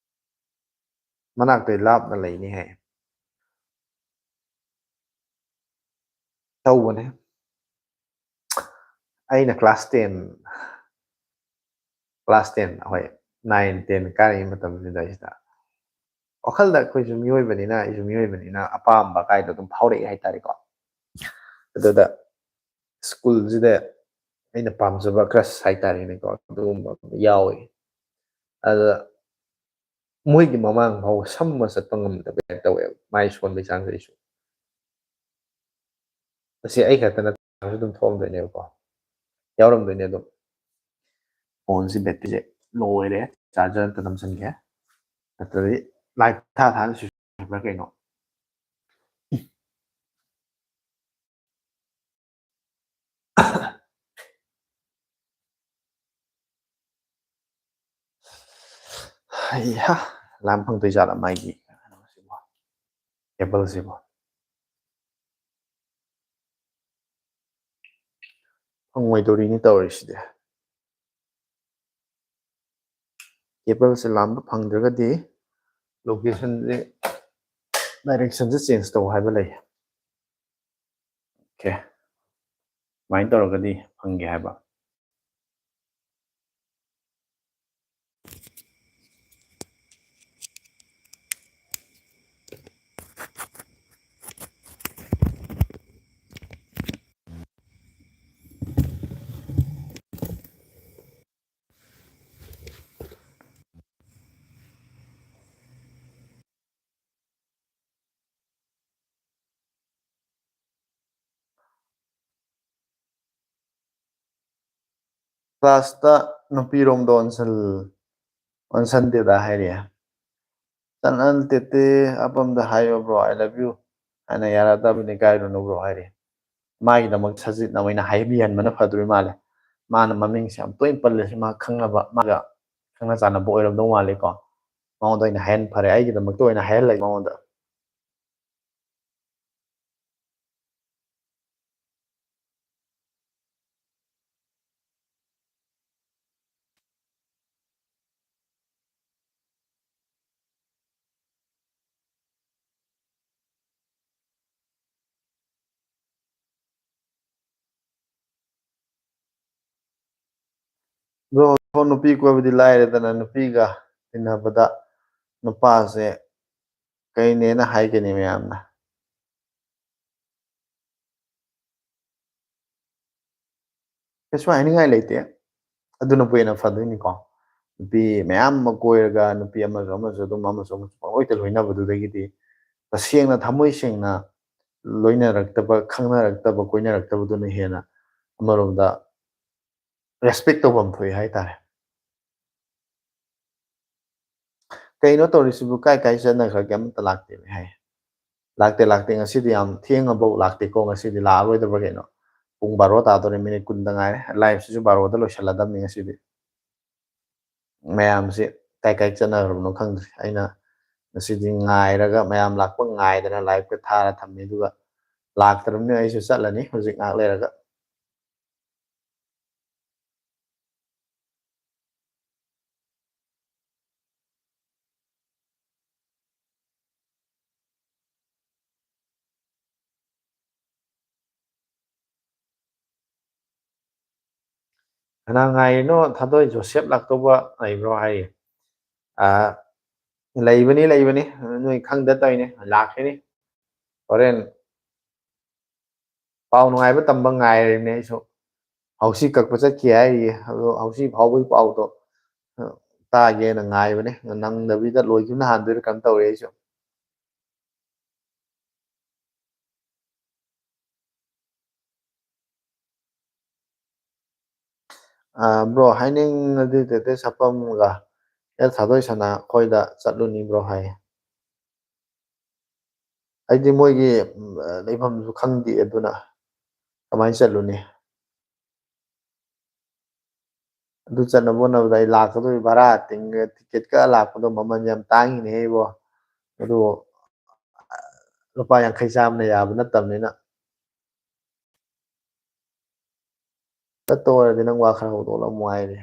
ꯃꯅꯥꯛꯇꯩ ꯂꯥꯞꯅ ꯂꯩꯅꯤ ꯍꯥꯏ꯫ ꯇꯧꯕꯅꯦ꯫ ꯑꯩꯅ ꯀ꯭ꯂꯥꯁ ꯇꯦꯟ, ꯀ꯭ꯂꯥꯁ ꯇꯦꯟ, ꯍꯣꯏ, ꯅꯥꯏꯟ, ꯇꯦꯟ ꯀꯥꯔꯤꯉꯩ ꯃꯇꯝꯁꯤꯗ ꯑꯩꯁꯤꯗ ꯋꯥꯈꯜꯗ ꯑꯩꯈꯣꯏꯁꯨ ꯃꯤꯑꯣꯏꯕꯅꯤꯅ, ꯑꯩꯁꯨ ꯃꯤꯑꯣꯏꯕꯅꯤꯅ ꯑꯄꯥꯝꯕ ꯀꯥꯏꯗꯣ ꯑꯗꯨꯝ ꯐꯥꯎꯔꯛꯑꯦ ꯍꯥꯏꯇꯥꯔꯦꯀꯣ꯫ ꯑꯗꯨꯗ ꯁ꯭ꯀꯨꯜꯁꯤꯗ ꯑꯩꯅ ꯄꯥꯝꯖꯕ ꯀ꯭ꯔꯁ ꯍꯥꯏꯇꯥꯔꯦꯅꯦꯀꯣ, ꯑꯗꯨꯒꯨꯝꯕ ꯑꯃ ꯌꯥꯎꯋꯦ꯫ ꯑꯗ ꯃꯣꯏꯒꯤ ꯃꯃꯥꯡ ꯐꯥꯎ ꯁꯝꯃ ꯆꯠꯄ ꯉꯝꯗꯕ ꯇꯧꯋꯦꯕ, ꯃꯥꯏ ꯁꯣꯟꯕꯒꯤ ꯆꯥꯡꯁꯤꯗꯩꯁꯨ꯫ ꯑꯁꯤ ꯑꯩ ꯈꯛꯇ ꯅꯠꯇꯅꯁꯨ ꯑꯗꯨꯝ ꯊꯣꯛꯑꯝꯗꯣꯏꯅꯦꯕꯀꯣ, ꯌꯥꯎꯔꯝꯗꯣꯏꯅꯦ ꯑꯗꯨꯝ꯫ ꯐꯣꯟꯁꯤ ꯕꯦꯇ꯭ꯔꯤꯁꯦ ꯂꯣ ꯑꯣꯏꯔꯦ, ꯆꯥꯔꯖꯔ ꯑꯝꯇ ꯅꯝꯁꯤꯟꯒꯦ, ꯅꯠꯇ꯭ꯔꯗꯤ ꯂꯥꯏꯠ ꯊꯥ ꯊꯥꯅ ꯁ꯭ꯋꯤꯆ ꯑꯣꯐ ꯍꯥꯏꯕ꯭ꯔꯥ ꯀꯩꯅꯣ꯫ ꯍꯩꯍꯥ, ꯂꯥꯝ ꯐꯪꯗꯣꯏ ꯖꯥꯠꯂ ꯃꯥꯒꯤ ꯀꯩꯅꯣꯁꯤꯕꯣ, ꯀꯦꯕꯜꯁꯤꯕꯣ? ꯐꯪꯉꯣꯏꯗꯧꯔꯤꯅꯤ ꯇꯧꯔꯤꯁꯤꯗꯤ꯫ Cableꯁꯦ ꯂꯥꯝꯕ ꯐꯪꯗ꯭ꯔꯒꯗꯤ locationꯁꯦ, directionꯁꯦ change ꯇꯧ ꯍꯥꯏꯕ ꯂꯩ꯫ Okay, ꯑꯗꯨꯃꯥꯏꯅ ꯇꯧꯔꯒꯗꯤ ꯐꯪꯒꯦ ꯍꯥꯏꯕ꯫ Classꯇ ꯅꯨꯄꯤꯔꯣꯝꯗ ꯑꯣꯟꯁꯜ-, ꯑꯣꯟꯁꯟꯗꯦꯗ ꯍꯥꯏꯔꯤ꯫ "ꯆꯠꯅꯟ ꯇꯦꯠꯇꯦ, ꯑꯄꯝꯗ ꯍꯥꯏꯌꯣ bro, I love you" ꯍꯥꯏꯅ ꯌꯥꯔꯛꯇꯕꯅꯤ, ꯀꯥꯏꯔꯨꯅꯨ bro ꯍꯥꯏꯔꯤ꯫ ꯃꯥꯒꯤꯗꯃꯛ ꯁꯖꯤꯠꯅ ꯑꯣꯏꯅ ꯍꯥꯏꯕꯤꯍꯟꯕꯅ ꯐꯗꯣꯏ ꯃꯥꯜꯂꯦ꯫ ꯃꯥꯅ ꯃꯃꯤꯡꯁꯦ ꯌꯥꯝ ꯇꯣꯏꯅ ꯄꯜꯂꯤꯁꯦ ꯃꯥ ꯈꯪꯅꯕ, ꯃꯥꯒ ꯈꯪꯅ ꯆꯥꯟꯅꯕ ꯑꯣꯏꯔꯝꯗꯧ ꯃꯥꯜꯂꯤꯀꯣ꯫ ꯃꯉꯣꯟꯗ ꯑꯣꯏꯅ ꯍꯥꯏꯍꯟ ꯐꯔꯦ, ꯑꯩꯒꯤꯗꯃꯛꯇ ꯑꯣꯏꯅ ꯍꯥꯏꯍꯜꯂꯒꯦ ꯃꯉꯣꯟꯗ꯫ Bro, ꯅꯨꯄꯤ ꯀꯣꯏꯕꯗꯤ ꯂꯥꯏꯔꯗꯅ, ꯅꯨꯄꯤꯒ ꯇꯤꯟꯅꯕꯗ ꯅꯨꯄꯥꯁꯦ ꯀꯩꯅꯦꯅ ꯍꯥꯏꯒꯅꯤ ꯃꯌꯥꯝꯅ? ꯀꯩꯁꯨ ꯍꯥꯏꯅꯤꯡꯉꯥꯏ ꯂꯩꯇꯦ꯫ ꯑꯗꯨꯅꯕꯨ ꯍꯦꯟꯅ ꯐꯗꯣꯏꯅꯤꯀꯣ꯫ ꯅꯨꯄꯤ ꯃꯌꯥꯝ ꯑꯃ ꯀꯣꯏꯔꯒ, ꯅꯨꯄꯤ ꯑꯃꯁꯨ ꯑꯃꯁꯨ ꯑꯗꯨꯝ, ꯑꯃꯁꯨ ꯑꯃꯁꯨ ꯄꯪꯂꯣꯏꯇ ꯂꯣꯏꯅꯕꯗꯨꯗꯒꯤꯗꯤ, ꯇꯁꯦꯡꯅ ꯊꯃꯣꯏ ꯁꯦꯡꯅ ꯂꯣꯏꯅꯔꯛꯇꯕ, ꯈꯪꯅꯔꯛꯇꯕ, ꯀꯣꯏꯅꯔꯛꯇꯕꯗꯨꯅ ꯍꯦꯟꯅ ꯑꯃꯔꯣꯝꯗ respect ꯇꯧꯐꯝ ꯊꯣꯛꯏ ꯍꯥꯏꯇꯥꯔꯦ꯫ "ꯀꯩꯅꯣ ꯇꯧꯔꯤꯁꯤꯕꯨ, ꯀꯥꯏ ꯀꯥꯏ ꯆꯠꯅꯈ꯭ꯔꯒꯦ? ꯑꯃꯠꯇ ꯂꯥꯛꯇꯦꯅꯦ" ꯍꯥꯏ꯫ "ꯂꯥꯛꯇꯦ, ꯂꯥꯛꯇꯦ, ꯉꯁꯤꯗꯤ ꯌꯥꯝ ꯊꯦꯡꯉꯕꯧ ꯂꯥꯛꯇꯦꯀꯣ, ꯉꯁꯤꯗꯤ ꯂꯥꯛꯑꯔꯣꯏꯗꯕ꯭ꯔꯥ ꯀꯩꯅꯣ? ꯄꯨꯡ ꯕꯥꯔꯣ ꯇꯥꯗꯣꯔꯦ, ꯃꯤꯅꯤꯠ ꯀꯨꯟꯗ ꯉꯥꯏꯔꯦ, liveꯁꯤꯁꯨ ꯕꯥꯔꯣꯗ ꯂꯣꯏꯁꯤꯜꯂꯗꯕꯅꯤ ꯉꯁꯤꯗꯤ"꯫ ꯃꯌꯥꯝꯁꯤ ꯀꯥꯏ ꯀꯥꯏ ꯆꯠꯅꯈ꯭ꯔꯕꯅꯣ ꯈꯪꯗ꯭ꯔꯦ꯫ ꯑꯩꯅ ꯉꯁꯤꯗꯤ ꯉꯥꯏꯔꯒ, ꯃꯌꯥꯝ ꯂꯥꯛꯄ ꯉꯥꯏꯗꯅ liveꯀ ꯊꯥꯔ ꯊꯝꯃꯤ, ꯑꯗꯨꯒ ꯂꯥꯛꯇ꯭ꯔꯕꯅꯤꯅ ꯑꯩꯁꯨ ꯆꯠꯂꯅꯤ ꯍꯧꯖꯤꯛ ꯉꯥꯏꯍꯥꯛ ꯂꯩꯔꯒ꯫ ꯀꯅꯥ ꯉꯥꯏꯔꯤꯅꯣ? ꯊꯥꯗꯣꯏ ꯖꯣꯁꯦꯞ ꯂꯥꯛꯇꯧꯕ ꯂꯩꯕ꯭ꯔꯣ ꯍꯥꯏꯔꯤ꯫ ꯑꯥ, ꯂꯩꯕꯅꯤ, ꯂꯩꯕꯅꯤ꯫ ꯅꯣꯏ ꯈꯪꯗ ꯇꯧꯔꯤꯅꯦ꯫ ꯂꯥꯛꯈꯤꯅꯤ꯫ ꯍꯣꯔꯦꯟ ꯄꯥꯎ ꯅꯨꯡꯉꯥꯏꯕ ꯇꯝꯕ ꯉꯥꯏꯔꯤꯕꯅꯦ ꯑꯩꯁꯨ꯫ ꯍꯧꯁꯤ ꯀꯛꯄ ꯆꯠꯈꯤ ꯍꯥꯏꯔꯤꯌꯦ꯫ ꯑꯗꯣ ꯍꯧꯁꯤ ꯐꯥꯎꯕꯒꯤ ꯄꯥꯎꯗꯣ, ꯑ, ꯇꯥꯒꯦꯅ ꯉꯥꯏꯕꯅꯦ꯫ ꯅꯪꯗꯕꯤꯗ ꯂꯣꯏꯈꯤꯕꯅ ꯍꯥꯟꯗꯣꯏꯔꯥ ꯀꯩꯅꯣꯝ ꯇꯧꯔꯦ ꯑꯩꯁꯨ꯫ ꯑ, ꯕ꯭ꯔꯣ, ꯍꯥꯏꯅꯤꯡꯉꯗꯤ ꯇꯦꯇꯦ ꯁꯛꯐꯝꯒ ꯑꯦꯜ ꯊꯥꯗꯣꯏ ꯁꯅꯥ ꯑꯩꯈꯣꯏꯗ ꯆꯠꯂꯨꯅꯤ ꯕ꯭ꯔꯣ ꯍꯥꯏꯌꯦ꯫ ꯑꯩꯗꯤ ꯃꯣꯏꯒꯤ, ꯎꯝ, ꯂꯩꯐꯝꯁꯨ ꯈꯪꯗꯦ, ꯑꯗꯨꯅ ꯀꯃꯥꯏꯅ ꯆꯠꯂꯨꯅꯤ? ꯑꯗꯨ ꯆꯠꯅꯕ ꯍꯣꯠꯅꯕꯗ ꯑꯩ ꯂꯥꯛꯀꯗꯧꯔꯤ ꯚꯔꯥ ꯇꯤꯡ-, ꯇꯤꯀꯦꯠ ꯀꯛꯑ ꯂꯥꯛꯄꯗꯣ ꯃꯃꯜ ꯌꯥꯝ ꯇꯥꯡꯉꯤꯅꯦ ꯏꯕꯣ꯫ ꯑꯗꯨ ꯂꯨꯄꯥ ꯌꯥꯡꯈꯩ ꯆꯥꯝꯃꯅ ꯌꯥꯕ ꯅꯠꯇꯕꯅꯤꯅ꯫ ꯆꯠꯇ ꯑꯣꯏꯔꯗꯤ ꯅꯪ ꯋꯥ ꯈꯔ ꯍꯧꯗꯣꯛꯂꯝꯃꯨ ꯍꯥꯏꯔꯦ꯫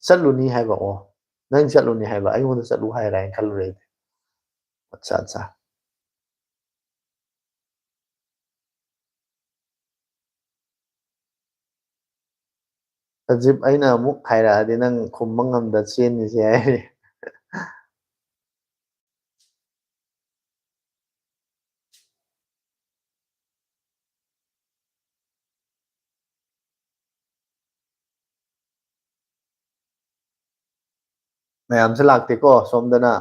ꯆꯠꯂꯨꯅꯤ ꯍꯥꯏꯕ? ꯑꯣ, ꯅꯪ ꯆꯠꯂꯨꯅꯤ ꯍꯥꯏꯕ, ꯑꯩꯉꯣꯟꯗ ꯆꯠꯂꯨ ꯍꯥꯏꯔ ꯍꯥꯏꯅ ꯈꯜꯂꯨꯔꯦ ꯑꯩꯗꯤ꯫ ꯑꯠꯆꯥ, ꯑꯠꯆꯥ꯫ ꯁꯖꯤꯞ, ꯑꯩꯅ ꯑꯃꯨꯛ ꯍꯥꯏꯔꯛꯑꯗꯤ ꯅꯪ ꯈꯨꯝꯕ ꯉꯝꯗ ꯆꯦꯟꯅꯤꯁꯦ ꯍꯥꯏꯔꯤ꯫ ꯃꯌꯥꯝꯁꯦ ꯂꯥꯛꯇꯦꯀꯣ꯫ ꯁꯣꯝꯗꯅ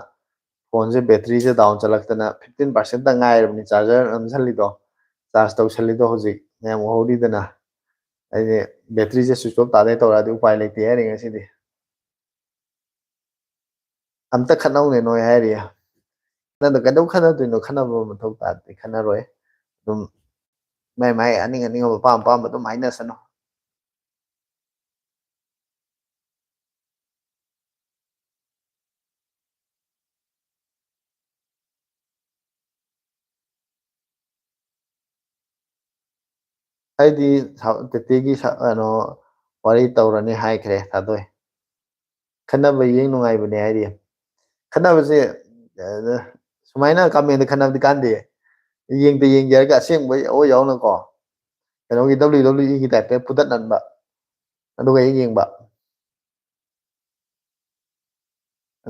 ꯐꯣꯟꯁꯦ ꯕꯦꯇ꯭ꯔꯤꯁꯦ ꯗꯥꯎꯟ ꯆꯠꯂꯛꯇꯅ ꯐꯤꯐꯇꯤꯟ ꯄꯥꯔꯁꯦꯟꯇ ꯉꯥꯏꯔꯕꯅꯤ ꯆꯥꯔꯖꯔ ꯅꯝꯁꯜꯂꯤꯗꯣ, ꯆꯥꯔꯖ ꯇꯧꯁꯜꯂꯤꯗꯣ꯫ ꯍꯧꯖꯤꯛ ꯃꯌꯥꯝ ꯎꯍꯧꯔꯤꯗꯅ꯫ ꯑꯩꯗꯤ ꯕꯦꯇ꯭ꯔꯤꯁꯦ ꯁ꯭ꯋꯤꯆ ꯑꯣꯐ ꯇꯥꯗꯩ ꯇꯧꯔꯛꯑꯗꯤ ꯎꯄꯥꯏ ꯂꯩꯇꯦ ꯍꯥꯏꯔꯤ ꯉꯁꯤꯗꯤ꯫ ꯑꯝꯇ ꯈꯠꯅꯧꯅꯦ ꯅꯣꯏ ꯍꯥꯏꯔꯤ꯫ ꯅꯪꯗꯣ ꯀꯩꯗꯧ ꯈꯠꯅꯗꯣꯏꯅꯣ? ꯈꯠꯅꯕ ꯃꯊꯧ ꯇꯥꯗꯦ, ꯈꯠꯅꯔꯣꯏ꯫ ꯑꯗꯨꯝ ꯃꯥꯏ ꯃꯥꯏ ꯑꯅꯤꯡ ꯑꯅꯤꯡꯕ ꯑꯄꯥꯝ ꯑꯄꯥꯝꯕ ꯑꯗꯨꯝ ꯍꯥꯏꯅꯁꯅꯨ꯫ ꯑꯩꯗꯤ ꯁꯥ-, ꯇꯦꯇꯦꯒꯤ ꯁꯥ-, ꯀꯩꯅꯣ, ꯋꯥꯔꯤ ꯇꯧꯔꯅꯤ ꯍꯥꯏꯈ꯭ꯔꯦ ꯊꯥꯗꯣꯏ꯫ ꯈꯠꯅꯕ ꯌꯦꯡ ꯅꯨꯡꯉꯥꯏꯕꯅꯦ ꯍꯥꯏꯔꯤ꯫ ꯈꯠꯅꯕꯁꯦ, ꯑ, ꯁꯨꯃꯥꯏꯅ ꯀꯃꯦꯟꯗ ꯈꯠꯅꯕꯗꯤ ꯀꯥꯟꯗꯦ꯫ ꯌꯦꯡꯗ ꯌꯦꯡꯒꯦ ꯍꯥꯏꯔꯒ ꯑꯁꯦꯡꯕ ꯑꯣꯏ ꯌꯥꯎꯅꯀꯣ, ꯀꯩꯅꯣꯒꯤ W W E ꯒꯤ type ꯇ ꯐꯨꯗꯠꯍꯟꯕ, ꯑꯗꯨꯒ ꯍꯦꯛ ꯌꯦꯡꯕ꯫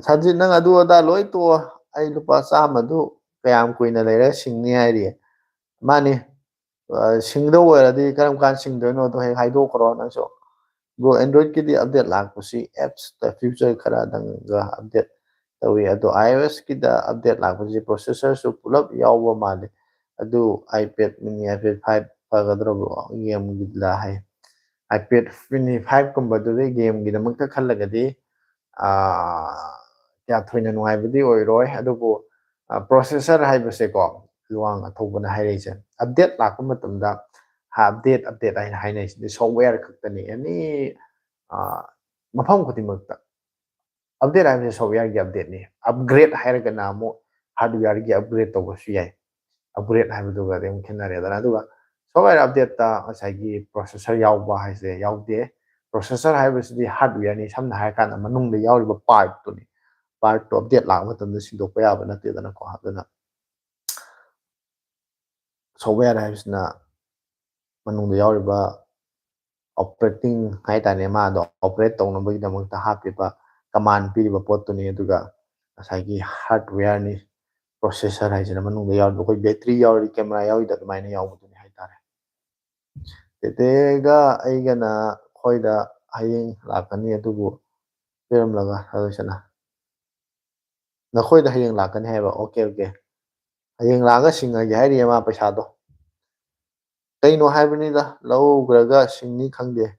ꯁꯥꯖꯤꯠ, ꯅꯪ ꯑꯗꯨ ꯑꯗꯥ ꯂꯣꯏ ꯇꯣꯛꯑꯣ, ꯑꯩ ꯂꯨꯄꯥ ꯆꯥꯝꯃꯗꯨ ꯀꯌꯥꯝ ꯀꯨꯏꯅ ꯂꯩꯔꯒ ꯁꯤꯡꯅꯤ ꯍꯥꯏꯔꯤ? ꯃꯥꯅꯤ, ꯑ, ꯁꯤꯡꯗꯧ ꯑꯣꯏꯔꯗꯤ ꯀꯔꯝ ꯀꯥꯟ ꯁꯤꯡꯗꯣꯏꯅꯣꯗꯣ ꯍꯦꯛ ꯍꯥꯏꯗꯣꯛꯈ꯭ꯔꯣ ꯅꯪꯁꯨ꯫ Bro, Android ꯀꯤꯗꯤ update ꯂꯥꯛꯄꯁꯤ apps ꯇ feature ꯈꯔꯗꯪꯒ update ꯇꯧꯏ, ꯑꯗꯣ I O S ꯀꯤꯗ update ꯂꯥꯛꯄꯁꯤ processor ꯁꯨ ꯄꯨꯂꯞ ꯌꯥꯎꯕ ꯃꯥꯜꯂꯤ꯫ ꯑꯗꯨ iPad mini, iPad five ꯐꯒꯗ꯭ꯔꯕ game ꯒꯤꯗ ꯍꯥꯏ? iPad mini five ꯀꯨꯝꯕꯗꯨꯗꯤ game ꯒꯤꯗꯃꯛꯇ ꯈꯜꯂꯒꯗꯤ, ꯑꯥ, ꯀꯌꯥ ꯊꯣꯏꯅ ꯅꯨꯡꯉꯥꯏꯕꯗꯤ ꯑꯣꯏꯔꯣꯏ꯫ ꯑꯗꯨꯕꯨ, ꯑꯥ, processor ꯍꯥꯏꯕꯁꯦꯀꯣ, ꯂꯨꯋꯥꯡ ꯑꯊꯧꯕꯅ ꯍꯥꯏꯔꯛꯏꯁꯦ, update ꯂꯥꯛꯄ ꯃꯇꯝꯗ, ꯍꯥ, update, update ꯍꯥꯏꯅ ꯍꯥꯏꯅꯩꯁꯤꯗꯤ software ꯈꯛꯇꯅꯤ꯫ Any, ꯑꯥ, ꯃꯐꯝ ꯈꯨꯗꯤꯡꯃꯛꯇ update ꯍꯥꯏꯕꯁꯤ software ꯒꯤ update ꯅꯤ꯫ Upgrade ꯍꯥꯏꯔꯒꯅ ꯑꯃꯨꯛ hardware ꯒꯤ upgrade ꯇꯧꯕꯁꯨ ꯌꯥꯏ꯫ Upgrade ꯍꯥꯏꯕꯗꯨꯒꯗꯤ ꯑꯃꯨꯛ ꯈꯦꯠꯅꯔꯦꯗꯅ꯫ ꯑꯗꯨꯒ software update ꯇ ꯉꯁꯥꯏꯒꯤ processor ꯌꯥꯎꯕ ꯍꯥꯏꯁꯦ ꯌꯥꯎꯗꯦ꯫ Processor ꯍꯥꯏꯕꯁꯤꯗꯤ hardware ꯅꯤ, ꯁꯝꯅ ꯍꯥꯏꯔꯀꯥꯟꯗ ꯃꯅꯨꯡꯗ ꯌꯥꯎꯔꯤꯕ part ꯇꯨꯅꯤ꯫ Part ꯇꯨ update ꯂꯥꯛꯄ ꯃꯇꯝꯗ ꯁꯤꯟꯗꯣꯛꯄ ꯌꯥꯕ ꯅꯠꯇꯦꯗꯅꯀꯣ꯫ ꯑꯗꯨꯅ software ꯍꯥꯏꯕꯁꯤꯅ ꯃꯅꯨꯡꯗ ꯌꯥꯎꯔꯤꯕ operating ꯍꯥꯏꯇꯥꯔꯦ, ꯃꯥꯗꯣ operate ꯇꯧꯅꯕꯒꯤꯗꯃꯛꯇ ꯍꯥꯞꯄꯤꯕ command ꯄꯤꯔꯤꯕ ꯄꯣꯠꯇꯨꯅꯤ꯫ ꯑꯗꯨꯒ ꯉꯁꯥꯏꯒꯤ hardware ꯅꯤ, processor ꯍꯥꯏꯁꯤꯅ ꯃꯅꯨꯡꯗ ꯌꯥꯎꯔꯤꯕ, ꯑꯩꯈꯣꯏ battery ꯌꯥꯎꯔꯤ, camera ꯌꯥꯎꯔꯤꯗ ꯑꯗꯨꯃꯥꯏꯅ ꯌꯥꯎꯕꯗꯨꯅꯤ ꯍꯥꯏꯇꯥꯔꯦ꯫ ꯇꯦꯇꯦꯒ ꯑꯩꯒꯅ ꯑꯩꯈꯣꯏꯗ ꯍꯌꯦꯡ ꯂꯥꯛꯀꯅꯤ, ꯑꯗꯨꯕꯨ ꯄꯤꯔꯝꯂꯒ ꯁꯥꯗꯣꯏꯁꯅ꯫ ꯅꯈꯣꯏꯗ ꯍꯌꯦꯡ ꯂꯥꯛꯀꯅꯤ ꯍꯥꯏꯕ? OK, OK꯫ ꯍꯌꯦꯡ ꯂꯥꯛꯑꯒ ꯁꯤꯡꯉꯒꯦ ꯍꯥꯏꯔꯤꯌꯦ ꯃꯥ ꯄꯩꯁꯥꯗꯣ꯫ ꯀꯩꯅꯣ ꯍꯥꯏꯕꯅꯤꯗ, ꯂꯧꯈ꯭ꯔꯒ ꯁꯤꯡꯅꯤ ꯈꯪꯗꯦ꯫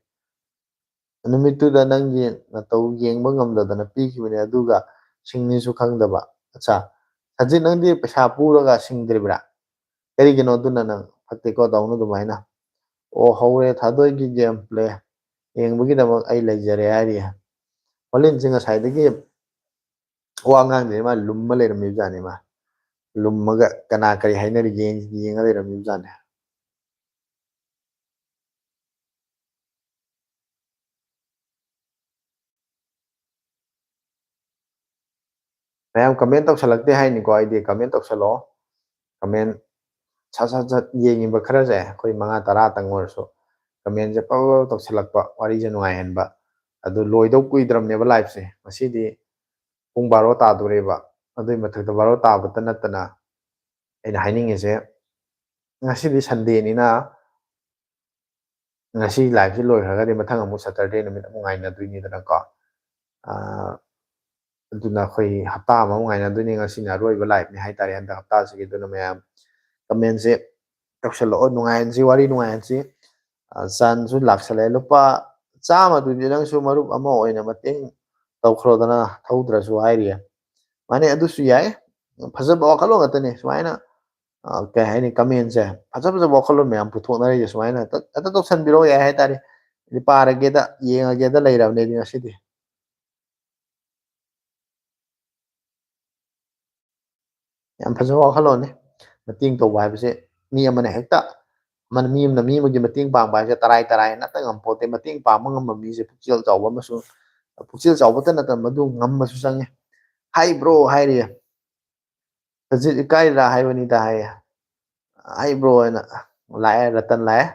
ꯅꯨꯃꯤꯠꯇꯨꯗ ꯅꯪꯒꯤ ꯅꯇꯧ ꯌꯦꯡꯕ ꯉꯝꯗꯗꯅ ꯄꯤꯈꯤꯕꯅꯦ, ꯑꯗꯨꯒ ꯁꯤꯡꯅꯤꯁꯨ ꯈꯪꯗꯕ꯫ ꯑꯠꯆꯥ, ꯁꯖꯤꯠ, ꯅꯪꯗꯤ ꯄꯩꯁꯥ ꯄꯨꯔꯒ ꯁꯤꯡꯗ꯭ꯔꯤꯕ꯭ꯔꯥ? ꯀꯔꯤꯒꯤꯅꯣ ꯑꯗꯨꯅ ꯅꯪ? ꯐꯠꯇꯦꯀꯣ ꯇꯧꯅꯨ ꯑꯗꯨꯃꯥꯏꯅ꯫ ꯑꯣ, ꯍꯧꯔꯦ ꯊꯥꯗꯣꯏꯒꯤ game play꯫ ꯌꯦꯡꯕꯒꯤꯗꯃꯛ ꯑꯩ ꯂꯩꯖꯔꯦ ꯍꯥꯏꯔꯤ꯫ ꯍꯣꯂꯦꯟꯁꯦ ꯉꯁꯥꯏꯗꯒꯤ ꯋꯥ ꯉꯥꯡꯗ꯭ꯔꯦ, ꯃꯥ ꯂꯨꯝꯃ ꯂꯩꯔꯝꯃꯤꯕꯖꯥꯠꯅꯤ꯫ ꯃꯥ ꯂꯨꯝꯃꯒ ꯀꯅꯥ ꯀꯔꯤ ꯍꯥꯏꯅꯔꯤꯒꯦ ꯌꯦꯡꯉ ꯂꯩꯔꯝꯃꯤꯕꯖꯥꯠꯅꯤ꯫ ꯃꯌꯥꯝ comment ꯇꯧꯁꯜꯂꯛꯇꯦ ꯍꯥꯏꯅꯤꯀꯣ꯫ ꯑꯩꯗꯤ comment ꯇꯧꯁꯜꯂꯛꯑꯣ, comment ꯁꯠ ꯁꯠ ꯁꯠ ꯌꯦꯡꯉꯤꯕ ꯈꯔꯁꯦ, ꯑꯩꯈꯣꯏ ꯃꯉꯥ ꯇꯔꯥꯇꯪ ꯑꯣꯏꯔꯁꯨ, ꯀꯃꯦꯟꯁꯦ ꯄꯕ ꯇꯧꯁꯤꯜꯂꯛꯄ, ꯋꯥꯔꯤꯁꯦ ꯅꯨꯡꯉꯥꯏꯍꯟꯕ꯫ ꯑꯗꯨ ꯂꯣꯏꯗꯧ ꯀꯨꯏꯗ꯭ꯔꯕꯅꯦꯕ ꯂꯥꯏꯞꯁꯦ꯫ ꯉꯁꯤꯗꯤ ꯄꯨꯡ ꯕꯥꯔꯣ ꯇꯥꯗꯣꯔꯦꯕ꯫ ꯑꯗꯨꯏ ꯃꯊꯛꯇ ꯕꯥꯔꯣ ꯇꯥꯕꯇ ꯅꯠꯇꯅ, ꯑꯩꯅ ꯍꯥꯏꯅꯤꯡꯉꯤꯁꯦ, ꯉꯁꯤꯗꯤ ꯁꯟꯗꯦꯅꯤꯅ, ꯉꯁꯤ ꯂꯥꯏꯞꯁꯤ ꯂꯣꯏꯈ꯭ꯔꯒꯗꯤ ꯃꯊꯪ ꯑꯃꯨꯛ ꯁꯇꯔꯗꯦ ꯅꯨꯃꯤꯠ ꯑꯃꯨꯛ ꯉꯥꯏꯅꯗꯣꯏꯅꯤꯗꯅꯀꯣ꯫ ꯑꯥ, ꯑꯗꯨꯅ ꯑꯩꯈꯣꯏ ꯍꯞꯇꯥ ꯑꯃꯃꯨꯛ ꯉꯥꯏꯅꯗꯣꯏꯅꯤ꯫ ꯉꯁꯤꯅ ꯑꯔꯣꯏꯕ ꯂꯥꯏꯞꯅꯤ ꯍꯥꯏꯇꯥꯔꯦ ꯍꯟꯗꯛ ꯍꯞꯇꯥꯁꯤꯒꯤ꯫ ꯑꯗꯨꯅ ꯃꯌꯥꯝ ꯀꯃꯦꯟꯁꯦ ꯇꯧꯁꯜꯂꯛꯑꯣ, ꯅꯨꯡꯉꯥꯏꯍꯟꯁꯤ, ꯋꯥꯔꯤ ꯅꯨꯡꯉꯥꯏꯍꯟꯁꯤ꯫ ꯑꯥ, ꯆꯥꯟꯁꯨ ꯂꯥꯛꯁꯜꯂꯛꯑꯦ꯫ ꯂꯨꯄꯥ ꯆꯥꯝꯃꯗꯨꯗꯤ ꯅꯪꯁꯨ ꯃꯔꯨꯞ ꯑꯃ ꯑꯣꯏꯅ ꯃꯇꯦꯡ ꯇꯧꯈ꯭ꯔꯣꯗꯅ, ꯊꯧꯗ꯭ꯔꯁꯨ ꯍꯥꯏꯔꯤꯌꯦ꯫ ꯃꯥꯅꯦ, ꯑꯗꯨꯁꯨ ꯌꯥꯏ꯫ ꯐꯖꯕ ꯋꯥꯈꯜꯂꯣꯟ ꯉꯥꯛꯇꯅꯦ꯫ ꯁꯨꯃꯥꯏꯅ, ꯑ, ꯀꯩ ꯍꯥꯏꯅꯤ, ꯀꯃꯦꯟꯁꯦ ꯐꯖ ꯐꯖꯕ ꯋꯥꯈꯜꯂꯣꯟ ꯃꯌꯥꯝ ꯄꯨꯊꯣꯛꯅꯔꯤꯁꯦ ꯁꯨꯃꯥꯏꯅ ꯍꯦꯛꯇ, ꯍꯦꯛꯇ ꯇꯧꯁꯟꯕꯤꯔꯛꯑꯣ ꯌꯥꯏ ꯍꯥꯏꯇꯥꯔꯦ꯫ ꯍꯥꯏꯗꯤ ꯄꯥꯔꯒꯦꯗ, ꯌꯦꯡꯉꯒꯦꯗ ꯂꯩꯔꯕꯅꯦ ꯑꯩꯗꯤ ꯉꯁꯤꯗꯤ꯫ ꯌꯥꯝ ꯐꯖꯕ ꯋꯥꯈꯜꯂꯣꯟꯅꯤ꯫ ꯃꯇꯦꯡ ꯇꯧꯕ ꯍꯥꯏꯕꯁꯦ ꯃꯤ ꯑꯃꯅ ꯍꯦꯛꯇ, ꯑꯃꯅ, ꯃꯤ ꯑꯃꯅ ꯃꯤ ꯑꯃꯒꯤ ꯃꯇꯦꯡ ꯄꯥꯡꯕ ꯍꯥꯏꯕꯁꯦ ꯇꯔꯥꯏ ꯇꯔꯥꯏ ꯅꯠꯇ ꯉꯝꯄꯣꯠꯇꯦ꯫ ꯃꯇꯦꯡ ꯄꯥꯡꯕ ꯉꯝꯕ ꯃꯤꯁꯦ ꯄꯨꯛꯆꯦꯜ ꯆꯥꯎꯕ ꯑꯃꯁꯨ, ꯄꯨꯛꯆꯦꯜ ꯆꯥꯎꯕꯇ ꯅꯠꯇꯅ ꯃꯗꯨ ꯉꯝꯕꯁꯨ ꯆꯪꯉꯦ꯫ "ꯍꯥꯏ ꯕ꯭ꯔꯣ" ꯍꯥꯏꯔꯤꯌꯦ꯫ "ꯁꯖꯤꯠ ꯏꯀꯥꯏꯔꯥ ꯍꯥꯏꯕꯅꯤꯗ" ꯍꯥꯏꯌꯦ꯫ "ꯍꯥꯏ ꯕ꯭ꯔꯣ" ꯍꯥꯏꯅ ꯂꯥꯛꯑꯦ, ꯔꯇꯟ ꯂꯥꯛꯑꯦ꯫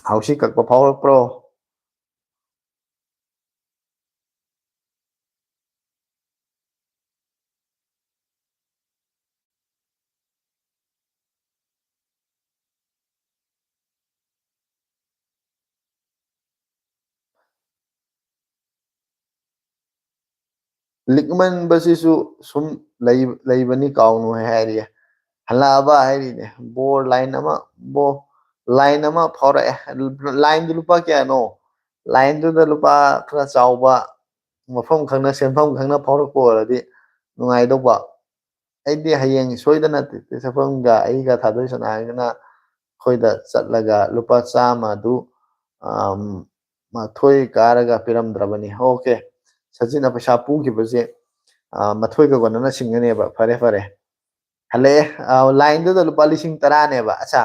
ꯍꯥꯎꯁꯤ ꯀꯛꯄ ꯐꯥꯎꯔꯛꯄ꯭ꯔꯣ? ꯂꯤꯛꯃꯟꯕꯁꯤꯁꯨ ꯁꯨꯝ ꯂꯩ-, ꯂꯩꯕꯅꯤ ꯀꯥꯎꯅꯨ ꯍꯥꯏꯔꯤꯌꯦ꯫ ꯍꯜꯂꯛꯑꯕ ꯍꯥꯏꯔꯤꯅꯦ꯫ ꯕꯣꯔ ꯂꯥꯏꯟ ꯑꯃ, ꯕꯣ-, ꯂꯥꯏꯟ ꯑꯃ ꯐꯥꯎꯔꯛꯑꯦ꯫ ꯂꯥꯏꯟꯗꯨ ꯂꯨꯄꯥ ꯀꯌꯥꯅꯣ? ꯂꯥꯏꯟꯗꯨꯗ ꯂꯨꯄꯥ ꯈꯔ ꯆꯥꯎꯕ, ꯃꯐꯝ ꯈꯪꯅ, ꯁꯦꯟꯐꯝ ꯈꯪꯅ ꯐꯥꯎꯔꯛꯄ ꯑꯣꯏꯔꯗꯤ ꯅꯨꯡꯉꯥꯏꯗꯧꯕ꯫ ꯑꯩꯗꯤ ꯍꯌꯦꯡ ꯁꯣꯏꯗꯅ ꯇꯦꯛꯇꯦ ꯁꯛꯐꯝꯒ ꯑꯩꯒ ꯊꯥꯗꯣꯏ ꯁꯅꯥꯒꯅ ꯑꯩꯈꯣꯏꯗ ꯆꯠꯂꯒ ꯂꯨꯄꯥ ꯆꯥꯝꯃ ꯑꯗꯨ, ꯑꯝ, ꯃꯊꯣꯏ ꯀꯥꯔꯒ ꯄꯤꯔꯝꯗ꯭ꯔꯕꯅꯤ꯫ ꯑꯣꯀꯦ, ꯁꯆꯤꯟꯅ ꯄꯩꯁꯥ ꯄꯨꯈꯤꯕꯁꯦ, ꯑ, ꯃꯊꯣꯏꯒ ꯀꯣꯟꯅꯅ ꯁꯤꯡꯒꯅꯦꯕ꯫ ꯐꯔꯦ, ꯐꯔꯦ꯫ ꯍꯜꯂꯛꯑꯦ꯫ ꯑ, ꯂꯥꯏꯟꯗꯨꯗ ꯂꯨꯄꯥ ꯂꯤꯁꯤꯡ ꯇꯔꯥꯅꯦꯕ꯫ ꯑꯠꯆꯥ,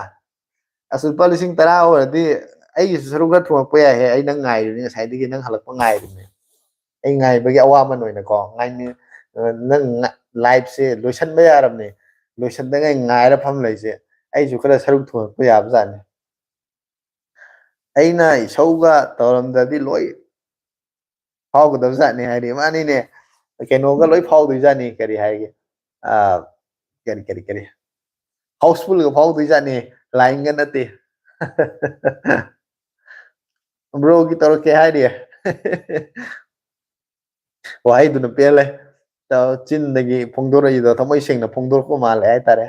ꯑꯁ, ꯂꯨꯄꯥ ꯂꯤꯁꯤꯡ ꯇꯔꯥ ꯑꯣꯏꯔꯗꯤ ꯑꯩꯒꯤꯁꯨ ꯁꯔꯨꯛ ꯈꯔ ꯊꯣꯡꯉꯛꯄ ꯌꯥꯏꯍꯦ꯫ ꯑꯩ ꯅꯪ ꯉꯥꯏꯔꯤꯕꯅꯤ, ꯉꯁꯥꯏꯗꯒꯤ ꯅꯪ ꯍꯜꯂꯛꯄ ꯉꯥꯏꯔꯤꯕꯅꯤ꯫ ꯑꯩ ꯉꯥꯏꯕꯒꯤ ꯑꯋꯥꯃꯟ ꯑꯣꯏꯅꯀꯣ, ꯉꯥꯏꯃꯤ-, ꯑ, ꯅꯪ ꯉ-, ꯂꯥꯏꯐꯁꯦ ꯂꯣꯏꯁꯟꯕ ꯌꯥꯔꯕꯅꯦ꯫ ꯂꯣꯏꯁꯟꯗꯉꯩ ꯉꯥꯏꯔ ꯐꯝ ꯂꯩꯁꯦ꯫ ꯑꯩꯁꯨ ꯈꯔ ꯁꯔꯨꯛ ꯊꯣꯡꯉꯛꯄ ꯌꯥꯕꯖꯥꯠꯅꯤ꯫ ꯑꯩꯅ ꯏꯁꯧꯒ ꯇꯧꯔꯝꯗ꯭ꯔꯗꯤ ꯂꯣꯏ ꯐꯥꯎꯒꯗꯕꯖꯥꯠꯅꯤ ꯍꯥꯏꯗꯤ, ꯃꯥꯅꯤꯅꯦ, ꯀꯩꯅꯣꯒ ꯂꯣꯏ ꯐꯥꯎꯗꯣꯏꯖꯥꯠꯅꯤ꯫ ꯀꯔꯤ ꯍꯥꯏꯒꯦ? ꯑ, ꯀꯔꯤ, ꯀꯔꯤ, ꯀꯔꯤ? Housefulꯒ ꯐꯥꯎꯗꯣꯏꯖꯥꯠꯅꯤ, lineꯒ ꯅꯠꯇꯦ꯫ Broꯒꯤ ꯇꯧꯔꯛꯀꯦ ꯍꯥꯏꯔꯤ꯫ ꯋꯥꯍꯩꯗꯨꯅ ꯄꯦꯜꯂꯦ꯫ ꯆꯤꯟꯗꯒꯤ ꯐꯣꯡꯗꯣꯔꯛꯏꯗꯣ ꯊꯃꯣꯏ ꯁꯦꯡꯅ ꯐꯣꯡꯗꯣꯔꯛꯄ ꯃꯥꯜꯂꯦ ꯍꯥꯏꯇꯥꯔꯦ꯫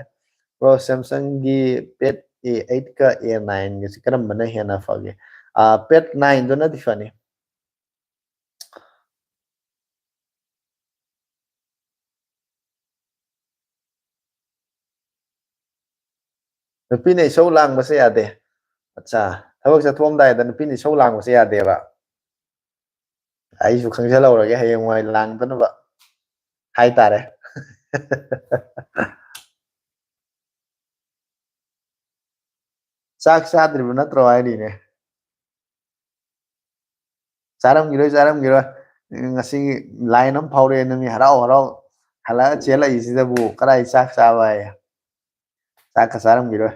Bro, Samsungꯒꯤ Pad A eightꯀ A nineꯒꯁꯤ ꯀꯔꯝꯕꯅ ꯍꯦꯟꯅ ꯐꯒꯦ? ꯑ, Pad nineꯗꯨꯅꯗꯤ ꯐꯅꯤ꯫ ꯅꯨꯄꯤꯅ ꯏꯁꯧ ꯂꯥꯡꯕꯁꯦ ꯌꯥꯗꯦ꯫ ꯑꯠꯆꯥ, ꯊꯕꯛ ꯆꯠꯊꯣꯛꯑꯝꯗꯥꯏꯗ ꯅꯨꯄꯤꯅ ꯏꯁꯧ ꯂꯥꯡꯕꯁꯦ ꯌꯥꯗꯦꯕ꯫ ꯑꯩꯁꯨ ꯈꯪꯖꯜꯍꯧꯔꯒꯦ, ꯍꯌꯦꯡꯋꯥꯏ ꯂꯥꯡꯗꯅꯕ ꯍꯥꯏꯇꯥꯔꯦ꯫ ꯆꯥꯛ ꯆꯥꯗ꯭ꯔꯤꯕ ꯅꯠꯇ꯭ꯔꯣ ꯍꯥꯏꯔꯤꯅꯦ? ꯆꯥꯔꯝꯈꯤꯔꯣꯏ, ꯆꯥꯔꯝꯈꯤꯔꯣꯏ꯫ ꯉꯁꯤ line ꯑꯃ ꯐꯥꯎꯔꯛꯑꯦ, ꯅꯪꯒꯤ ꯍꯔꯥꯎ ꯍꯔꯥꯎ ꯍꯜꯂꯛꯑ ꯆꯦꯜꯂꯛꯏꯁꯤꯗꯕꯨ ꯀꯗꯥꯏ ꯆꯥꯛ ꯆꯥꯕ ꯍꯥꯏ? ꯆꯥꯛꯀ ꯆꯥꯔꯝꯈꯤꯔꯣꯏ꯫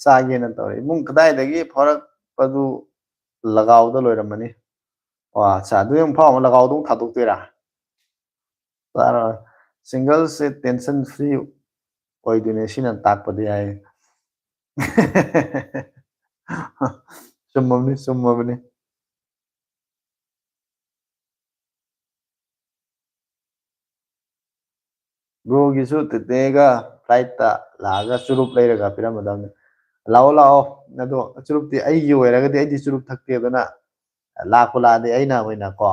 ꯆꯥꯒꯦꯅ ꯇꯧꯔꯦ꯫ ꯏꯕꯨꯡ ꯀꯗꯥꯏꯗꯒꯤ ꯐꯥꯎꯔꯛꯄꯗꯨ ꯂꯒꯥꯎꯗ ꯂꯣꯏꯔꯝꯃꯅꯤ꯫ ꯑꯣ, ꯑꯠꯆꯥ, ꯑꯗꯨ ꯌꯥꯝ ꯐꯥꯎꯕ ꯂꯒꯥꯎꯗ ꯑꯃꯨꯛ ꯊꯥꯗꯣꯛꯇꯣꯏꯔꯥ? ꯆꯥꯔꯣꯏ꯫ Singleꯁꯦ tension free ꯑꯣꯏꯗꯣꯏꯅꯦ, ꯁꯤꯅ ꯇꯥꯛꯄꯗꯤ ꯍꯥꯏ꯫ ꯆꯨꯝꯃꯕꯅꯤ, ꯆꯨꯝꯃꯕꯅꯤ꯫ Broꯒꯤꯁꯨ ꯇꯦꯇꯦꯒ flightꯇ ꯂꯥꯛꯑꯒ ꯆꯨꯔꯨꯞ ꯂꯩꯔꯒ ꯄꯤꯔꯝꯃꯗꯕꯅꯤ꯫ ꯂꯥꯛꯑꯣ, ꯂꯥꯛꯑꯣ꯫ ꯑꯗꯣ ꯆꯨꯔꯨꯞꯇꯤ ꯑꯩꯒꯤ ꯑꯣꯏꯔꯒꯗꯤ ꯑꯩꯗꯤ ꯆꯨꯔꯨꯞ ꯊꯛꯇꯦ, ꯑꯗꯨꯅ ꯂꯥꯛꯄꯨ ꯂꯥꯛꯑꯗꯤ ꯑꯩꯅ ꯑꯣꯏꯅꯀꯣ,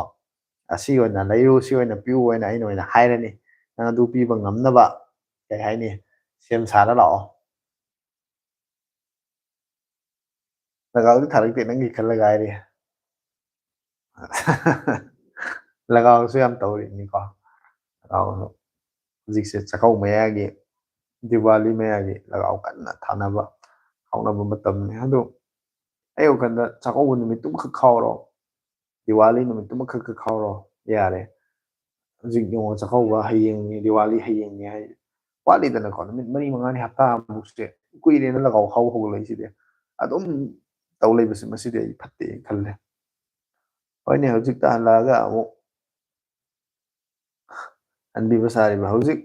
"ꯑꯁꯤ ꯑꯣꯏꯅ ꯂꯩꯌꯨ, ꯁꯤ ꯑꯣꯏꯅ ꯄꯤꯌꯨ" ꯍꯥꯏꯅ ꯑꯩꯅ ꯑꯣꯏꯅ ꯍꯥꯏꯔꯅꯤ꯫ ꯅꯪ ꯑꯗꯨ ꯄꯤꯕ ꯉꯝꯅꯕ, ꯀꯩ ꯍꯥꯏꯅꯤ, ꯁꯦꯝ ꯁꯥꯔ ꯂꯥꯛꯑꯣ꯫ ꯂꯒꯥꯎꯗꯤ ꯊꯥꯔꯛꯇꯦ ꯅꯪꯒꯤ ꯈꯜꯂꯒ ꯍꯥꯏꯔꯤ꯫ ꯂꯒꯥꯎꯁꯨ ꯌꯥꯝ ꯇꯧꯔꯤꯅꯤꯀꯣ꯫ ꯂꯒꯥꯎꯁꯨ ꯍꯧꯖꯤꯛꯁꯦ ꯆꯥꯛꯀꯧ ꯃꯌꯥꯒꯤ, ꯗꯤꯋꯥꯂꯤ ꯃꯌꯥꯒꯤ ꯂꯒꯥꯎ ꯀꯟꯅ ꯊꯥꯅꯕ, ꯈꯥꯎꯅꯕ ꯃꯇꯝꯅꯤ꯫ ꯑꯗꯨ ꯑꯩ ꯋꯥꯈꯜꯗ ꯆꯥꯛꯀꯧꯕ ꯅꯨꯃꯤꯠꯇꯨꯃꯈꯛ ꯈꯥꯎꯔꯣ, ꯗꯤꯋꯥꯂꯤ ꯅꯨꯃꯤꯠꯇꯨꯃꯈꯛ ꯈꯥꯎꯔꯣ, ꯌꯥꯔꯦ꯫ ꯍꯧꯖꯤꯛ ꯌꯦꯡꯉꯣ, ꯆꯥꯛꯀꯧꯕ ꯍꯌꯦꯡꯅꯤ, ꯗꯤꯋꯥꯂꯤ ꯍꯌꯦꯡꯅꯤ ꯍꯥꯏ, ꯋꯥꯠꯂꯤꯗꯅꯀꯣ, ꯅꯨꯃꯤꯠ ꯃꯔꯤ ꯃꯉꯥꯅꯤ, ꯍꯞꯇꯥꯃꯨꯛꯁꯦ꯫ ꯀꯨꯏꯔꯦꯅ ꯂꯒꯥꯎ ꯈꯥꯎꯕ ꯍꯧꯒꯠꯂꯛꯏꯁꯤꯗꯤ꯫ ꯑꯗꯨꯝ ꯇꯧ ꯂꯩꯕꯁꯦ ꯃꯁꯤꯗꯤ ꯑꯩ ꯐꯠꯇꯦ ꯈꯜꯂꯦ꯫ ꯍꯣꯏꯅꯦ, ꯍꯧꯖꯤꯛꯇ ꯍꯜꯂꯛꯑꯒ ꯑꯃꯨꯛ ꯍꯟꯕꯤꯕ ꯁꯥꯔꯤꯕ꯫ ꯍꯧꯖꯤꯛ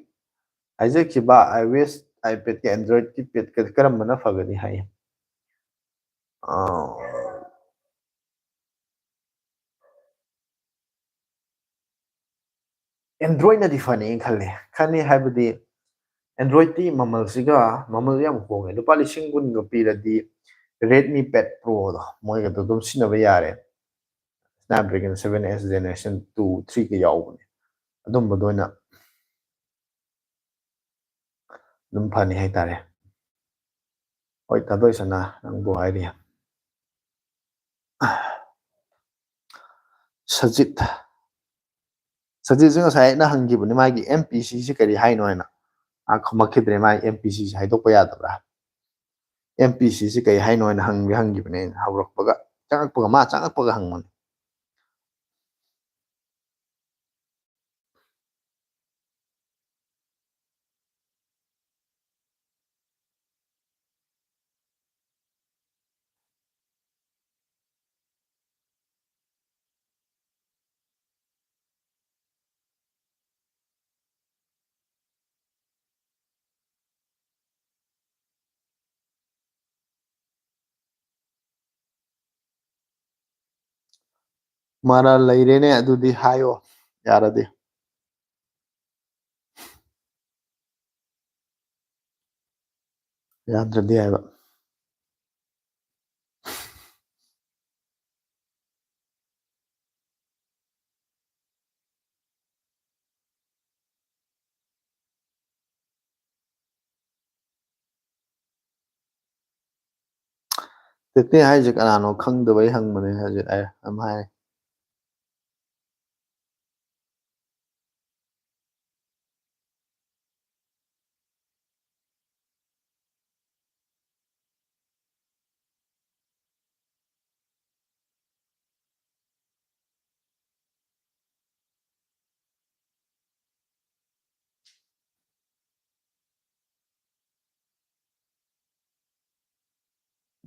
ꯍꯥꯏꯖꯈꯤꯕ iOS, iPadꯀ Androidꯀꯤ padꯀ ꯀꯔꯝꯕꯅ ꯐꯒꯅꯤ ꯍꯥꯏ? ꯑꯥ, Androidꯅꯗꯤ ꯐꯅꯤ ꯈꯜꯂꯦ꯫ ꯈꯅꯤ ꯍꯥꯏꯕꯗꯤ Androidꯇꯤ ꯃꯃꯜꯁꯤꯒ, ꯃꯃꯜ ꯌꯥꯝ ꯍꯣꯡꯉꯦ꯫ ꯂꯨꯄꯥ ꯂꯤꯁꯤꯡ ꯀꯨꯟꯒ ꯄꯤꯔꯗꯤ Redmi Pad Proꯗꯣ ꯃꯣꯏꯒꯗꯣ ꯑꯗꯨꯝ ꯁꯤꯖꯤꯟꯅꯕ ꯌꯥꯔꯦ꯫ Snapdragon seven S Generation two, threeꯒ ꯌꯥꯎꯕꯅꯦ꯫ ꯑꯗꯨꯝꯕꯗꯣ ꯑꯣꯏꯅ ꯑꯗꯨꯝ ꯐꯅꯤ ꯍꯥꯏꯇꯥꯔꯦ꯫ ꯍꯣꯏ, ꯊꯥꯗꯣꯏ ꯁꯅꯥ, ꯅꯪꯕꯨ ꯍꯥꯏꯔꯤ꯫ ꯁꯖꯤꯠ, ꯁꯖꯤꯠꯁꯨ ꯉꯁꯥꯏ ꯑꯩꯅ ꯍꯪꯈꯤꯕꯅꯤ, ꯃꯥꯒꯤ MPCꯁꯤ ꯀꯔꯤ ꯍꯥꯏꯅꯣ ꯍꯥꯏꯅ꯫ ꯃꯥ ꯈꯨꯝꯃꯛꯈꯤꯗ꯭ꯔꯦ꯫ ꯃꯥꯒꯤ MPCꯁꯤ ꯍꯥꯏꯗꯣꯛꯄ ꯌꯥꯗꯕ꯭ꯔꯥ? MPCꯁꯤ ꯀꯔꯤ ꯍꯥꯏꯅꯣ ꯍꯥꯏꯅ ꯍꯪꯗꯤ ꯍꯪꯈꯤꯕꯅꯦ ꯑꯩꯅ, ꯍꯧꯔꯛꯄꯒ, ꯆꯪꯉꯛꯄꯒ, ꯃꯥ ꯆꯪꯉꯛꯄꯒ ꯍꯪꯕꯅꯦ꯫ ꯃꯔꯥꯜ ꯂꯩꯔꯦꯅꯦ, ꯑꯗꯨꯗꯤ ꯍꯥꯏꯌꯣ, ꯌꯥꯔꯗꯤ꯫ ꯌꯥꯗ꯭ꯔꯗꯤ ꯍꯥꯏꯕ꯫ ꯇꯦꯇꯦ ꯍꯥꯏꯁꯦ ꯀꯅꯥꯅꯣ ꯈꯪꯗꯕꯩ ꯍꯪꯕꯅꯦ ꯍꯧꯖꯤꯛ ꯑꯩ ꯑꯗꯨꯝ ꯍꯥꯏ꯫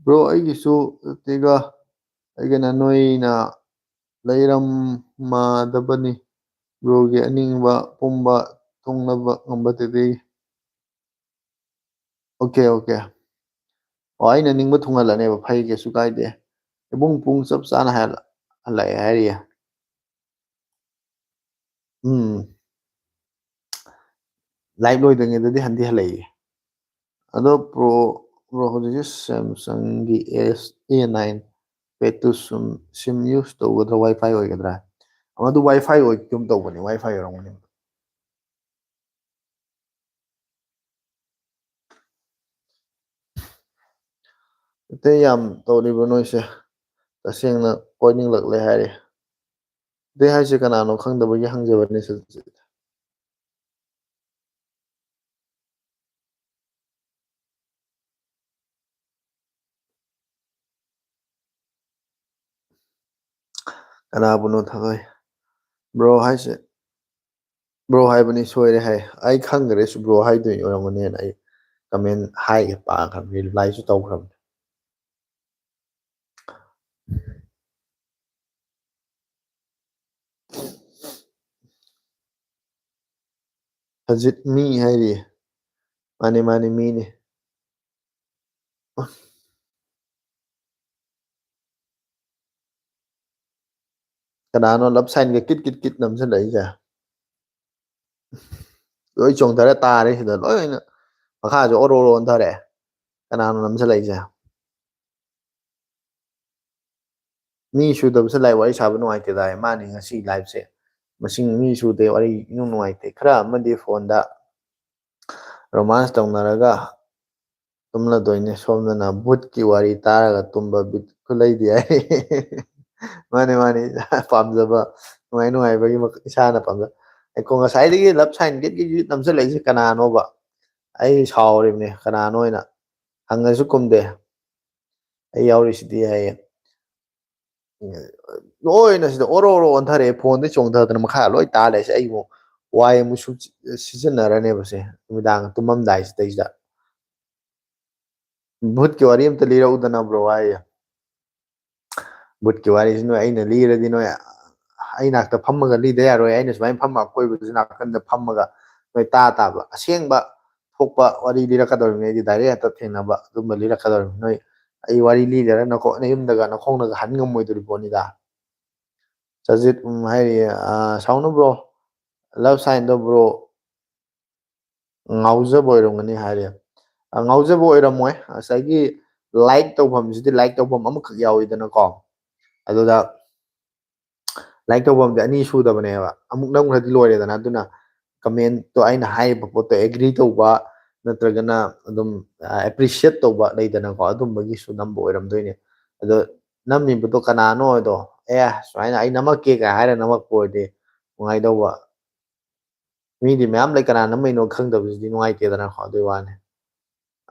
ꯕ꯭ꯔꯣ, ꯑꯩꯒꯤꯁꯨ ꯇꯦꯒ ꯑꯩꯒꯤꯅ ꯅꯣꯏꯅ ꯂꯩꯔꯝꯃꯗꯕꯅꯤ꯫ ꯕ꯭ꯔꯣꯒꯤ ꯑꯅꯤꯡꯕ ꯄꯨꯝꯕ ꯊꯨꯡꯅꯕ ꯉꯝꯕꯗꯗꯤ꯫ Okay, okay. ꯑꯣ, ꯑꯩꯅ ꯅꯤꯡꯕ ꯊꯨꯡꯍꯜꯂꯅꯦꯕ, ꯐꯩ, ꯀꯩꯁꯨ ꯀꯥꯏꯗꯦ꯫ ꯏꯕꯨꯡ ꯄꯨꯡ ꯆꯞ ꯆꯥꯅ ꯍꯜꯂꯛꯑꯦ ꯍꯥꯏꯔꯤꯌꯦ꯫ ꯎꯝ꯫ ꯂꯥꯏꯚ ꯂꯣꯏꯗ꯭ꯔꯤꯉꯩꯗꯗꯤ ꯍꯟꯗꯤ ꯍꯜꯂꯛꯏ꯫ ꯑꯗꯣ ꯄ꯭ꯔꯣ, ꯄ꯭ꯔꯣ ꯍꯧꯖꯤꯛꯁꯦ ꯁꯦꯝꯁꯪꯒꯤ ꯑꯦꯁ ꯑꯦ ꯅꯥꯏꯟ ꯄꯦꯠꯇꯨ ꯁꯨꯝ ꯁꯤꯝ ꯌꯨꯁ ꯇꯧꯒꯗ꯭ꯔꯥ, ꯋꯥꯏ ꯐꯥꯏ ꯑꯣꯏꯒꯗ꯭ꯔꯥ? ꯑꯃꯗꯨ ꯋꯥꯏ ꯐꯥꯏ ꯑꯣꯏꯒꯨꯝ ꯇꯧꯕꯅꯤ, ꯋꯥꯏ ꯐꯥꯏ ꯑꯣꯏꯔꯝꯒꯅꯤ꯫ ꯑꯇꯩ ꯌꯥꯝ ꯇꯧꯔꯤꯕ ꯅꯣꯏꯁꯦ, ꯇꯁꯦꯡꯅ ꯀꯣꯏꯅꯤꯡꯂꯛꯂꯦ ꯍꯥꯏꯔꯤ꯫ ꯑꯇꯩ ꯍꯥꯏꯁꯦ ꯀꯅꯥꯅꯣ ꯈꯪꯗꯕꯒꯤ ꯍꯪꯖꯕꯅꯤ ꯁꯤꯜꯁꯤꯠ꯫ ꯀꯅꯥꯕꯨꯅꯣ ꯊꯥꯗꯣꯏ? ꯕ꯭ꯔꯣ ꯍꯥꯏꯁꯦ, ꯕ꯭ꯔꯣ ꯍꯥꯏꯕꯅꯤ, ꯁꯣꯏꯔꯦ ꯍꯥꯏ꯫ ꯑꯩ ꯈꯪꯗ꯭ꯔꯦ ꯕ꯭ꯔꯣ ꯍꯥꯏꯗꯣꯏ ꯑꯣꯏꯔꯝꯒꯅꯦꯅ ꯑꯩ ꯀꯃꯦꯟ ꯍꯥꯏꯒꯦ ꯄꯥꯈ꯭ꯔꯕꯅꯤ, ꯔꯤꯄ꯭ꯂꯥꯏꯁꯨ ꯇꯧꯈ꯭ꯔꯕꯅꯤ꯫ ꯍꯖꯤꯠ ꯃꯤ ꯍꯥꯏꯔꯤ꯫ ꯃꯥꯅꯤ, ꯃꯥꯅꯤ, ꯃꯤꯅꯤ꯫ ꯀꯅꯥꯅꯣ ꯂꯞ ꯁꯥꯏꯟꯒ ꯀꯤꯠ ꯀꯤꯠ ꯀꯤꯠ ꯅꯝꯁꯤꯜꯂꯛꯏꯁꯦ? ꯂꯣꯏ ꯆꯣꯡꯊꯔ ꯇꯥꯔꯦ ꯁꯤꯗ ꯂꯣꯏꯅ꯫ ꯃꯈꯥꯁꯨ ꯑꯣꯔꯣ ꯑꯣꯔꯣ ꯑꯣꯟꯊꯔꯛꯑꯦ꯫ ꯀꯅꯥꯅꯣ ꯅꯝꯁꯤꯜꯂꯛꯏꯁꯦ? ꯃꯤ ꯁꯨꯗꯕꯁꯦ ꯂꯥꯏ ꯋꯥꯔꯤ ꯁꯥꯕ ꯅꯨꯡꯉꯥꯏꯇꯦꯗ꯫ ꯃꯥꯅꯤ ꯉꯁꯤ ꯂꯥꯏꯐꯁꯦ ꯃꯁꯤꯡ ꯃꯤ ꯁꯨꯗꯦ, ꯋꯥꯔꯤ ꯏꯅꯨꯡ ꯅꯨꯡꯉꯥꯏꯇꯦ꯫ ꯈꯔ ꯑꯃꯗꯤ ꯐꯣꯟꯗ ꯔꯣꯃꯥꯟꯁ ꯇꯧꯅꯔꯒ ꯇꯨꯝꯂꯗꯣꯏꯅꯦ ꯁꯣꯝꯗꯅ ꯚꯨꯠꯀꯤ ꯋꯥꯔꯤ ꯇꯥꯔꯒ ꯇꯨꯝꯕ ꯕꯤꯠ ꯈꯨꯂꯩꯗꯤ ꯍꯥꯏ꯫ ꯃꯥꯅꯦ, ꯃꯥꯅꯦ꯫ ꯄꯥꯝꯖꯕ, ꯅꯨꯡꯉꯥꯏ ꯅꯨꯡꯉꯥꯏꯕꯒꯤ ꯃꯈ-, ꯏꯁꯥꯅ ꯄꯥꯝꯖ-, ꯑꯩꯀꯣ ꯉꯁꯥꯏꯗꯒꯤ ꯂꯞ ꯁꯥꯏꯟ ꯒꯦꯠ ꯒꯦꯠ ꯒꯦꯠ ꯅꯝꯁꯤꯜꯂꯛꯏꯁꯦ ꯀꯅꯥꯅꯣꯕ? ꯑꯩ ꯁꯥꯎꯔꯤꯕꯅꯦ, ꯀꯅꯥꯅꯣ ꯍꯥꯏꯅ ꯍꯪꯉꯁꯨ ꯈꯨꯝꯗꯦ꯫ "ꯑꯩ ꯌꯥꯎꯔꯤꯁꯤꯗꯤ" ꯍꯥꯏꯌꯦ꯫ ꯂꯣꯏꯅ ꯁꯤꯗ ꯑꯣꯔꯣ ꯑꯣꯔꯣ ꯑꯣꯟꯊꯔꯛꯑꯦ, ꯐꯣꯟꯗꯩ ꯆꯣꯡꯊꯗꯅ ꯃꯈꯥ ꯂꯣꯏ ꯇꯥ ꯂꯩꯔꯦ꯫ ꯑꯩꯕꯨ ꯋꯥꯏ ꯑꯃꯨꯛ ꯁꯨꯝ ꯁꯤꯖꯤꯟꯅꯔꯅꯦꯕꯁꯦ ꯅꯨꯃꯤꯗꯥꯡ ꯇꯨꯝꯃꯝꯗꯥꯏꯁꯤꯗꯩꯁꯤꯗ꯫ "ꯚꯨꯠꯀꯤ ꯋꯥꯔꯤ ꯑꯝꯇ ꯂꯤꯔꯛꯎꯗꯅ ꯕ꯭ꯔꯣ" ꯍꯥꯏꯌꯦ꯫ "ꯚꯨꯠꯀꯤ ꯋꯥꯔꯤꯁꯤ ꯅꯣꯏ ꯑꯩꯅ ꯂꯤꯔꯗꯤ ꯅꯣꯏ ꯑꯩ ꯅꯥꯛꯇ ꯐꯝꯃꯒ ꯂꯤꯗ ꯌꯥꯔꯣꯏ꯫ ꯑꯩꯅ ꯁꯨꯃꯥꯏꯅ ꯐꯝꯃ ꯑꯀꯣꯏꯕꯗꯁꯨ ꯅꯥꯀꯟꯗ ꯐꯝꯃꯒ ꯅꯣꯏ ꯇꯥ ꯇꯥꯕ꯫ ꯑꯁꯦꯡꯕ ꯊꯣꯛꯄ ꯋꯥꯔꯤ ꯂꯤꯔꯛꯀꯗꯧꯔꯤꯕꯅꯤ꯫ ꯑꯩꯗꯤ ꯗꯥꯏꯔꯦꯛ ꯍꯦꯛꯇ ꯊꯦꯡꯅꯕ ꯑꯗꯨꯝꯕ ꯂꯤꯔꯛꯀꯗꯧꯔꯤꯕꯅꯤ꯫ ꯅꯣꯏ ꯑꯩ ꯋꯥꯔꯤ ꯂꯤꯗꯔ ꯅꯈꯣ-, ꯅꯌꯨꯝꯗꯒ ꯅꯈꯣꯡꯅꯒ ꯍꯟ ꯉꯝꯃꯣꯏꯗꯣꯔꯤ ꯄꯣꯠꯅꯤꯗ"꯫ ꯆꯖꯤꯠ, ꯎꯝ, ꯍꯥꯏꯔꯤ, ꯑ, "ꯁꯥꯎꯅꯨ ꯕ꯭ꯔꯣ, ꯂꯞ ꯁꯥꯏꯟꯗꯣ ꯕ꯭ꯔꯣ ꯉꯥꯎꯖꯕ ꯑꯣꯏꯔꯝꯒꯅꯤ" ꯍꯥꯏꯔꯦ꯫ ꯑ, ꯉꯥꯎꯖꯕ ꯑꯣꯏꯔꯝꯃꯣꯏ꯫ ꯉꯁꯥꯏꯒꯤ ꯂꯥꯏꯛ ꯇꯧꯐꯝꯁꯤꯗꯤ ꯂꯥꯏꯛ ꯇꯧꯐꯝ ꯑꯃꯈꯛ ꯌꯥꯎꯋꯤꯗꯅꯀꯣ꯫ ꯑꯗꯨꯗ ꯂꯥꯏꯛ ꯇꯧꯐꯝꯗꯤ ꯑꯅꯤ ꯁꯨꯗꯕꯅꯦꯕ꯫ ꯑꯃꯨꯛ ꯅꯝꯈ꯭ꯔꯗꯤ ꯂꯣꯏꯔꯦꯗꯅ꯫ ꯑꯗꯨꯅ ꯀꯃꯦꯟꯇꯣ ꯑꯩꯅ ꯍꯥꯏꯔꯤꯕ ꯄꯣꯠꯇꯣ ꯑꯦꯒ꯭ꯔꯤ ꯇꯧꯕ ꯅꯠꯇ꯭ꯔꯒꯅ ꯑꯗꯨꯝ, ꯑ, ꯑꯦꯄ꯭ꯔꯤꯁꯤꯌꯦꯠ ꯇꯧꯕ ꯂꯩꯗꯅꯀꯣ, ꯑꯗꯨꯝꯕꯒꯤꯁꯨ ꯅꯝꯕ ꯑꯣꯏꯔꯝꯗꯣꯏꯅꯦ꯫ ꯑꯗꯣ ꯅꯝꯃꯤꯕꯗꯣ ꯀꯅꯥꯅꯣ ꯍꯥꯏꯗꯣ, "ꯑꯦ, ꯁꯨꯃꯥꯏꯅ ꯑꯩ ꯅꯝꯃꯛꯀꯦ" ꯀꯥꯏ ꯍꯥꯏꯔ ꯅꯝꯃꯛꯄ ꯑꯣꯏꯔꯗꯤ ꯅꯨꯡꯉꯥꯏꯗꯧꯕ꯫ ꯃꯤꯗꯤ ꯃꯌꯥꯝ ꯂꯩ, ꯀꯅꯥ ꯅꯝꯃꯛꯏꯅꯣ ꯈꯪꯗꯕꯁꯤꯗꯤ ꯅꯨꯡꯉꯥꯏꯇꯦꯗꯅꯀꯣ, ꯑꯗꯨꯏ ꯋꯥꯅꯤ꯫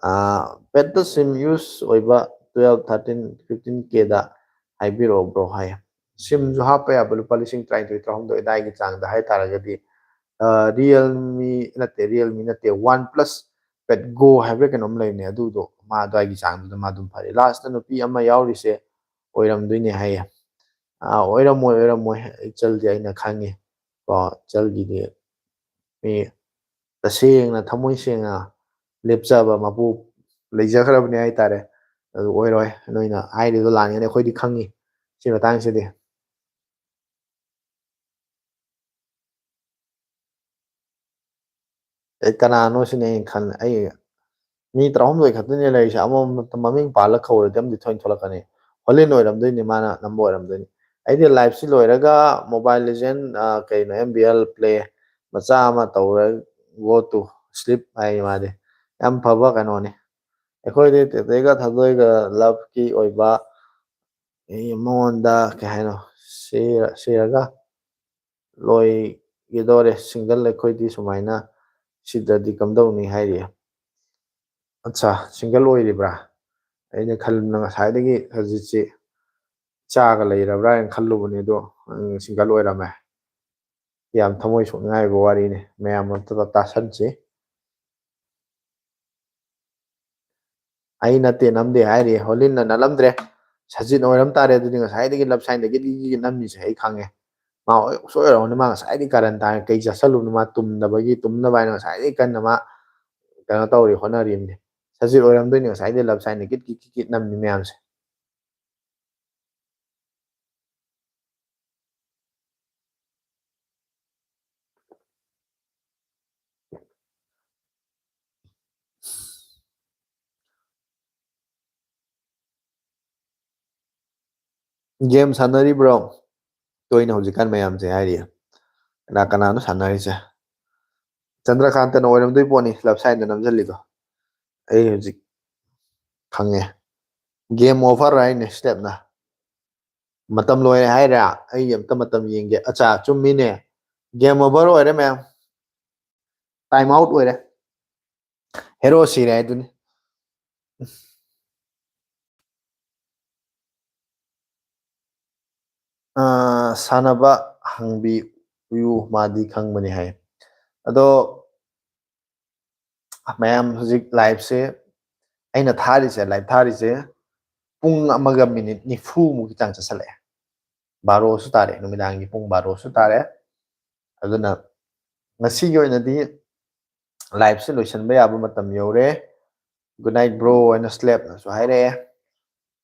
ꯑꯥ, ꯄꯦꯠꯇ ꯁꯤꯝ ꯌꯨꯁ ꯑꯣꯏꯕ ꯇꯨꯋꯦꯜꯞ, ꯊꯥꯔꯇꯤꯟ, ꯐꯤꯐꯇꯤꯟ ꯀꯦꯗ ꯍꯥꯏꯕꯤꯔꯛꯑꯣ ꯕ꯭ꯔꯣ ꯍꯥꯏ꯫ ꯁꯤꯝꯁꯨ ꯍꯥꯞꯄ ꯌꯥꯕ ꯂꯨꯄꯥ ꯂꯤꯁꯤꯡ ꯇꯔꯥꯅꯤꯊꯣꯏ, ꯇꯔꯥꯍꯨꯝꯗꯣꯏ ꯑꯗꯥꯏꯒꯤ ꯆꯥꯡꯗ ꯍꯥꯏꯇꯥꯔꯒꯗꯤ, ꯑꯥ, Realme ꯅꯠꯇꯦ, Realme ꯅꯠꯇꯦ, OnePlus Pad Go ꯍꯥꯏꯕ꯭ꯔꯥ ꯀꯩꯅꯣꯝ ꯂꯩꯕꯅꯦ, ꯑꯗꯨꯗꯣ ꯃꯥ ꯑꯗꯨꯋꯥꯏꯒꯤ ꯆꯥꯡꯗꯨꯗ ꯃꯥ ꯑꯗꯨꯝ ꯐꯔꯦ꯫ ꯂꯥꯁꯇ ꯅꯨꯄꯤ ꯑꯃ ꯌꯥꯎꯔꯤꯁꯦ ꯑꯣꯏꯔꯝꯗꯣꯏꯅꯦ ꯍꯥꯏꯌꯦ꯫ ꯑꯥ, ꯑꯣꯏꯔꯝꯃꯣꯏ, ꯑꯣꯏꯔꯝꯃꯣꯏ꯫ ꯏꯆꯜꯗꯤ ꯑꯩꯅ ꯈꯪꯉꯤ꯫ ꯀꯣ, ꯏꯆꯜꯒꯤꯗꯤ ꯃꯤ ꯇꯁꯦꯡꯅ ꯊꯃꯣꯏ ꯁꯦꯡꯅ ꯂꯦꯞꯆꯕ ꯃꯄꯨ ꯂꯩꯖꯈ꯭ꯔꯕꯅꯦ ꯍꯥꯏꯇꯥꯔꯦ꯫ ꯑꯗꯨ ꯑꯣꯏꯔꯣꯏ, ꯅꯣꯏꯅ ꯍꯥꯏꯔꯤꯗꯣ ꯂꯥꯟꯒꯅꯤ, ꯑꯩꯈꯣꯏꯗꯤ ꯈꯪꯉꯤ ꯁꯤ ꯃꯇꯥꯡꯁꯤꯗꯤ꯫ ꯑꯩ ꯀꯅꯥꯅꯣ ꯁꯤꯅꯦ ꯑꯩꯅ ꯈꯜꯂꯦ꯫ ꯑꯩ ꯃꯤ ꯇꯔꯥꯍꯨꯝꯗꯣꯏ ꯈꯛꯇꯅꯦ ꯂꯩꯔꯤꯁꯦ, ꯑꯃꯃꯝꯇ ꯃꯃꯤꯡ ꯄꯥꯜꯂ ꯀꯧꯔꯗꯤ ꯑꯃꯗꯤ ꯊꯣꯏꯅ ꯊꯣꯛꯂꯛꯀꯅꯤ꯫ ꯍꯣꯂꯦꯟ ꯑꯣꯏꯔꯝꯗꯣꯏꯅꯤ, ꯃꯥꯅ ꯅꯝꯕ ꯑꯣꯏꯔꯝꯗꯣꯏꯅꯤ꯫ ꯑꯩꯗꯤ ꯂꯥꯏꯐꯁꯤ ꯂꯣꯏꯔꯒ ꯃꯣꯕꯥꯏꯜ ꯂꯤꯖꯦꯟ, ꯑ, ꯀꯩꯅꯣ, ꯑꯦꯝ ꯕꯤ ꯑꯦꯜ ꯄ꯭ꯂꯦ ꯃꯆꯥ ꯑꯃ ꯇꯧꯔ go to sleep ꯍꯥꯏ ꯃꯥꯗꯤ꯫ ꯌꯥꯝ ꯐꯕ ꯀꯩꯅꯣꯅꯤ꯫ ꯑꯩꯈꯣꯏꯗꯤ ꯇꯦꯇꯦꯒ ꯊꯥꯗꯣꯏꯒ ꯂꯞꯀꯤ ꯑꯣꯏꯕ, ꯑꯩ ꯃꯉꯣꯟꯗ ꯀꯩ ꯍꯥꯏꯅꯣ, ꯁꯤꯔ-, ꯁꯤꯔꯒ ꯂꯣꯏꯒꯗꯧꯔꯦ꯫ ꯁꯤꯡꯒꯜ ꯑꯩꯈꯣꯏꯗꯤ ꯁꯨꯃꯥꯏꯅ ꯁꯤꯗ꯭ꯔꯗꯤ ꯀꯝꯗꯧꯅꯤ ꯍꯥꯏꯔꯤ꯫ ꯑꯠꯆꯥ, ꯁꯤꯡꯒꯜ ꯑꯣꯏꯔꯤꯕ꯭ꯔꯥ? ꯑꯩꯅ ꯈꯜꯂꯨꯅ ꯉꯁꯥꯏꯗꯒꯤ ꯍꯧꯖꯤꯛꯁꯤ ꯏꯆꯥꯒ ꯂꯩꯔꯕ꯭ꯔꯥ ꯍꯥꯏꯅ ꯈꯜꯂꯨꯕꯅꯦ, ꯑꯗꯣ ꯁꯤꯡꯒꯜ ꯑꯣꯏꯔꯝꯃꯦ꯫ ꯌꯥꯝ ꯊꯃꯣꯏ ꯁꯣꯛꯅꯤꯡꯉꯥꯏ ꯑꯣꯏꯕ ꯋꯥꯔꯤꯅꯤ꯫ ꯃꯌꯥꯝ ꯑꯝꯇ ꯇꯥꯁꯟꯁꯤ꯫ ꯑꯩ ꯅꯠꯇꯦ ꯅꯝꯗꯦ ꯍꯥꯏꯔꯤ, ꯍꯣꯂꯤꯟꯅ ꯅꯠꯂꯝꯗ꯭ꯔꯦ꯫ ꯁꯖꯤꯠ ꯑꯣꯏꯔꯝ ꯇꯥꯔꯦ꯫ ꯑꯗꯨꯗꯤ ꯉꯁꯥꯏꯗꯒꯤ ꯂꯞ ꯁꯥꯏꯟꯗꯒꯤ ꯅꯝꯃꯤꯁꯦ ꯑꯩ ꯈꯪꯉꯦ꯫ ꯃꯥ ꯁꯣꯏ ꯑꯣꯏꯔꯝꯒꯅꯤ, ꯃꯥ ꯉꯁꯥꯏꯗꯒꯤ ꯀꯥꯔꯟ ꯇꯥꯔꯦ꯫ ꯀꯩ ꯆꯥꯁꯜꯂꯨꯕꯅꯣ? ꯃꯥ ꯇꯨꯝꯗꯕꯒꯤ, ꯇꯨꯝꯅꯕ ꯍꯥꯏꯅ ꯉꯁꯥꯏꯗꯒꯤ ꯀꯟꯅ ꯃꯥ ꯀꯩꯅꯣ ꯇꯧꯔꯤ, ꯍꯣꯠꯅꯔꯤꯕꯅꯤ꯫ ꯁꯖꯤꯠ ꯑꯣꯏꯔꯝꯗꯣꯏꯅꯤ ꯉꯁꯥꯏꯗꯒꯤ ꯂꯞ ꯁꯥꯏꯟꯗ ꯀꯤꯠ ꯀꯤꯠ ꯀꯤꯠ ꯀꯤꯠ ꯅꯝꯃꯤ ꯃꯌꯥꯝꯁꯦ꯫ ꯒꯦꯝ ꯁꯥꯟꯅꯔꯤꯕ꯭ꯔꯣ? ꯇꯣꯏꯅ ꯍꯧꯖꯤꯛꯀꯥꯟ ꯃꯌꯥꯝꯁꯦ ꯍꯥꯏꯔꯤ꯫ ꯀꯅꯥ ꯀꯅꯥꯅꯣ ꯁꯥꯟꯅꯔꯤꯁꯦ? ꯆꯟꯗ꯭ꯔꯀꯥꯟꯇꯅ ꯑꯣꯏꯔꯝꯗꯣꯏ ꯄꯣꯠꯅꯤ ꯂꯞ ꯁꯥꯏꯟꯗ ꯅꯝꯁꯤꯜꯂꯤꯗꯣ꯫ ꯑꯩ ꯍꯧꯖꯤꯛ ꯈꯪꯉꯦ꯫ ꯒꯦꯝ ꯑꯣꯚꯔ ꯍꯥꯏꯅꯦ ꯁ꯭ꯂꯦꯞꯅ꯫ ꯃꯇꯝ ꯂꯣꯏꯔꯦ ꯍꯥꯏꯔꯥ? ꯑꯩ ꯑꯝꯇ ꯃꯇꯝ ꯌꯦꯡꯒꯦ꯫ ꯑꯠꯆꯥ, ꯆꯨꯝꯃꯤꯅꯦ꯫ ꯒꯦꯝ ꯑꯣꯚꯔ ꯑꯣꯏꯔꯦ ꯃꯌꯥꯝ꯫ ꯇꯥꯏꯝ ꯑꯥꯎꯠ ꯑꯣꯏꯔꯦ꯫ ꯍꯦꯔꯣ ꯁꯤꯔꯦ ꯍꯥꯏꯗꯨꯅꯤ꯫ ꯑꯥ, ꯁꯥꯟꯅꯕ ꯍꯪꯕꯤꯌꯨ, ꯃꯥꯗꯤ ꯈꯪꯕꯅꯤ ꯍꯥꯏ꯫ ꯑꯗꯣ ꯃꯌꯥꯝ ꯍꯧꯖꯤꯛ ꯂꯥꯏꯞꯁꯦ, ꯑꯩꯅ ꯊꯥꯔꯤꯁꯦ, ꯂꯥꯏꯞ ꯊꯥꯔꯤꯁꯦ ꯄꯨꯡ ꯑꯃꯒ ꯃꯤꯅꯤꯠ ꯅꯤꯐꯨꯃꯨꯛꯀꯤ ꯆꯥꯡ ꯆꯠꯁꯜꯂꯛꯑꯦ꯫ ꯕꯥꯔꯣꯁꯨ ꯇꯥꯔꯦ, ꯅꯨꯃꯤꯗꯥꯡꯒꯤ ꯄꯨꯡ ꯕꯥꯔꯣꯁꯨ ꯇꯥꯔꯦ꯫ ꯑꯗꯨꯅ ꯉꯁꯤꯒꯤ ꯑꯣꯏꯅꯗꯤ ꯂꯥꯏꯞꯁꯦ ꯂꯣꯏꯁꯤꯟꯕ ꯌꯥꯕ ꯃꯇꯝ ꯌꯧꯔꯦ꯫ ꯒꯨꯗ ꯅꯥꯏꯠ ꯕ꯭ꯔꯣ ꯍꯥꯏꯅ ꯁ꯭ꯂꯦꯞꯅꯁꯨ ꯍꯥꯏꯔꯛꯑꯦ꯫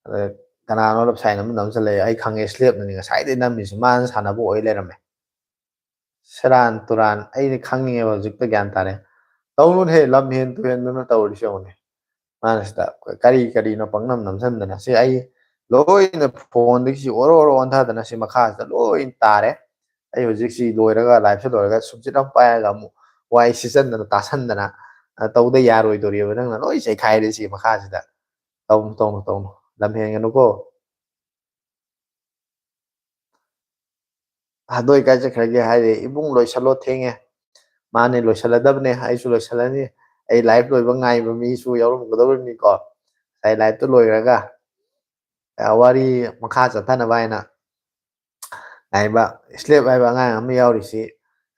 ꯑꯗ ꯀꯅꯥꯅꯣ ꯂꯞ ꯁꯥꯏꯟ ꯑꯃ ꯅꯝꯁꯤꯜꯂꯛꯑꯦ꯫ ꯑꯩ ꯈꯪꯉꯦ, ꯁ꯭ꯂꯦꯞꯅꯅꯤ ꯉꯁꯥꯏꯗꯩ ꯅꯝꯃꯤꯁꯦ, ꯃꯥꯅ ꯁꯥꯟꯅꯕ ꯑꯣꯏ ꯂꯩꯔꯝꯃꯦ꯫ ꯁꯦꯔꯥꯟ ꯇꯨꯔꯥꯟ, ꯑꯩꯗꯤ ꯈꯪꯉꯦꯕ, ꯍꯧꯖꯤꯛꯇ ꯒ꯭ꯌꯥꯟ ꯇꯥꯔꯦ꯫ ꯇꯧꯅꯨꯅꯦꯍꯦ, ꯂꯝ ꯍꯦꯟ ꯇꯨ ꯍꯦꯟꯗꯅ ꯇꯧꯔꯤꯁꯦ ꯌꯦꯡꯉꯨꯅꯦ꯫ ꯃꯥꯅ ꯁꯤꯗ ꯀꯔꯤ ꯀꯔꯤꯅꯣ ꯄꯪꯅꯝ ꯅꯝꯁꯤꯟꯗꯅ꯫ ꯁꯤ ꯑꯩ ꯂꯣꯏꯅ ꯐꯣꯟꯗꯒꯤ ꯁꯤ ꯑꯣꯔꯣ ꯑꯣꯔꯣ ꯑꯣꯟꯊꯗꯅ ꯁꯤ ꯃꯈꯥꯁꯤꯗ ꯂꯣꯏ ꯇꯥꯔꯦ꯫ ꯑꯩ ꯍꯧꯖꯤꯛ ꯁꯤ ꯂꯣꯏꯔꯒ, ꯂꯥꯏꯞꯁꯦ ꯂꯣꯏꯔꯒ ꯁꯨꯝꯆꯤꯠ ꯑꯃ ꯄꯥꯏꯔꯒ ꯑꯃꯨꯛ ꯋꯥꯏ ꯁꯤꯠꯆꯟꯗꯅ ꯇꯥꯁꯟꯗꯅ ꯇꯧꯗ ꯌꯥꯔꯣꯏꯗꯣꯔꯤꯕ, ꯅꯪꯅ ꯂꯣꯏ ꯆꯩꯈꯥꯏꯔꯦ ꯁꯤ ꯃꯈꯥꯁꯤꯗ꯫ ꯇꯧꯅꯨ, ꯇꯧꯅꯨ, ꯇꯧꯅꯨ, ꯂꯝ ꯍꯦꯟꯒꯅꯨꯀꯣ꯫ ꯍꯥꯗꯣꯏ ꯀꯥꯏ ꯆꯠꯈ꯭ꯔꯒꯦ ꯍꯥꯏꯔꯦ, "ꯏꯕꯨꯡ, ꯂꯣꯏꯁꯜꯂꯣ, ꯊꯦꯡꯉꯦ"꯫ "ꯃꯥꯅꯦ, ꯂꯣꯏꯁꯜꯂꯗꯕꯅꯦ, ꯑꯩꯁꯨ ꯂꯣꯏꯁꯜꯂꯅꯤ꯫ ꯑꯩ live ꯂꯣꯏꯕ ꯉꯥꯏꯕ ꯃꯤꯁꯨ ꯌꯥꯎꯔꯝꯒꯗꯧꯔꯤꯕꯅꯤꯀꯣ꯫ ꯉꯁꯥꯏ live ꯇꯨ ꯂꯣꯏꯈ꯭ꯔꯒ ꯋꯥꯔꯤ ꯃꯈꯥ ꯆꯠꯊꯅꯕ ꯍꯥꯏꯅ ꯉꯥꯏꯕ꯫ ꯏꯁꯂꯦꯞ ꯍꯥꯏꯕ ꯑꯉꯥꯡ ꯑꯃ ꯌꯥꯎꯔꯤꯁꯤ,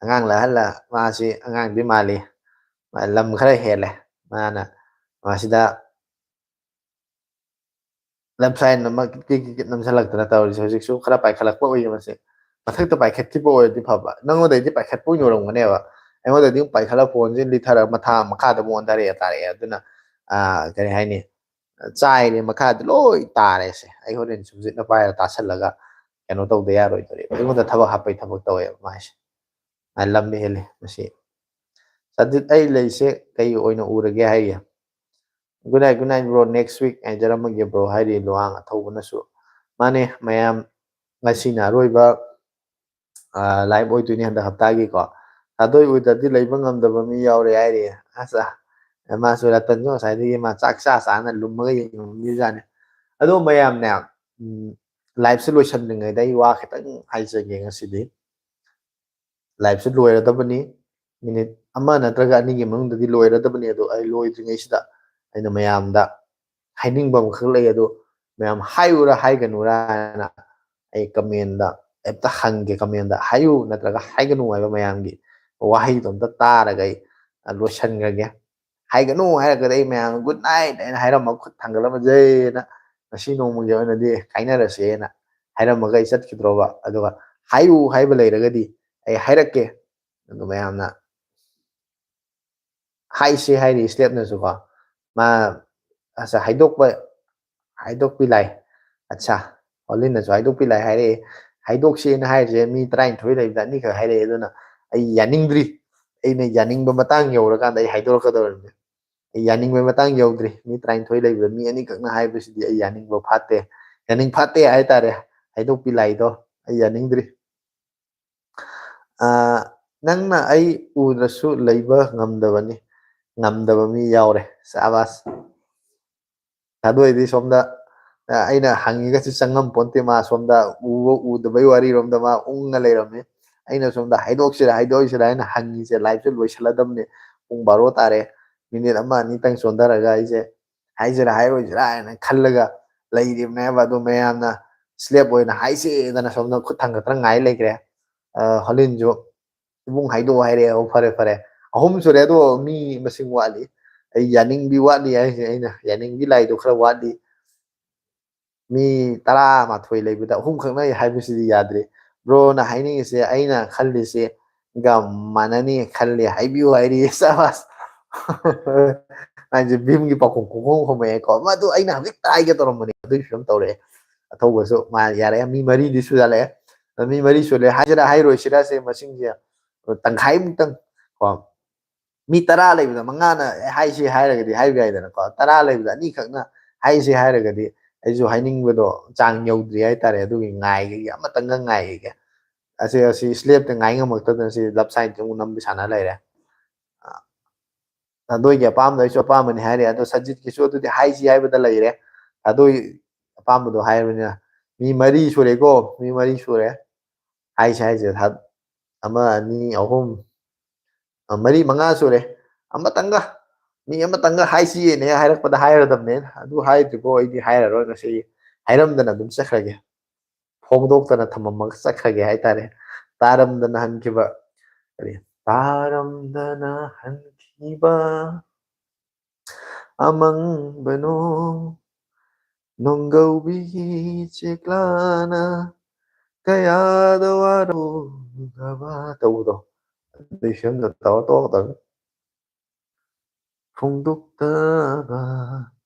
ꯑꯉꯥꯡ ꯂꯍꯜꯂ, ꯃꯥꯁꯤ ꯑꯉꯥꯡꯗꯤ ꯃꯥꯜꯂꯤ, ꯂꯝ ꯈꯔ ꯍꯦꯜꯂꯦ꯫ ꯃꯥꯅ ꯃꯁꯤꯗ left side ꯑꯃ ꯀꯤꯠ ꯀꯤꯠ ꯀꯤꯠ ꯅꯝꯁꯤꯜꯂꯛꯇꯅ ꯇꯧꯔꯤꯁꯦ꯫ ꯍꯧꯖꯤꯛꯁꯨ ꯈꯔ ꯄꯥꯏꯈꯠꯂꯛꯄ ꯑꯣꯏꯌꯦ ꯃꯁꯤ꯫ ꯃꯊꯛꯇ ꯄꯥꯏꯈꯠꯈꯤꯕ ꯑꯣꯏꯔꯗꯤ ꯐꯕ, ꯅꯪꯉꯣꯟꯗꯩꯗꯤ ꯄꯥꯏꯈꯠꯄ ꯑꯣꯏꯅ ꯑꯣꯏꯔꯝꯒꯅꯦꯕ꯫ ꯑꯩꯉꯣꯟꯗꯩꯗꯤ ꯑꯃꯨꯛ ꯄꯥꯏꯈꯠꯂꯒ ꯐꯣꯟꯁꯤ ꯂꯤꯊꯔꯒ ꯃꯊꯥ, ꯃꯈꯥꯗ ꯑꯃꯨꯛ ꯑꯣꯟꯊꯔꯛꯑꯦ, ꯇꯥꯔꯛꯑꯦ꯫ ꯑꯗꯨꯅ, ꯑꯥ, ꯀꯔꯤ ꯍꯥꯏꯅꯤ, ꯆꯥꯏꯔꯦ, ꯃꯈꯥꯗ ꯂꯣꯏ ꯇꯥꯔꯦꯁꯦ꯫ ꯑꯩ ꯍꯣꯔꯦꯟ ꯁꯨꯝꯖꯤꯠꯅ ꯄꯥꯏꯔ ꯇꯥꯁꯜꯂꯒ ꯀꯩꯅꯣ ꯇꯧꯗ ꯌꯥꯔꯣꯏꯗꯣꯔꯤꯕ꯫ ꯑꯩꯉꯣꯟꯗ ꯊꯕꯛ ꯍꯥꯞꯄꯩ ꯊꯕꯛ ꯇꯧꯋꯦꯕ ꯃꯥꯏꯁꯦ꯫ ꯑꯥ, ꯂꯝ ꯍꯦꯜꯂꯤ ꯃꯁꯤ꯫ ꯁꯖꯤꯠ, ꯑꯩ ꯂꯩꯁꯦ ꯀꯩ ꯑꯣꯏꯅ ꯎꯔꯒꯦ ꯍꯥꯏꯔꯤ? "Good night, good night, bro. Next week ꯉꯥꯏꯖꯔꯝꯃꯒꯦ, bro", ꯍꯥꯏꯔꯤ ꯂꯨꯋꯥꯡ ꯑꯊꯧꯕꯅꯁꯨ꯫ ꯃꯥꯅꯦ, ꯃꯌꯥꯝ, ꯉꯁꯤꯅ ꯑꯔꯣꯏꯕ, ꯑꯥ, live ꯑꯣꯏꯗꯣꯏꯅꯦ ꯍꯟꯗꯛ ꯍꯞꯇꯥꯒꯤꯀꯣ꯫ ꯊꯥꯗꯣꯏ ꯎꯗ꯭ꯔꯗꯤ ꯂꯩꯕ ꯉꯝꯗꯕ ꯃꯤ ꯌꯥꯎꯔꯦ ꯍꯥꯏꯔꯤ꯫ ꯑꯁ, ꯑꯥ, ꯃꯥꯁꯨ, ꯔꯇꯟꯁꯨ ꯉꯁꯥꯏꯗꯒꯤ ꯃꯥ ꯆꯥꯛ ꯆꯥ ꯆꯥꯅ ꯂꯨꯝꯃꯒ ꯌꯦꯡꯉꯝꯃꯤꯖꯥꯠꯅꯤ꯫ ꯑꯗꯣ ꯃꯌꯥꯝꯅꯦ, ꯎꯝ, liveꯁꯦ ꯂꯣꯏꯁꯟꯗ꯭ꯔꯤꯉꯩꯗ ꯑꯩ ꯋꯥ ꯈꯤꯇꯪ ꯍꯥꯏꯖꯒꯦ ꯉꯁꯤꯗꯤ꯫ Liveꯁꯨ ꯂꯣꯏꯔꯗꯕꯅꯤ, minute ꯑꯃ ꯅꯠꯇ꯭ꯔꯒ ꯑꯅꯤꯒꯤ ꯃꯅꯨꯡꯗꯗꯤ ꯂꯣꯏꯔꯗꯕꯅꯤ꯫ ꯑꯗꯣ ꯑꯩ ꯂꯣꯏꯗ꯭ꯔꯤꯉꯩꯁꯤꯗ ꯑꯩꯅ ꯃꯌꯥꯝꯗ ꯍꯥꯏꯅꯤꯡꯕ ꯑꯃꯈꯛ ꯂꯩ꯫ ꯑꯗꯣ ꯃꯌꯥꯝ ꯍꯥꯏꯌꯨꯔꯥ ꯍꯥꯏꯒꯅꯨꯔꯥ ꯍꯥꯏꯅ ꯑꯩ commentꯗ ꯑꯝꯇ ꯍꯪꯒꯦ꯫ Commentꯗ "ꯍꯥꯏꯌꯨ" ꯅꯠꯇ꯭ꯔꯒ "ꯍꯥꯏꯒꯅꯨ" ꯍꯥꯏꯕ ꯃꯌꯥꯝꯒꯤ ꯋꯥꯍꯩꯗꯣ ꯑꯝꯇ ꯇꯥꯔꯒ ꯑꯩ, ꯑ, ꯂꯣꯏꯁꯟꯈ꯭ꯔꯒꯦ꯫ "ꯍꯥꯏꯒꯅꯨ" ꯍꯥꯏꯔꯒꯗꯤ ꯑꯩ ꯃꯌꯥꯝ "Good night" ꯍꯥꯏꯅ ꯍꯥꯏꯔꯝꯃꯒ ꯈꯨꯠ ꯊꯥꯡꯒꯠꯂꯝꯃꯁꯦꯅ ꯉꯁꯤ ꯅꯣꯡꯃꯒꯤ ꯑꯣꯏꯅꯗꯤ ꯀꯥꯏꯅꯔꯁꯦꯅ ꯍꯥꯏꯔꯝꯃꯒ ꯑꯩ ꯆꯠꯈꯤꯗ꯭ꯔꯣꯕ꯫ ꯑꯗꯨꯒ "ꯍꯥꯏꯌꯨ" ꯍꯥꯏꯕ ꯂꯩꯔꯒꯗꯤ ꯑꯩ ꯍꯥꯏꯔꯛꯀꯦ꯫ ꯑꯗꯨ ꯃꯌꯥꯝꯅ ꯍꯥꯏꯁꯦ ꯍꯥꯏꯔꯤ ꯏꯁꯂꯦꯞꯅꯁꯨꯀꯣ꯫ ꯃꯥ, ꯑꯁ, ꯍꯥꯏꯗꯣꯛꯄ, ꯍꯥꯏꯗꯣꯛꯄꯤ ꯂꯥꯏ꯫ ꯑꯠꯁꯥ, ꯑꯣꯂꯤꯟꯅꯁꯨ ꯍꯥꯏꯗꯣꯛꯄꯤ ꯂꯥꯏ ꯍꯥꯏꯔꯛꯑꯦ꯫ ꯍꯥꯏꯗꯣꯛꯁꯦꯅ ꯍꯥꯏꯔꯤꯁꯦ ꯃꯤ ꯇꯔꯥꯅꯤꯊꯣꯏ ꯂꯩꯕꯗ ꯑꯅꯤꯈꯛ ꯍꯥꯏꯔꯛꯑꯦ꯫ ꯑꯗꯨꯅ ꯑꯩ ꯌꯥꯅꯤꯡꯗ꯭ꯔꯤ꯫ ꯑꯩꯅ ꯌꯥꯅꯤꯡꯕ ꯃꯇꯥꯡ ꯌꯧꯔꯀꯥꯟꯗ ꯑꯩ ꯍꯥꯏꯗꯣꯔꯛꯀꯗꯧꯔꯤꯕꯅꯤ꯫ ꯑꯩ ꯌꯥꯅꯤꯡꯕꯒꯤ ꯃꯇꯥꯡ ꯌꯧꯗ꯭ꯔꯤ꯫ ꯃꯤ ꯇꯔꯥꯅꯤꯊꯣꯏ ꯂꯩꯕꯗ ꯃꯤ ꯑꯅꯤꯈꯛꯅ ꯍꯥꯏꯕꯁꯤꯗꯤ ꯑꯩ ꯌꯥꯅꯤꯡꯕ ꯐꯥꯠꯇꯦ꯫ ꯌꯥꯅꯤꯡ ꯐꯥꯠꯇꯦ ꯍꯥꯏꯇꯥꯔꯦ꯫ ꯍꯥꯏꯗꯣꯛꯄꯤ ꯂꯥꯏꯗꯣ ꯑꯩ ꯌꯥꯅꯤꯡꯗ꯭ꯔꯤ꯫ ꯑꯥ, "ꯅꯪꯅ ꯑꯩ ꯎꯗ꯭ꯔꯁꯨ ꯂꯩꯕ ꯉꯝꯗꯕꯅꯤ꯫ ꯉꯝꯗꯕ ꯃꯤ ꯌꯥꯎꯔꯦ꯫ ꯁꯥꯕꯥꯁ꯫ ꯊꯥꯗꯣꯏꯗꯤ ꯁꯣꯝꯗ ꯑꯩꯅ ꯍꯪꯉꯤꯒꯁꯨ ꯆꯪꯉꯝ ꯄꯣꯟꯇꯦ꯫ ꯃꯥ ꯁꯣꯝꯗ ꯎꯕ ꯎꯗꯕꯩ ꯋꯥꯔꯤꯔꯣꯝꯗ ꯃꯥ ꯎꯪꯉ ꯂꯩꯔꯝꯃꯤ꯫ ꯑꯩꯅ ꯁꯣꯝꯗ ꯍꯥꯏꯗꯣꯛꯁꯤꯔꯥ ꯍꯥꯏꯗꯣꯛꯑꯣꯏꯁꯤꯔꯥ ꯍꯥꯏꯅ ꯍꯪꯉꯤꯁꯦ꯫ Live ꯁꯦ ꯂꯣꯏꯁꯤꯜꯂꯗꯕꯅꯦ꯫ ꯄꯨꯡ ꯕꯥꯔꯣ ꯇꯥꯔꯦ꯫ Minute ꯑꯃ ꯑꯅꯤꯇꯪ ꯆꯣꯟꯊꯔꯒ ꯑꯩꯁꯦ ꯍꯥꯏꯁꯤꯔꯥ ꯍꯥꯏꯔꯣꯏꯁꯤꯔꯥ ꯍꯥꯏꯅ ꯈꯜꯂꯒ ꯂꯩꯔꯤꯕꯅꯦꯕ꯫ ꯑꯗꯣ ꯃꯌꯥꯝꯅ slap ꯑꯣꯏꯅ ꯍꯥꯏꯁꯦꯗꯅ ꯁꯣꯝꯗ ꯈꯨꯠ ꯊꯥꯡꯒꯠꯇꯅ ꯉꯥꯏ ꯂꯩꯈ꯭ꯔꯦ꯫ ꯑ, ꯍꯣꯂꯤꯟꯁꯨ ꯏꯕꯨꯡ ꯍꯥꯏꯗꯣꯛꯑꯣ ꯍꯥꯏꯔꯛꯑꯦ꯫ ꯑꯣ, ꯐꯔꯦ, ꯐꯔꯦ꯫ ꯑꯍꯨꯝ ꯁꯨꯔꯦ꯫ ꯑꯗꯣ ꯃꯤ ꯃꯁꯤꯡ ꯋꯥꯠꯂꯤ꯫ ꯑꯩ ꯌꯥꯅꯤꯡꯕꯤ ꯋꯥꯠꯂꯤ ꯍꯥꯏꯁꯦ꯫ ꯑꯩꯅ ꯌꯥꯅꯤꯡꯕꯤ ꯂꯥꯏꯗꯣ ꯈꯔ ꯋꯥꯠꯂꯤ꯫ ꯃꯤ ꯇꯔꯥꯃꯥꯊꯣꯏ ꯂꯩꯕꯗ ꯑꯍꯨꯝ ꯈꯛꯅ ꯍꯥꯏꯕꯁꯤꯗꯤ ꯌꯥꯗ꯭ꯔꯦ꯫ Bro ꯅ ꯍꯥꯏꯅꯤꯡꯉꯤꯁꯦ ꯑꯩꯅ ꯈꯜꯂꯤꯁꯦ ꯒ ꯃꯥꯟꯅꯅꯤ ꯈꯜꯂꯤ ꯍꯥꯏꯕꯤꯌꯨ ꯍꯥꯏꯔꯤ꯫ ꯁꯥꯕꯥꯁ꯫ ꯍꯥꯏꯁꯦ ꯚꯤꯝꯒꯤ ꯄꯥꯎꯈꯨꯝ ꯈꯣꯡꯈꯣꯡ ꯈꯨꯝꯃꯛꯑꯦꯀꯣ꯫ ꯃꯗꯨ ꯑꯩꯅ ꯍꯧꯖꯤꯛꯇ ꯍꯥꯏꯒꯦ ꯇꯧꯔꯝꯕꯅꯤ꯫ ꯑꯗꯨꯒꯤ ꯐꯤꯕꯝ ꯇꯧꯔꯛꯑꯦ꯫ ꯑꯊꯧꯕꯁꯨ ꯃꯥ ꯌꯥꯔꯦ꯫ ꯃꯤ ꯃꯔꯤꯗꯤ ꯁꯨꯖꯜꯂꯛꯑꯦ꯫ ꯃꯤ ꯃꯔꯤ ꯁꯨꯔꯦ꯫ ꯍꯥꯏꯁꯤꯔꯥ ꯍꯥꯏꯔꯣꯏꯁꯤꯔꯥꯁꯦ ꯃꯁꯤꯡꯁꯦ ꯇꯪꯈꯥꯏꯃꯨꯛꯇꯪ ꯀꯣ꯫ ꯃꯤ ꯇꯔꯥ ꯂꯩꯕꯗ ꯃꯉꯥꯅ "ꯑꯦ, ꯍꯥꯏꯁꯤ" ꯍꯥꯏꯔꯒꯗꯤ ꯍꯥꯏꯕ ꯌꯥꯏꯗꯅꯀꯣ꯫ ꯇꯔꯥ ꯂꯩꯕꯗ ꯑꯅꯤꯈꯛꯅ "ꯍꯥꯏꯁꯤ" ꯍꯥꯏꯔꯒꯗꯤ ꯑꯩꯁꯨ ꯍꯥꯏꯅꯤꯡꯕꯗꯣ ꯆꯥꯡ ꯌꯧꯗ꯭ꯔꯤ ꯍꯥꯏꯇꯥꯔꯦ꯫ ꯑꯗꯨꯒꯤ ꯉꯥꯏꯒꯦ, ꯑꯃꯇꯪꯒ ꯉꯥꯏꯒꯦ꯫ ꯑꯁꯤ, ꯑꯁꯤ slap ꯇ ꯉꯥꯏ ꯉꯝꯃꯛꯇꯗꯅ ꯁꯤ love sign ꯁꯦ ꯑꯃꯨꯛ ꯅꯝꯕꯤ ꯁꯥꯟꯅ ꯂꯩꯔꯦ꯫ ꯑ, ꯊꯥꯗꯣꯏꯒꯤ ꯑꯄꯥꯝꯕꯗ ꯑꯩꯁꯨ ꯑꯄꯥꯝꯕꯅꯤ ꯍꯥꯏꯔꯦ꯫ ꯑꯗꯣ ꯁꯖꯤꯠꯀꯤꯁꯨ ꯑꯗꯨꯗꯤ ꯍꯥꯏꯁꯤ ꯍꯥꯏꯕꯗ ꯂꯩꯔꯦ꯫ ꯊꯥꯗꯣꯏ ꯑꯄꯥꯝꯕꯗꯣ ꯍꯥꯏꯔꯕꯅꯤꯅ꯫ ꯃꯤ ꯃꯔꯤ ꯁꯨꯔꯦꯀꯣ, ꯃꯤ ꯃꯔꯤ ꯁꯨꯔꯦ꯫ ꯍꯥꯏꯁꯤ ꯍꯥꯏꯁꯦ꯫ ꯊꯥ-, ꯑꯃ, ꯑꯅꯤ, ꯑꯍꯨꯝ, ꯑ, ꯃꯔꯤ, ꯃꯉꯥ ꯁꯨꯔꯦ꯫ ꯑꯃꯇꯪꯒ, ꯃꯤ ꯑꯃꯇꯪꯒ ꯍꯥꯏꯁꯤꯅꯦ ꯍꯥꯏꯔꯛꯄꯗ ꯍꯥꯏꯔꯗꯕꯅꯦ꯫ ꯑꯗꯨ ꯍꯥꯏꯗ꯭ꯔꯤꯕꯣ ꯑꯩꯗꯤ ꯍꯥꯏꯔꯔꯣꯏ ꯉꯁꯤ꯫ ꯍꯥꯏꯔꯝꯗꯅ ꯑꯗꯨꯝ ꯆꯠꯈ꯭ꯔꯒꯦ꯫ ꯐꯣꯡꯗꯣꯛꯇꯅ ꯊꯝꯃꯝꯃꯒ ꯆꯠꯈ꯭ꯔꯒꯦ ꯍꯥꯏꯇꯥꯔꯦ꯫ ꯇꯥꯔꯝꯗꯅ ꯍꯟꯈꯤꯕ, ꯀꯔꯤ? ꯇꯥꯔꯝꯗꯅ ꯍꯟꯈꯤꯕ ꯑꯃꯪꯕꯅꯣ, ꯅꯣꯡꯒꯧꯕꯤꯒꯤ ꯆꯦꯛꯂꯥꯅ ꯀꯌꯥꯗ ꯋꯥꯔꯧꯒꯕ ꯇꯧꯕꯗꯣ꯫ ꯑꯗꯨꯏ ꯐꯤꯕꯝꯗ ꯇꯧꯔ ꯇꯣꯛꯀꯗꯕꯅꯤ꯫ ꯐꯣꯡꯗꯣꯛꯇꯕ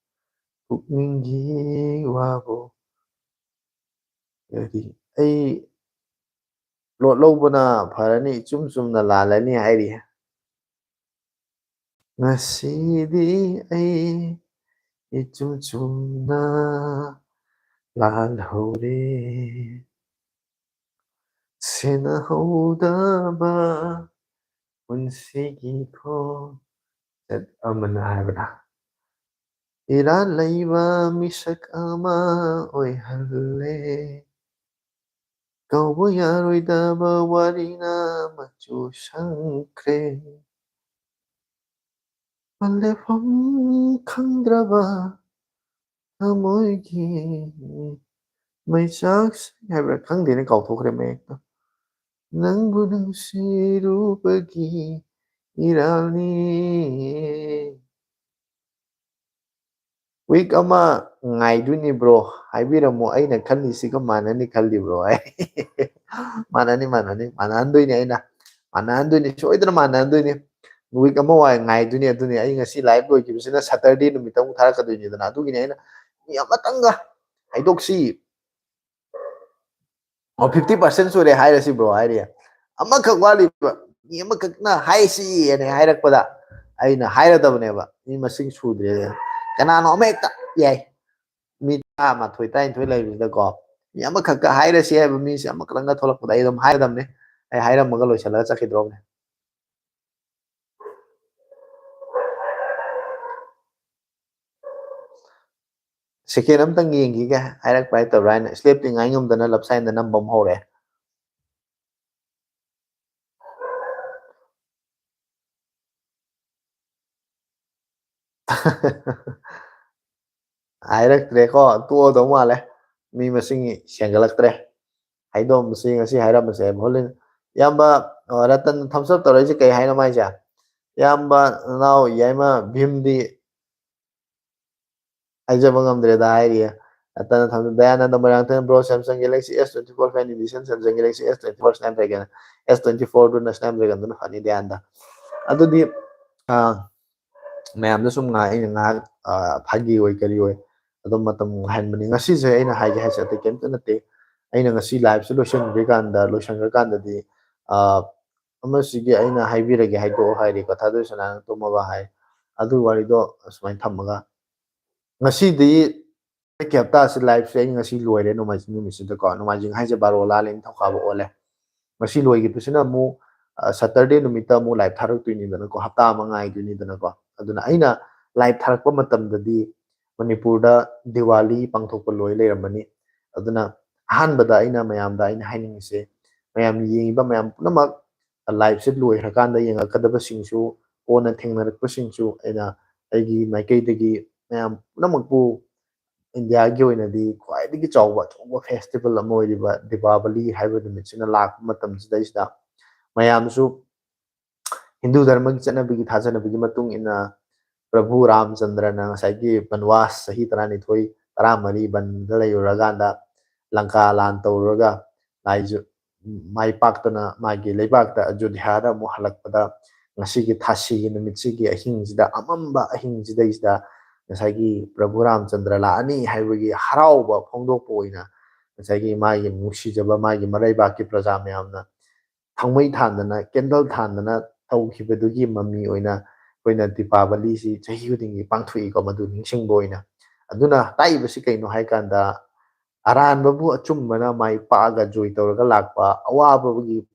ꯄꯨꯛꯅꯤꯡꯒꯤ ꯋꯥꯕꯨ꯫ ꯍꯥꯏꯗꯤ ꯑꯩ ꯂꯣꯠ ꯂꯧꯕꯅ ꯐꯔꯅꯤ, ꯏꯆꯨꯝ ꯆꯨꯝꯅ ꯂꯥꯜꯂꯅꯤ ꯍꯥꯏꯔꯤ꯫ ꯉꯁꯤꯗꯤ ꯑꯩ ꯏꯆꯨꯝ ꯆꯨꯝꯅ ꯂꯥꯜꯍꯧꯔꯦ꯫ ꯁꯦꯟꯅꯍꯧꯗꯕ ꯄꯨꯟꯁꯤꯒꯤ ꯈꯣꯡ ꯑꯃꯅ ꯍꯥꯏꯕꯗ, "ꯏꯔꯥꯜ ꯂꯩꯕ ꯃꯤꯁꯛ ꯑꯃ ꯑꯣꯏꯍꯜꯂꯦ, ꯀꯧꯕ ꯌꯥꯔꯣꯏꯗꯕ ꯋꯥꯔꯤꯅ ꯃꯆꯨ ꯁꯪꯈ꯭ꯔꯦ, ꯄꯟꯂꯦꯐꯝ ꯈꯪꯗ꯭ꯔꯕ ꯊꯃꯣꯏꯒꯤ ꯃꯩꯆꯥꯛꯁꯤꯡ" ꯍꯥꯏꯕ꯭ꯔꯥ, ꯈꯪꯗꯦꯅꯦ, ꯀꯥꯎꯊꯣꯛꯈ꯭ꯔꯦ ꯃꯌꯦꯛꯇꯣ꯫ "ꯅꯪꯕꯨ ꯅꯨꯡꯁꯤꯔꯨꯕꯒꯤ ꯏꯔꯥꯜꯅꯤ"꯫ "ꯋꯤꯛ ꯑꯃ ꯉꯥꯏꯗꯣꯏꯅꯤ ꯕ꯭ꯔꯣ, ꯍꯥꯏꯕꯤꯔꯝꯃꯣ, ꯑꯩꯅ ꯈꯜꯂꯤꯁꯤꯒ ꯃꯥꯟꯅꯅꯤ ꯈꯜꯂꯤꯕ꯭ꯔꯣ?" ꯍꯥꯏ꯫ ꯃꯥꯟꯅꯅꯤ, ꯃꯥꯟꯅꯅꯤ, ꯃꯥꯟꯅꯍꯟꯗꯣꯏꯅꯤ ꯑꯩꯅ, ꯃꯥꯟꯅꯍꯟꯗꯣꯏꯅꯤ, ꯁꯣꯏꯗꯅ ꯃꯥꯟꯅꯍꯟꯗꯣꯏꯅꯤ꯫ ꯋꯤꯛ ꯑꯃ ꯋꯥꯏ ꯉꯥꯏꯗꯣꯏꯅꯤ꯫ ꯑꯗꯨꯅꯤ ꯑꯩ ꯉꯁꯤ ꯂꯥꯏꯚ ꯂꯣꯏꯈꯤꯕꯁꯤꯅ ꯁꯇꯔꯗꯦ ꯅꯨꯃꯤꯠꯇ ꯑꯃꯨꯛ ꯊꯥꯔꯛꯀꯗꯣꯏꯅꯤꯗꯅ, ꯑꯗꯨꯒꯤꯅꯤ ꯑꯩꯅ ꯃꯤ ꯑꯃꯇꯪꯒ ꯍꯥꯏꯗꯣꯛꯁꯤ꯫ ꯑꯣ, "ꯐꯤꯐꯇꯤ ꯄꯥꯔꯁꯦꯟ ꯁꯨꯔꯦ ꯍꯥꯏꯔꯁꯤ ꯕ꯭ꯔꯣ" ꯍꯥꯏꯔꯤ꯫ "ꯑꯃꯈꯛ ꯋꯥꯠꯂꯤꯕ ꯃꯤ ꯑꯃꯈꯛꯅ ꯍꯥꯏꯁꯤ" ꯍꯥꯏꯅ ꯍꯥꯏꯔꯛꯄꯗ, ꯑꯩꯅ ꯍꯥꯏꯔꯗꯕꯅꯦꯕ, "ꯃꯤ ꯃꯁꯤꯡ ꯁꯨꯗ꯭ꯔꯦ"꯫ ꯀꯅꯥꯅꯣ ꯑꯃ ꯍꯦꯛꯇ ꯌꯥꯏ, ꯃꯤ ꯇꯔꯥꯃꯥꯊꯣꯏ, ꯇꯔꯥꯅꯤꯊꯣꯏ ꯂꯩꯕꯁꯤꯗꯀꯣ, ꯃꯤ ꯑꯃꯈꯛꯀ ꯍꯥꯏꯔꯁꯤ ꯍꯥꯏꯕ ꯃꯤꯁꯦ ꯑꯃꯈꯛꯇꯪꯒ ꯊꯣꯛꯂꯛꯄꯗ ꯑꯩ ꯑꯗꯨꯝ ꯍꯥꯏꯔꯗꯕꯅꯦ꯫ ꯑꯩ ꯍꯥꯏꯔꯝꯃꯒ ꯂꯣꯏꯁꯤꯜꯂꯒ ꯆꯠꯈꯤꯗ꯭ꯔꯣꯕꯅꯦ꯫ ꯁꯦꯀꯦꯟ ꯑꯝꯇꯪ ꯌꯦꯡꯈꯤꯒꯦ, ꯍꯥꯏꯔꯛꯄ ꯍꯥꯏꯇꯕ꯭ꯔꯥ ꯍꯥꯏꯅ꯫ ꯏꯁꯂꯦꯞꯇꯤ ꯉꯥꯏ ꯉꯝꯗꯅ ꯂꯞ ꯁꯥꯏꯟꯗ ꯅꯝꯕ ꯑꯃ ꯍꯧꯔꯦ꯫ ꯍꯥꯏꯔꯛꯇ꯭ꯔꯦꯀꯣ, ꯇꯣꯛꯑꯗꯧ ꯃꯥꯜꯂꯦ꯫ ꯃꯤ ꯃꯁꯤꯡ ꯍꯦꯟꯒꯠꯂꯛꯇ꯭ꯔꯦ꯫ ꯍꯥꯏꯗꯣꯛꯑꯝꯕꯁꯤ ꯉꯁꯤ ꯍꯥꯏꯔꯝꯕꯁꯦ ꯍꯣꯂꯤꯟ-, ꯏꯌꯥꯝꯕ, ꯑ, ꯔꯇꯟ ꯊꯝꯁ ꯑꯞ ꯇꯧꯔꯛꯏꯁꯦ ꯀꯩ ꯍꯥꯏꯅꯣ ꯃꯥꯏꯁꯦ? ꯏꯌꯥꯝꯕ, ꯅꯅꯥꯎ, ꯌꯥꯏꯃ, ꯚꯤꯝꯗꯤ ꯍꯥꯏꯖꯕ ꯉꯝꯗ꯭ꯔꯦꯗ ꯍꯥꯏꯔꯤꯌꯦ꯫ Ratan thumbs up, Dayananda Moirangthem, "Bro, Samsung Galaxy S twenty-four fan edition, Samsung Galaxy S twenty-four Snapdragon, S twenty-four ꯗꯨꯅ Snapdragon ꯗꯨꯅ ꯐꯅꯤ ꯗꯌꯥꯅꯟꯗ"꯫ ꯑꯗꯨꯗꯤ, ꯑ, ꯃꯌꯥꯝꯗ ꯁꯨꯝ ꯉꯥꯏꯍꯥꯛ, ꯑꯩꯅ ꯉꯥꯏꯍꯥꯛ, ꯑ, ꯐꯥꯒꯤ ꯑꯣꯏ ꯀꯔꯤ ꯑꯣꯏ ꯑꯗꯨꯝ ꯃꯇꯝ ꯉꯥꯏꯍꯟꯕꯅꯤ꯫ ꯉꯁꯤꯁꯦ ꯑꯩꯅ ꯍꯥꯏꯒꯦ ꯍꯥꯏꯁꯦ ꯑꯇꯩ ꯀꯩꯝꯇ ꯅꯠꯇꯦ꯫ ꯑꯩꯅ ꯉꯁꯤ ꯂꯥꯏꯚꯁꯦ ꯂꯣꯏꯁꯤꯟꯗ꯭ꯔꯤꯀꯥꯟꯗ, ꯂꯣꯏꯁꯤꯟꯈ꯭ꯔꯀꯥꯟꯗꯗꯤ, ꯑ, ꯑꯃꯁꯤꯒꯤ ꯑꯩꯅ ꯍꯥꯏꯕꯤꯔꯒꯦ ꯍꯥꯏꯗꯣꯛꯑꯣ ꯍꯥꯏꯔꯦꯀꯣ, ꯊꯥꯗꯣꯏ ꯁꯅꯥꯅ ꯇꯨꯝꯃꯕ ꯍꯥꯏ꯫ ꯑꯗꯨ ꯋꯥꯔꯤꯗꯣ ꯑꯁꯨꯃꯥꯏꯅ ꯊꯝꯃꯒ, ꯉꯁꯤꯗꯤ ꯍꯟꯗꯛꯀꯤ ꯍꯞꯇꯥꯁꯤ ꯂꯥꯏꯚꯁꯦ ꯑꯩ ꯉꯁꯤ ꯂꯣꯏꯔꯦ, ꯅꯣꯡꯃꯥꯏꯖꯤꯡ ꯅꯨꯃꯤꯠꯁꯤꯗꯀꯣ꯫ ꯅꯣꯡꯃꯥꯏꯖꯤꯡ ꯍꯥꯏꯁꯦ ꯕꯥꯔꯣ ꯂꯥꯜꯂꯦ, ꯅꯤꯡꯊꯧꯀꯥꯕ ꯑꯣꯜꯂꯦ꯫ ꯉꯁꯤ ꯂꯣꯏꯈꯤꯕꯁꯤꯅ ꯑꯃꯨꯛ, ꯁꯇꯔꯗꯦ ꯅꯨꯃꯤꯠꯇ ꯑꯃꯨꯛ ꯂꯥꯏꯚ ꯊꯥꯔꯛꯇꯣꯏꯅꯤꯗꯅꯀꯣ, ꯍꯞꯇꯥ ꯑꯃ ꯉꯥꯏꯗꯣꯏꯅꯤꯗꯅꯀꯣ꯫ ꯑꯗꯨꯅ ꯑꯩꯅ ꯂꯥꯏꯚ ꯊꯥꯔꯛꯄ ꯃꯇꯝꯗꯗꯤ ꯃꯅꯤꯄꯨꯔꯗ ꯗꯤꯋꯥꯂꯤ ꯄꯥꯡꯊꯣꯛꯄ ꯂꯣꯏ ꯂꯩꯔꯝꯃꯅꯤ꯫ ꯑꯗꯨꯅ ꯑꯍꯥꯟꯕꯗ ꯑꯩꯅ ꯃꯌꯥꯝꯗ ꯑꯩꯅ ꯍꯥꯏꯅꯤꯡꯉꯤꯁꯦ, ꯃꯌꯥꯝ ꯌꯦꯡꯉꯤꯕ ꯃꯌꯥꯝ ꯄꯨꯝꯅꯃꯛ ꯂꯥꯏꯚꯁꯦ ꯂꯣꯏꯈ꯭ꯔꯀꯥꯟꯗ ꯌꯦꯡꯉꯛꯀꯗꯕꯁꯤꯡꯁꯨ, ꯀꯣꯟꯅ ꯊꯦꯡꯅꯔꯛꯄꯁꯤꯡꯁꯨ ꯑꯩꯅ ꯑꯩꯒꯤ ꯃꯥꯏꯀꯩꯗꯒꯤ ꯃꯌꯥꯝ ꯄꯨꯝꯅꯃꯛꯄꯨ ꯏꯟꯗꯤꯌꯥꯒꯤ ꯑꯣꯏꯅꯗꯤ ꯈ꯭ꯋꯥꯏꯗꯒꯤ ꯆꯥꯎꯕ ꯑꯆꯧꯕ ꯐꯦꯁꯇꯤꯚꯦꯜ ꯑꯃ ꯑꯣꯏꯔꯤꯕ ꯗꯤꯄꯥꯕꯂꯤ ꯍꯥꯏꯕ ꯅꯨꯃꯤꯠꯁꯤꯅ ꯂꯥꯛꯄ ꯃꯇꯝꯁꯤꯗꯩꯁꯤꯗ ꯃꯌꯥꯝꯁꯨ ꯍꯤꯟꯗꯨ ꯙꯔꯃꯒꯤ ꯆꯠꯅꯕꯤꯒꯤ ꯊꯥꯖꯅꯕꯤꯒꯤ ꯃꯇꯨꯡ ꯏꯟꯅ ꯄ꯭ꯔꯚꯨ ꯔꯥꯝꯆꯟꯗ꯭ꯔꯅ ꯉꯁꯥꯏꯒꯤ ꯕꯟꯋꯥꯁ ꯆꯍꯤ ꯇꯔꯥꯅꯤꯊꯣꯏ, ꯇꯔꯥꯃꯔꯤ ꯕꯟꯗ ꯂꯩꯔꯨꯔꯀꯥꯟꯗ ꯂꯪꯀꯥ ꯂꯥꯟ ꯇꯧꯔꯨꯔꯒ ꯂꯥꯏꯖ-, ꯃꯥꯏ ꯄꯥꯛꯇꯅ ꯃꯥꯒꯤ ꯂꯩꯕꯥꯛꯇ ꯑꯌꯣꯙ꯭ꯌꯥꯗ ꯑꯃꯨꯛ ꯍꯜꯂꯛꯄꯗ ꯉꯁꯤꯒꯤ ꯊꯥꯁꯤꯒꯤ ꯅꯨꯃꯤꯠꯁꯤꯒꯤ ꯑꯍꯤꯡꯁꯤꯗ, ꯑꯃꯝꯕ ꯑꯍꯤꯡꯁꯤꯗꯩꯁꯤꯗ ꯉꯁꯥꯏꯒꯤ ꯄ꯭ꯔꯚꯨ ꯔꯥꯝꯆꯟꯗ꯭ꯔ ꯂꯥꯛꯑꯅꯤ ꯍꯥꯏꯕꯒꯤ ꯍꯔꯥꯎꯕ ꯐꯣꯡꯗꯣꯛꯄ ꯑꯣꯏꯅ ꯉꯁꯥꯏꯒꯤ ꯃꯥꯒꯤ ꯅꯨꯡꯁꯤꯖꯕ ꯃꯥꯒꯤ ꯃꯔꯩꯕꯥꯛꯀꯤ ꯄ꯭ꯔꯖꯥ ꯃꯌꯥꯝꯅ ꯊꯥꯡꯃꯩ ꯊꯥꯟꯗꯅ, ꯀꯦꯟꯗꯜ ꯊꯥꯟꯗꯅ ꯇꯧꯈꯤꯕꯗꯨꯒꯤ ꯃꯃꯤ ꯑꯣꯏꯅ ꯑꯩꯈꯣꯏꯅ ꯗꯤꯄꯥꯕꯂꯤꯁꯤ ꯆꯍꯤ ꯈꯨꯗꯤꯡꯒꯤ ꯄꯥꯡꯊꯣꯛꯏꯀꯣ, ꯃꯗꯨ ꯅꯤꯡꯁꯤꯡꯕ ꯑꯣꯏꯅ꯫ ꯑꯗꯨꯅ ꯇꯥꯛꯏꯕꯁꯤ ꯀꯩꯅꯣ ꯍꯥꯏ ꯀꯥꯟꯗ, ꯑꯔꯥꯟꯕꯕꯨ ꯑꯆꯨꯝꯕꯅ ꯃꯥꯏ ꯄꯥꯛꯑꯒ ꯖꯣꯏ ꯇꯧꯔꯒ ꯂꯥꯛꯄ, ꯑꯋꯥꯕꯒꯤ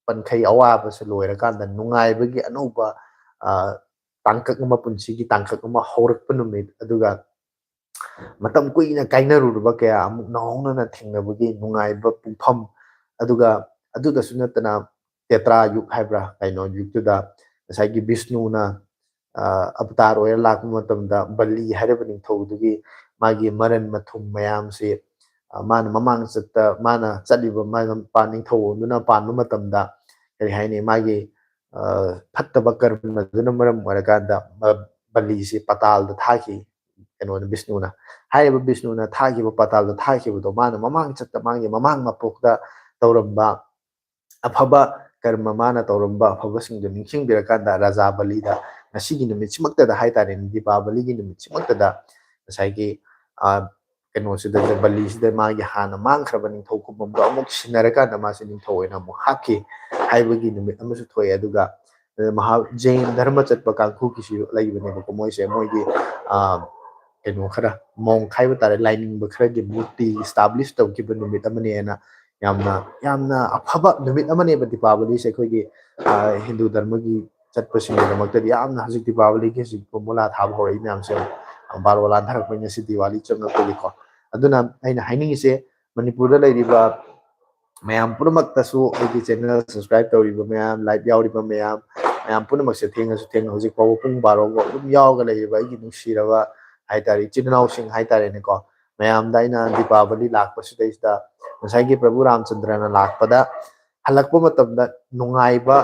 ꯄꯟꯈꯩ ꯑꯋꯥꯕꯁꯦ ꯂꯣꯏꯔꯀꯥꯟꯗ ꯅꯨꯡꯉꯥꯏꯕꯒꯤ ꯑꯅꯧꯕ, ꯑ, ꯇꯥꯡꯀꯛ ꯑꯃ, ꯄꯨꯟꯁꯤꯒꯤ ꯇꯥꯡꯀꯛ ꯑꯃ ꯍꯧꯔꯛꯄ ꯅꯨꯃꯤꯠ, ꯑꯗꯨꯒ ꯃꯇꯝ ꯀꯨꯏꯅ ꯀꯥꯏꯅꯔꯨꯔꯕ ꯀꯌꯥ ꯑꯃꯨꯛ ꯅꯧꯍꯧꯅꯅ ꯊꯦꯡꯅꯕꯒꯤ ꯅꯨꯡꯉꯥꯏꯕ ꯄꯨꯡꯐꯝ, ꯑꯗꯨꯒ ꯑꯗꯨꯗꯁꯨ ꯅꯠꯇꯅ ꯇꯦꯇ꯭ꯔꯥ ꯌꯨꯒ ꯍꯥꯏꯕ꯭ꯔꯥ, ꯀꯩꯅꯣ ꯌꯨꯒꯇꯨꯗ ꯉꯁꯥꯏꯒꯤ ꯕꯤꯁꯅꯨꯅ, ꯑ, ꯑꯕꯇꯥꯔ ꯑꯣꯏꯔ ꯂꯥꯛꯄ ꯃꯇꯝꯗ ꯕꯂꯤ ꯍꯥꯏꯔꯤꯕ ꯅꯤꯡꯊꯧꯗꯨꯒꯤ ꯃꯥꯒꯤ ꯃꯔꯟ ꯃꯊꯨꯝ ꯃꯌꯥꯝꯁꯤ, ꯑ, ꯃꯥꯅ ꯃꯃꯥꯡ ꯆꯠꯇ ꯃꯥꯅ ꯆꯠꯂꯤꯕ ꯃꯥꯅ ꯄꯥꯟ-, ꯅꯤꯡꯊꯧ ꯑꯗꯨꯅ ꯄꯥꯟꯕ ꯃꯇꯝꯗ ꯀꯔꯤ ꯍꯥꯏꯅꯤ, ꯃꯥꯒꯤ, ꯑ, ꯐꯠꯇꯕ ꯀꯔꯃꯗꯨꯅ ꯃꯔꯝ ꯑꯣꯏꯔꯀꯥꯟꯗ ꯃ-, ꯕꯂꯤꯁꯤ ꯄꯇꯥꯜꯗ ꯊꯥꯈꯤ꯫ ꯀꯩꯅꯣꯅ, ꯕꯤꯁꯅꯨꯅ, ꯍꯥꯏꯔꯤꯕ ꯕꯤꯁꯅꯨꯅ ꯊꯥꯈꯤꯕ ꯄꯇꯥꯜꯗ ꯊꯥꯈꯤꯕꯗꯣ ꯃꯥꯅ ꯃꯃꯥꯡ ꯆꯠꯇ ꯃꯥꯒꯤ ꯃꯃꯥꯡ ꯃꯄꯣꯛꯇ ꯇꯧꯔꯝꯕ ꯑꯐꯕ ꯀꯔꯃ, ꯃꯥꯅ ꯇꯧꯔꯝꯕ ꯑꯐꯕꯁꯤꯡꯗꯣ ꯅꯤꯡꯁꯤꯡꯕꯤꯔꯀꯥꯟꯗ ꯔꯥꯖꯥ ꯕꯂꯤꯗ ꯉꯁꯤꯒꯤ ꯅꯨꯃꯤꯠꯁꯤꯃꯛꯇꯗ ꯍꯥꯏꯇꯥꯔꯦꯅꯦ, ꯗꯤꯄꯥꯕꯂꯤꯒꯤ ꯅꯨꯃꯤꯠꯁꯤꯃꯛꯇꯗ ꯉꯁꯥꯏꯒꯤ, ꯑ, ꯀꯩꯅꯣꯁꯤꯗ, ꯕꯂꯤꯁꯤꯗ ꯃꯥꯒꯤ ꯍꯥꯟꯅ ꯃꯥꯡꯈ꯭ꯔꯕ ꯅꯤꯡꯊꯧ ꯀꯨꯝꯐꯝꯗꯣ ꯑꯃꯨꯛ ꯁꯤꯟꯅꯔꯀꯥꯟꯗ ꯃꯥꯁꯦ ꯅꯤꯡꯊꯧ ꯑꯣꯏꯅ ꯑꯃꯨꯛ ꯍꯥꯞꯈꯤ ꯍꯥꯏꯕꯒꯤ ꯅꯨꯃꯤꯠ ꯑꯃꯁꯨ ꯊꯣꯛꯑꯦ꯫ ꯑꯗꯨꯒ, ꯑ, ꯃꯍꯥꯛ ꯖꯦꯟ ꯙꯔꯃ ꯆꯠꯄ ꯀꯥꯡꯕꯨꯒꯤꯁꯨ ꯂꯩꯕꯅꯦꯕꯀꯣ, ꯃꯣꯏꯁꯦ ꯃꯣꯏꯒꯤ, ꯑ, ꯀꯩꯅꯣ ꯈꯔ, ꯃꯣꯡ ꯍꯥꯏꯕ ꯇꯥꯔꯦ, ꯂꯥꯏꯅꯤꯡꯕ ꯈꯔꯒꯤ ꯃꯨꯔꯇꯤ ꯏꯁꯇꯥꯕ꯭ꯂꯤꯁ ꯇꯧꯈꯤꯕ ꯅꯨꯃꯤꯠ ꯑꯃꯅꯦꯅ ꯌꯥꯝꯅ ꯌꯥꯝꯅ ꯑꯐꯕ ꯅꯨꯃꯤꯠ ꯑꯃꯅꯦꯕ ꯗꯤꯄꯥꯕꯂꯤꯁꯦ꯫ ꯑꯩꯈꯣꯏꯒꯤ ꯍꯤꯟꯗꯨ ꯙꯔꯃꯒꯤ ꯆꯠꯄꯁꯤꯡꯒꯤꯗꯃꯛꯇꯗꯤ ꯌꯥꯝꯅ ꯍꯧꯖꯤꯛ ꯗꯤꯄꯥꯕꯂꯤꯒꯤ ꯍꯧꯖꯤꯛ ꯕꯣꯝꯕꯣꯂꯥ ꯊꯥꯕ ꯍꯧꯔꯛꯏ ꯃꯌꯥꯝꯁꯦ, ꯕꯥꯔꯣ ꯂꯥꯟꯊꯔꯛꯄꯅꯤ ꯉꯁꯤ ꯗꯤꯋꯥꯂꯤ ꯆꯪꯉꯛꯄꯒꯤꯀꯣ꯫ ꯑꯗꯨꯅ ꯑꯩꯅ ꯍꯥꯏꯅꯤꯡꯉꯤꯁꯦ, ꯃꯅꯤꯄꯨꯔꯗ ꯂꯩꯔꯤꯕ ꯃꯌꯥꯝ ꯄꯨꯝꯅꯃꯛꯇꯁꯨ, ꯑꯩꯒꯤ ꯆꯦꯅꯦꯜ ꯁꯕꯁꯀ꯭ꯔꯥꯏꯕ ꯇꯧꯔꯤꯕ ꯃꯌꯥꯝ, ꯂꯥꯏꯚ ꯌꯥꯎꯔꯤꯕ ꯃꯌꯥꯝ, ꯃꯌꯥꯝ ꯄꯨꯝꯅꯃꯛꯁꯦ ꯊꯦꯡꯉꯁꯨ ꯊꯦꯡꯅ ꯍꯧꯖꯤꯛ ꯐꯥꯎꯕ ꯄꯨꯡ ꯕꯥꯔꯣ ꯐꯥꯎ ꯑꯗꯨꯝ ꯌꯥꯎꯔꯒ ꯂꯩꯔꯤꯕ ꯑꯩꯒꯤ ꯅꯨꯡꯁꯤꯔꯕ ꯍꯥꯏꯇꯥꯔꯦ, ꯏꯆꯤꯟ ꯏꯅꯥꯎꯁꯤꯡ ꯍꯥꯏꯇꯥꯔꯦꯅꯦꯀꯣ꯫ ꯃꯌꯥꯝꯗ ꯑꯩꯅ ꯗꯤꯄꯥꯕꯂꯤ ꯂꯥꯛꯄꯁꯤꯗꯩꯁꯤꯗ ꯉꯁꯥꯏꯒꯤ ꯄ꯭ꯔꯚꯨ ꯔꯥꯝꯆꯟꯗ꯭ꯔꯅ ꯂꯥꯛꯄꯗ ꯍꯜꯂꯛꯄ ꯃꯇꯝꯗ ꯅꯨꯡꯉꯥꯏꯕ,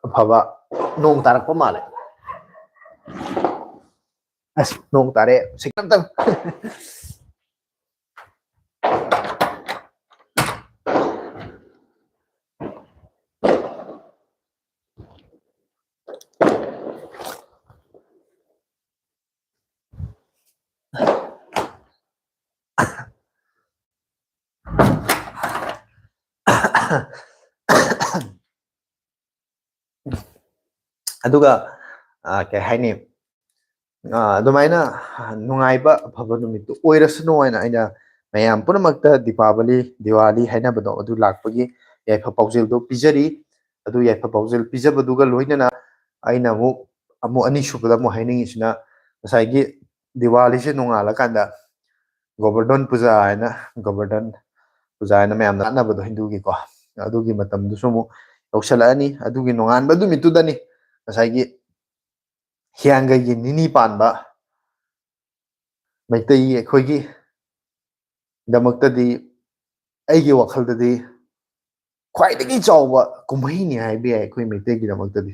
ꯑꯐꯕ ꯅꯣꯡ ꯇꯥꯔꯛꯄ ꯃꯥꯜꯂꯦ꯫ ꯑꯁ, ꯅꯣꯡ ꯇꯥꯔꯦ꯫ ꯁꯦꯀꯦꯟ ꯑꯝꯇꯪ꯫ ꯑꯗꯨꯒ, ꯑ, ꯀꯩ ꯍꯥꯏꯅꯤ, ꯑ, ꯑꯗꯨꯃꯥꯏꯅ ꯅꯨꯡꯉꯥꯏꯕ ꯑꯐꯕ ꯅꯨꯃꯤꯠꯇꯨ ꯑꯣꯏꯔꯁꯅꯨ ꯍꯥꯏꯅ ꯑꯩꯅ ꯃꯌꯥꯝ ꯄꯨꯝꯅꯃꯛꯇ ꯗꯤꯄꯥꯕꯂꯤ, ꯗꯤꯋꯥꯂꯤ ꯍꯥꯏꯅꯕꯗꯣ ꯑꯗꯨ ꯂꯥꯛꯄꯒꯤ ꯌꯥꯏꯐ ꯄꯥꯎꯖꯦꯜꯗꯣ ꯄꯤꯖꯔꯤ꯫ ꯑꯗꯨ ꯌꯥꯏꯐ ꯄꯥꯎꯖꯦꯜ ꯄꯤꯖꯕꯗꯨꯒ ꯂꯣꯏꯅꯅ ꯑꯩꯅ ꯑꯃꯨꯛ, ꯑꯃꯨꯛ ꯑꯅꯤꯁꯨꯕꯗ ꯑꯃꯨꯛ ꯍꯥꯏꯅꯤꯡꯉꯤꯁꯤꯅ, ꯉꯁꯥꯏꯒꯤ ꯗꯤꯋꯥꯂꯤꯁꯦ ꯅꯣꯡꯉꯥꯜꯂꯀꯥꯟꯗ ꯒꯣꯕꯔꯙꯟ ꯄꯨꯖꯥ ꯍꯥꯏꯅ, ꯒꯣꯕꯔꯙꯟ ꯄꯨꯖꯥ ꯍꯥꯏꯅ ꯃꯌꯥꯝꯅ ꯂꯥꯠꯅꯕꯗꯣ ꯍꯤꯟꯗꯨꯒꯤꯀꯣ, ꯑꯗꯨꯒꯤ ꯃꯇꯝꯗꯨꯁꯨ ꯑꯃꯨꯛ ꯌꯧꯁꯜꯂꯛꯑꯅꯤ꯫ ꯑꯗꯨꯒꯤ ꯅꯣꯡꯉꯥꯟꯕ ꯅꯨꯃꯤꯠꯇꯨꯗꯅꯤ ꯉꯁꯥꯏꯒꯤ ꯍꯤꯌꯥꯡꯒꯩꯒꯤ ꯅꯤꯅꯤ ꯄꯥꯟꯕ ꯃꯩꯇꯩ ꯑꯩꯈꯣꯏꯒꯤ ꯗꯃꯛꯇꯗꯤ, ꯑꯩꯒꯤ ꯋꯥꯈꯜꯗꯗꯤ ꯈ꯭ꯋꯥꯏꯗꯒꯤ ꯆꯥꯎꯕ ꯀꯨꯝꯍꯩꯅꯤ ꯍꯥꯏꯕ ꯌꯥꯏ ꯑꯩꯈꯣꯏ ꯃꯩꯇꯩꯒꯤꯗꯃꯛꯇꯗꯤ꯫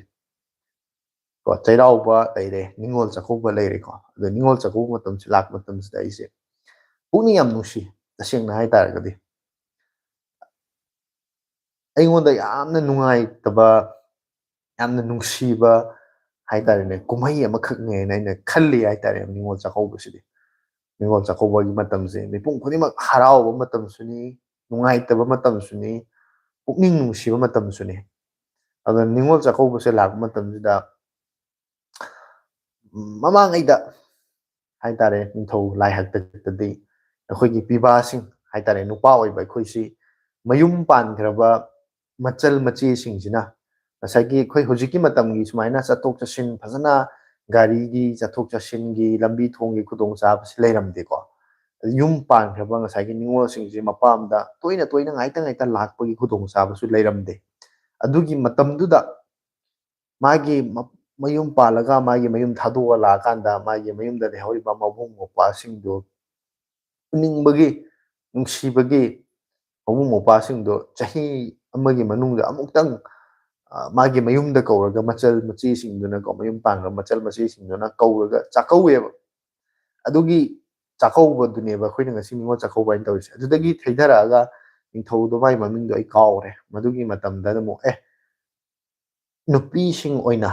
ꯀꯣ, ꯆꯩꯔꯥꯎꯕ ꯂꯩꯔꯦ, ꯅꯤꯉꯣꯜ ꯆꯥꯛꯀꯧꯕ ꯂꯩꯔꯦꯀꯣ꯫ ꯑꯗꯣ ꯅꯤꯉꯣꯜ ꯆꯥꯛꯀꯧꯕ ꯃꯇꯝꯁꯦ ꯂꯥꯛꯄ ꯃꯇꯝꯁꯤꯗ ꯑꯩꯁꯦ ꯄꯨꯛꯅꯤꯡ ꯌꯥꯝ ꯅꯨꯡꯁꯤ, ꯇꯁꯦꯡꯅ ꯍꯥꯏꯇꯥꯔꯒꯗꯤ꯫ ꯑꯩꯉꯣꯟꯗ ꯌꯥꯝꯅ ꯅꯨꯡꯉꯥꯏꯇꯕ, ꯌꯥꯝꯅ ꯅꯨꯡꯁꯤꯕ ꯍꯥꯏꯇꯥꯔꯦꯅꯦ, ꯀꯨꯝꯍꯩ ꯑꯃꯈꯛꯅꯦꯅ ꯑꯩꯅ ꯈꯜꯂꯤ ꯍꯥꯏꯇꯥꯔꯦ, ꯅꯤꯉꯣꯜ ꯆꯥꯛꯀꯧꯕꯁꯤꯗꯤ꯫ ꯅꯤꯉꯣꯜ ꯆꯥꯛꯀꯧꯕꯒꯤ ꯃꯇꯝꯁꯦ ꯃꯤꯄꯨꯝ ꯈꯨꯗꯤꯡꯃꯛ ꯍꯔꯥꯎꯕ ꯃꯇꯝꯁꯨꯅꯤ, ꯅꯨꯡꯉꯥꯏꯇꯕ ꯃꯇꯝꯁꯨꯅꯤ, ꯄꯨꯛꯅꯤꯡ ꯅꯨꯡꯁꯤꯕ ꯃꯇꯝꯁꯨꯅꯤ꯫ ꯑꯗꯨꯅ ꯅꯤꯉꯣꯜ ꯆꯥꯛꯀꯧꯕꯁꯦ ꯂꯥꯛꯄ ꯃꯇꯝꯁꯤꯗ, ꯃꯃꯥꯡꯉꯩꯗ ꯍꯥꯏꯇꯥꯔꯦ, ꯅꯤꯡꯊꯧ ꯂꯥꯏ ꯍꯥꯛꯇꯛꯇꯗꯤ ꯑꯩꯈꯣꯏꯒꯤ ꯄꯤꯕꯥꯁꯤꯡ, ꯍꯥꯏꯇꯥꯔꯦ, ꯅꯨꯄꯥ ꯑꯣꯏꯕ ꯑꯩꯈꯣꯏꯁꯤ ꯃꯌꯨꯝ ꯄꯥꯟꯈ꯭ꯔꯕ ꯃꯆꯜ ꯃꯆꯦꯁꯤꯡꯁꯤꯅ ꯉꯁꯥꯏꯒꯤ ꯑꯩꯈꯣꯏ ꯍꯧꯖꯤꯛꯀꯤ ꯃꯇꯝꯒꯤ ꯁꯨꯃꯥꯏꯅ ꯆꯠꯊꯣꯛ ꯆꯠꯁꯤꯟ ꯐꯖꯅ ꯒꯥꯔꯤꯒꯤ ꯆꯠꯊꯣꯛ ꯆꯠꯁꯤꯟꯒꯤ ꯂꯝꯕꯤ ꯊꯣꯡꯒꯤ ꯈꯨꯗꯣꯡꯆꯥꯕꯁꯤ ꯂꯩꯔꯝꯗꯦꯀꯣ꯫ ꯌꯨꯝ ꯄꯥꯟꯈ꯭ꯔꯕ ꯉꯁꯥꯏꯒꯤ ꯅꯤꯉꯣꯜꯁꯤꯡꯁꯤ ꯃꯄꯥꯝꯗ ꯇꯣꯏꯅ ꯇꯣꯏꯅ ꯉꯥꯏꯇ ꯉꯥꯏꯇ ꯂꯥꯛꯄꯒꯤ ꯈꯨꯗꯣꯡꯆꯥꯕꯁꯨ ꯂꯩꯔꯝꯗꯦ꯫ ꯑꯗꯨꯒꯤ ꯃꯇꯝꯗꯨꯗ ꯃꯥꯒꯤ ꯃ-, ꯃꯌꯨꯝ ꯄꯥꯜꯂꯒ ꯃꯥꯒꯤ ꯃꯌꯨꯝ ꯊꯥꯗꯣꯛꯑ ꯂꯥꯛꯑꯀꯥꯟꯗ ꯃꯥꯒꯤ ꯃꯌꯨꯝꯗ ꯂꯩꯍꯧꯔꯤꯕ ꯃꯕꯨꯡ ꯃꯧꯄ꯭ꯋꯥꯁꯤꯡꯗꯨ ꯎꯅꯤꯡꯕꯒꯤ, ꯅꯨꯡꯁꯤꯕꯒꯤ ꯃꯕꯨꯡ ꯃꯧꯄ꯭ꯋꯥꯁꯤꯡꯗꯣ ꯆꯍꯤ ꯑꯃꯒꯤ ꯃꯅꯨꯡꯗ ꯑꯃꯨꯛꯇꯪ, ꯑ, ꯃꯥꯒꯤ ꯃꯌꯨꯝꯗ ꯀꯧꯔꯒ ꯃꯆꯜ ꯃꯆꯦꯁꯤꯡꯗꯨꯅꯀꯣ, ꯃꯌꯨꯝ ꯄꯥꯟꯈ꯭ꯔꯕ ꯃꯆꯜ ꯃꯆꯦꯁꯤꯡꯗꯨꯅ ꯀꯧꯔꯒ ꯆꯥꯛꯀꯧꯋꯦꯕ꯫ ꯑꯗꯨꯒꯤ ꯆꯥꯛꯀꯧꯕꯗꯨꯅꯦꯕ ꯑꯩꯈꯣꯏꯅ ꯉꯁꯤ ꯅꯤꯉꯣꯜ ꯆꯥꯛꯀꯧꯕ ꯍꯥꯏꯅ ꯇꯧꯔꯤꯁꯦ꯫ ꯑꯗꯨꯗꯒꯤ ꯊꯩꯊꯔꯛꯑꯒ ꯅꯤꯡꯊꯧꯗꯣ ꯃꯥꯒꯤ ꯃꯃꯤꯡꯗꯣ ꯑꯩ ꯀꯥꯎꯔꯦ꯫ ꯃꯗꯨꯒꯤ ꯃꯇꯝꯗ ꯑꯃꯨꯛ, ꯑꯦ, ꯅꯨꯄꯤꯁꯤꯡ ꯑꯣꯏꯅ,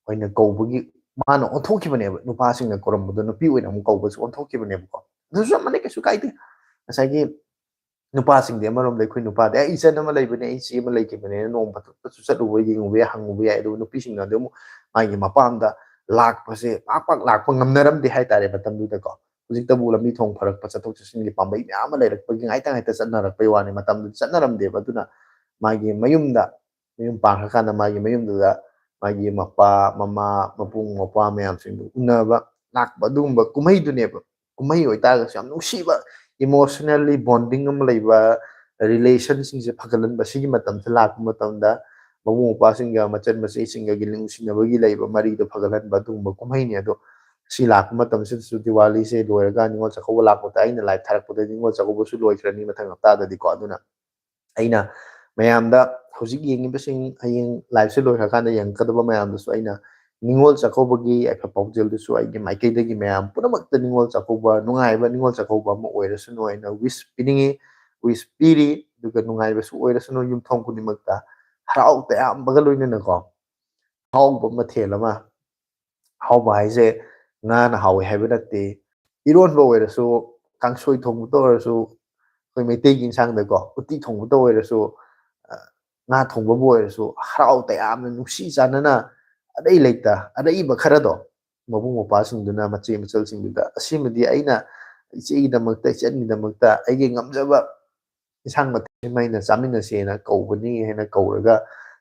ꯑꯣꯏꯅ ꯀꯧꯕꯒꯤ ꯃꯥꯅ ꯑꯣꯟꯊꯣꯛꯈꯤꯕꯅꯦꯕ꯫ ꯅꯨꯄꯥꯁꯤꯡꯅ ꯀꯧꯔꯝꯕꯗꯣ ꯅꯨꯄꯤ ꯑꯣꯏꯅ ꯑꯃꯨꯛ ꯀꯧꯕꯁꯨ ꯑꯣꯟꯊꯣꯛꯈꯤꯕꯅꯦꯕꯀꯣ꯫ ꯑꯗꯨꯁꯨ ꯆꯞ ꯃꯥꯟꯅꯩ, ꯀꯩꯁꯨ ꯀꯥꯏꯗꯦ꯫ ꯉꯁꯥꯏꯒꯤ ꯅꯨꯄꯥꯁꯤꯡꯗꯤ ꯑꯃꯔꯣꯝꯗ ꯑꯩꯈꯣꯏ ꯅꯨꯄꯥꯗꯤ, "ꯑꯩ ꯏꯆꯟ ꯑꯃ ꯂꯩꯕꯅꯦ, ꯑꯩ ꯏꯆꯦ ꯑꯃ ꯂꯩꯈꯤꯕꯅꯦꯅ" ꯅꯣꯡ ꯐꯥꯗꯣꯛꯇꯁꯨ ꯆꯠꯂꯨꯕ, ꯌꯦꯡꯉꯨꯕ ꯌꯥꯏ, ꯍꯪꯉꯨꯕ ꯌꯥꯏ꯫ ꯑꯗꯨꯕꯨ ꯅꯨꯄꯤꯁꯤꯡꯅꯗꯤ ꯑꯃꯨꯛ ꯃꯥꯒꯤ ꯃꯄꯥꯝꯗ ꯂꯥꯛꯄꯁꯦ ꯄꯥꯛ ꯄꯥꯛ ꯂꯥꯛꯄ ꯉꯝꯅꯔꯝꯗꯦ ꯍꯥꯏꯇꯥꯔꯦ ꯃꯇꯝꯗꯨꯗꯀꯣ꯫ ꯍꯧꯖꯤꯛꯇꯕꯨ ꯂꯝꯕꯤ ꯊꯣꯡ ꯐꯔꯛꯄ, ꯆꯠꯊꯣꯛ ꯆꯠꯁꯤꯟꯒꯤ ꯄꯥꯝꯕꯩ ꯃꯌꯥꯝ ꯑꯃ ꯂꯩꯔꯛꯄꯒꯤ ꯉꯥꯏꯇ ꯉꯥꯏꯇ ꯆꯠꯅꯔꯛꯄꯩ ꯋꯥꯅꯤ꯫ ꯃꯇꯝꯗꯨꯗꯤ ꯆꯠꯅꯔꯝꯗꯦꯕ꯫ ꯑꯗꯨꯅ ꯃꯥꯒꯤ ꯃꯌꯨꯝꯗ, ꯃꯌꯨꯝ ꯄꯥꯟꯈ꯭ꯔꯀꯥꯟꯗ ꯃꯥꯒꯤ ꯃꯌꯨꯝꯗꯨꯗ ꯃꯥꯒꯤ ꯃꯄꯥ, ꯃꯃꯥ, ꯃꯕꯨꯡ, ꯃꯧꯄ꯭ꯋꯥ ꯃꯌꯥꯝꯁꯤꯡꯗꯨ ꯎꯅꯕ ꯂꯥꯛꯄ ꯑꯗꯨꯒꯨꯝꯕ ꯀꯨꯝꯍꯩꯗꯨꯅꯦꯕ꯫ ꯀꯨꯝꯍꯩ ꯑꯣꯏꯇꯥꯔꯒꯁꯨ ꯌꯥꯝ ꯅꯨꯡꯁꯤꯕ, emotionally bonding ꯑꯃ ꯂꯩꯕ, relationꯁꯤꯡꯁꯦ ꯐꯒꯠꯍꯟꯕ, ꯁꯤꯒꯤ ꯃꯇꯝꯁꯦ ꯂꯥꯛꯄ ꯃꯇꯝꯗ ꯃꯕꯨꯡ ꯃꯧꯄ꯭ꯋꯥꯁꯤꯡꯒ ꯃꯆꯟ ꯃꯆꯦꯁꯤꯡꯒꯒꯤ ꯅꯨꯡꯁꯤꯅꯕꯒꯤ ꯂꯩꯕ ꯃꯔꯤꯗꯣ ꯐꯒꯠꯍꯟꯕ ꯑꯗꯨꯒꯨꯝꯕ ꯀꯨꯝꯍꯩꯅꯤ꯫ ꯑꯗꯣ ꯁꯤ ꯂꯥꯛꯄ ꯃꯇꯝꯁꯤꯗꯁꯨ ꯗꯤꯋꯥꯂꯤꯁꯦ ꯂꯣꯏꯔꯒ ꯅꯤꯉꯣꯜ ꯆꯥꯛꯀꯧꯕ ꯂꯥꯛꯄꯗ, ꯑꯩꯅ live ꯊꯥꯔꯛꯄꯗ ꯅꯤꯉꯣꯜ ꯆꯥꯛꯀꯧꯕꯁꯨ ꯂꯣꯏꯈ꯭ꯔꯅꯤ ꯃꯊꯪ ꯍꯞꯇꯥꯗꯗꯤꯀꯣ꯫ ꯑꯗꯨꯅ ꯑꯩꯅ ꯃꯌꯥꯝꯗ, ꯍꯧꯖꯤꯛ ꯌꯦꯡꯉꯤꯕꯁꯤꯡ, ꯍꯌꯦꯡ liveꯁꯦ ꯂꯣꯏꯈ꯭ꯔꯀꯥꯟꯗ ꯌꯦꯡꯉꯛꯀꯗꯕ ꯃꯌꯥꯝꯗꯁꯨ ꯑꯩꯅ ꯅꯤꯉꯣꯜ ꯆꯥꯛꯀꯧꯕꯒꯤ ꯌꯥꯏꯐ ꯄꯥꯎꯖꯦꯜꯗꯨꯁꯨ ꯑꯩꯒꯤ ꯃꯥꯏꯀꯩꯗꯒꯤ ꯃꯌꯥꯝ ꯄꯨꯝꯅꯃꯛꯇ ꯅꯤꯉꯣꯜ ꯆꯥꯛꯀꯧꯕ, ꯅꯨꯡꯉꯥꯏꯕ ꯅꯤꯉꯣꯜ ꯆꯥꯛꯀꯧꯕ ꯑꯃ ꯑꯣꯏꯔꯁꯅꯨ ꯍꯥꯏꯅ wish ꯄꯤꯅꯤꯡꯉꯤ, wish ꯄꯤꯔꯤ꯫ ꯑꯗꯨꯒ ꯅꯨꯡꯉꯥꯏꯕꯁꯨ ꯑꯣꯏꯔꯁꯅꯨ ꯌꯨꯝꯊꯣꯡ ꯈꯨꯗꯤꯡꯃꯛꯇ, ꯍꯔꯥꯎ ꯇꯌꯥꯝꯕꯒ ꯂꯣꯏꯅꯅꯀꯣ꯫ ꯑꯍꯥꯎꯕ ꯃꯊꯦꯜ ꯑꯃ, ꯑꯍꯥꯎꯕ ꯍꯥꯏꯁꯦ ꯉꯥꯅ ꯍꯥꯎꯋꯦ ꯍꯥꯏꯕ ꯅꯠꯇꯦ꯫ ꯏꯔꯣꯟꯕ ꯑꯣꯏꯔꯁꯨ, ꯀꯥꯡꯁꯣꯏ ꯊꯣꯡꯕꯗ ꯑꯣꯏꯔꯁꯨ, ꯑꯩꯈꯣꯏ ꯃꯩꯇꯩꯒꯤ ꯏꯟꯁꯥꯡꯗꯀꯣ, ꯎꯇꯤ ꯊꯣꯡꯕꯗ ꯑꯣꯏꯔꯁꯨ, ꯑ, ꯉꯥ ꯊꯣꯡꯕꯕꯨ ꯑꯣꯏꯔꯁꯨ, ꯍꯔꯥꯎ ꯇꯌꯥꯝꯅ ꯅꯨꯡꯁꯤ ꯆꯥꯟꯅꯅ ꯑꯔꯩ ꯂꯩꯇ ꯑꯔꯩꯕ ꯈꯔꯗꯣ ꯃꯕꯨꯡ ꯃꯧꯄ꯭ꯋꯥꯁꯤꯡꯗꯨꯅ, ꯃꯆꯦ ꯃꯆꯜꯁꯤꯡꯗꯨꯗ, "ꯑꯁꯤꯃꯗꯤ ꯑꯩꯅ ꯏꯆꯦꯒꯤꯗꯃꯛꯇ, ꯏꯆꯟꯒꯤꯗꯃꯛꯇ ꯑꯩꯒꯤ ꯉꯝꯖꯕ ꯏꯟꯁꯥꯡ ꯃꯊꯦꯜ ꯑꯃ ꯑꯩꯅ ꯆꯥꯃꯤꯟꯅꯁꯦꯅ ꯀꯧꯕꯅꯤ ꯍꯥꯏꯅ ꯀꯧꯔꯒ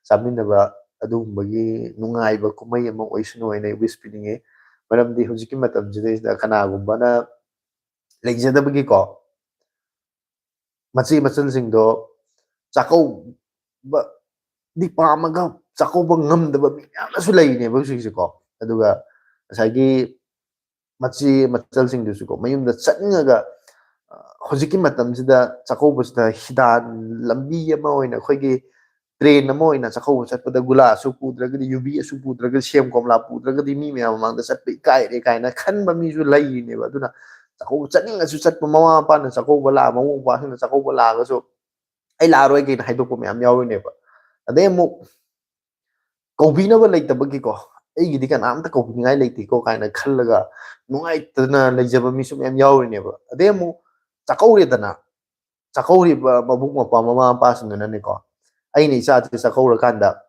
ꯆꯥꯃꯤꯟꯅꯕ, ꯑꯗꯨꯒꯨꯝꯕꯒꯤ ꯅꯨꯡꯉꯥꯏꯕ ꯀꯨꯝꯍꯩ ꯑꯃ ꯑꯣꯏꯁꯅꯨ ꯍꯥꯏꯅ ꯑꯩ ꯋꯤꯁ ꯄꯤꯅꯤꯡꯉꯤ꯫ ꯃꯔꯝꯗꯤ ꯍꯧꯖꯤꯛꯀꯤ ꯃꯇꯝꯁꯤꯗꯩꯁꯤꯗ ꯀꯅꯥꯒꯨꯝꯕꯅ ꯂꯩꯖꯗꯕꯒꯤꯀꯣ, ꯃꯆꯦ ꯃꯆꯜꯁꯤꯡꯗꯣ ꯆꯥꯛꯀꯧꯕꯗꯤ ꯄꯥꯝꯃꯒ ꯆꯥꯛꯀꯧꯕ ꯉꯝꯗꯕ ꯃꯤ ꯃꯌꯥꯝꯅꯁꯨ ꯂꯩꯔꯤꯅꯦꯕ ꯍꯧꯖꯤꯛꯁꯦꯀꯣ꯫ ꯑꯗꯨꯒ ꯉꯁꯥꯏꯒꯤ ꯃꯆꯦ ꯃꯆꯜꯁꯤꯡꯗꯨꯁꯨꯀꯣ ꯃꯌꯨꯝꯗ ꯆꯠꯅꯤꯡꯉꯒ, ꯑ, ꯍꯧꯖꯤꯛꯀꯤ ꯃꯇꯝꯁꯤꯗ ꯆꯥꯛꯀꯧꯕꯁꯤꯗ ꯍꯤꯗꯥꯟ ꯂꯝꯕꯤ ꯑꯃ ꯑꯣꯏꯅ, ꯑꯩꯈꯣꯏꯒꯤ ꯇ꯭ꯔꯦꯟ ꯑꯃ ꯑꯣꯏꯅ ꯆꯥꯛꯀꯧꯕ ꯆꯠꯄꯗ ꯒꯨꯂꯥꯁꯨ ꯄꯨꯗ꯭ꯔꯒꯗꯤ, ꯌꯨꯕꯤꯁꯨ ꯄꯨꯗ꯭ꯔꯒꯗꯤ, ꯁꯦꯝ ꯀꯣꯝꯂꯥ ꯄꯨꯗ꯭ꯔꯒꯗꯤ ꯃꯤ ꯃꯌꯥꯝ ꯃꯃꯥꯡꯗ ꯆꯠꯄ ꯏꯀꯥꯏꯔꯦ ꯀꯥꯏꯅ ꯈꯟꯕ ꯃꯤꯁꯨ ꯂꯩꯔꯤꯅꯦꯕ꯫ ꯑꯗꯨꯅ ꯆꯥꯛꯀꯧꯕ ꯆꯠꯅꯤꯡꯉꯁꯨ ꯆꯠꯄ, ꯃꯃꯥ ꯃꯄꯥꯅ ꯆꯥꯛꯀꯧꯕ ꯂꯥꯛꯑ-, ꯃꯕꯨꯡ ꯃꯧꯄ꯭ꯋꯥꯁꯤꯡꯅ ꯆꯥꯛꯀꯧꯕ ꯂꯥꯛꯑꯒꯁꯨ "ꯑꯩ ꯂꯥꯛꯑꯔꯣꯏꯒꯦꯅ" ꯍꯥꯏꯗꯣꯛꯄ ꯃꯌꯥꯝ ꯌꯥꯎꯔꯤꯅꯦꯕ꯫ ꯑꯗꯩ ꯑꯃꯨꯛ ꯀꯧꯕꯤꯅꯕ ꯂꯩꯇꯕꯒꯤꯀꯣ, "ꯑꯩꯒꯤꯗꯤ ꯀꯅꯥꯝꯇ ꯀꯧꯕꯤꯅꯤꯡꯉꯥꯏ ꯂꯩꯇꯦꯀꯣ" ꯀꯥꯏꯅ ꯈꯜꯂꯒ ꯅꯨꯡꯉꯥꯏꯇꯅ ꯂꯩꯖꯕ ꯃꯤꯁꯨ ꯃꯌꯥꯝ ꯌꯥꯎꯔꯤꯅꯦꯕ꯫ ꯑꯗꯩ ꯑꯃꯨꯛ ꯆꯥꯛꯀꯧꯔꯦꯗꯅ, ꯆꯥꯛꯀꯧꯔꯤꯕ ꯃꯕꯨꯡ ꯃꯧꯄ꯭ꯋꯥ, ꯃꯃꯥ ꯃꯄꯥꯁꯤꯡꯗꯨꯅꯅꯦꯀꯣ, ꯑꯩꯅ ꯏꯆꯥꯁꯦ ꯆꯥꯛꯀꯧꯔꯀꯥꯟꯗ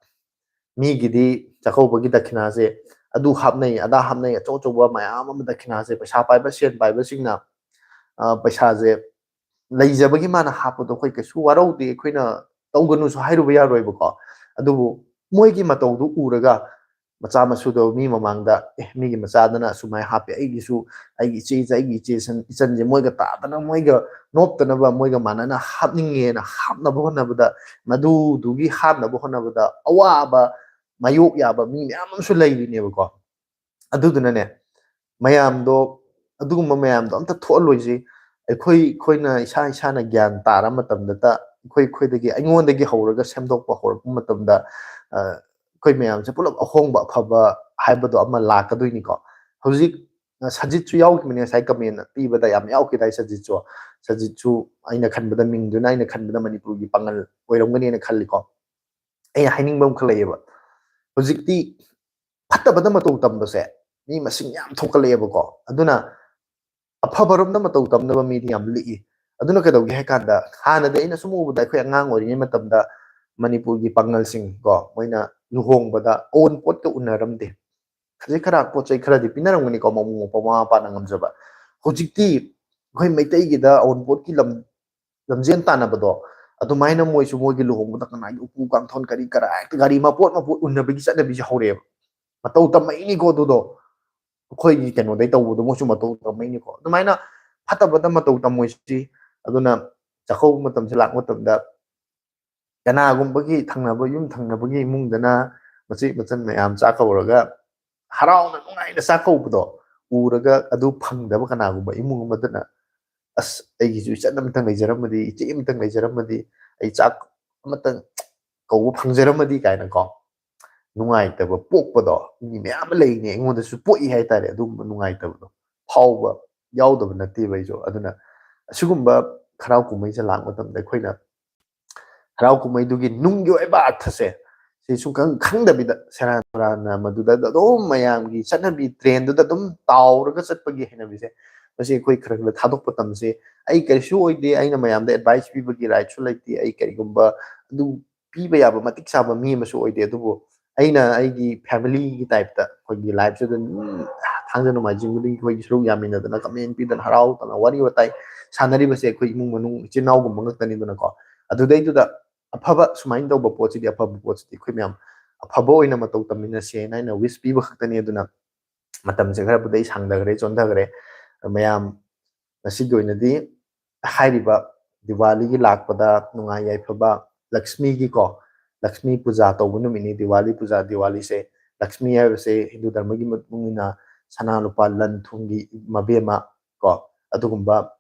ꯃꯤꯒꯤꯗꯤ ꯆꯥꯛꯀꯧꯕꯒꯤ ꯗꯈꯤꯅꯥꯁꯦ ꯑꯗꯨ ꯍꯥꯞꯅꯩ, ꯑꯗꯥ ꯍꯥꯞꯅꯩ, ꯑꯆꯧ ꯑꯆꯧꯕ ꯃꯌꯥꯝ ꯑꯃ, ꯗꯈꯤꯅꯥꯁꯦ ꯄꯩꯁꯥ ꯄꯥꯏꯕ, ꯁꯦꯟ ꯄꯥꯏꯕꯁꯤꯡꯅ, ꯑ, ꯄꯩꯁꯥꯁꯦ ꯂꯩꯖꯕꯒꯤ ꯃꯥꯅ ꯍꯥꯞꯄꯗꯣ ꯑꯩꯈꯣꯏ ꯀꯩꯁꯨ ꯋꯥꯔꯧꯗꯦ, ꯑꯩꯈꯣꯏꯅ ꯇꯧꯒꯅꯨꯁꯨ ꯍꯥꯏꯔꯨꯕ ꯌꯥꯔꯣꯏꯕꯀꯣ꯫ ꯑꯗꯨꯕꯨ ꯃꯣꯏꯒꯤ ꯃꯇꯧꯗꯨ ꯎꯔꯒ ꯃꯆꯥ ꯃꯁꯨꯗꯣ ꯃꯤ ꯃꯃꯥꯡꯗ, "ꯑꯦ, ꯃꯤꯒꯤ ꯃꯆꯥꯗꯨꯅ ꯑꯁꯨꯃꯥꯏꯅ ꯍꯥꯞꯄꯦ, ꯑꯩꯒꯤꯁꯨ, ꯑꯩꯒꯤ ꯏꯆꯦ, ꯑꯩꯒꯤ ꯏꯆꯦ ꯏꯆꯟ-, ꯏꯆꯟꯁꯦ ꯃꯣꯏꯒ ꯇꯥꯗꯅ, ꯃꯣꯏꯒ ꯅꯣꯞꯇꯅꯕ, ꯃꯣꯏꯒ ꯃꯥꯟꯅꯅ ꯍꯥꯞꯅꯤꯡꯉꯦꯅ" ꯍꯥꯞꯅꯕ ꯍꯣꯠꯅꯕꯗ, ꯃꯗꯨꯗꯨꯒꯤ ꯍꯥꯞꯅꯕ ꯍꯣꯠꯅꯕꯗ ꯑꯋꯥꯕ ꯃꯥꯌꯣꯛ ꯌꯥꯕ ꯃꯤ ꯃꯌꯥꯝ ꯑꯃꯁꯨ ꯂꯩꯔꯤꯅꯦꯕꯀꯣ꯫ ꯑꯗꯨꯗꯨꯅꯅꯦ, ꯃꯌꯥꯝꯗꯣ, ꯑꯗꯨꯒꯨꯝꯕ ꯃꯌꯥꯝꯗꯣ ꯑꯝꯇ ꯊꯣꯛꯍꯜꯂꯣꯏꯁꯤ꯫ ꯑꯩꯈꯣꯏ, ꯑꯩꯈꯣꯏꯅ ꯏꯁꯥ ꯏꯁꯥꯅ ꯒ꯭ꯌꯥꯟ ꯇꯥꯔ ꯃꯇꯝꯗꯇ, ꯑꯩꯈꯣꯏ, ꯑꯩꯈꯣꯏꯗꯒꯤ, ꯑꯩꯉꯣꯟꯗꯒꯤ ꯍꯧꯔꯒ ꯁꯦꯝꯗꯣꯛꯄ ꯍꯧꯔꯛꯄ ꯃꯇꯝꯗ, ꯑ, ꯑꯩꯈꯣꯏ ꯃꯌꯥꯝꯁꯦ ꯄꯨꯂꯞ ꯑꯍꯣꯡꯕ ꯑꯐꯕ ꯍꯥꯏꯕꯗꯣ ꯑꯃ ꯂꯥꯛꯀꯗꯣꯏꯅꯤꯀꯣ꯫ ꯍꯧꯖꯤꯛ, ꯑ, ꯁꯖꯤꯠꯁꯨ ꯌꯥꯎꯈꯤꯕꯅꯦ ꯉꯁꯥꯏ comment ꯄꯤꯕꯗ, ꯌꯥꯝ ꯌꯥꯎꯈꯤꯗꯥꯏ ꯁꯖꯤꯠꯁꯨ? ꯁꯖꯤꯠꯁꯨ ꯑꯩꯅ ꯈꯟꯕꯗ ꯃꯤꯡꯗꯨꯅ, ꯑꯩꯅ ꯈꯟꯕꯗ ꯃꯅꯤꯄꯨꯔꯒꯤ ꯄꯥꯉꯜ ꯑꯣꯏꯔꯝꯒꯅꯦꯅ ꯈꯜꯂꯤꯀꯣ꯫ ꯑꯩꯅ ꯍꯥꯏꯅꯤꯡꯕ ꯑꯃꯈꯛ ꯂꯩꯌꯦꯕ, ꯍꯧꯖꯤꯛꯇꯤ ꯐꯠꯇꯕꯗ ꯃꯇꯧ ꯇꯝꯕꯁꯦ ꯃꯤ ꯃꯁꯤꯡ ꯌꯥꯝ ꯊꯣꯛꯀꯠꯂꯛꯑꯦꯕꯀꯣ꯫ ꯑꯗꯨꯅ ꯑꯐꯕꯔꯣꯝꯗ ꯃꯇꯧ ꯇꯝꯅꯕ ꯃꯤꯗꯤ ꯌꯥꯝ ꯂꯤꯛꯏ꯫ ꯑꯗꯨꯅ ꯀꯩꯗꯧꯒꯦ ꯍꯥꯏ ꯀꯥꯟꯗ, ꯍꯥꯟꯅꯗꯤ ꯑꯩꯅ ꯁꯨꯝ ꯎꯕꯗ ꯑꯩꯈꯣꯏ ꯑꯉꯥꯡ ꯑꯣꯏꯔꯤꯉꯩ ꯃꯇꯝꯗ ꯃꯅꯤꯄꯨꯔꯒꯤ ꯄꯥꯉꯜꯁꯤꯡ ꯀꯣ, ꯃꯣꯏꯅ ꯂꯨꯍꯣꯡꯕꯗ ꯑꯋꯨꯟꯄꯣꯠꯀ ꯎꯅꯔꯝꯗꯦ꯫ ꯈꯖꯤꯛ ꯈꯔ ꯄꯣꯠ ꯆꯩ ꯈꯔꯗꯤ ꯄꯤꯅꯔꯝꯒꯅꯤꯀꯣ, ꯃꯕꯨꯡ ꯃꯧꯄ꯭ꯋꯥ, ꯃꯃꯥ ꯃꯄꯥꯅ ꯉꯝꯖꯕ꯫ ꯍꯧꯖꯤꯛꯇꯤ ꯑꯩꯈꯣꯏ ꯃꯩꯇꯩꯒꯤꯗ ꯑꯋꯨꯟꯄꯣꯠꯀꯤ ꯂꯝ ꯂꯝꯖꯦꯟ ꯇꯥꯟꯅꯕꯗꯣ, ꯑꯗꯨꯃꯥꯏꯅ ꯃꯣꯏꯁꯨ ꯃꯣꯏꯒꯤ ꯂꯨꯍꯣꯡꯕꯗ ꯀꯅꯥꯒꯤ ꯎꯄꯨ ꯀꯥꯡꯊꯣꯟ ꯀꯔꯤ ꯀꯔꯥ ꯍꯦꯛꯇ ꯒꯥꯔꯤ ꯃꯄꯣꯠ ꯃꯄꯣꯠ ꯎꯟꯅꯕꯒꯤ ꯆꯠꯅꯕꯤꯁꯦ ꯍꯧꯔꯛꯑꯦꯕ꯫ ꯃꯇꯧ ꯇꯝꯃꯛꯏꯅꯤꯀꯣ ꯑꯗꯨꯗꯣ꯫ ꯑꯩꯈꯣꯏꯒꯤ ꯀꯩꯅꯣꯗꯩ ꯇꯧꯕꯗꯣ ꯃꯣꯏꯁꯨ ꯃꯇꯧ ꯇꯝꯃꯛꯏꯅꯤꯀꯣ꯫ ꯑꯗꯨꯃꯥꯏꯅ ꯐꯠꯇꯕꯗ ꯃꯇꯧ ꯇꯝꯃꯣꯏꯁꯤ꯫ ꯑꯗꯨꯅ ꯆꯥꯛꯀꯧꯕ ꯃꯇꯝꯁꯦ ꯂꯥꯛꯄ ꯃꯇꯝꯗ ꯀꯅꯥꯒꯨꯝꯕꯒꯤ ꯊꯪꯅꯕ ꯌꯨꯝ ꯊꯪꯅꯕꯒꯤ ꯏꯃꯨꯡꯗꯅ ꯃꯆꯦ ꯃꯆꯟ ꯃꯌꯥꯝ ꯆꯥꯛ ꯀꯧꯔꯒ ꯍꯔꯥꯎꯅ ꯅꯨꯡꯉꯥꯏꯅ ꯆꯥꯛ ꯀꯧꯕꯗꯣ ꯎꯔꯒ, ꯑꯗꯨ ꯐꯪꯗꯕ ꯀꯅꯥꯒꯨꯝꯕ ꯏꯃꯨꯡ ꯑꯃꯗꯅ, "ꯑꯁ, ꯑꯩꯒꯤꯁꯨ ꯏꯆꯟ ꯑꯃꯇꯪ ꯂꯩꯖꯔꯝꯃꯗꯤ, ꯏꯆꯦ ꯑꯃꯇꯪ ꯂꯩꯖꯔꯝꯃꯗꯤ, ꯑꯩ ꯆꯥꯛ ꯑꯃꯇꯪ ꯀꯧꯕ ꯐꯪꯖꯔꯝꯃꯗꯤ" ꯀꯥꯏꯅꯀꯣ, ꯅꯨꯡꯉꯥꯏꯇꯕ ꯄꯣꯛꯄꯗꯣ ꯃꯤ ꯃꯌꯥꯝ ꯑꯃ ꯂꯩꯅꯦ, ꯑꯩꯉꯣꯟꯗꯁꯨ ꯄꯣꯛꯏ ꯍꯥꯏꯇꯥꯔꯦ꯫ ꯑꯗꯨꯒꯨꯝꯕ ꯅꯨꯡꯉꯥꯏꯇꯕꯗꯣ ꯐꯥꯎꯕ ꯌꯥꯎꯗꯕ ꯅꯠꯇꯦꯕ ꯑꯩꯁꯨ꯫ ꯑꯗꯨꯅ ꯑꯁꯤꯒꯨꯝꯕ ꯍꯔꯥꯎ ꯀꯨꯝꯍꯩꯁꯦ ꯂꯥꯛꯄ ꯃꯇꯝꯗ ꯑꯩꯈꯣꯏꯅ ꯍꯔꯥꯎ ꯀꯨꯝꯍꯩꯗꯨꯒꯤ ꯅꯨꯡꯒꯤ ꯑꯣꯏꯕ ꯑꯔꯊꯁꯦ ꯁꯤ ꯁꯨꯡꯈꯪ ꯈꯪꯗꯕꯤꯗ, ꯁꯦꯔꯥꯟ ꯇꯨꯔꯥꯟꯅ ꯃꯗꯨꯗ ꯑꯗꯨꯝ ꯃꯌꯥꯝꯒꯤ ꯆꯠꯅꯕꯤ trendꯗꯨꯗ ꯑꯗꯨꯝ ꯇꯥꯎꯔꯒ ꯆꯠꯄꯒꯤ ꯍꯩꯅꯕꯤꯁꯦ, ꯃꯁꯤ ꯑꯩꯈꯣꯏ ꯈꯔ ꯈꯔ ꯊꯥꯗꯣꯛꯄ ꯇꯝꯁꯦ꯫ ꯑꯩ ꯀꯔꯤꯁꯨ ꯑꯣꯏꯗꯦ, ꯑꯩꯅ ꯃꯌꯥꯝꯗ advice ꯄꯤꯕꯒꯤ rightꯁꯨ ꯂꯩꯇꯦ, ꯑꯩ ꯀꯔꯤꯒꯨꯝꯕ ꯑꯗꯨ ꯄꯤꯕ ꯌꯥꯕ ꯃꯇꯤꯛ ꯆꯥꯕ ꯃꯤ ꯑꯃꯁꯨ ꯑꯣꯏꯗꯦ꯫ ꯑꯗꯨꯕꯨ ꯑꯩꯅ ꯑꯩꯒꯤ familyꯒꯤ typeꯇ ꯑꯩꯈꯣꯏꯒꯤ lifeꯁꯤꯗ ꯑꯗꯨꯝ ꯊꯥꯡꯖ ꯅꯣꯡꯃꯥꯏꯖꯤꯡ ꯈꯨꯗꯤꯡꯒꯤ ꯑꯩꯈꯣꯏꯒꯤ ꯁꯔꯨꯛ ꯌꯥꯃꯤꯟꯅꯗꯅ, comment ꯄꯤꯗꯅ, ꯍꯔꯥꯎꯗꯅ, ꯋꯥꯔꯤ ꯋꯥꯇꯥꯏ ꯁꯥꯟꯅꯔꯤꯕꯁꯦ ꯑꯩꯈꯣꯏ ꯏꯃꯨꯡ ꯃꯅꯨꯡ ꯏꯆꯤꯟ ꯏꯅꯥꯎꯒꯨꯝꯕ ꯉꯥꯛꯇꯅꯤꯗꯅꯀꯣ꯫ ꯑꯗꯨꯗꯩꯗꯨꯗ ꯑꯐꯕ ꯁꯨꯃꯥꯏꯅ ꯇꯧꯕ ꯄꯣꯠꯁꯤꯗꯤ, ꯑꯐꯕ ꯄꯣꯠꯁꯤꯗꯤ ꯑꯩꯈꯣꯏ ꯃꯌꯥꯝ ꯑꯐꯕ ꯑꯣꯏꯅ ꯃꯇꯧ ꯇꯝꯃꯤꯟꯅꯁꯦꯅ ꯑꯩꯅ wish ꯄꯤꯕ ꯈꯛꯇꯅꯤ꯫ ꯑꯗꯨꯅ ꯃꯇꯝꯁꯦ ꯈꯔꯕꯨꯗꯤ ꯑꯩ ꯁꯥꯡꯊꯈ꯭ꯔꯦ, ꯆꯣꯟꯊꯈ꯭ꯔꯦ꯫ ꯃꯌꯥꯝ ꯉꯁꯤꯒꯤ ꯑꯣꯏꯅꯗꯤ ꯍꯥꯏꯔꯤꯕ ꯗꯤꯋꯥꯂꯤꯒꯤ ꯂꯥꯛꯄꯗ ꯅꯨꯡꯉꯥꯏ ꯌꯥꯏꯐꯕ, ꯂꯛꯁꯃꯤꯒꯤꯀꯣ, ꯂꯛꯁꯃꯤ ꯄꯨꯖꯥ ꯇꯧꯕ ꯅꯨꯃꯤꯠꯅꯤ ꯗꯤꯋꯥꯂꯤ ꯄꯨꯖꯥ꯫ ꯗꯤꯋꯥꯂꯤꯁꯦ, ꯂꯛꯁꯃꯤ ꯍꯥꯏꯕꯁꯦ ꯍꯤꯟꯗꯨ ꯙꯔꯃꯒꯤ ꯃꯇꯨꯡ ꯏꯟꯅ ꯁꯅꯥ ꯂꯨꯄꯥ ꯂꯟ ꯊꯨꯝꯒꯤ ꯃꯕꯦꯝꯃ ꯀꯣ, ꯑꯗꯨꯒꯨꯝꯕ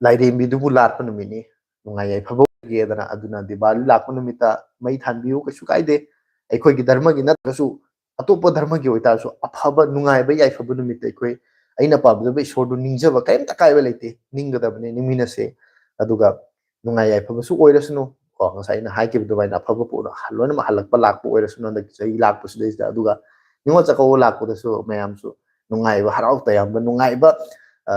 ꯂꯥꯏꯔꯦꯝꯕꯤꯗꯨꯕꯨ ꯂꯥꯠꯄ ꯅꯨꯃꯤꯠꯅꯤ, ꯅꯨꯡꯉꯥꯏ ꯌꯥꯏꯐꯕ ꯑꯣꯏꯒꯦꯗꯅ꯫ ꯑꯗꯨꯅ ꯗꯤꯋꯥꯂꯤ ꯂꯥꯛꯄ ꯅꯨꯃꯤꯠꯇ ꯃꯩ ꯊꯥꯟꯕꯤꯌꯨ, ꯀꯩꯁꯨ ꯀꯥꯏꯗꯦ꯫ ꯑꯩꯈꯣꯏꯒꯤ ꯙꯔꯃꯒꯤ ꯅꯠꯇ꯭ꯔꯒꯁꯨ ꯑꯇꯣꯞꯄ ꯙꯔꯃꯒꯤ ꯑꯣꯏꯇꯥꯔꯁꯨ ꯑꯐꯕ ꯅꯨꯡꯉꯥꯏꯕ ꯌꯥꯏꯐꯕ ꯅꯨꯃꯤꯠꯇ ꯑꯩꯈꯣꯏ ꯑꯩꯅ ꯄꯥꯝꯖꯕ ꯏꯁꯣꯔꯗꯨ ꯅꯤꯡꯖꯕ ꯀꯔꯤꯝꯇ ꯑꯀꯥꯏꯕ ꯂꯩꯇꯦ, ꯅꯤꯡꯒꯗꯕꯅꯤ, ꯅꯤꯡꯃꯤꯟꯅꯁꯦ꯫ ꯑꯗꯨꯒ ꯅꯨꯡꯉꯥꯏ ꯌꯥꯏꯐꯕꯁꯨ ꯑꯣꯏꯔꯁꯅꯨ ꯀꯣ, ꯉꯁꯥꯏ ꯑꯩꯅ ꯍꯥꯏꯈꯤꯕ ꯑꯗꯨꯃꯥꯏꯅ ꯑꯐꯕ ꯄꯣꯠ ꯂꯣꯏꯅꯃꯛ ꯍꯜꯂꯛꯄ ꯂꯥꯛꯄ ꯑꯣꯏꯔꯁꯅꯨ ꯍꯟꯗꯛꯀꯤ ꯆꯍꯤ ꯂꯥꯛꯄꯁꯤꯗꯩꯁꯤꯗ꯫ ꯑꯗꯨꯒ ꯅꯤꯉꯣꯜ ꯆꯥꯛꯀꯧꯕ ꯂꯥꯛꯄꯗꯁꯨ ꯃꯌꯥꯝꯁꯨ ꯅꯨꯡꯉꯥꯏꯕ, ꯍꯔꯥꯎ ꯇꯌꯥꯝꯕ, ꯅꯨꯡꯉꯥꯏꯕ, ꯑ,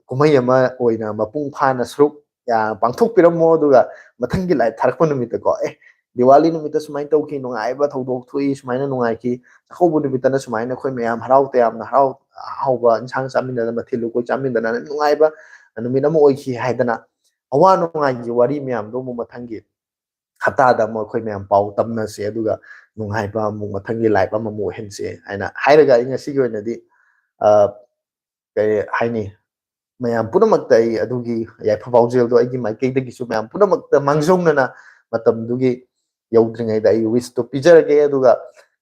ꯀꯨꯝꯍꯩ ꯑꯃ ꯑꯣꯏꯅ ꯃꯄꯨꯡ ꯐꯥꯅ ꯁꯔꯨꯛ ꯌꯥ-, ꯄꯥꯡꯊꯣꯛꯄꯤꯔꯝꯃꯣ꯫ ꯑꯗꯨꯒ ꯃꯊꯪꯒꯤ live ꯊꯥꯔꯛꯄ ꯅꯨꯃꯤꯠꯇꯀꯣ, "ꯑꯦ, ꯗꯤꯋꯥꯂꯤ ꯅꯨꯃꯤꯠꯇ ꯁꯨꯃꯥꯏꯅ ꯇꯧꯈꯤ, ꯅꯨꯡꯉꯥꯏꯕ ꯊꯧꯗꯣꯛ ꯊꯣꯛꯏ, ꯁꯨꯃꯥꯏꯅ ꯅꯨꯡꯉꯥꯏꯈꯤ꯫ ꯆꯥꯛꯀꯧꯕ ꯅꯨꯃꯤꯠꯇꯅ ꯁꯨꯃꯥꯏꯅ ꯑꯩꯈꯣꯏ ꯃꯌꯥꯝ ꯍꯔꯥꯎ ꯇꯌꯥꯝꯅ ꯍꯔꯥꯎ ꯍꯥꯎꯕ ꯏꯟꯁꯥꯡ ꯆꯥꯃꯤꯟꯅꯗꯅ, ꯃꯊꯦꯜ ꯂꯨꯀꯣꯏ ꯆꯥꯃꯤꯟꯅꯗꯅ ꯅꯨꯡꯉꯥꯏꯕ ꯅꯨꯃꯤꯠ ꯑꯃ ꯑꯣꯏꯈꯤ ꯍꯥꯏꯗꯅ, ꯑꯋꯥ ꯅꯨꯡꯉꯥꯏꯒꯤ ꯋꯥꯔꯤ ꯃꯌꯥꯝꯗꯣ ꯑꯃꯨꯛ ꯃꯊꯪꯒꯤ ꯍꯞꯇꯥꯗ ꯑꯃꯨꯛ ꯑꯩꯈꯣꯏ ꯃꯌꯥꯝ ꯄꯥꯎ ꯇꯝꯅꯁꯦ, ꯑꯗꯨꯒ ꯅꯨꯡꯉꯥꯏꯕ ꯑꯃꯨꯛ ꯃꯊꯪꯒꯤ ꯂꯥꯏꯐ ꯑꯃꯃꯨꯛ ꯑꯣꯏꯍꯟꯁꯦ ꯍꯥꯏꯅ ꯍꯥꯏꯔꯒ, ꯑꯩ ꯉꯁꯤꯒꯤ ꯑꯣꯏꯅꯗꯤ, ꯑ, ꯀꯩ ꯍꯥꯏꯅꯤ, ꯃꯌꯥꯝ ꯄꯨꯝꯅꯃꯛꯇ ꯑꯩ ꯑꯗꯨꯒꯤ ꯌꯥꯏꯐ ꯄꯥꯎꯖꯦꯜꯗꯣ ꯑꯩꯒꯤ ꯃꯥꯏꯀꯩꯗꯒꯤꯁꯨ ꯃꯌꯥꯝ ꯄꯨꯝꯅꯃꯛꯇ ꯃꯥꯡꯖꯧꯅꯅ ꯃꯇꯝꯗꯨꯒꯤ ꯌꯧꯗ꯭ꯔꯤꯉꯩꯗ ꯑꯩ ꯋꯤꯁꯇꯣ ꯄꯤꯖꯔꯒꯦ꯫ ꯑꯗꯨꯒ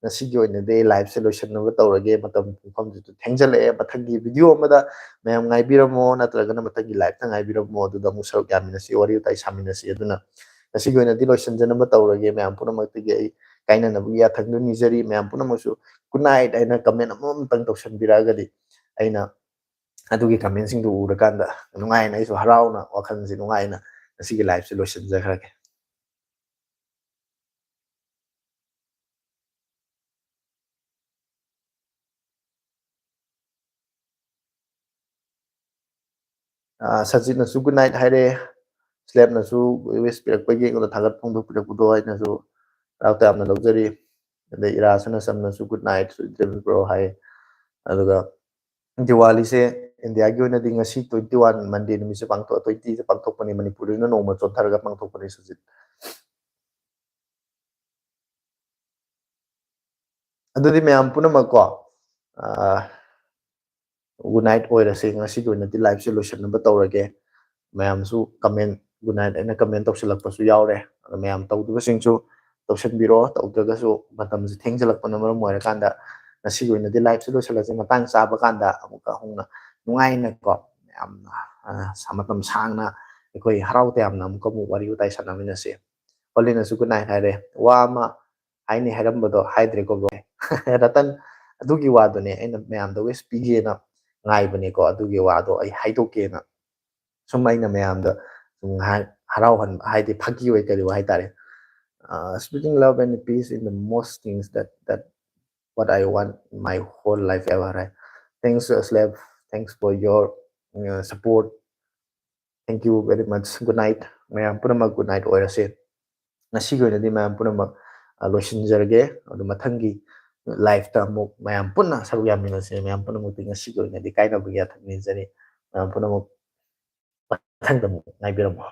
ꯉꯁꯤꯒꯤ ꯑꯣꯏꯅꯗꯤ ꯑꯩ ꯂꯥꯏꯐꯁꯦ ꯂꯣꯏꯁꯤꯟꯅꯕ ꯇꯧꯔꯒꯦ꯫ ꯃꯇꯝ ꯄꯨꯡꯐꯝꯁꯤꯁꯨ ꯊꯦꯡꯖꯜꯂꯛꯑꯦ꯫ ꯃꯊꯪꯒꯤ ꯚꯤꯗꯤꯑꯣ ꯑꯃꯗ ꯃꯌꯥꯝ ꯉꯥꯏꯕꯤꯔꯝꯃꯣ, ꯅꯠꯇ꯭ꯔꯒꯅ ꯃꯊꯪꯒꯤ ꯂꯥꯏꯐꯇ ꯉꯥꯏꯕꯤꯔꯝꯃꯣ, ꯑꯗꯨꯗ ꯑꯃꯨꯛ ꯁꯔꯨꯛ ꯌꯥꯃꯤꯟꯅꯁꯤ, ꯋꯥꯔꯤ ꯋꯥꯇꯥꯏ ꯁꯥꯃꯤꯟꯅꯁꯤ꯫ ꯑꯗꯨꯅ ꯉꯁꯤꯒꯤ ꯑꯣꯏꯅꯗꯤ ꯂꯣꯏꯁꯤꯟꯖꯅꯕ ꯇꯧꯔꯒꯦ꯫ ꯃꯌꯥꯝ ꯄꯨꯝꯅꯃꯛꯇꯒꯤ ꯑꯩ ꯀꯥꯏꯅꯅꯕꯒꯤ ꯌꯥꯊꯪꯗꯨ ꯅꯤꯖꯔꯤ꯫ ꯃꯌꯥꯝ ꯄꯨꯝꯅꯃꯛꯁꯨ good night ꯍꯥꯏꯅ ꯀꯃꯦꯟ ꯑꯃꯃꯝꯇꯪ ꯇꯧꯁꯟꯕꯤꯔꯛꯑꯒꯗꯤ ꯑꯩꯅ ꯑꯗꯨꯒꯤ ꯀꯃꯦꯟꯁꯤꯡꯗꯨ ꯎꯔꯀꯥꯟꯗ ꯅꯨꯡꯉꯥꯏꯅ, ꯑꯩꯁꯨ ꯍꯔꯥꯎꯅ, ꯋꯥꯈꯜꯁꯦ ꯅꯨꯡꯉꯥꯏꯅ ꯉꯁꯤꯒꯤ ꯂꯥꯏꯐꯁꯦ ꯂꯣꯏꯁꯤꯟꯖꯈ꯭ꯔꯒꯦ꯫ ꯑꯥ, ꯁꯖꯤꯠꯅꯁꯨ good night ꯍꯥꯏꯔꯦ, ꯁ꯭ꯂꯦꯞꯅꯁꯨ wish ꯄꯤꯔꯛꯄꯒꯤ, ꯑꯩꯉꯣꯟꯗ ꯊꯥꯒꯠ ꯐꯣꯡꯗꯣꯛꯄꯤꯔꯛꯄꯗꯣ ꯑꯩꯅꯁꯨ ꯍꯔꯥꯎ ꯇꯌꯥꯝꯅ ꯂꯧꯖꯔꯤ꯫ ꯑꯗꯩ ꯏꯔꯥꯁꯅ ꯆꯝꯅꯁꯨ good night, sweet dreams bro ꯍꯥꯏ꯫ ꯑꯗꯨꯒ ꯗꯤꯋꯥꯂꯤꯁꯦ ꯏꯟꯗꯤꯌꯥꯒꯤ ꯑꯣꯏꯅꯗꯤ ꯉꯁꯤ twenty one, ꯃꯟꯗꯦ ꯅꯨꯃꯤꯠꯁꯦ ꯄꯥꯡꯊꯣꯛ-, twenty ꯗ ꯄꯥꯡꯊꯣꯛꯄꯅꯤ, ꯃꯅꯤꯄꯨꯔꯗꯅ ꯅꯣꯡꯃ ꯆꯣꯟꯊꯔꯒ ꯄꯥꯡꯊꯣꯛꯄꯅꯤ, ꯁꯖꯤꯠ꯫ ꯑꯗꯨꯗꯤ ꯃꯌꯥꯝ ꯄꯨꯝꯅꯃꯛꯀꯣ, ꯑꯥ, good night ꯑꯣꯏꯔꯁꯦ꯫ ꯉꯁꯤꯒꯤ ꯑꯣꯏꯅꯗꯤ ꯂꯥꯏꯐꯁꯦ ꯂꯣꯏꯁꯤꯟꯅꯕ ꯇꯧꯔꯒꯦ꯫ ꯃꯌꯥꯝꯁꯨ comment, good night ꯍꯥꯏꯅ comment ꯇꯧꯁꯤꯜꯂꯛꯄꯁꯨ ꯌꯥꯎꯔꯦ꯫ ꯑꯗꯣ ꯃꯌꯥꯝ ꯇꯧꯗꯕꯁꯤꯡꯁꯨ ꯇꯧꯁꯤꯟꯕꯤꯔꯣ꯫ ꯇꯧꯗ꯭ꯔꯒꯁꯨ ꯃꯇꯝꯁꯦ ꯊꯦꯡꯖꯤꯜꯂꯛꯄꯅ ꯃꯔꯝ ꯑꯣꯏꯔꯀꯥꯟꯗ ꯉꯁꯤꯒꯤ ꯑꯣꯏꯅꯗꯤ ꯂꯥꯏꯐꯁꯦ ꯂꯣꯏꯁꯤꯜꯂꯁꯦ꯫ ꯃꯇꯥꯡ ꯆꯥꯕ ꯀꯥꯟꯗ ꯑꯃꯨꯛꯀ ꯍꯧꯅ ꯅꯨꯡꯉꯥꯏꯅꯀꯣ, ꯌꯥꯝꯅ, ꯑ, ꯁ-, ꯃꯇꯝ ꯁꯥꯡꯅ ꯑꯩꯈꯣꯏ ꯍꯔꯥꯎ ꯇꯌꯥꯝꯅ ꯑꯃꯨꯛꯀ ꯑꯃꯨꯛ ꯋꯥꯔꯤ ꯋꯥꯇꯥꯏ ꯁꯥꯟꯅꯃꯤꯟꯅꯁꯦ꯫ ꯍꯣꯂꯤꯅꯁꯨ good night ꯍꯥꯏꯔꯦ꯫ ꯋꯥ ꯑꯃ ꯍꯥꯏꯅꯤ ꯍꯥꯏꯔꯝꯕꯗꯣ ꯍꯥꯏꯗ꯭ꯔꯦꯀꯣ, bro꯫ ꯔꯇꯟ, ꯑꯗꯨꯒꯤ ꯋꯥꯗꯨꯅꯦ ꯑꯩꯅ ꯃꯌꯥꯝꯗ wish ꯄꯤꯒꯦꯅ ꯉꯥꯏꯕꯅꯦꯀꯣ, ꯑꯗꯨꯒꯤ ꯋꯥꯗꯣ ꯑꯩ ꯍꯥꯏꯗꯣꯛꯀꯦꯅ꯫ ꯁꯨꯝ ꯑꯩꯅ ꯃꯌꯥꯝꯗ ꯁꯨꯝ ꯉꯥꯏꯍꯥꯛ ꯍꯔꯥꯎꯍꯟꯕ, ꯍꯥꯏꯗꯤ ꯐꯥꯒꯤ ꯑꯣꯏ ꯀꯔꯤ ꯑꯣꯏ ꯍꯥꯏꯇꯥꯔꯦ꯫ Uh, spreading love and peace in the most things that, that what I want in my whole life ever, right? Thanks, uh, Slab. Thanks for your, uh, support. Thank you very much. Good night. ꯃꯌꯥꯝ ꯄꯨꯝꯅꯃꯛ good night ꯑꯣꯏꯔꯁꯦ꯫ ꯉꯁꯤꯒꯤ ꯑꯣꯏꯅꯗꯤ ꯃꯌꯥꯝ ꯄꯨꯝꯅꯃꯛ ꯂꯣꯏꯁꯤꯟꯖꯔꯒꯦ꯫ ꯑꯗꯨ ꯃꯊꯪꯒꯤ ꯂꯥꯏꯐꯇ ꯑꯃꯨꯛ ꯃꯌꯥꯝ ꯄꯨꯟꯅ ꯁꯔꯨꯛ ꯌꯥꯃꯤꯟꯅꯁꯦ꯫ ꯃꯌꯥꯝ ꯄꯨꯝꯅꯃꯛꯇꯤ ꯉꯁꯤꯒꯤ ꯑꯣꯏꯅꯗꯤ ꯀꯥꯏꯅꯕꯒꯤ ꯌꯥꯊꯪ ꯅꯤꯖꯔꯤ꯫ ꯃꯌꯥꯝ ꯄꯨꯝꯅꯃꯛ ꯃꯊꯪꯗ ꯑꯃꯨꯛ ꯉꯥꯏꯕꯤꯔꯝꯃꯣ꯫